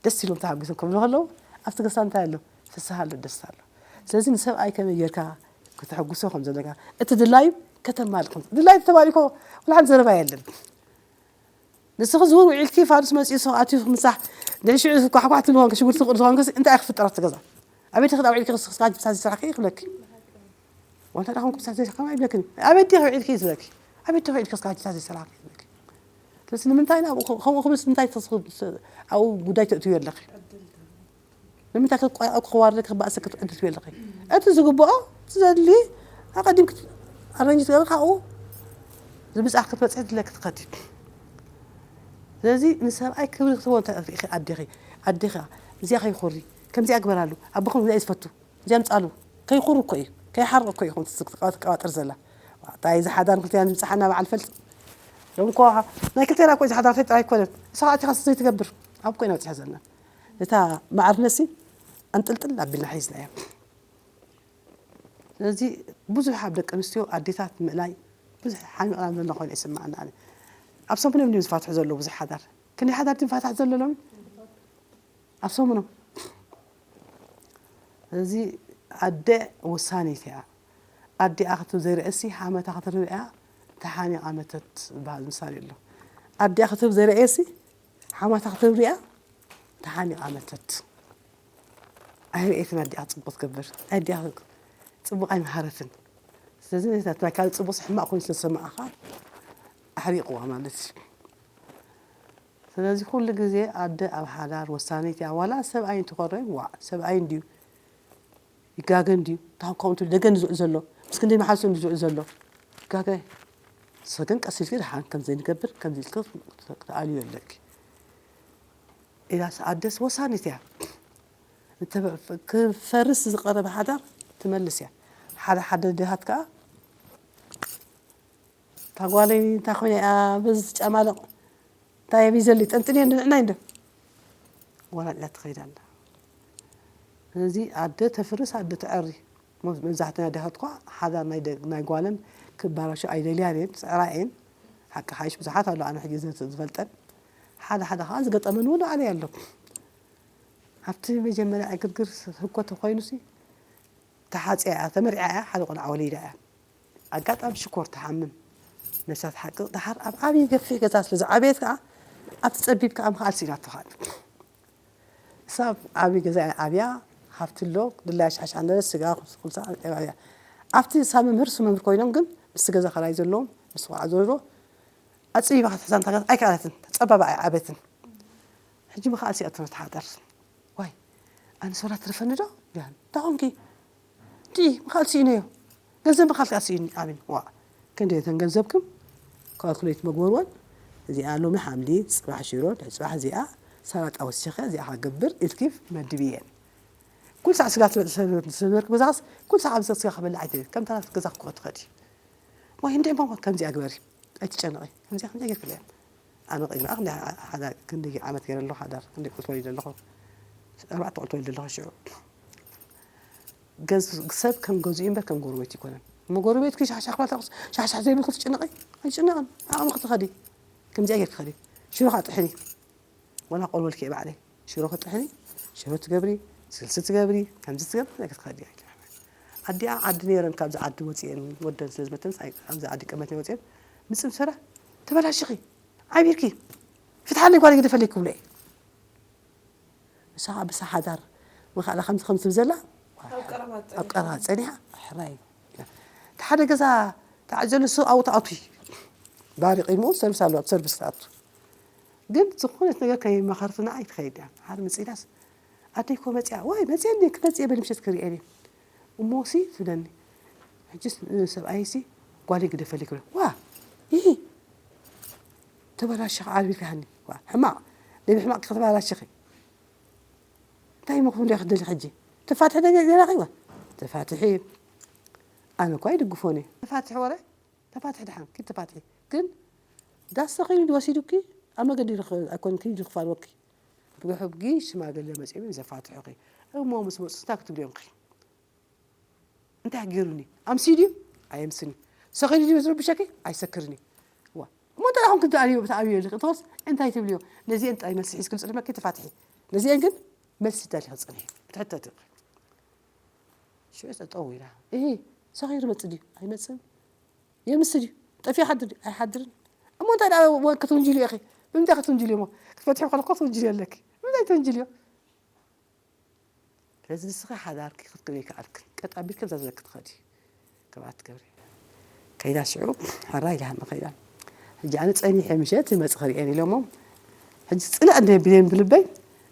ደስ ኢሎም ተሓጒሶም ክብሉ ከለዉ ኣብቲ ገዛ እንታይ ኣሎ? ፍስሃ ኣሎ፣ ደስታ ኣሎ። ስለዚ ንሰብኣይ ከመይ ጌርካ ከተሐጉሶ ከም ዘለካ፣ እቲ ድላዩ ከተማልእ ከም፣ ድላዩ ተተማሊእኮ ወላ ሓንቲ ዘረባ የለን። ንስኺ ዝውር ውዒልኪ ፋኑስ መጺኡ ስቕ ኣትዩ ምሳሕ ድሕሪ ሽዑ ኳሕኳሕ ትብሊ ኮንኪ ሽጉርቲ ትቕርጺ ኮንኪ እንታይ ክፍጠር ኣብቲ ገዛ? ኣበይ ትኽድ ውዒልኪ ክስክስካ ጅብሳ ዘይሰራሕኪ ይብለኪ። ወንታ ዳኹም ክብሳ ዘይሰራሕካ ኣይብለክን። ኣበይ ዲኺ ውዒልኪ ዝብለኪ። ኣበይ ዲኺ ውዒልኪ ክስካ ጅብሳ ዘይሰራሕኪ ይብለኪ። ስለዚ ንምንታይ ናብኡ ከ-፣ ከምኡ ክብልስ ንምንታይ ተስኺ ኣብኡ ጉዳይ ተእትዩ ኣለኺ? ንምንታይ ክትቆ-፣ ክዋርድ ክባእሰ ክትዕድል ትብል ኣለኺ? እቲ ዝግብኦ፣ እቲ ዘድሊ ኣቐዲም ክት-፣ ኣረንጅ ትገብር፣ ካብኡ ዝብጻሕ ክትበጽሒ ድለ ክትኸዲ። ስለዚ ንሰብኣይ ክብሪ ክትህቦ እንተ ርኢኺ ኣዴኺ፣ ኣዴኻ፣ እዚኣ ከይኮሪ፣ ከምዚኣ ግበራሉ፣ ኣቦኹም ከምዚኣ እዩ ዝፈቱ፣ እዚኣ ምጻሉ፣ ከይኮሪ እኮ እዩ፣ ከይሓርቕ እኮ እዩ፣ ከምቲ ትቀባጥር ዘላ። እንታይ እዚ ሓዳር ክልቲኣን ዝብጽሓና በዓል ፈልጥ። ሎም እኮ ናይ ክልቴና እኮ እዚ ሓዳር ጥራይ ኣይኮነን። ንስኻ ኣቲኻ ዘይትገብር፣ ኣብ እኮ ኢና በጺሐ ዘለና። እታ ማዕርነሲ ኣንጥልጥል ኣቢልና ሒዝናዮ። ስለዚ ብዙሕ ኣብ ደቂ ኣንስትዮ ኣዴታት ምእላይ ብዙሕ ሓሚቕና ዘሎ ኮይኑ ይስምዓና። ኣነ ኣብ ሰሙን እዮም ዝፋትሑ ዘለዉ ብዙሕ ሓዳር። ክንደይ ሓዳር ድዩ ዝፋታሕ ዘሎ ሎሚ? ኣብ ሰሙኖም። ስለዚ ኣደ ወሳኒት እያ። ኣዲኣ ክትብል ዘይርእሲ ሓመታ ክትርብያ ተሓኒቓ መተት ዝበሃል ምሳሌ ኣሎ። ኣዲኣ ክትብል ዘይርእሲ ሓማታ ክትብልያ ተሓኒቓ መተት። ኣይርእየትን ኣዲኣ ጽቡቕ ትገብር። ኣዲኣ ጽቡቕ ኣይመሃረትን። ስለዚ ነታ ናይ ካልእ ጽቡቕ ሕማቕ ኮይኑ ስለ ዝሰማዓኻ ኣሕሪቕዋ ማለት እዩ። ስለዚ ኩሉ ግዜ ኣደ ኣብ ሓዳር ወሳኒት እያ። ዋላ ሰብኣይ እንተኾረ፣ ዋእ፣ ሰብኣይ እንድዩ ይጋገ እንድዩ። እንታይ ከምኡ ትብል ደገ እንድዩ ዝውዕል ዘሎ። ምስ ክንደይ መሓዙ እንድዩ ዝውዕል ዘሎ። ይጋገ። ንስኺ ግን ቀስ ኢልኪ ደሓን ከምዚ ንገብር፣ ከምዚ ኢልኪ ክትኣልዩ ኣለኪ። ኢላስ ኣደስ ወሳኒት እያ። እንተ-፣ ክፈርስ ዝቐረበ ሓዳር ትመልስ እያ። ሓደ ሓደ ኣዴታት ከኣ፣ "እታ ጓለይ እንታይ ኮይና እያ በዚ ትጨማለቕ? እንታይ እያ ዘሊ? ጠንጥንዮ ንዕናይ እንዶ?" ጓል ኣጥልያ ትኸይድ ኣላ። ስለዚ ኣደ ተፍርስ፣ ኣደ ተዐሪ። መብ-፣ መብዛሕተን ኣዴታት እኳ ሓዳር ናይ ደ-፣ ናይ ጓለን ክባላሾ ኣይደልያን እየን፣ ዝጽዕራ እየን። ሓቂ ሓይሽ ብዙሓት ኣለዋ፣ ኣነ ሕጂ ዘ-፣ ዝፈልጠን። ሓደ ሓደ ከኣ ዝገጠመን እውን ኣነ ኣሎ። ኣብቲ መጀመርያ ዕግርግር ህኮት ኮይኑሲ፣ ተሓጽያ እያ፣ ተመርዕያ እያ፣ ሓደ ቆልዓ ወሊዳ እያ። ኣጋጣሚ ሽኮር ትሓምም። ነብሳ ትሓቅቕ። ደሓር ኣብ ዓብዪ ገፊሕ ገዛ ስለ ዝዓበየት ከኣ፣ ኣብቲ ጸቢብ ከኣ ምኽኣል ስኢናቶ ከኣ። እሳ ኣብ ዓብዪ ገዛ እያ ዓብያ፣ ሃብቲ ኣሎ፣ ድላያ ሻሕሻሕ ነበረ፣ ስጋ፣ ኩልሳ፣ ኣብያ። ኣብቲ እሳ መምህር፣ እሱ መምህር ኮይኖም ግን፣ ምስቲ ገዛ ከራይ ዘለዎም፣ ምስ ቆልዓ ዘሎ፣ ኣጸቢባ ክትሕዛ እንታ ገዛ ኣይከኣለትን፣ ተጸባባ ኣይዓበትን። ሕጂ ምኽኣል ስኢናቶ ነቲ ሓዳር። ዋይ፣ ኣነ ሶላት ትረፈኒ ዶ? ያን፣ እንታይ ኾንኪ? ዲ፣ ምኻል ስኢነዮ። ገንዘብ ምኻል ከኣ ስኢኒ፣ ኣሚን። ዋ፣ ክንደይ እተን ገንዘብክም? ካልኩሌት መግበርወን። እዚኣ ሎሚ ሓምሊ፣ ጽባሕ ሽሮ፣ ድሕሪ ጽባሕ እዚኣ፣ ሰላጣ ወሲኸ፣ እዚኣ ክገብር ኢልኪ መድብየን። ኩሉ ሳዕ ስጋ ትበልዒ ስለ ዝነበርኪ፣ በዛስ ኩሉ ሳዕ ኣብ ስጋ ክበልዕ ኣይትደልዪ። ከምታ ናብቲ ገዛ ክትኮ ትኸዲ። ወይ እንደ ማማ ከምዚኣ ግበሪ፣ ኣይትጨነቒ፣ ከምዚኣ ከምዚኣ ጌርክለያ። ኣነ ቅድሚ ኣኽ እንደ ሓዳር ክንደይ ዓመት ገይረ ኣለኹ፣ ሓዳር ክንደይ ቆልዑ ወሊደ ኣለኹ፣ ኣርባዕተ ቆልዑ ወሊደ ኣለኹ። ሽዑ ገዝ ሰብ ከም ገዝኡ እምበር ከም ጎረቤት ይኮነን። እሞ ጎረቤትኪ ሻሕሻሕ ክባል ታውስ ሻሕሻሕ ዘይብልኩ ትጭነቒ፣ ኣይትጭነቕን። ዓቕሚ ክትኸዲ ከምዚኣ ጌርክ ኸዲ፣ ሽሮ ካጥሕኒ፣ ወላ ቆልወልኪ ባዕለይ ሽሮ ክጥሕኒ፣ ሽሮ ትገብሪ፣ ስልሲ ትገብሪ፣ ከምዚ ትገብሪ፣ ነገር ትኸዲ። ኣዲኣ ዓዲ ነይረን፣ ካብዚ ዓዲ ወፂኤን ወደን ስለ ዝመተን፣ ኣብዚ ዓዲ ቀመት ወፂኤን ምፅም ሰራ፣ ተበላሽኺ፣ ዓቢርኪ፣ ፍትሓለይ ጓል ግደፈለይ ክብሎ እየ። ንሳ ከዓ ብሳ ሓዳር መኻእላ ከምዚ ከምዚ ትብል ዘላ፣ ኣብ ቀረባ ኣብ ቀረባ ጸኒሓ፣ ሕራይ። እቲ ሓደ ገዛ ተዓጀሉ፣ እሱ ኣብኡ ትኣቱ እዩ። ባሪቕ ኢልሞ ሰርቪስ ኣለዎ፣ ኣብ ሰርቪስ ትኣቱ። ግን ዝኾነት ነገር ከይመኸርትና ኣይትኸይድ እያ። ሓደ መጺእናስ፣ ኣደይ እኮ መጺኣ፣ ዋይ መጺአ እንዴ፣ ክመጺአ በል ምሸት ክሪኤን እየ። እሞ ሲ ትብለኒ። ሕጂስ ሰብኣይ ሲ ጓለይ ግደፈለይ ክብል። ዋ፣ ይሂ፣ ተበላሽኺ ዓርቢርካኒ። ዋ፣ ሕማቕ፣ ነቢ ሕማቕ ከተበላሽኺ። እንታይ እሞ ክብሎ ክደሊ ሕጂ? ተፋትሒ ደገ ገራኺ ዋ። ተፋትሒ። ኣነ እኮ ኣይድግፎን እየ። ተፋትሒ ወረ፣ ተፋትሒ ደሓን፣ ኪድ ተፋትሒ። ግን ዳስ ተኺሉ ወሲዱኪ ኣብ መገዲ ይረኽ-፣ ኣይኮን ኪድ ይኽፋልወኪ። ብሕጊ ሽማግለ መጺኦም እዮም ዘፋትሑኺ። እሞ ምስ መጹ እንታይ ክትብልዮም ኺ? እንታይ ገይሩኒ? ኣምስዩ ድዩ? ኣየምስን እዩ። ሰኺሩ ድዩ ዝረብሸኪ? ኣይሰክርን እዩ። ዋ፣ እሞ እንታይ ኢኹም ክትኣልዩ፣ ክትኣልዩ ኣለኺ? እቶስ እንታይ ትብልዮ? ነዚአን ጥራይ መልሲ ሒዝኪ ዝጽልመኪ ተፋትሒ። ነዚአን ግን መልሲ ደሊኺ ጽንሒ። ክትሕተቲ። ሽዑ ጠጠው ኢላ። እሂ፣ ሰኺሩ መጽእ ድዩ? ኣይመጽእን። የምስ ድዩ? ጠፊኡ ይሓድር ድዩ? ኣይሓድርን። እሞ እንታይ ደኣ ወ-፣ ክትውንጅልዮ ኢኺ? ብምንታይ ክትውንጅልዮ እሞ? ክትፈትሒ ከለኹ ክትውንጅልዮ ኣለኪ። ብምንታይ ትውንጅልዮ? ስለዚ ንስኺ ሓዳርኪ ክትክብሪ ኣይከኣልክን። ቀጥ ኣቢልኪ እዛ ዘለኪ ትኸዲ። ከምኣ ትገብሪ። ከይዳ ሽዑ፣ ሕራይ ኢላ ሃመ ከይዳ። ሕጂ ኣነ ጸኒሐ ምሸት ይመጽእ ክርእየን ኢሎሞ። ሕጂ ጽላእ እንደ ቢሌን ብልበይ።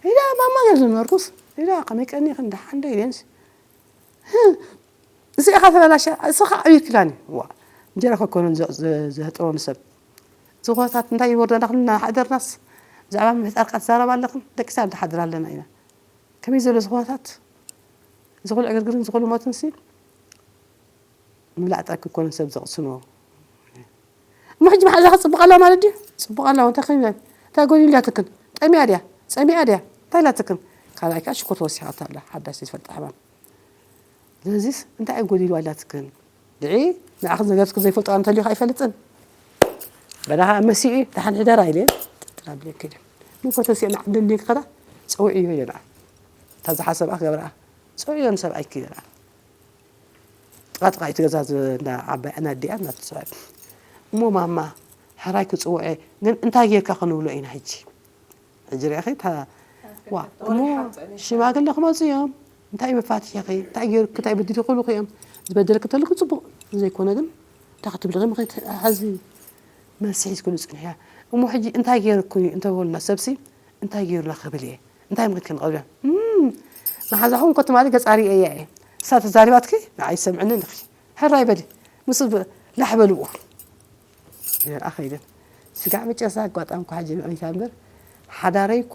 ኢዳ ማማ ገር ዝነበርኩስ። ኢዳ ከመይ ቀኒኽን ደሓን ዶ ኢለንስ። እዚ ኢኻ ተበላሸ፣ እስኻ ዕብይት ክዳን እዩ። ዋ፣ እንጀራ ከኮኖን ዘ-፣ ዘ-፣ ዘህጥሮ ንሰብ። ዝኾታት እንታይ ይወርደና ክልና ሓደርናስ፣ ብዛዕባ ምሕጻርካ ትዛረባ ኣለኽን፣ ደቂሳ ንሓድር ኣለና ኢና። ከመይ ዘሎ ዝኾታት፣ ዝኹሉ ዕግርግርን ዝኹሉ ሞትን ሲ፣ ምብላዕ ጥራይ ክኮኖን ሰብ ዘቕስኖ። እሞ ሕጂ መሓዛኺ ጽቡቕ ኣላ ማለት ድዩ? ጽቡቕ ኣላ፣ እንታይ ከይበል? እንታይ ጎዲልያትክን? ጠሚያ ድያ? ጸሚኣ ድያ? እንታይ ኢላትክን? ካልኣይ ከኣ ሽኮር ተወሲኻታ ኣላ፣ ሓዳሽ ዘይትፈልጣ ሕማም። ስለዚስ እንታይ እዩ ጎዲልዋ ኣላትክን? ድዒ ንዓኽን ነገርክን ዘይፈልጦ እንተልዩ ከኣ ኣይፈልጥን። በላኻ መሲኡ እዩ፣ ደሓን ሕደራ ኢለ ጥጥራ ብለ ከይደ። ምን ኮተሲኦ ንዓዲ እንዴ ክኸዳ ጸውዕዮ ኢለ ንዓ። እታ ዝሓሰብኣ ክገብርኣ ጸውዕዮ ንሰብኣይኪ ኢለ ንዓ። ጥቓ ጥቓ እቲ ገዛ ዝ-፣ እንዳ ዓባይ ኣናዲኣ እናተስዕብ። እሞ ማማ፣ ሕራይ ክጽውዐ፣ ግን እንታይ ጌርካ ክንብሎ ኢና ሕጂ? ሕጂ ርኢኺ፣ እታ፣ ዋ፣ እሞ ሽማግለ ክመጹ እዮም። እንታይ መፋትሒኺ? እንታይ ጌርኩ? እንታይ በዲሉ ክብሉኺ እዮም። ዝበደለኪ እንተልኩ ጽቡቕ፣ ዘይኮነ ግን እንታይ ክትብሊ? ከም ከይት-፣ ሕዚ መልሲ ሒዝክሉ ጽንሕያ። እሞ ሕጂ እንታይ ጌርኩ እዩ እንተበሉና ሰብሲ፣ እንታይ ጌሩና ክብል እየ? እንታይ ምኽድ ክንቐብላ? እም፣ መሓዛኹም እኮ ትማሊ ገጻ ርእየያ እየ። እሳ ተዛሪባትኪ ንዓይ ይሰምዕኒ ኣለኺ። ሕራይ በሊ፣ ምስ ብ-፣ ላሕ በልዎ። ይበልዓ ኸይደን። ስጋዕ መጨረስታ ኣጋጣሚ እኮ ሕጂ ምዕቢታ እምበር፣ ሓዳረይ እኮ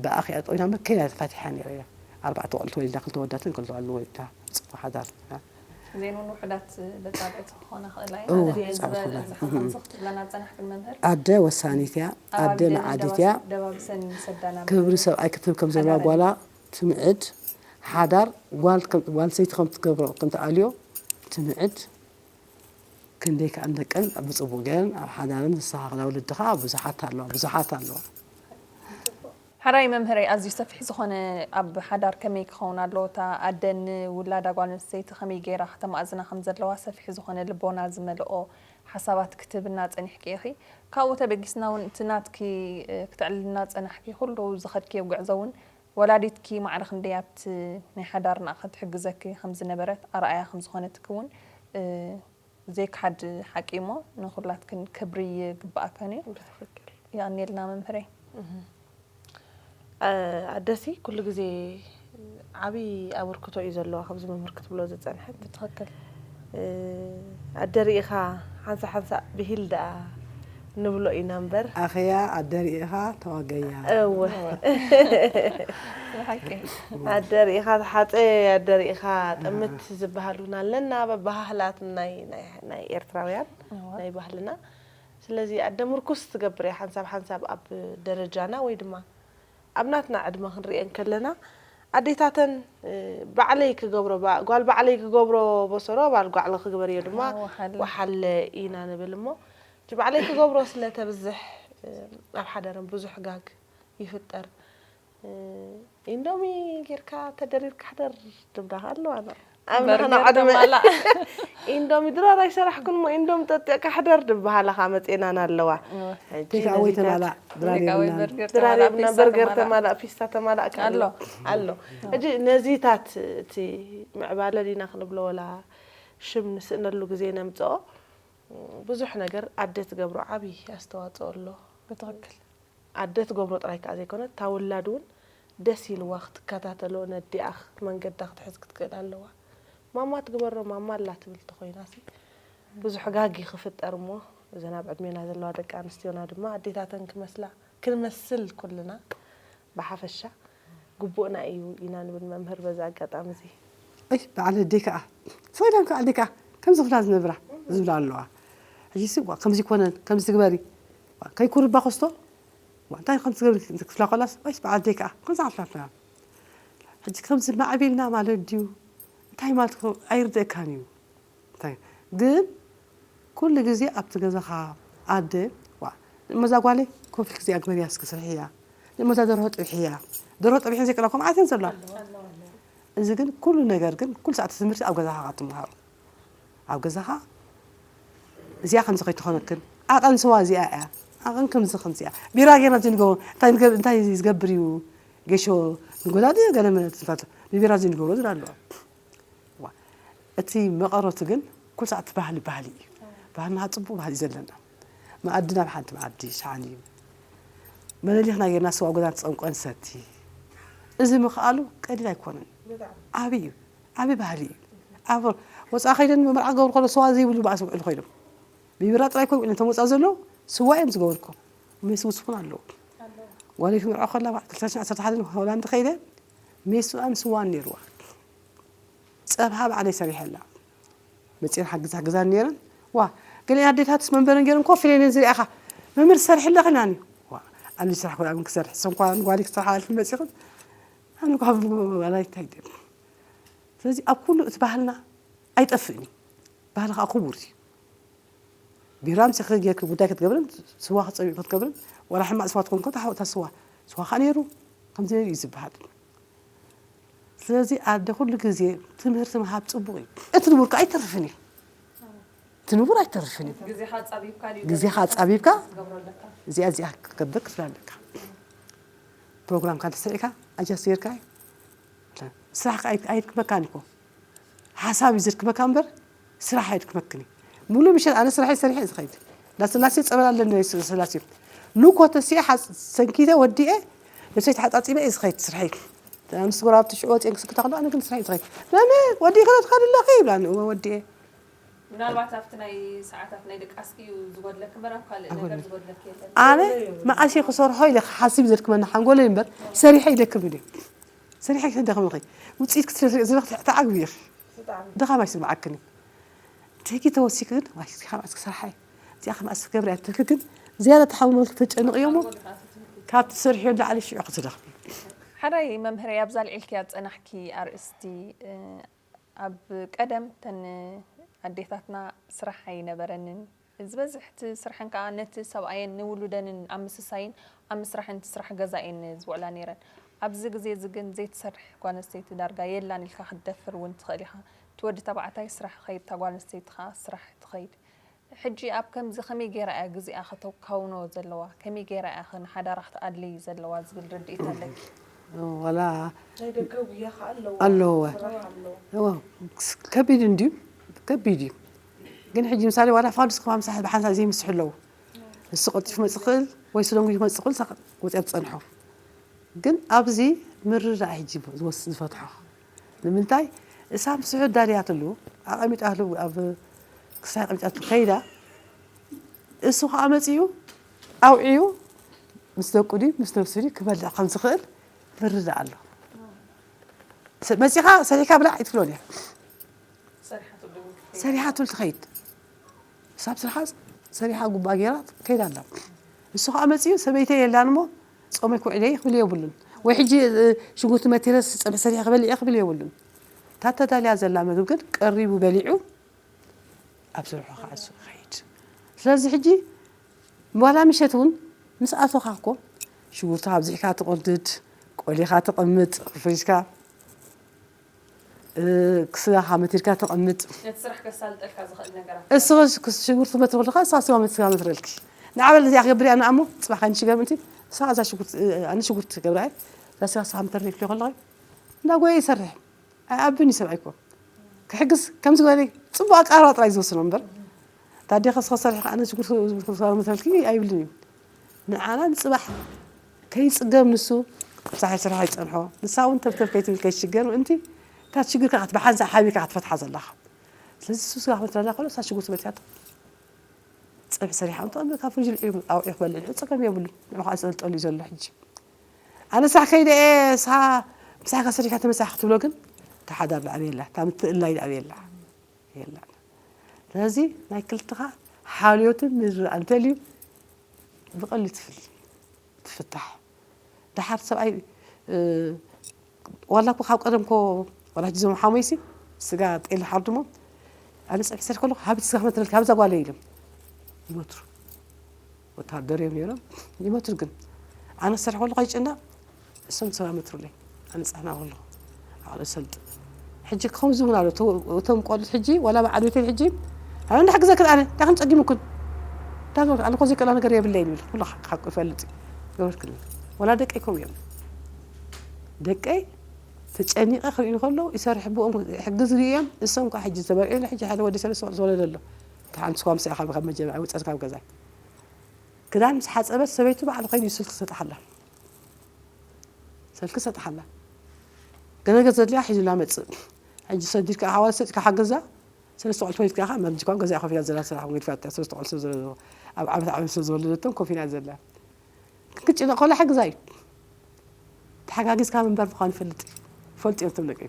ብኣኺ እያ ጠዊና እምበር፣ ከይዳ ተፋቲሓ ነይረ እያ። ኣርባዕተ ቆልዑ ተወሊዳ፣ ክልተ ወዳትን ክልተ ቆልዑ ወሊዳ። ጽቡቕ ሓዳር። ዘይንውን ውሑዳት በጻብዕቲ ክኾና ክእላ እየን። እወ፣ ኣደ በጻብዕቲ ዝበለ ክኾና። እዚ ሓሳብ እዚ ክትብለና ዝጸናሕክን መምህር? ኣደ ወሳኒት እያ። ኣብ ኣደ ኣብደን መዓዲት እያ። ደባብ-፣ ደባብሰን ይሰዳና ክብሪ ብዝብል ሰብኣይ ክትህብ ከም ዘለዋ ሓዳር ጓላ ትምዕድ። ሓዳር ጓል ከም፣ ጓል ሰይቲ ከም ትገብሮ፣ ከም ትኣልዮ ትምዕድ። ክንደይ ከኣ ንደቀን ብጽቡቕ ገይረን ኣብ ሓዳረን ዘስተኻኽላ ወለዲ ከኣ ብዙሓት ኣለዋ፣ ብዙሓት ኣለዋ። ሕራይ መምህረይ፣ ኣዝዩ ሰፊሕ ዝኾነ ኣብ ሓዳር ከመይ ክኸውን ኣለዎ፣ እታ ኣደ ንውላዳ ጓል ኣንስተይቲ ከመይ ገይራ ከተማእዝና ከም ዘለዋ ሰፊሕ ዝኾነ ልቦና ዝመልኦ ሓሳባት ክትህብና ጸኒሕኪ ኢኺ። ካብኡ ተበጊስና እውን እቲ ናትኪ፣ እ፣ ክተዕልልና ጸናሕኪ ኩሉ ዝኸድክዮ ጉዕዞ እውን ወላዲትኪ ማዕረ ክንደይ ኣብቲ ናይ ሓዳር ንኣ ክትሕግዘኪ ከም ዝነበረት ኣርኣያ ከም ዝኾነትኪ እውን፣ እ፣ ዘይክሓድ ሓቂ እሞ ንኹላትክን ክብሪ ይግብኣካን እዩ። ብትኽክል። የቐንየልና መምህረይ። እህ። ኣ-፣ ኣደሲ ኩሉ ግዜ ዓብዪ ኣበርክቶ እዩ ዘለዋ፣ ከምዚ መምህር ክትብሎ ዝጸንሐት። ብትኽክል። እ፣ ኣደ ርኢኻ ሓንሳእ ሓንሳእ ብሂል ደኣ ንብሎ ኢና እምበር። ኣኸያ ኣደሪኢኻ ተዋገያ። እወ ብሓቂ ኣደሪኢኻ ተሓፀ ኣደሪኢኻ ጠምት ዝበሃል እውን ኣለና በባህላት ናይ ናይ- ናይ ኤርትራውያን ናይ ባህልና። ስለዚ ኣደ ምርኩስ ትገብር እያ ሓንሳብ ሓንሳብ ኣብ ደረጃና ወይ ድማ ኣብ ናትና ዕድመ ክንሪኤን ከለና ኣዴታተን ባዕለይ ክገብሮ ጓል ባዕለይ ክገብሮ በሰሮ ባል ጓዕለ ክግበር እዮ ድማ ወሓለ ወሓለ ኢና ንብል እሞ እቲ ባዕለይ ክገብሮ ስለ ተብዝሕ ኣብ ሓዳረን ብዙሕ ጋግ ይፍጠር። ኢንዶሚ ጌርካ ተደሪርካ ሕደር ድብላኻ ኣለዋ። ኣብ ናህና በርገር ዕድመ ተማላእ ኢንዶሚ ድራር ኣይሰራሕኩን እሞ ኢንዶሚ ጠጢቕካ ሕደር ድባሃላኻ መፀናና ኣለዋ። ሕጂ ቴክ ኣወይ ነዚታት ተማላእ ድራር ቴክ ኣወይ የብልናን። በርገር ድራር ተማላእ የብልና ፒሳ በርገር ተማላእ ተማላእ ፒስታ ተማላእ ኣሎ ኣሎ። ሕጂ ነዚታት እቲ ምዕባለ ዲና ክንብሎ ወላ ሽም ንስእነሉ ግዜ ነምፅኦ ብዙሕ ነገር ኣደ ትገብሮ ዓብዪ ኣስተዋፅኦ ኣሎ። ብትኽክል ኣደ ትገብሮ ጥራይ ከዓ ዘይኮነ እታ ውላድ እውን ደስ ኢልዋ ክትከታተሎ ነዲኣ መንገዳ ክትሕዝ ክትክእል ኣለዋ። ማማ ትግበሮ ማማ ኣላ ትብል ተኮይና ሲ ብዙሕ ጋጊ ክፍጠር እሞ እዘን ኣብ ዕድሜና ዘለዋ ደቂ ኣንስትዮና ድማ ኣዴታተን ክመስላ ክንመስል ኩልና ብሓፈሻ ግቡእና እዩ ኢና ንብል መምህር በዚ ኣጋጣሚ እዚ። እይ በዓል ኣደይ ከዓ ፈይዳን ከዓ ኣደይ ከዓ ከምዚ ክላ ዝነብራ ዝብላ ኣለዋ። ሕጂ ሲ ዋ ከምዚ ይኮነን ከምዚ ትግበሪ ዋ ከይኩርባ ኮስቶ ዋ እንታይ ከምዚ ትገብሪ ክፍላ ኮላስ ወይስ በዓል ኣደይ ከዓ ከምዚ ክፍላ ኮላ ሕጂ ከምዚ ማዕቢልና ማለት ድዩ እንታይ ማለት ኮ ኣይርደእካን እዩ። እንታይ ግን ኩሉ ግዜ ኣብቲ ገዛኻ ኣደ ዋ ንእመዛ ጓለይ ኮፍ ኢልኪ እዚኣ ግበርያ እስኪ ስርሕያ ንእመዛ ደርሆ ጥብሕያ ደርሆ ጠቢሐን ዘይቀላ ከምዓትን ዘላ እዚ ግን ኩሉ ነገር ግን ኩሉ ሰዓት ትምህርቲ ኣብ ገዛኻ ትምሃሩ ኣብ ገዛኻ እዚኣ ከምዚ ከይትኾነክን ዓቐን ስዋ እዚኣ እያ ዓቐን ከምዚ ከምዚ እያ ቢራ ጌርና እዚ ንገብሮ እንታይ ንገብ- እንታይ ዝገብር እዩ ጌሾ ንጎዳዲ ገለ መለት ንፋት ብቢራ እዚ ንገብሮ ዝላ ኣለዋ ዋ፣ እቲ መቐረቱ ግን ኩሉ ሰዓት ባህሊ ባህሊ እዩ። ባህልና ፅቡቕ ባህሊ እዩ ዘለና። መኣዲ ናብ ሓንቲ መኣዲ ሸሓኒ እዩ። መለሊኽና ጌርና ስዋ ጎዛን ትፀምቆን ሰቲ። እዚ ምኽኣሉ ቀሊል ኣይኮነን። ዓብዪ እዩ። ዓብዪ ባህሊ እዩ። ኣብ ወፃኢ ከይደን መርዓ ክገብሩ ከሎ ስዋ ዘይብሉ በኣስ ውዕል ኮይኖም። ብቢራ ጥራይ ኮይኑ እቶም ወፃኢ ዘለዉ ስዋ እዮም ዝገብርኩም። ሜስ ውስኹን ኣለዉ። ጓለይ ክምርዖ ከላ ክልተ ሽሕን ዓሰርተ ሓደን ሆላንድ ከይደ ሜስኣን ስዋን ነይርዋ። ፀብሓ ባዕለይ ሰሪሐላ መፅኤን ሓግዛ ሓግዛን ነይረን ዋ ገለ ኣዴታትስ መንበረን ገይረን ኮፍ ኢለን እየን ዝሪኣኻ መምህር ትሰርሒ ኣለኺ ናኒ ዋ ኣሊ ስራሕ ኮላ ምን ክሰርሕ ሰንኳ ጓሊ ክሰርሓ ኣልፊ መፂኽን ኣነ ኳ ዋላ ይታይ ድም ስለዚ ኣብ ኩሉ እቲ ባህልና ኣይጠፍእን እዩ ባህሊ ከዓ ክቡር እዩ ቢራ ምሰ ጌርክ ጉዳይ ክትገብርን ስዋ ክፀሚቕ ክትገብርን ዋላ ሕማቕ ስዋ ትኾን ከ ታሓወታ ስዋ ስዋ ከዓ ነይሩ ከምዚ ነይሩ እዩ ዝበሃል ስለዚ ኣደ ኩሉ ግዜ ትምህርቲ ምሃብ ፅቡቕ እዩ እቲ ንቡር ከዓ ኣይተርፍን እዩ እቲ ንቡር ኣይተርፍን እዩ ግዜኻ ኣፃቢብካ እዚኣ እዚኣ ክገብር ክትብል ኣለካ ፕሮግራምካ እንተሰሪዕካ ኣጃስ ጌርካ እዩ ስራሕካ ኣይድክመካን እኮ ሓሳብ እዩ ዘድክመካ እምበር ስራሕ ኣይድክመክን እዩ ሙሉእ ምሸት ኣነ ስራሐይ ሰሪሐ ዝኸይድ እንዳስላሴ ፀበል ኣለኒ ስላሴ ንኮ ተሲአ ሰንኪተ ወዲኤ ልብሰይ ተሓፃፂበ እየ ዝኸይድ ስርሐይ ምስ ጎረባብቲ ሽዑ ወፂአን ክስክታ ከሎ ኣነ ግን ስርሐይ ዝኸይድ መመ ወዲእኺ ዶ ትኸዲ ኣለኺ ይብላኒ እወ ወዲኤ ምናልባት ኣብቲ ናይ ሰዓታት ናይ ድቃስኪ እዩ ዝጎድለኪ እምበር ኣብ ካልእ ነገር ዝጎድለኪ የለን ኣነ መዓስ እየ ክሰርሖ ኢለ ክሓስብ እዩ ዘድክመኒ ሓንጎለይ እምበር ሰሪሐ ይደክም እዩ ሰሪሐ ክትደኽም ኢኺ ውፅኢት ክትርኢ ዘለኺ ተዓግቢ ኢኺ ድኻም ኣይስምዓክን እዩ ትህጊ ተወሲኺ ግን ዋይ እዚኣ ከማስ ክሰርሓ እየ እዚኣ ከማስ ክገብር እያ ትብልኪ ግን ዝያዳ ተሓምሞልኪ ተጨንቕዮ እሞ ካብ ትሰርሕዮ ንላዕሊ ሽዑ ክትደኽሚ ሓራይ መምህረይ ኣብዛ ኣልዒልክያ ዝፀናሕኪ ኣርእስቲ ኣብ ቀደም ተን ኣዴታትና ስራሕ ኣይነበረንን ዝበዝሕ እቲ ስርሐን ከዓ ነቲ ሰብኣየን ንውሉደንን ኣብ ምስሳይን ኣብ ምስራሕን እቲ ስራሕ ገዛ እየን ዝውዕላ ነይረን ኣብዚ ግዜ እዚ ግን ዘይትሰርሕ ጓል ኣንስተይቲ ዳርጋ የላን ኢልካ ክትደፍር እውን ትኽእል ኢኻ እቲ ወዲ ተባዕታይ ስራሕ ይኸይድ እታ ጓል ኣንስተይቲ ከዓ ስራሕ ትኸይድ ሕጂ ኣብ ከምዚ ከመይ ገይራ እያ ግዜኣ ከተካውኖ ዘለዋ ከመይ ገይራ እያ ንሓዳራ ክትኣሊ ዘለዋ ዝብል ርድኢት ኣለኪ ወላ ናይ ደገ ጉያ ከዓ ኣለዎ ኣለዎ ስራሕ ኣለዎ እዎ፣ ከቢድ እንድዩ ከቢድ እዩ ግን ሕጂ ምሳሌ ዋላ ፋዱስ ክባ ምሳሕ ብሓንሳ ዘይምስሑ ኣለዉ ንሱ ቀልጢፉ መፅእ ክእል ወይ ስደንጉ ክመፅእ ክእል ወፅያ ትፀንሖ ግን ኣብዚ ምርዳእ ሕጂ ዝወስ ዝፈትሖ ንምንታይ እሳ ምስሑ ዳልያትሉ ኣቐሚጣትሉ ኣብ ክሳይ ኣቐሚጣትሉ ከይዳ እሱ ከዓ መፂኡ ኣውዒዩ ምስ ደቁ ድዩ ምስ ነብሱ ድዩ ክበልዕ ከም ዝኽእል ምርዳእ ኣሎ። መፂኻ ሰሪሕካ ብላዕ ኣይትብሎን እያ። ሰሪሓ ትብል ትኸይድ። ሳብ ስርሓ ሰሪሓ ጉባ ገይራ ከይዳ ኣላ። እሱ ከዓ መፂኡ ሰበይተይ የላን እሞ ፆመይ ክውዕል እየ ክብል የብሉን። ወይ ሕጂ ሽጉርቲ መቲረስ ፀብሒ ሰሪሐ ክበልዕ እየ ክብል የብሉን። እታ ተዳልያ ዘላ ምግብ ግን ቀሪቡ በሊዑ ኣብ ስርሑ ከዓ እሱ ይኸይድ። ስለዚ ሕጂ ዋላ ምሸት እውን ምስ ኣቶኻ እኮ ሽጉርቲ ኣብዚሕካ ትቆርድድ፣ ቆሊኻ ተቐምጥ፣ ፍሪጅካ ክስጋኻ መቲርካ ተቐምጥ። ነቲ ስራሕ ከሳልጠልካ ዝኽእል ነገራት። እሱ ሽጉርቲ መትሪ ከለኻ እሳ ስጋ መትሪ መትረልኪ። ንዓበል እዚኣ ክገብር እያ ንኣሞ፣ ጽባሕ ከይንሽገር ምእንቲ፣ እሳ እዛ ሽጉርቲ፣ ኣነ ሽጉርቲ ክገብር እየ። እዛ ስጋ ስኻ መተርኒ ክልዮ ከለኺ፣ እንዳጎየ ይሰርሕ። ኣይኣብን እዩ ሰብኣይ እኮ። ክሕግዝ ከምዚ ዝበለ ጽቡቕ ኣቀራርባ ጥራይ ዝወስኖ እምበር፣ ታዴ ከስኸ ሰሪሕ ከኣ ነዚ ሽጉርቲ መተልኪ ኣይብልን እዩ። ንዓና ንጽባሕ ከይጽገም ንሱ ምሳሕ ስራሕ ይጸንሖ። ንሳ እውን ተብተብ ከይትብል ከይትሽገር ምእንቲ፣ እታ ሽግር ከኣ ብሓንሳእ ሓቢርካ ክትፈትሓ ዘለኻ። ስለዚ እሱ ስጋ ክትበላ ከሎ እሳ ሽጉርቲ መትያቶ። ጸብሒ ሰሪሓ እውን ተቐምጥ፣ ካብ ፍሪጅ ልዒሉ ኣውዒ ክበልዕ እዩ። ጸገም የብሉን። ንዑ ከኣ ዝጠልጠሉ እዩ ዘሎ ሕጂ። ኣነ ስራሕ ከይደ እየ፣ ንስኻ ምሳሕካ ሰሪሕካ ተመሳሕ ክትብሎ ግን፣ እታ ሓዳር ዶ ኣበይ ኣላ? እታ ምትእላይ ዶ ኣበይ ኣላ? የላን። ስለዚ ናይ ክልትኻ ሓልዮትን ምርድዳእ እንተልዩ፣ ብቐሊሉ ትፍል-፣ ትፍታሕ። ደሓር ሰብኣይ፣ እ፣ ዋላ እኮ ካብ ቀደም እኮ፣ ዋላ ሕጂ እዞም ሓሞይሲ፣ ስጋ ጤል ሓርድሞ፣ ኣነ ጸብሒ ሰሪሕ ከለኹ፣ "ሃብቲ ስጋ መትረልካ፣ ሃብዛ ጓለይ" ኢሎም ይመትሩ። ወታደር እዮም ነይሮም። ይመትሩ ግን፣ ኣነ ክሰርሕ ከለኹ ኣይጭነቕ፣ እሶም ስጋ መትሩለይ። ኣነ ጻሕና ከለኹ፣ ዓቕሊ ሰልጥ። ሕጂ ከምዚ እውን ኣሎ። እቶ-፣ እቶም ቆልዑት ሕጂ፣ ዋላ በዓል ቤተይ ሕጂ፣ "ኣነ እንዳ ሕግዘክን ኣነ፣ እንታይ ከም ጸጊሙክን?" እንታይ ገበርኩ? ኣነ እኮ ዘይክእላ ነገር የብለይን ይብል። ኩሉ ሓ-፣ ሓቁ ይፈልጥ እዩ። ገበርክኒ። ዋላ ደቀይ ከምኡ እዮም። ደቀይ ተጨኒቐ ክርእዩ ከለዉ ይሰርሕ ብኦም ሕግዝ ርእዮም፣ እሶም ከዓ ሕጂ ተመርዕዩ ኣሎ። ሕጂ ሓደ ወዲ ሰለስተ ቆልዑ ዝወለደ ኣሎ። እቲ ሓንቲ ስኳ ምስ ኢኻ ካብ መጀመርያ ውፅኣት ካብ ገዛ። ክዳን ምስ ሓፀበት ሰበይቱ ባዕሉ ከይዱ ስልኪ ሰጥሓላ። ስልኪ ሰጥሓላ። ገለ ገለ ዘድልያ ሒዙላ መፅእ። ሕጂ ሰዲድካ ሓዋላ ሰጢካ ሓገዛ፣ ሰለስተ ቆልዑ ተወሊድካ ኢኻ፣ መርጅ እኳ ገዛ ኮፍ ኢላ ዘላ ስራሕ ገዲፋ፣ ሰለስተ ቆልዑ ስለ ዘለዎ፣ ኣብ ዓመት ዓመት ስለ ዝወለደቶም ኮፍ ኢላ ዘላ። ክንክጭነቕ ከሎ ሓግዛ እዩ። ተሓጋጊዝካ ምንባር ምዃኑ ይፈልጥ እዩ። ይፈልጡ እዮም እቶም ደቂ።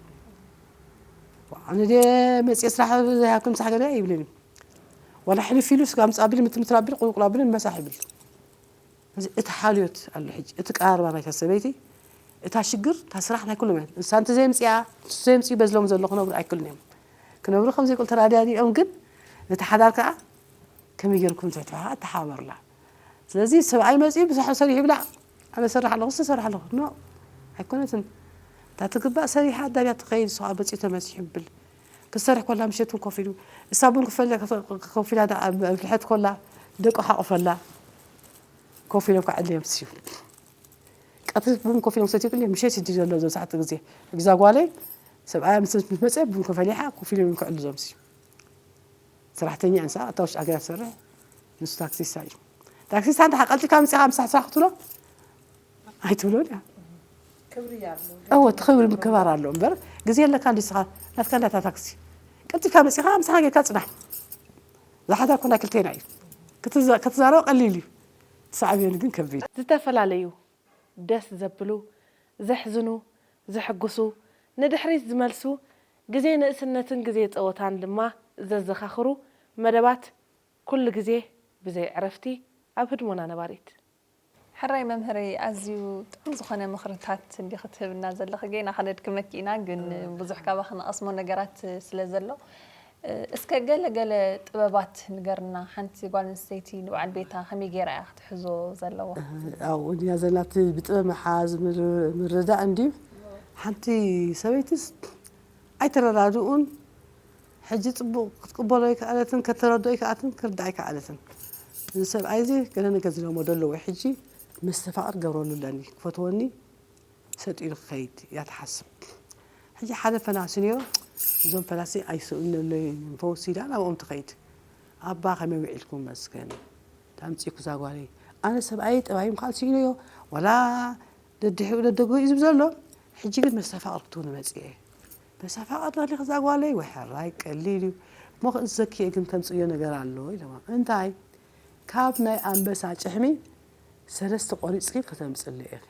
ኣነ ድየ መፅየ ስራሕ ዘይሃብኩም ምሳሕ ገለ ይብልን እዩ። ዋላ ሕልፍ ኢሉ ስጋ ምፃ ቢል፣ ምትምትራ ቢል፣ ቁልቁላ ቢል፣ መሳሕ ይብል። እዚ እቲ ሓልዮት ኣሎ ሕጂ። እቲ ቀራርባ ናይታ ሰበይቲ፣ እታ ሽግር፣ እታ ስራሕ ናይ ኩሎም እያ። ንሳ እንተዘየምፅኣ፣ ንሱ ዘየምፅኡ በዝሎም ዘሎ ክነብሩ ኣይክእሉን እዮም። ክነብሩ ከም ዘይክእሉ ተራዳዲኦም ግን፣ ነቲ ሓዳር ከዓ ከመይ ገይርኩም ትሕትሓ ኣተሓባበሩላ። ስለዚ ሰብኣይ መፂኡ ብሳሑ ሰሪሑ ይብላዕ፣ ኣነ ሰራሕ ኣለኹ፣ ንሱ ሰራሕ ኣለኹ። ኖ፣ ኣይኮነትን። እታ ትግባእ ሰሪሓ ኣዳልያ ትኸይድ፣ ንሱ ከዓ መፂኡ ተመሲሑ ይብል። ክሰርሕ ኮላ ምሸት እውን ኮፍ ኢሉ፣ እሳ ቡን ክፈለ-፣ ኮፍ ኢላ ደኣ ኣብ ፍልሐት ኮላ፣ ደቁ ሓቑፈላ፣ ኮፍ ኢሎም ከዓ ዕድል የምስዩ። ቀትሪ ቡን ኮፍ ኢሎም ሰትዩ ክልተ ምሸት ይድል ዘሎ ዘብዛሕትኡ ግዜ። እዛ ጓለይ ሰብኣያ ምስ፣ ምስ መፀ ቡን ከፈሊሓ ኮፍ ኢሎም እዮም ክዕሉ ዘምስዩ። ሰራሕተኛ እንሳ እታ ውሽጢ ሃገር ትሰርሕ፣ ንሱ ታክሲስታ እዩ። ታክሲስታ እንተ ቀልጢፍካ መፂኻ ምሳሕ ስራሕ ክትብሎ ኣይትብሎን እያ። ክብሪ ኣሎ። እወ፣ እቲ ክብሪ ምክባር ኣሎ እምበር፣ ግዜ ኣለካ እንዲ ስኻ ናትካ እንዳታ ታክሲ። ቀልጢፍካ መፂኻ ምሳኻ ጌርካ ፅናሕ። ዝሓዳር ኮና ክልቴና እዩ። ክትዘ-፣ ክትዛረብ ቀሊል እዩ። ትሳዕብዮን ግን ከቢድ። ዝተፈላለዩ ደስ ዘብሉ፣ ዘሕዝኑ፣ ዘሕጉሱ፣ ንድሕሪት ዝመልሱ፣ ግዜ ንእስነትን ግዜ ጸወታን ድማ ዘዘኻኽሩ መደባት ኩሉ ግዜ ብዘይ ዕረፍቲ ኣብ ህድሞና ነባሪት። ሕራይ መምህረይ፣ ኣዝዩ ጥዑም ዝኾነ ምኽርታት እንዲኺ ትህብና ዘለኺ። ጌና ከነድክመኪ ኢና፣ ግን ብዙሕ ካባኺ ንቐስሞ ነገራት ስለ ዘሎ፣ እስከ ገለ ገለ ጥበባት ንገርና። ሓንቲ ጓል ኣንስተይቲ ንበዓል ቤታ ከመይ ገይራ እያ ክትሕዞ ዘለዋ? ኣብኡ እንድያ ዘላ፣ እቲ ብጥበብ ምሓዝ፣ ምር-፣ ምርዳእ እንድዩ። ሓንቲ ሰበይትስ ኣይተረዳድኡን። ሕጂ ጽቡቕ ክትቅበሎ ኣይከኣለትን፣ ከተረድኦ ኣይከኣለትን፣ ክርዳእ ኣይከኣለትን። እዚ ሰብኣይ እዚ ገለ ነገር ዝለመዶ ኣለዎ። ሕጂ መስተፋቕር ክገብረሉ ኣለኒ፣ ክፈትወኒ፣ ሰጥ ኢሉ ክኸይድ እያ ትሓስብ። ሕጂ ሓደ ፈላሲ ነይሩ፣ እዞም ፈላሲ ኣይስእኑለይ ፈውሲ ኢላ ናብኦም ትኸይድ። ኣባ ከመይ ውዒልኩም? መስገን። ታምጺእኩ እዛ ጓለይ። ኣነ ሰብኣየይ ጠባይ ምኻል ስኢነዮ፣ ዋላ ደድሕሪኡ ደደጉ እዩ ዝብል ዘሎ። ሕጂ ግን መስተፋቕር ክትብሉ መጺኤ። መስተፋቕር ተኽሊኽ እዛ ጓለይ ወይ ሕራይ ቀሊል እዩ። እሞ ክእዘኪ እየ ግን ተምጽእዮ ነገር ኣሎ ኢለዋ። እንታይ? ካብ ናይ ኣንበሳ ጭሕሚ ሰለስተ ቆሪፅኪ ከተምፅለ ኢኺ።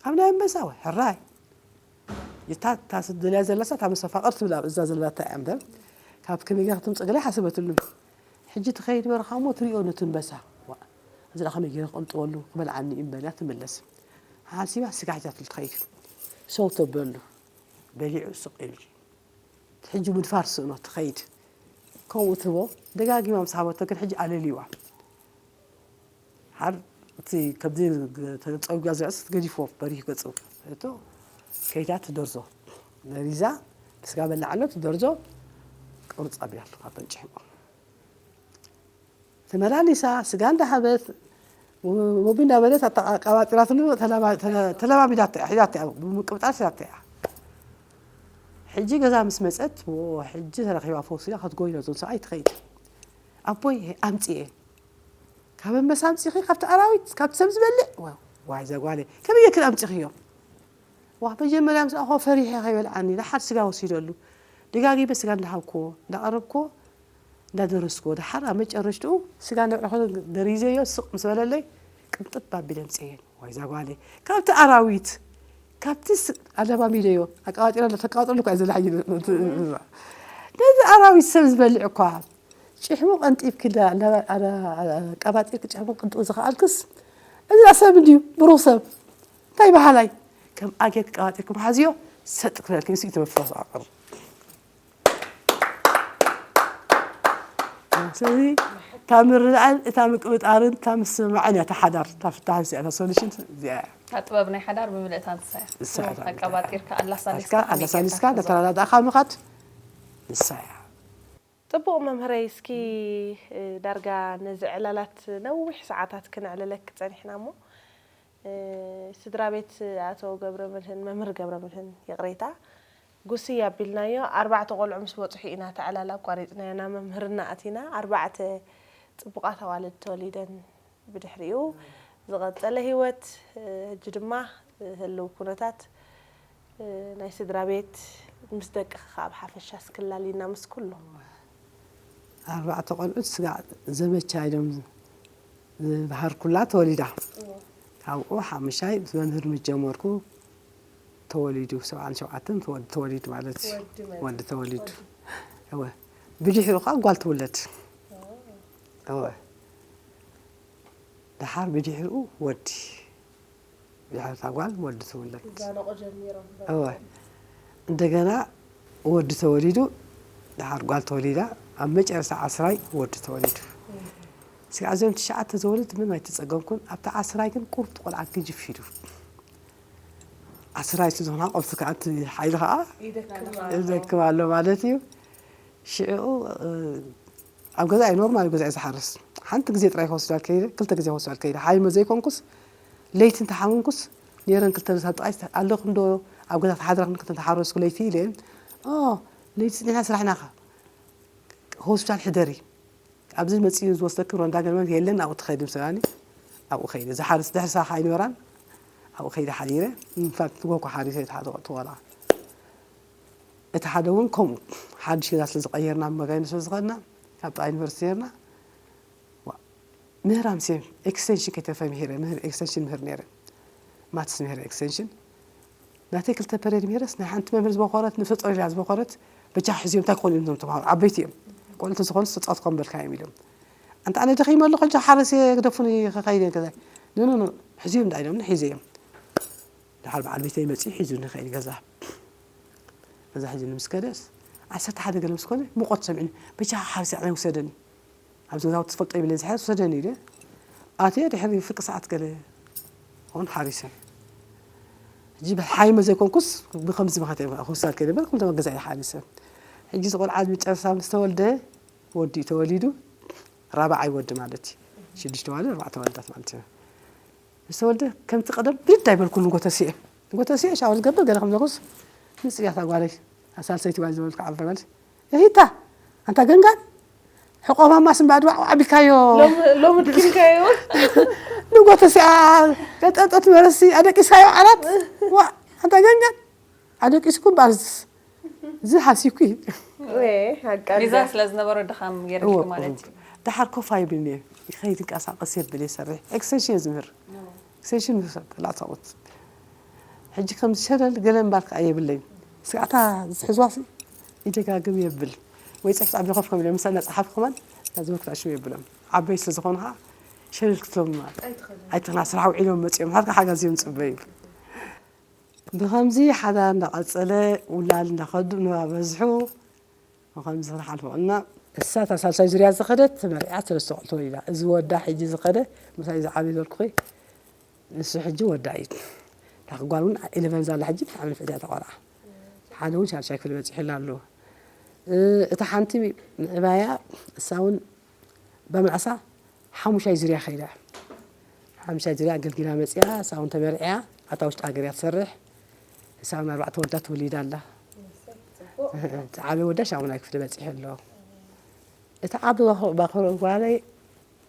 ካብ ናይ ኣንበሳ ወይ ሕራይ። እታ እታ ደልያ ዘለሳ እታ መስተፋቕር ትብል ኣብ እዛ ዘለታ እያ እምበር ካብ ከመይ ጌራ ክትምፅእ ገለ ሓሰበትሉን። ሕጂ ትኸይድ በረኻ እሞ ትሪኦ ነቲ ኣንበሳ። ዋ፣ እዚ ደኣ ከመይ ጌረ ክቕንጥወሉ ክበልዓኒ እዩ እምበር እያ ትምለስ። ሓሲባ ስጋ ሒዛትሉ ትኸይድ። ሰው ተበሉ። በሊዑ ስቕ ኢሉ። ሕጂ ምድፋር ስእኖ ትኸይድ። ከምኡ ትቦ ደጋጊማ ምስ ሃበቶ ግን ሕጂ ኣለልዋ። ሓር እቲ ከምዚ ተጸውጋ ዝዕስ ገዲፎ በሪህ ገጹ። እቶ ከይዳ ትደርዞ። ደሪዛ ስጋ በላዓሎ ትደርዞ። ቅርጽ ኣብያ ኣለኻ ተንጭሕሞ። ተመላሊሳ ስጋ እንዳሃበት ወቢ እንዳበለት ኣታ ኣቃባጢራትሉ ተለባ- ተለ- ተለባቢዳቶ እያ፣ ሒዛቶ እያ፣ ብምቅብጣር ሒዛቶ እያ። ሕጂ ገዛ ምስ መጸት፣ ዎ፣ ሕጂ ተረኺባ ፈውሲ ኢላ ክትጎይኖ እዞም ሰብኣይ ትኸይድ። ኣቦይ ኣምጽኤ፣ ካብ ኣንበሳ ኣምጺኺ፣ ካብቲ ኣራዊት፣ ካብቲ ሰብ ዝበልዕ? ዋ- ዋይ ዘጓለ፣ ከመይ ጌርክን ኣምጺኽዮ? ዋ መጀመርያ ምስ ኣኾ ፈሪሐ ከይበልዓኒ ደሓር ስጋ ወሲደሉ። ደጋጊመ ስጋ እንዳሃብክዎ እንዳቐረብክዎ እንዳደረስክዎ ደሓር ኣብ መጨረሽትኡ ስጋ ነብዕኾ ደሪዘዮ ስቕ ምስ በለለይ ቅንጥብ ኣቢለ ኣምፅኤን። ዋይ ዛጓለይ ካብቲ ኣራዊት ካብቲ ኣለማሚደዮ ኣቃባጢራ ተቃባጥረሉ እኳ ዘላ ነዚ ኣራዊት ሰብ ዝበልዕ እኳ ጭሕሙ ቀንጢብኪ ኣቃባጢርኪ ጭሕሙ ቅንጥቡ ዝኸኣልክስ እዚ ሰብ እንድዩ ብሩኽ ሰብ እንታይ በሃላይ ከም ኣጌርኪ ቀባጢርኪ መሓዝዮ ሰጥ ክበልኪ ንሱ እዩ ተመፍረስ ዓቐር ስለዚ እታ ምርዳእን እታ ምቅብጣርን እታ ምስምማዕን እያ እታ ሓዳር እታ ፍታሕ እዚኣ እታ ሶሉሽን እዚኣ እያ እታ ጥበብ ናይ ሓዳር ብምልእታ ንሳ እያ ንሳ እያ እታ ኣቀባጢርካ ኣላሳሊስካ ኣላሳሊስካ ነተረዳዳእካ ምኻድ ንሳ እያ ጽቡቕ መምህረይ እስኪ ዳርጋ ነዚ ዕላላት ነዊሕ ሰዓታት ክነዕልለክ ጸኒሕና እሞ ስድራ ቤት ኣቶ ገብረመድህን መምህር ገብረመድህን ይቕሬታ ጉስይ ኣቢልናዮ ኣርባዕተ ቆልዑ ምስ በጽሑ ኢና ተዕላል ኣቋሪጽናዮ ናብ መምህርና ኣቲና ኣርባዕተ ጽቡቓት ኣዋልድ ተወሊደን ብድሕሪኡ ዝቐጸለ ህይወት ሕጂ ድማ ህልው ኩነታት ናይ ስድራ ቤት ምስ ደቅኺ ከኣ ብሓፈሻ እስኪ ኣላልይና ምስ ኩሎም። ኣርባዕተ ቆልዑት ስጋዕ ዘመቻ ኢሎም ዝባሃርኩላ ተወሊዳ። ካብኡ ሓሙሻይ መምህር ምስ ጀመርኩ ተወሊዱ ሰብዓን ሸውዓተን ወዲ ተወሊዱ ማለት እዩ። ወዲ ተወሊዱ። እወ ብድሕሩ ከዓ ጓል ትውለድ። እወ ደሓር ብድሕሪኡ ወዲ ድሕሪ እታ ጓል ወዲ ትውለድ። ክዛነቑ ጀሚሮም። እወ። እንደገና ወዲ ተወሊዱ፣ ድሓር ጓል ተወሊዳ፣ ኣብ መጨረስታ ዓስራይ ወዲ ተወሊዱ። ስጋዕ እዚኦም ትሽዓተ ዝወለድ ምንም ኣይተጸገምኩን። ኣብቲ ዓስራይ ግን ቁሩብ እቲ ቆልዓ ግጅፍ ኢሉ። ዓስራይ ስለ ዝኾና ቆልቲ ከኣ እቲ ሓይሊ ከኣ ይደክም ኣሎ። ይደክም ኣሎ ማለት እዩ። ሽዑ ኣብ ገዛይ ኖርማል ገዛይ ዝሓርስ ሓንቲ ግዜ ጥራይ ክወስድ ኣልከይደ ክልተ ግዜ ክወስድ ኣልከይደ ሓይመ ዘይኮንኩስ ለይቲ እንተሓመምኩስ ነይረን ክልተ ነሳ ጥራይ ኣለኹም ዶ ኣብ ገዛ ተሓድራ ክንክልተ ተሓረስኩ ለይቲ ኢለ ኦ ለይቲ ፅኒሕና ስራሕና ኸ ሆስፒታል ሕደሪ ኣብዚ መፅኡ ዝወስደክን ሮንዳ ገርመን የለን ኣብኡ ትኸይድ ምስ በላኒ ኣብኡ ከይደ ዝሓርስ ድሕሪ ሳኻ ኣይነበራን ኣብኡ ከይደ ሓዲረ ንፋት ትጎኮ ሓሪሰ ተሓደቆ ትቆልዓ እቲ ሓደ እውን ከምኡ ሓድሽ ገዛ ስለ ዝቐየርና መጋይኑ ስለ ዝኸድና ካብ ጥቓ ዩኒቨርሲቲ ነርና ምህር ኣምስየ ኤክስቴንሽን ከይተፈ ምሂረ ምህር ኤክስቴንሽን ምህር ነይረ ማትስ ምህር ኤክስቴንሽን ናተይ ክልተ ፐሬድ ምሂረስ ናይ ሓንቲ መምህር ዝበኮረት ንፍፀ ሌላ ዝበኮረት በጃ ሕዝዮም እንታይ ክኾኑ እዮም ተምሃሩ ዓበይቲ እዮም ቆልዑ ተዝኾኑ ተፃወት ከም በልካ እዮም ኢሎም ኣንታ ኣነ ደኺመ ኣለኹ ሕጂ ሓረስ ግደፉኒ ከኸይደ ገዛ ኖ ኖ ሕዝዮም እንዳ ኢሎም ሒዘ እዮም ድሓር በዓል ቤተይ መፂኡ ሒዙኒ ከይድ ገዛ ገዛ ሒዙኒ ምስ ከደስ ዓሰርተ ሓደ ገለ ምስ ኮነ ሙቆት ሰሚዕኒ በጃ ሓርሲ ኣነ ውሰደኒ ኣብዚ ገዛውቲ ትፈልጦ ይብለኒ ዝሓርስ ውሰደኒ ኢለ ኣትየ ድሕሪ ፍርቂ ሰዓት ገለ ኾን ሓሪሰ ሕጂ ብሓይመ ዘይኮንኩስ ብከምዚ ምኸት ክውሳድ ከይደ በር ክልተ ገዛ እየ ሓሪሰ ሕጂ ዝቆልዓ መጨረሳ ምስ ተወልደ ወዲ ተወሊዱ ራብዓይ ወዲ ማለት እዩ ሽዱሽተ ዋለ ኣርባዕተ ዋልዳት ማለት እዩ ዝተወልደ ከምቲ ቀደም ብድድ ኣይበልኩን ንጎተሲኤ ንጎተሲኤ ሻወር ዝገብር ገለ ከም ዘለኩስ ንፅያታ ጓለይ ሳልሰይቲ ጓል ዝበልኩ ዓበ ማለት እሂታ ኣንታ ገንጋን ሕቆማማ ስምባ ድዋ ዓቢልካዮ ሎሚ ድኪንካዮ ንጎተሲኣ ቀጠጠት መረሲ ኣደቂስካዮ ዓራት ዋ ኣንታ ገንጋን ኣደቂስኩም ባርዝስ እዚ ሓሲብኩ እዩ ሚዛን ስለ ዝነበሮ ድኻም ገይርልኪ ማለት እዩ ደሓር ኮፍ ኣይብልን እየ። ይኸይድ ይንቀሳቐስ የብል እየ ሰርሕ። ኤክስቴንሽን እየ ዝምህር። ኤክስቴንሽን ይምህር ላዕታቑት። ሕጂ ከም ሸለል ገለ እምባልካ የብለይን። ስጋዕታ ዝሕዝዋሲ ይደጋግም የብል። ወይ ጽሕፍ ጻዕቢ ኮፍ ከም ኢለ ምሳና ጸሓፍ ከማን እዛ ዝበልኩ ትኣሽም የብሎም። ዓበይ ስለ ዝኾኑ ኸዓ ሸለል ክትሎም ኣይትኽእልን። ኣይትኽእልን። ስራሕ ውዒሎም መጺኦም ሓድካ ሓጋዝ እዮም ዝጽበዩ። ብኸምዚ ሓዳር እንዳቐጸለ ውላድ እንዳኸዱ እናበዝሑ ብኸምዚ ክንሓልፎ እና እሳ እታ ሳልሳይ ዙርያ ዝኸደት ተመርዒያ ሰለስተ ቆልዑ ተወሊዳ። እዚ ወዳ ሕጂ ዝኸደ ምሳይ ዝዓበየ ዝበልኩኺ ንሱ ሕጂ ወዳ እዩ። እታ ጓል እውን ኢለቨን ዛላ ሕጂ ብጣዕሚ ንፍዕቲ እያ እታ ቆልዓ። ሓደ እውን ሻድሻይ ክፍሊ በፂሑላ ኣሎ። እ፣ እታ ሓንቲ ምዕባያ እሳ እውን በመልኣሳ ሓሙሻይ ዙርያ ከይዳ። ሓሙሻይ ዙርያ ኣገልጊላ መፂኣ፣ እሳ እውን ተመርዕያ፣ ኣታ ውሽጢ ሃገር እያ ትሰርሕ። እሳ እውን ኣርባዕተ ወዳ ትውሊዳ ኣላ። እቲ ዓብዪ ወዳ ሻሙናይ ክፍሊ በፂሑ ኣሎ። እቲ ዓቢ ባኮ-፣ ባኮረ ጓለይ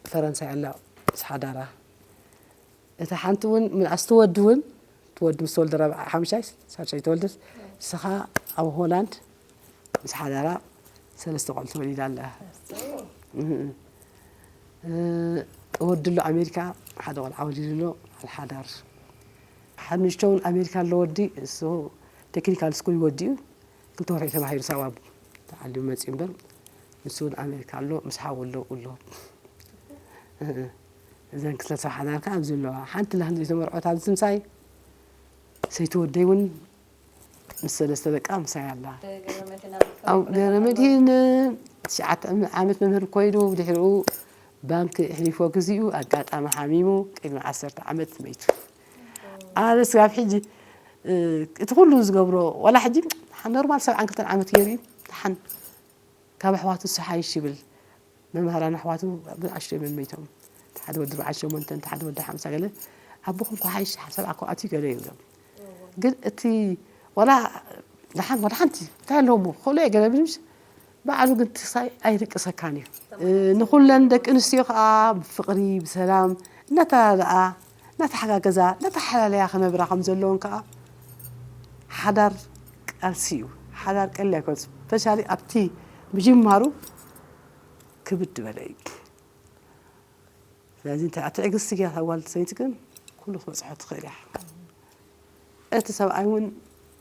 ፈረንሳይ ኣላ ምስ ሓዳራ። እታ ሓንቲ እውን ምንኣስ ትወዲ እውን፣ ትወዲ ምስ ተወልደ ራብዓ ሓሙሻይ፣ ሳልሳይ ተወልደት፣ ንስኻ ኣብ ሆላንድ ምስ ሓዳራ ሰለስተ ቆልዑ ተወሊዳ ኣላ። እህ። እ፣ ወዲ ኣሎ ኣሜሪካ፣ ሓደ ቆልዓ ወሊዱ ኣሎ፣ ሓዳር። ሓደ ንእሽቶ እውን ኣሜሪካ ኣሎ ወዲ፣ እሱ ቴክኒካል ስኩል ወዲኡ፣ ክልተ ወርሒ ተማሂሩ ሳዋብ ተዓሊሙ መፂኡ እምበር፣ ንሱ እውን ኣሜሪካ ኣሎ፣ ምስ ሓው ኣሎ፣ ኣሎ። እህ። እዘን ክልተ ሰብ ሓዳር ከዓ ኣብዚ ኣለዋ። ሓንቲ ላህን ዘይተመርዖት ኣብዚ ምሳይ፣ ሰይቲ ወደይ እውን ምስ ሰለስተ ደቃ ምሳይ ኣላ። ገብረመድህን ኣብ ኣብ ገብረመድህን ትሽዓተ ዓመት መምህር ኮይኑ፣ ድሕሪኡ ባንክ ኣሕሊፎ ግዚኡ ኣጋጣሚ ሓሚሙ ቅድሚ ዓሰርተ ዓመት መይቱ። ኣነ ስጋብ ሕጂ፣ እ፣ እቲ ኩሉ ዝገብሮ፣ ዋላ ሕጂ ኖርማል ሰብዓን ክልተን ዓመት ገይሩ እዩ። ደሓን ካብ ኣሕዋቱ ዝሓይሽ ይብል። መምሃራን ኣሕዋቱ ብንኣሽቱ እዮም መይቶም። እቲ ሓደ ወዲ በዓል ሸሞንተ፣ እቲ ሓደ ወዲ ሓምሳ ገለ። ኣቦኹም እኮ ሓይሽ ሓሳብ ኣኮ ኣትዩ ገለ ይብሎም። ግን እቲ ዋላ ደሓን ዋላ ሓንቲ እንታይ ኣለዎ እሞ ክእሎ እየ ገለ ብልምሽ፣ ባዕሉ ግን ትሳይ ኣይርቅሰካን እዩ። እ፣ ንኹለን ደቂ ኣንስትዮ ከዓ ብፍቕሪ፣ ብሰላም፣ እናተረዳኣ፣ እናተሓጋገዛ፣ እናተሓላለያ ክነብራ ከም ዘለዎን ከዓ ሓዳር ቃልሲ እዩ። ሓዳር ቀሊል ኣይኮነን። ስፔሻሊ ኣብቲ ምጅማሩ ክብድ ዝበለ እዩ። ስለዚ እንተ ትዕግስቲ ጌርካ ጓል ሰበይቲ ግን ኩሉ ክትበጽሖ ትኽእል እያ። እቲ ሰብኣይ እውን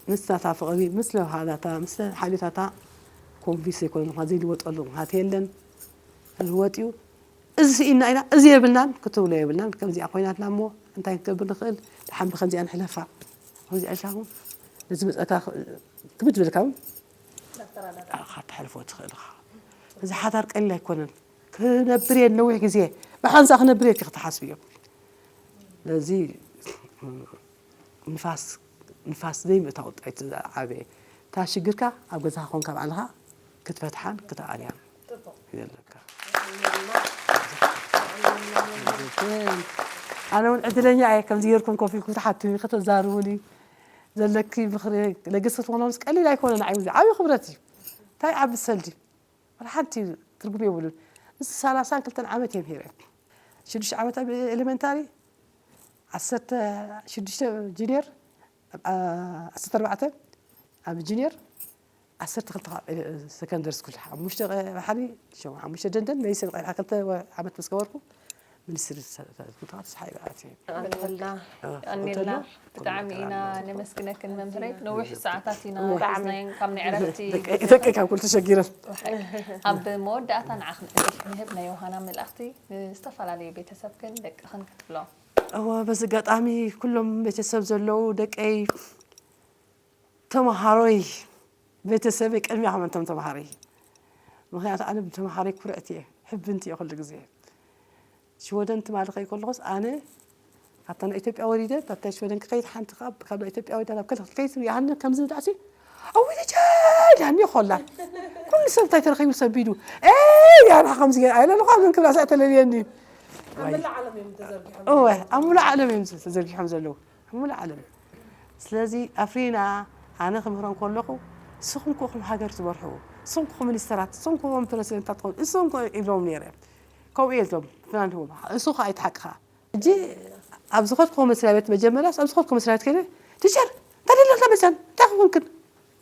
ምስ ናታ ፍቕሪ፣ ምስ ለውሃታታ፣ ምስ ሓልዮታታ ኮንቪንስ ዘይኮነ ምዃን ዘይልወጠሉ ምኽንያት የለን። ክልወጥ እዩ። እዚ ስኢና ኢና፣ እዚ የብልናን ክትብሎ የብልናን። ከምዚኣ ኮይናትና እሞ እንታይ ክንገብር ንኽእል? ደሓን ብከምዚኣ ንሕለፋ። ከምዚኣ ኢልካ እውን ነዚ መጸካ ክብድ ዝበልካ እውን ኣኻ ትሓልፎ ትኽእል ኢኻ። እዚ ሓዳር ቀሊል ኣይኮነን። ክነብር እየ ነዊሕ ግዜ፣ ብሓንሳእ ክነብር እየ ክትሓስብ እዮም። ስለዚ ንፋስ፣ ንፋስ ዘይምእታው ጥራይ እቲ ዝዓበየ። እታ ሽግርካ ኣብ ገዛኻ ኮንካ ባዕልኻ ክትፈትሓን ክትኣልያን ዘለካ። ኣነ እውን ዕድለኛ እየ፣ ከምዚ ጌርኩም ኮፍ ኢልኩም ትሓቱኒ፣ ከተዛርቡኒ፣ ዘለኪ ምኽሪ ለገሰ ትኾኖምስ ቀሊል ኣይኮነን። ንዓይ እውን ዓብዪ ክብረት እዩ። እንታይ ዓቢ ሰልዲ? ወላ ሓንቲ ትርጉም የብሉን። እዚ ሰላሳን ክልተን ዓመት እየ ምሂረ። ሽዱሽተ ዓመት ኣብ ኤሌመንታሪ፣ ዓሰርተ ሽዱሽተ ጁኒየር፣ ዓ-፣ ዓሰርተ ኣርባዕተ ኣብ ጁኒየር፣ ዓሰርተ ክልተ ካብ ኤሌ-፣ ሰከንደሪ ስኩል፣ ሓሙሽተ ቀ-፣ ባሕሪ፣ ሸው-፣ ሓሙሽተ ደንደን፣ መይሰን ቀይሕ ክልተ ወ-፣ ዓመት ምስ ገበርኩ፣ ሚኒስትሪ ተ-፣ ተ-፣ ተስፋ ይበኣት እየ። ኣንተላ፣ እ፣ ኣንላ፣ ኣንተላ፣ ብጣዕሚ ኢና ኣንተላ። ነመስግነክን መምህረይ። ነዊሕ ሰዓታት ኢና ብጣዕሚ። ሒዝናየን ካብ ናይ ዕረፍቲ ደቂ-፣ ደቂ ካብ ኩሉ ተሸጊረን። ወሓይ። ኣብ መወዳእታ ንዓኽ ንዕድል ክንህብ ናይ ዮሃና መልእኽቲ ንዝተፈላለዩ ቤተሰብክን ደቅኽን ክትብሎ። እወ፣ በዚ ኣጋጣሚ ኩሎም ቤተሰብ ዘለዉ ደቀይ ተምሃሮይ ቤተሰበይ ቅድሚያ ከመንቶም ተምሃሮይ። ምኽንያቱ ኣነ ብተምሃሮይ ኩርዕቲ እየ፣ ሕብንቲ እየ ኩሉ ግዜ። ሽወደን ትማሊ ከይ ከለኹስ ኣነ ካብታ ናይ ኢትዮጵያ ወሪደ፣ ካብታ ሽወደን ክኸይድ ሓንቲ ካብ፣ ካብ ናይ ኢትዮጵያ ወሪዳ ናብ ከለኽ ከይድ ያህነ ከምዚ ብዳዕሲ፣ ኣዊ ልጃ ያኒ ኾላ። ኩሉ ሰብ እንታይ ተረኺቡ ሰቢዱ። ኤ ያና ከምዚ ገይር ኣይለለኹ ግን ክብላ ሳይ ተለልየኒ። ኣብ መላእ ዓለም እዮም ተዘርጊሖም። እወ፣ ኣብ ሙሉእ ዓለም እዮም ተዘርጊሖም ዘለዉ። ኣብ ሙሉእ ዓለም። ስለዚ ኣፍሪና ኣነ ክምህሮም ከለኹ ንስኹም ክኹም ሃገር ትመርሑ፣ ንስኹም ክኹም ሚኒስተራት፣ ንስኹም ክኹም ፕረሲደንታት ትኾኑ፣ ንስኹም ክኹም ኢሎም ነይረ። ከምኡ እየ ኢሎም ፍናንዎም። እሱ ኸኣ ኣይትሓቅኻ። ሕጂ ኣብ ዝኸድኩዎ መስሪያ ቤት መጀመርያስ ኣብ ዝኸድኩዎ መስሪያ ቤት ከይደ ቲቸር እንታይ ደለካ መፅኣን እንታይ ክኾንክን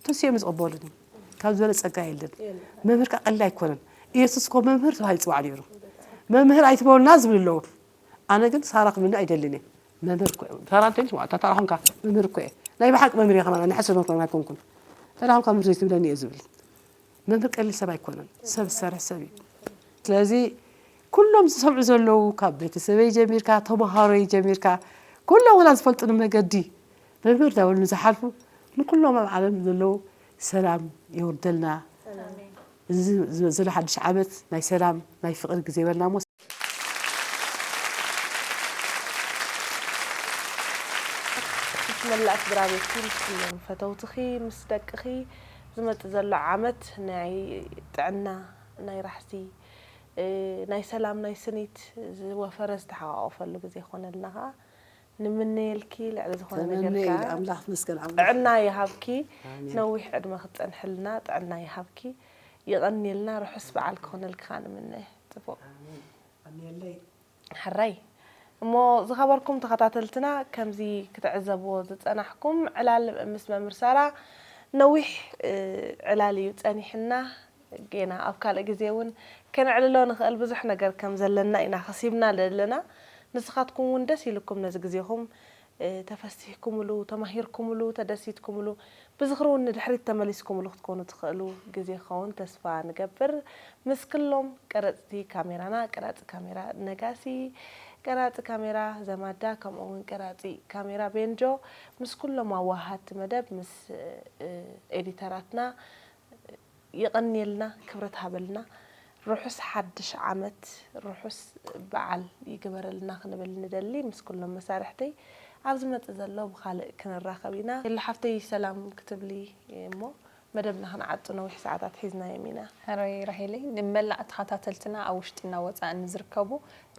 ተስዮም ዝቕበሉኒ ካብ ዝበለ ፀጋ የለን። መምህር ከኣ ቀሊል ኣይኮነን። ኢየሱስ እኮ መምህር ተባሂሉ ይፅዋዕ ነይሩ። መምህር ኣይትበሉና ዝብል ኣለዉ። ኣነ ግን ሳራ ክብልና ኣይደልን እየ። መምህር እኮ እየ። ሳራ እንተይልስ ዋዕታ ታራ ኾንካ መምህር እኮ እየ። ናይ ብሓቂ መምህር እየ ከማን፣ ኣነ ሓሰብ መምህር ኣይኮንኩን። ታራ ኾንካ መምህር ዘይትብለኒ እየ ዝብል። መምህር ቀሊል ሰብ ኣይኮነን። ሰብ ዝሰርሕ ሰብ እዩ። ስለዚ ኩሎም ዝሰምዑ ዘለዉ ካብ ቤተሰበይ ጀሚርካ፣ ተምሃሮይ ጀሚርካ፣ ኩሎም ወላ ዝፈልጡኒ መገዲ መምህር ዳበሉ ንዝሓልፉ ንኩሎም ኣብ ዓለም ዘለዉ ሰላም የውርደልና። እዚ ዘሎ ሓድሽ ዓመት ናይ ሰላም ናይ ፍቕሪ ግዜ ይበልና እሞ ምስ መላእ ስድራ ቤትኪ ምስ ኩሎም ፈተውትኺ ምስ ደቅኺ ዝመጽእ ዘሎ ዓመት ናይ ጥዕና ናይ ራሕሲ ናይ ሰላም ናይ ስኒት ዝወፈረ ዝተሓቋቆፈሉ ግዜ ይኾነልና ከዓ ንምነየልኪ ልዕሊ ዝኾነ ነገር ተመነይ ከዓ ኣምላኽ መስገን ዓምላኽ ጥዕና ይሃብኪ ኣሜን። ነዊሕ ዕድመ ክትፀንሕልና ጥዕና ይሃብኪ ይቐንየልና ርሑስ በዓል ክኾነልካ ከዓ ንምነ ፅቡቅ ኣሜለይ ሕራይ እሞ ዝኸበርኩም ተኸታተልትና ከምዚ ክትዕዘብዎ ዝፀናሕኩም ዕላል ምስ መምህር ሳራ ነዊሕ ዕላል እዩ ፀኒሕና ጌና ኣብ ካልእ ግዜ እውን ከነዕልሎ ንኽእል ብዙሕ ነገር ከም ዘለና ኢና ከሲብና ዘለና ንስኻትኩም እውን ደስ ኢልኩም ነዚ ግዜኹም ተፈሲህኩምሉ ተማሂርኩምሉ ተደሲትኩምሉ ብዝኽሪ እውን ንድሕሪት ተመሊስኩምሉ ክትኮኑ ትኽእሉ ግዜ ክኸውን ተስፋ ንገብር ምስ ክሎም ቀረፅቲ ካሜራና ቀራፂ ካሜራ ነጋሲ ቀራፂ ካሜራ ዘማዳ ከምኡ እውን ቀራፂ ካሜራ ቤንጆ ምስ ኩሎም ኣዋሃድቲ መደብ ምስ ኤዲተራትና የቐንየልና ክብረት ሃበልና ርሑስ ሓድሽ ዓመት ርሑስ በዓል ይግበረልና ክንብል ንደሊ ምስ ኩሎም መሳርሕተይ ኣብ ዝመፅእ ዘሎ ብኻልእ ክንራኸብ ኢና የሉ ሓፍተይ ሰላም ክትብሊ እሞ መደብና ክንዓፁ ነዊሕ ሰዓታት ሒዝናዮም ኢና ሕራይ ራሄለይ ንመላእ ተኸታተልትና ኣብ ውሽጥና ወፃእን ዝርከቡ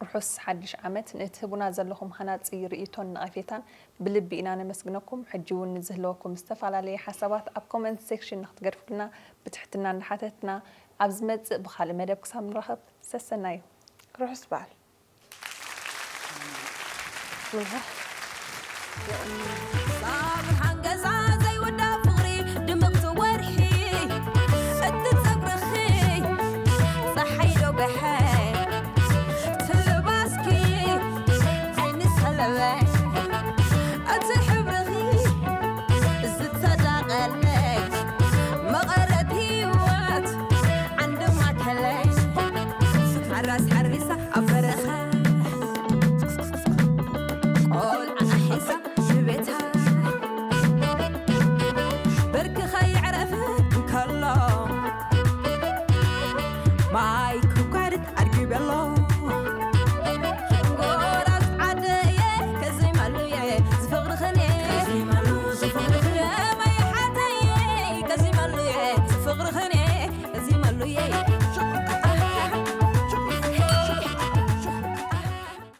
ርሑስ ሓድሽ ዓመት ንእትህቡና ዘለኹም ሃናፂ ርእይቶን ነቐፌታን ብልቢ ኢና ነመስግነኩም ሕጂ እውን ንዝህለወኩም ዝተፈላለየ ሓሳባት ኣብ comment section ንክትገድፉልና ብትሕትና እንዳሓተትና ኣብ ዝመፅእ ብኻልእ መደብ ክሳብ ንራኸብ ሰሰናዩ ርሑስ በዓል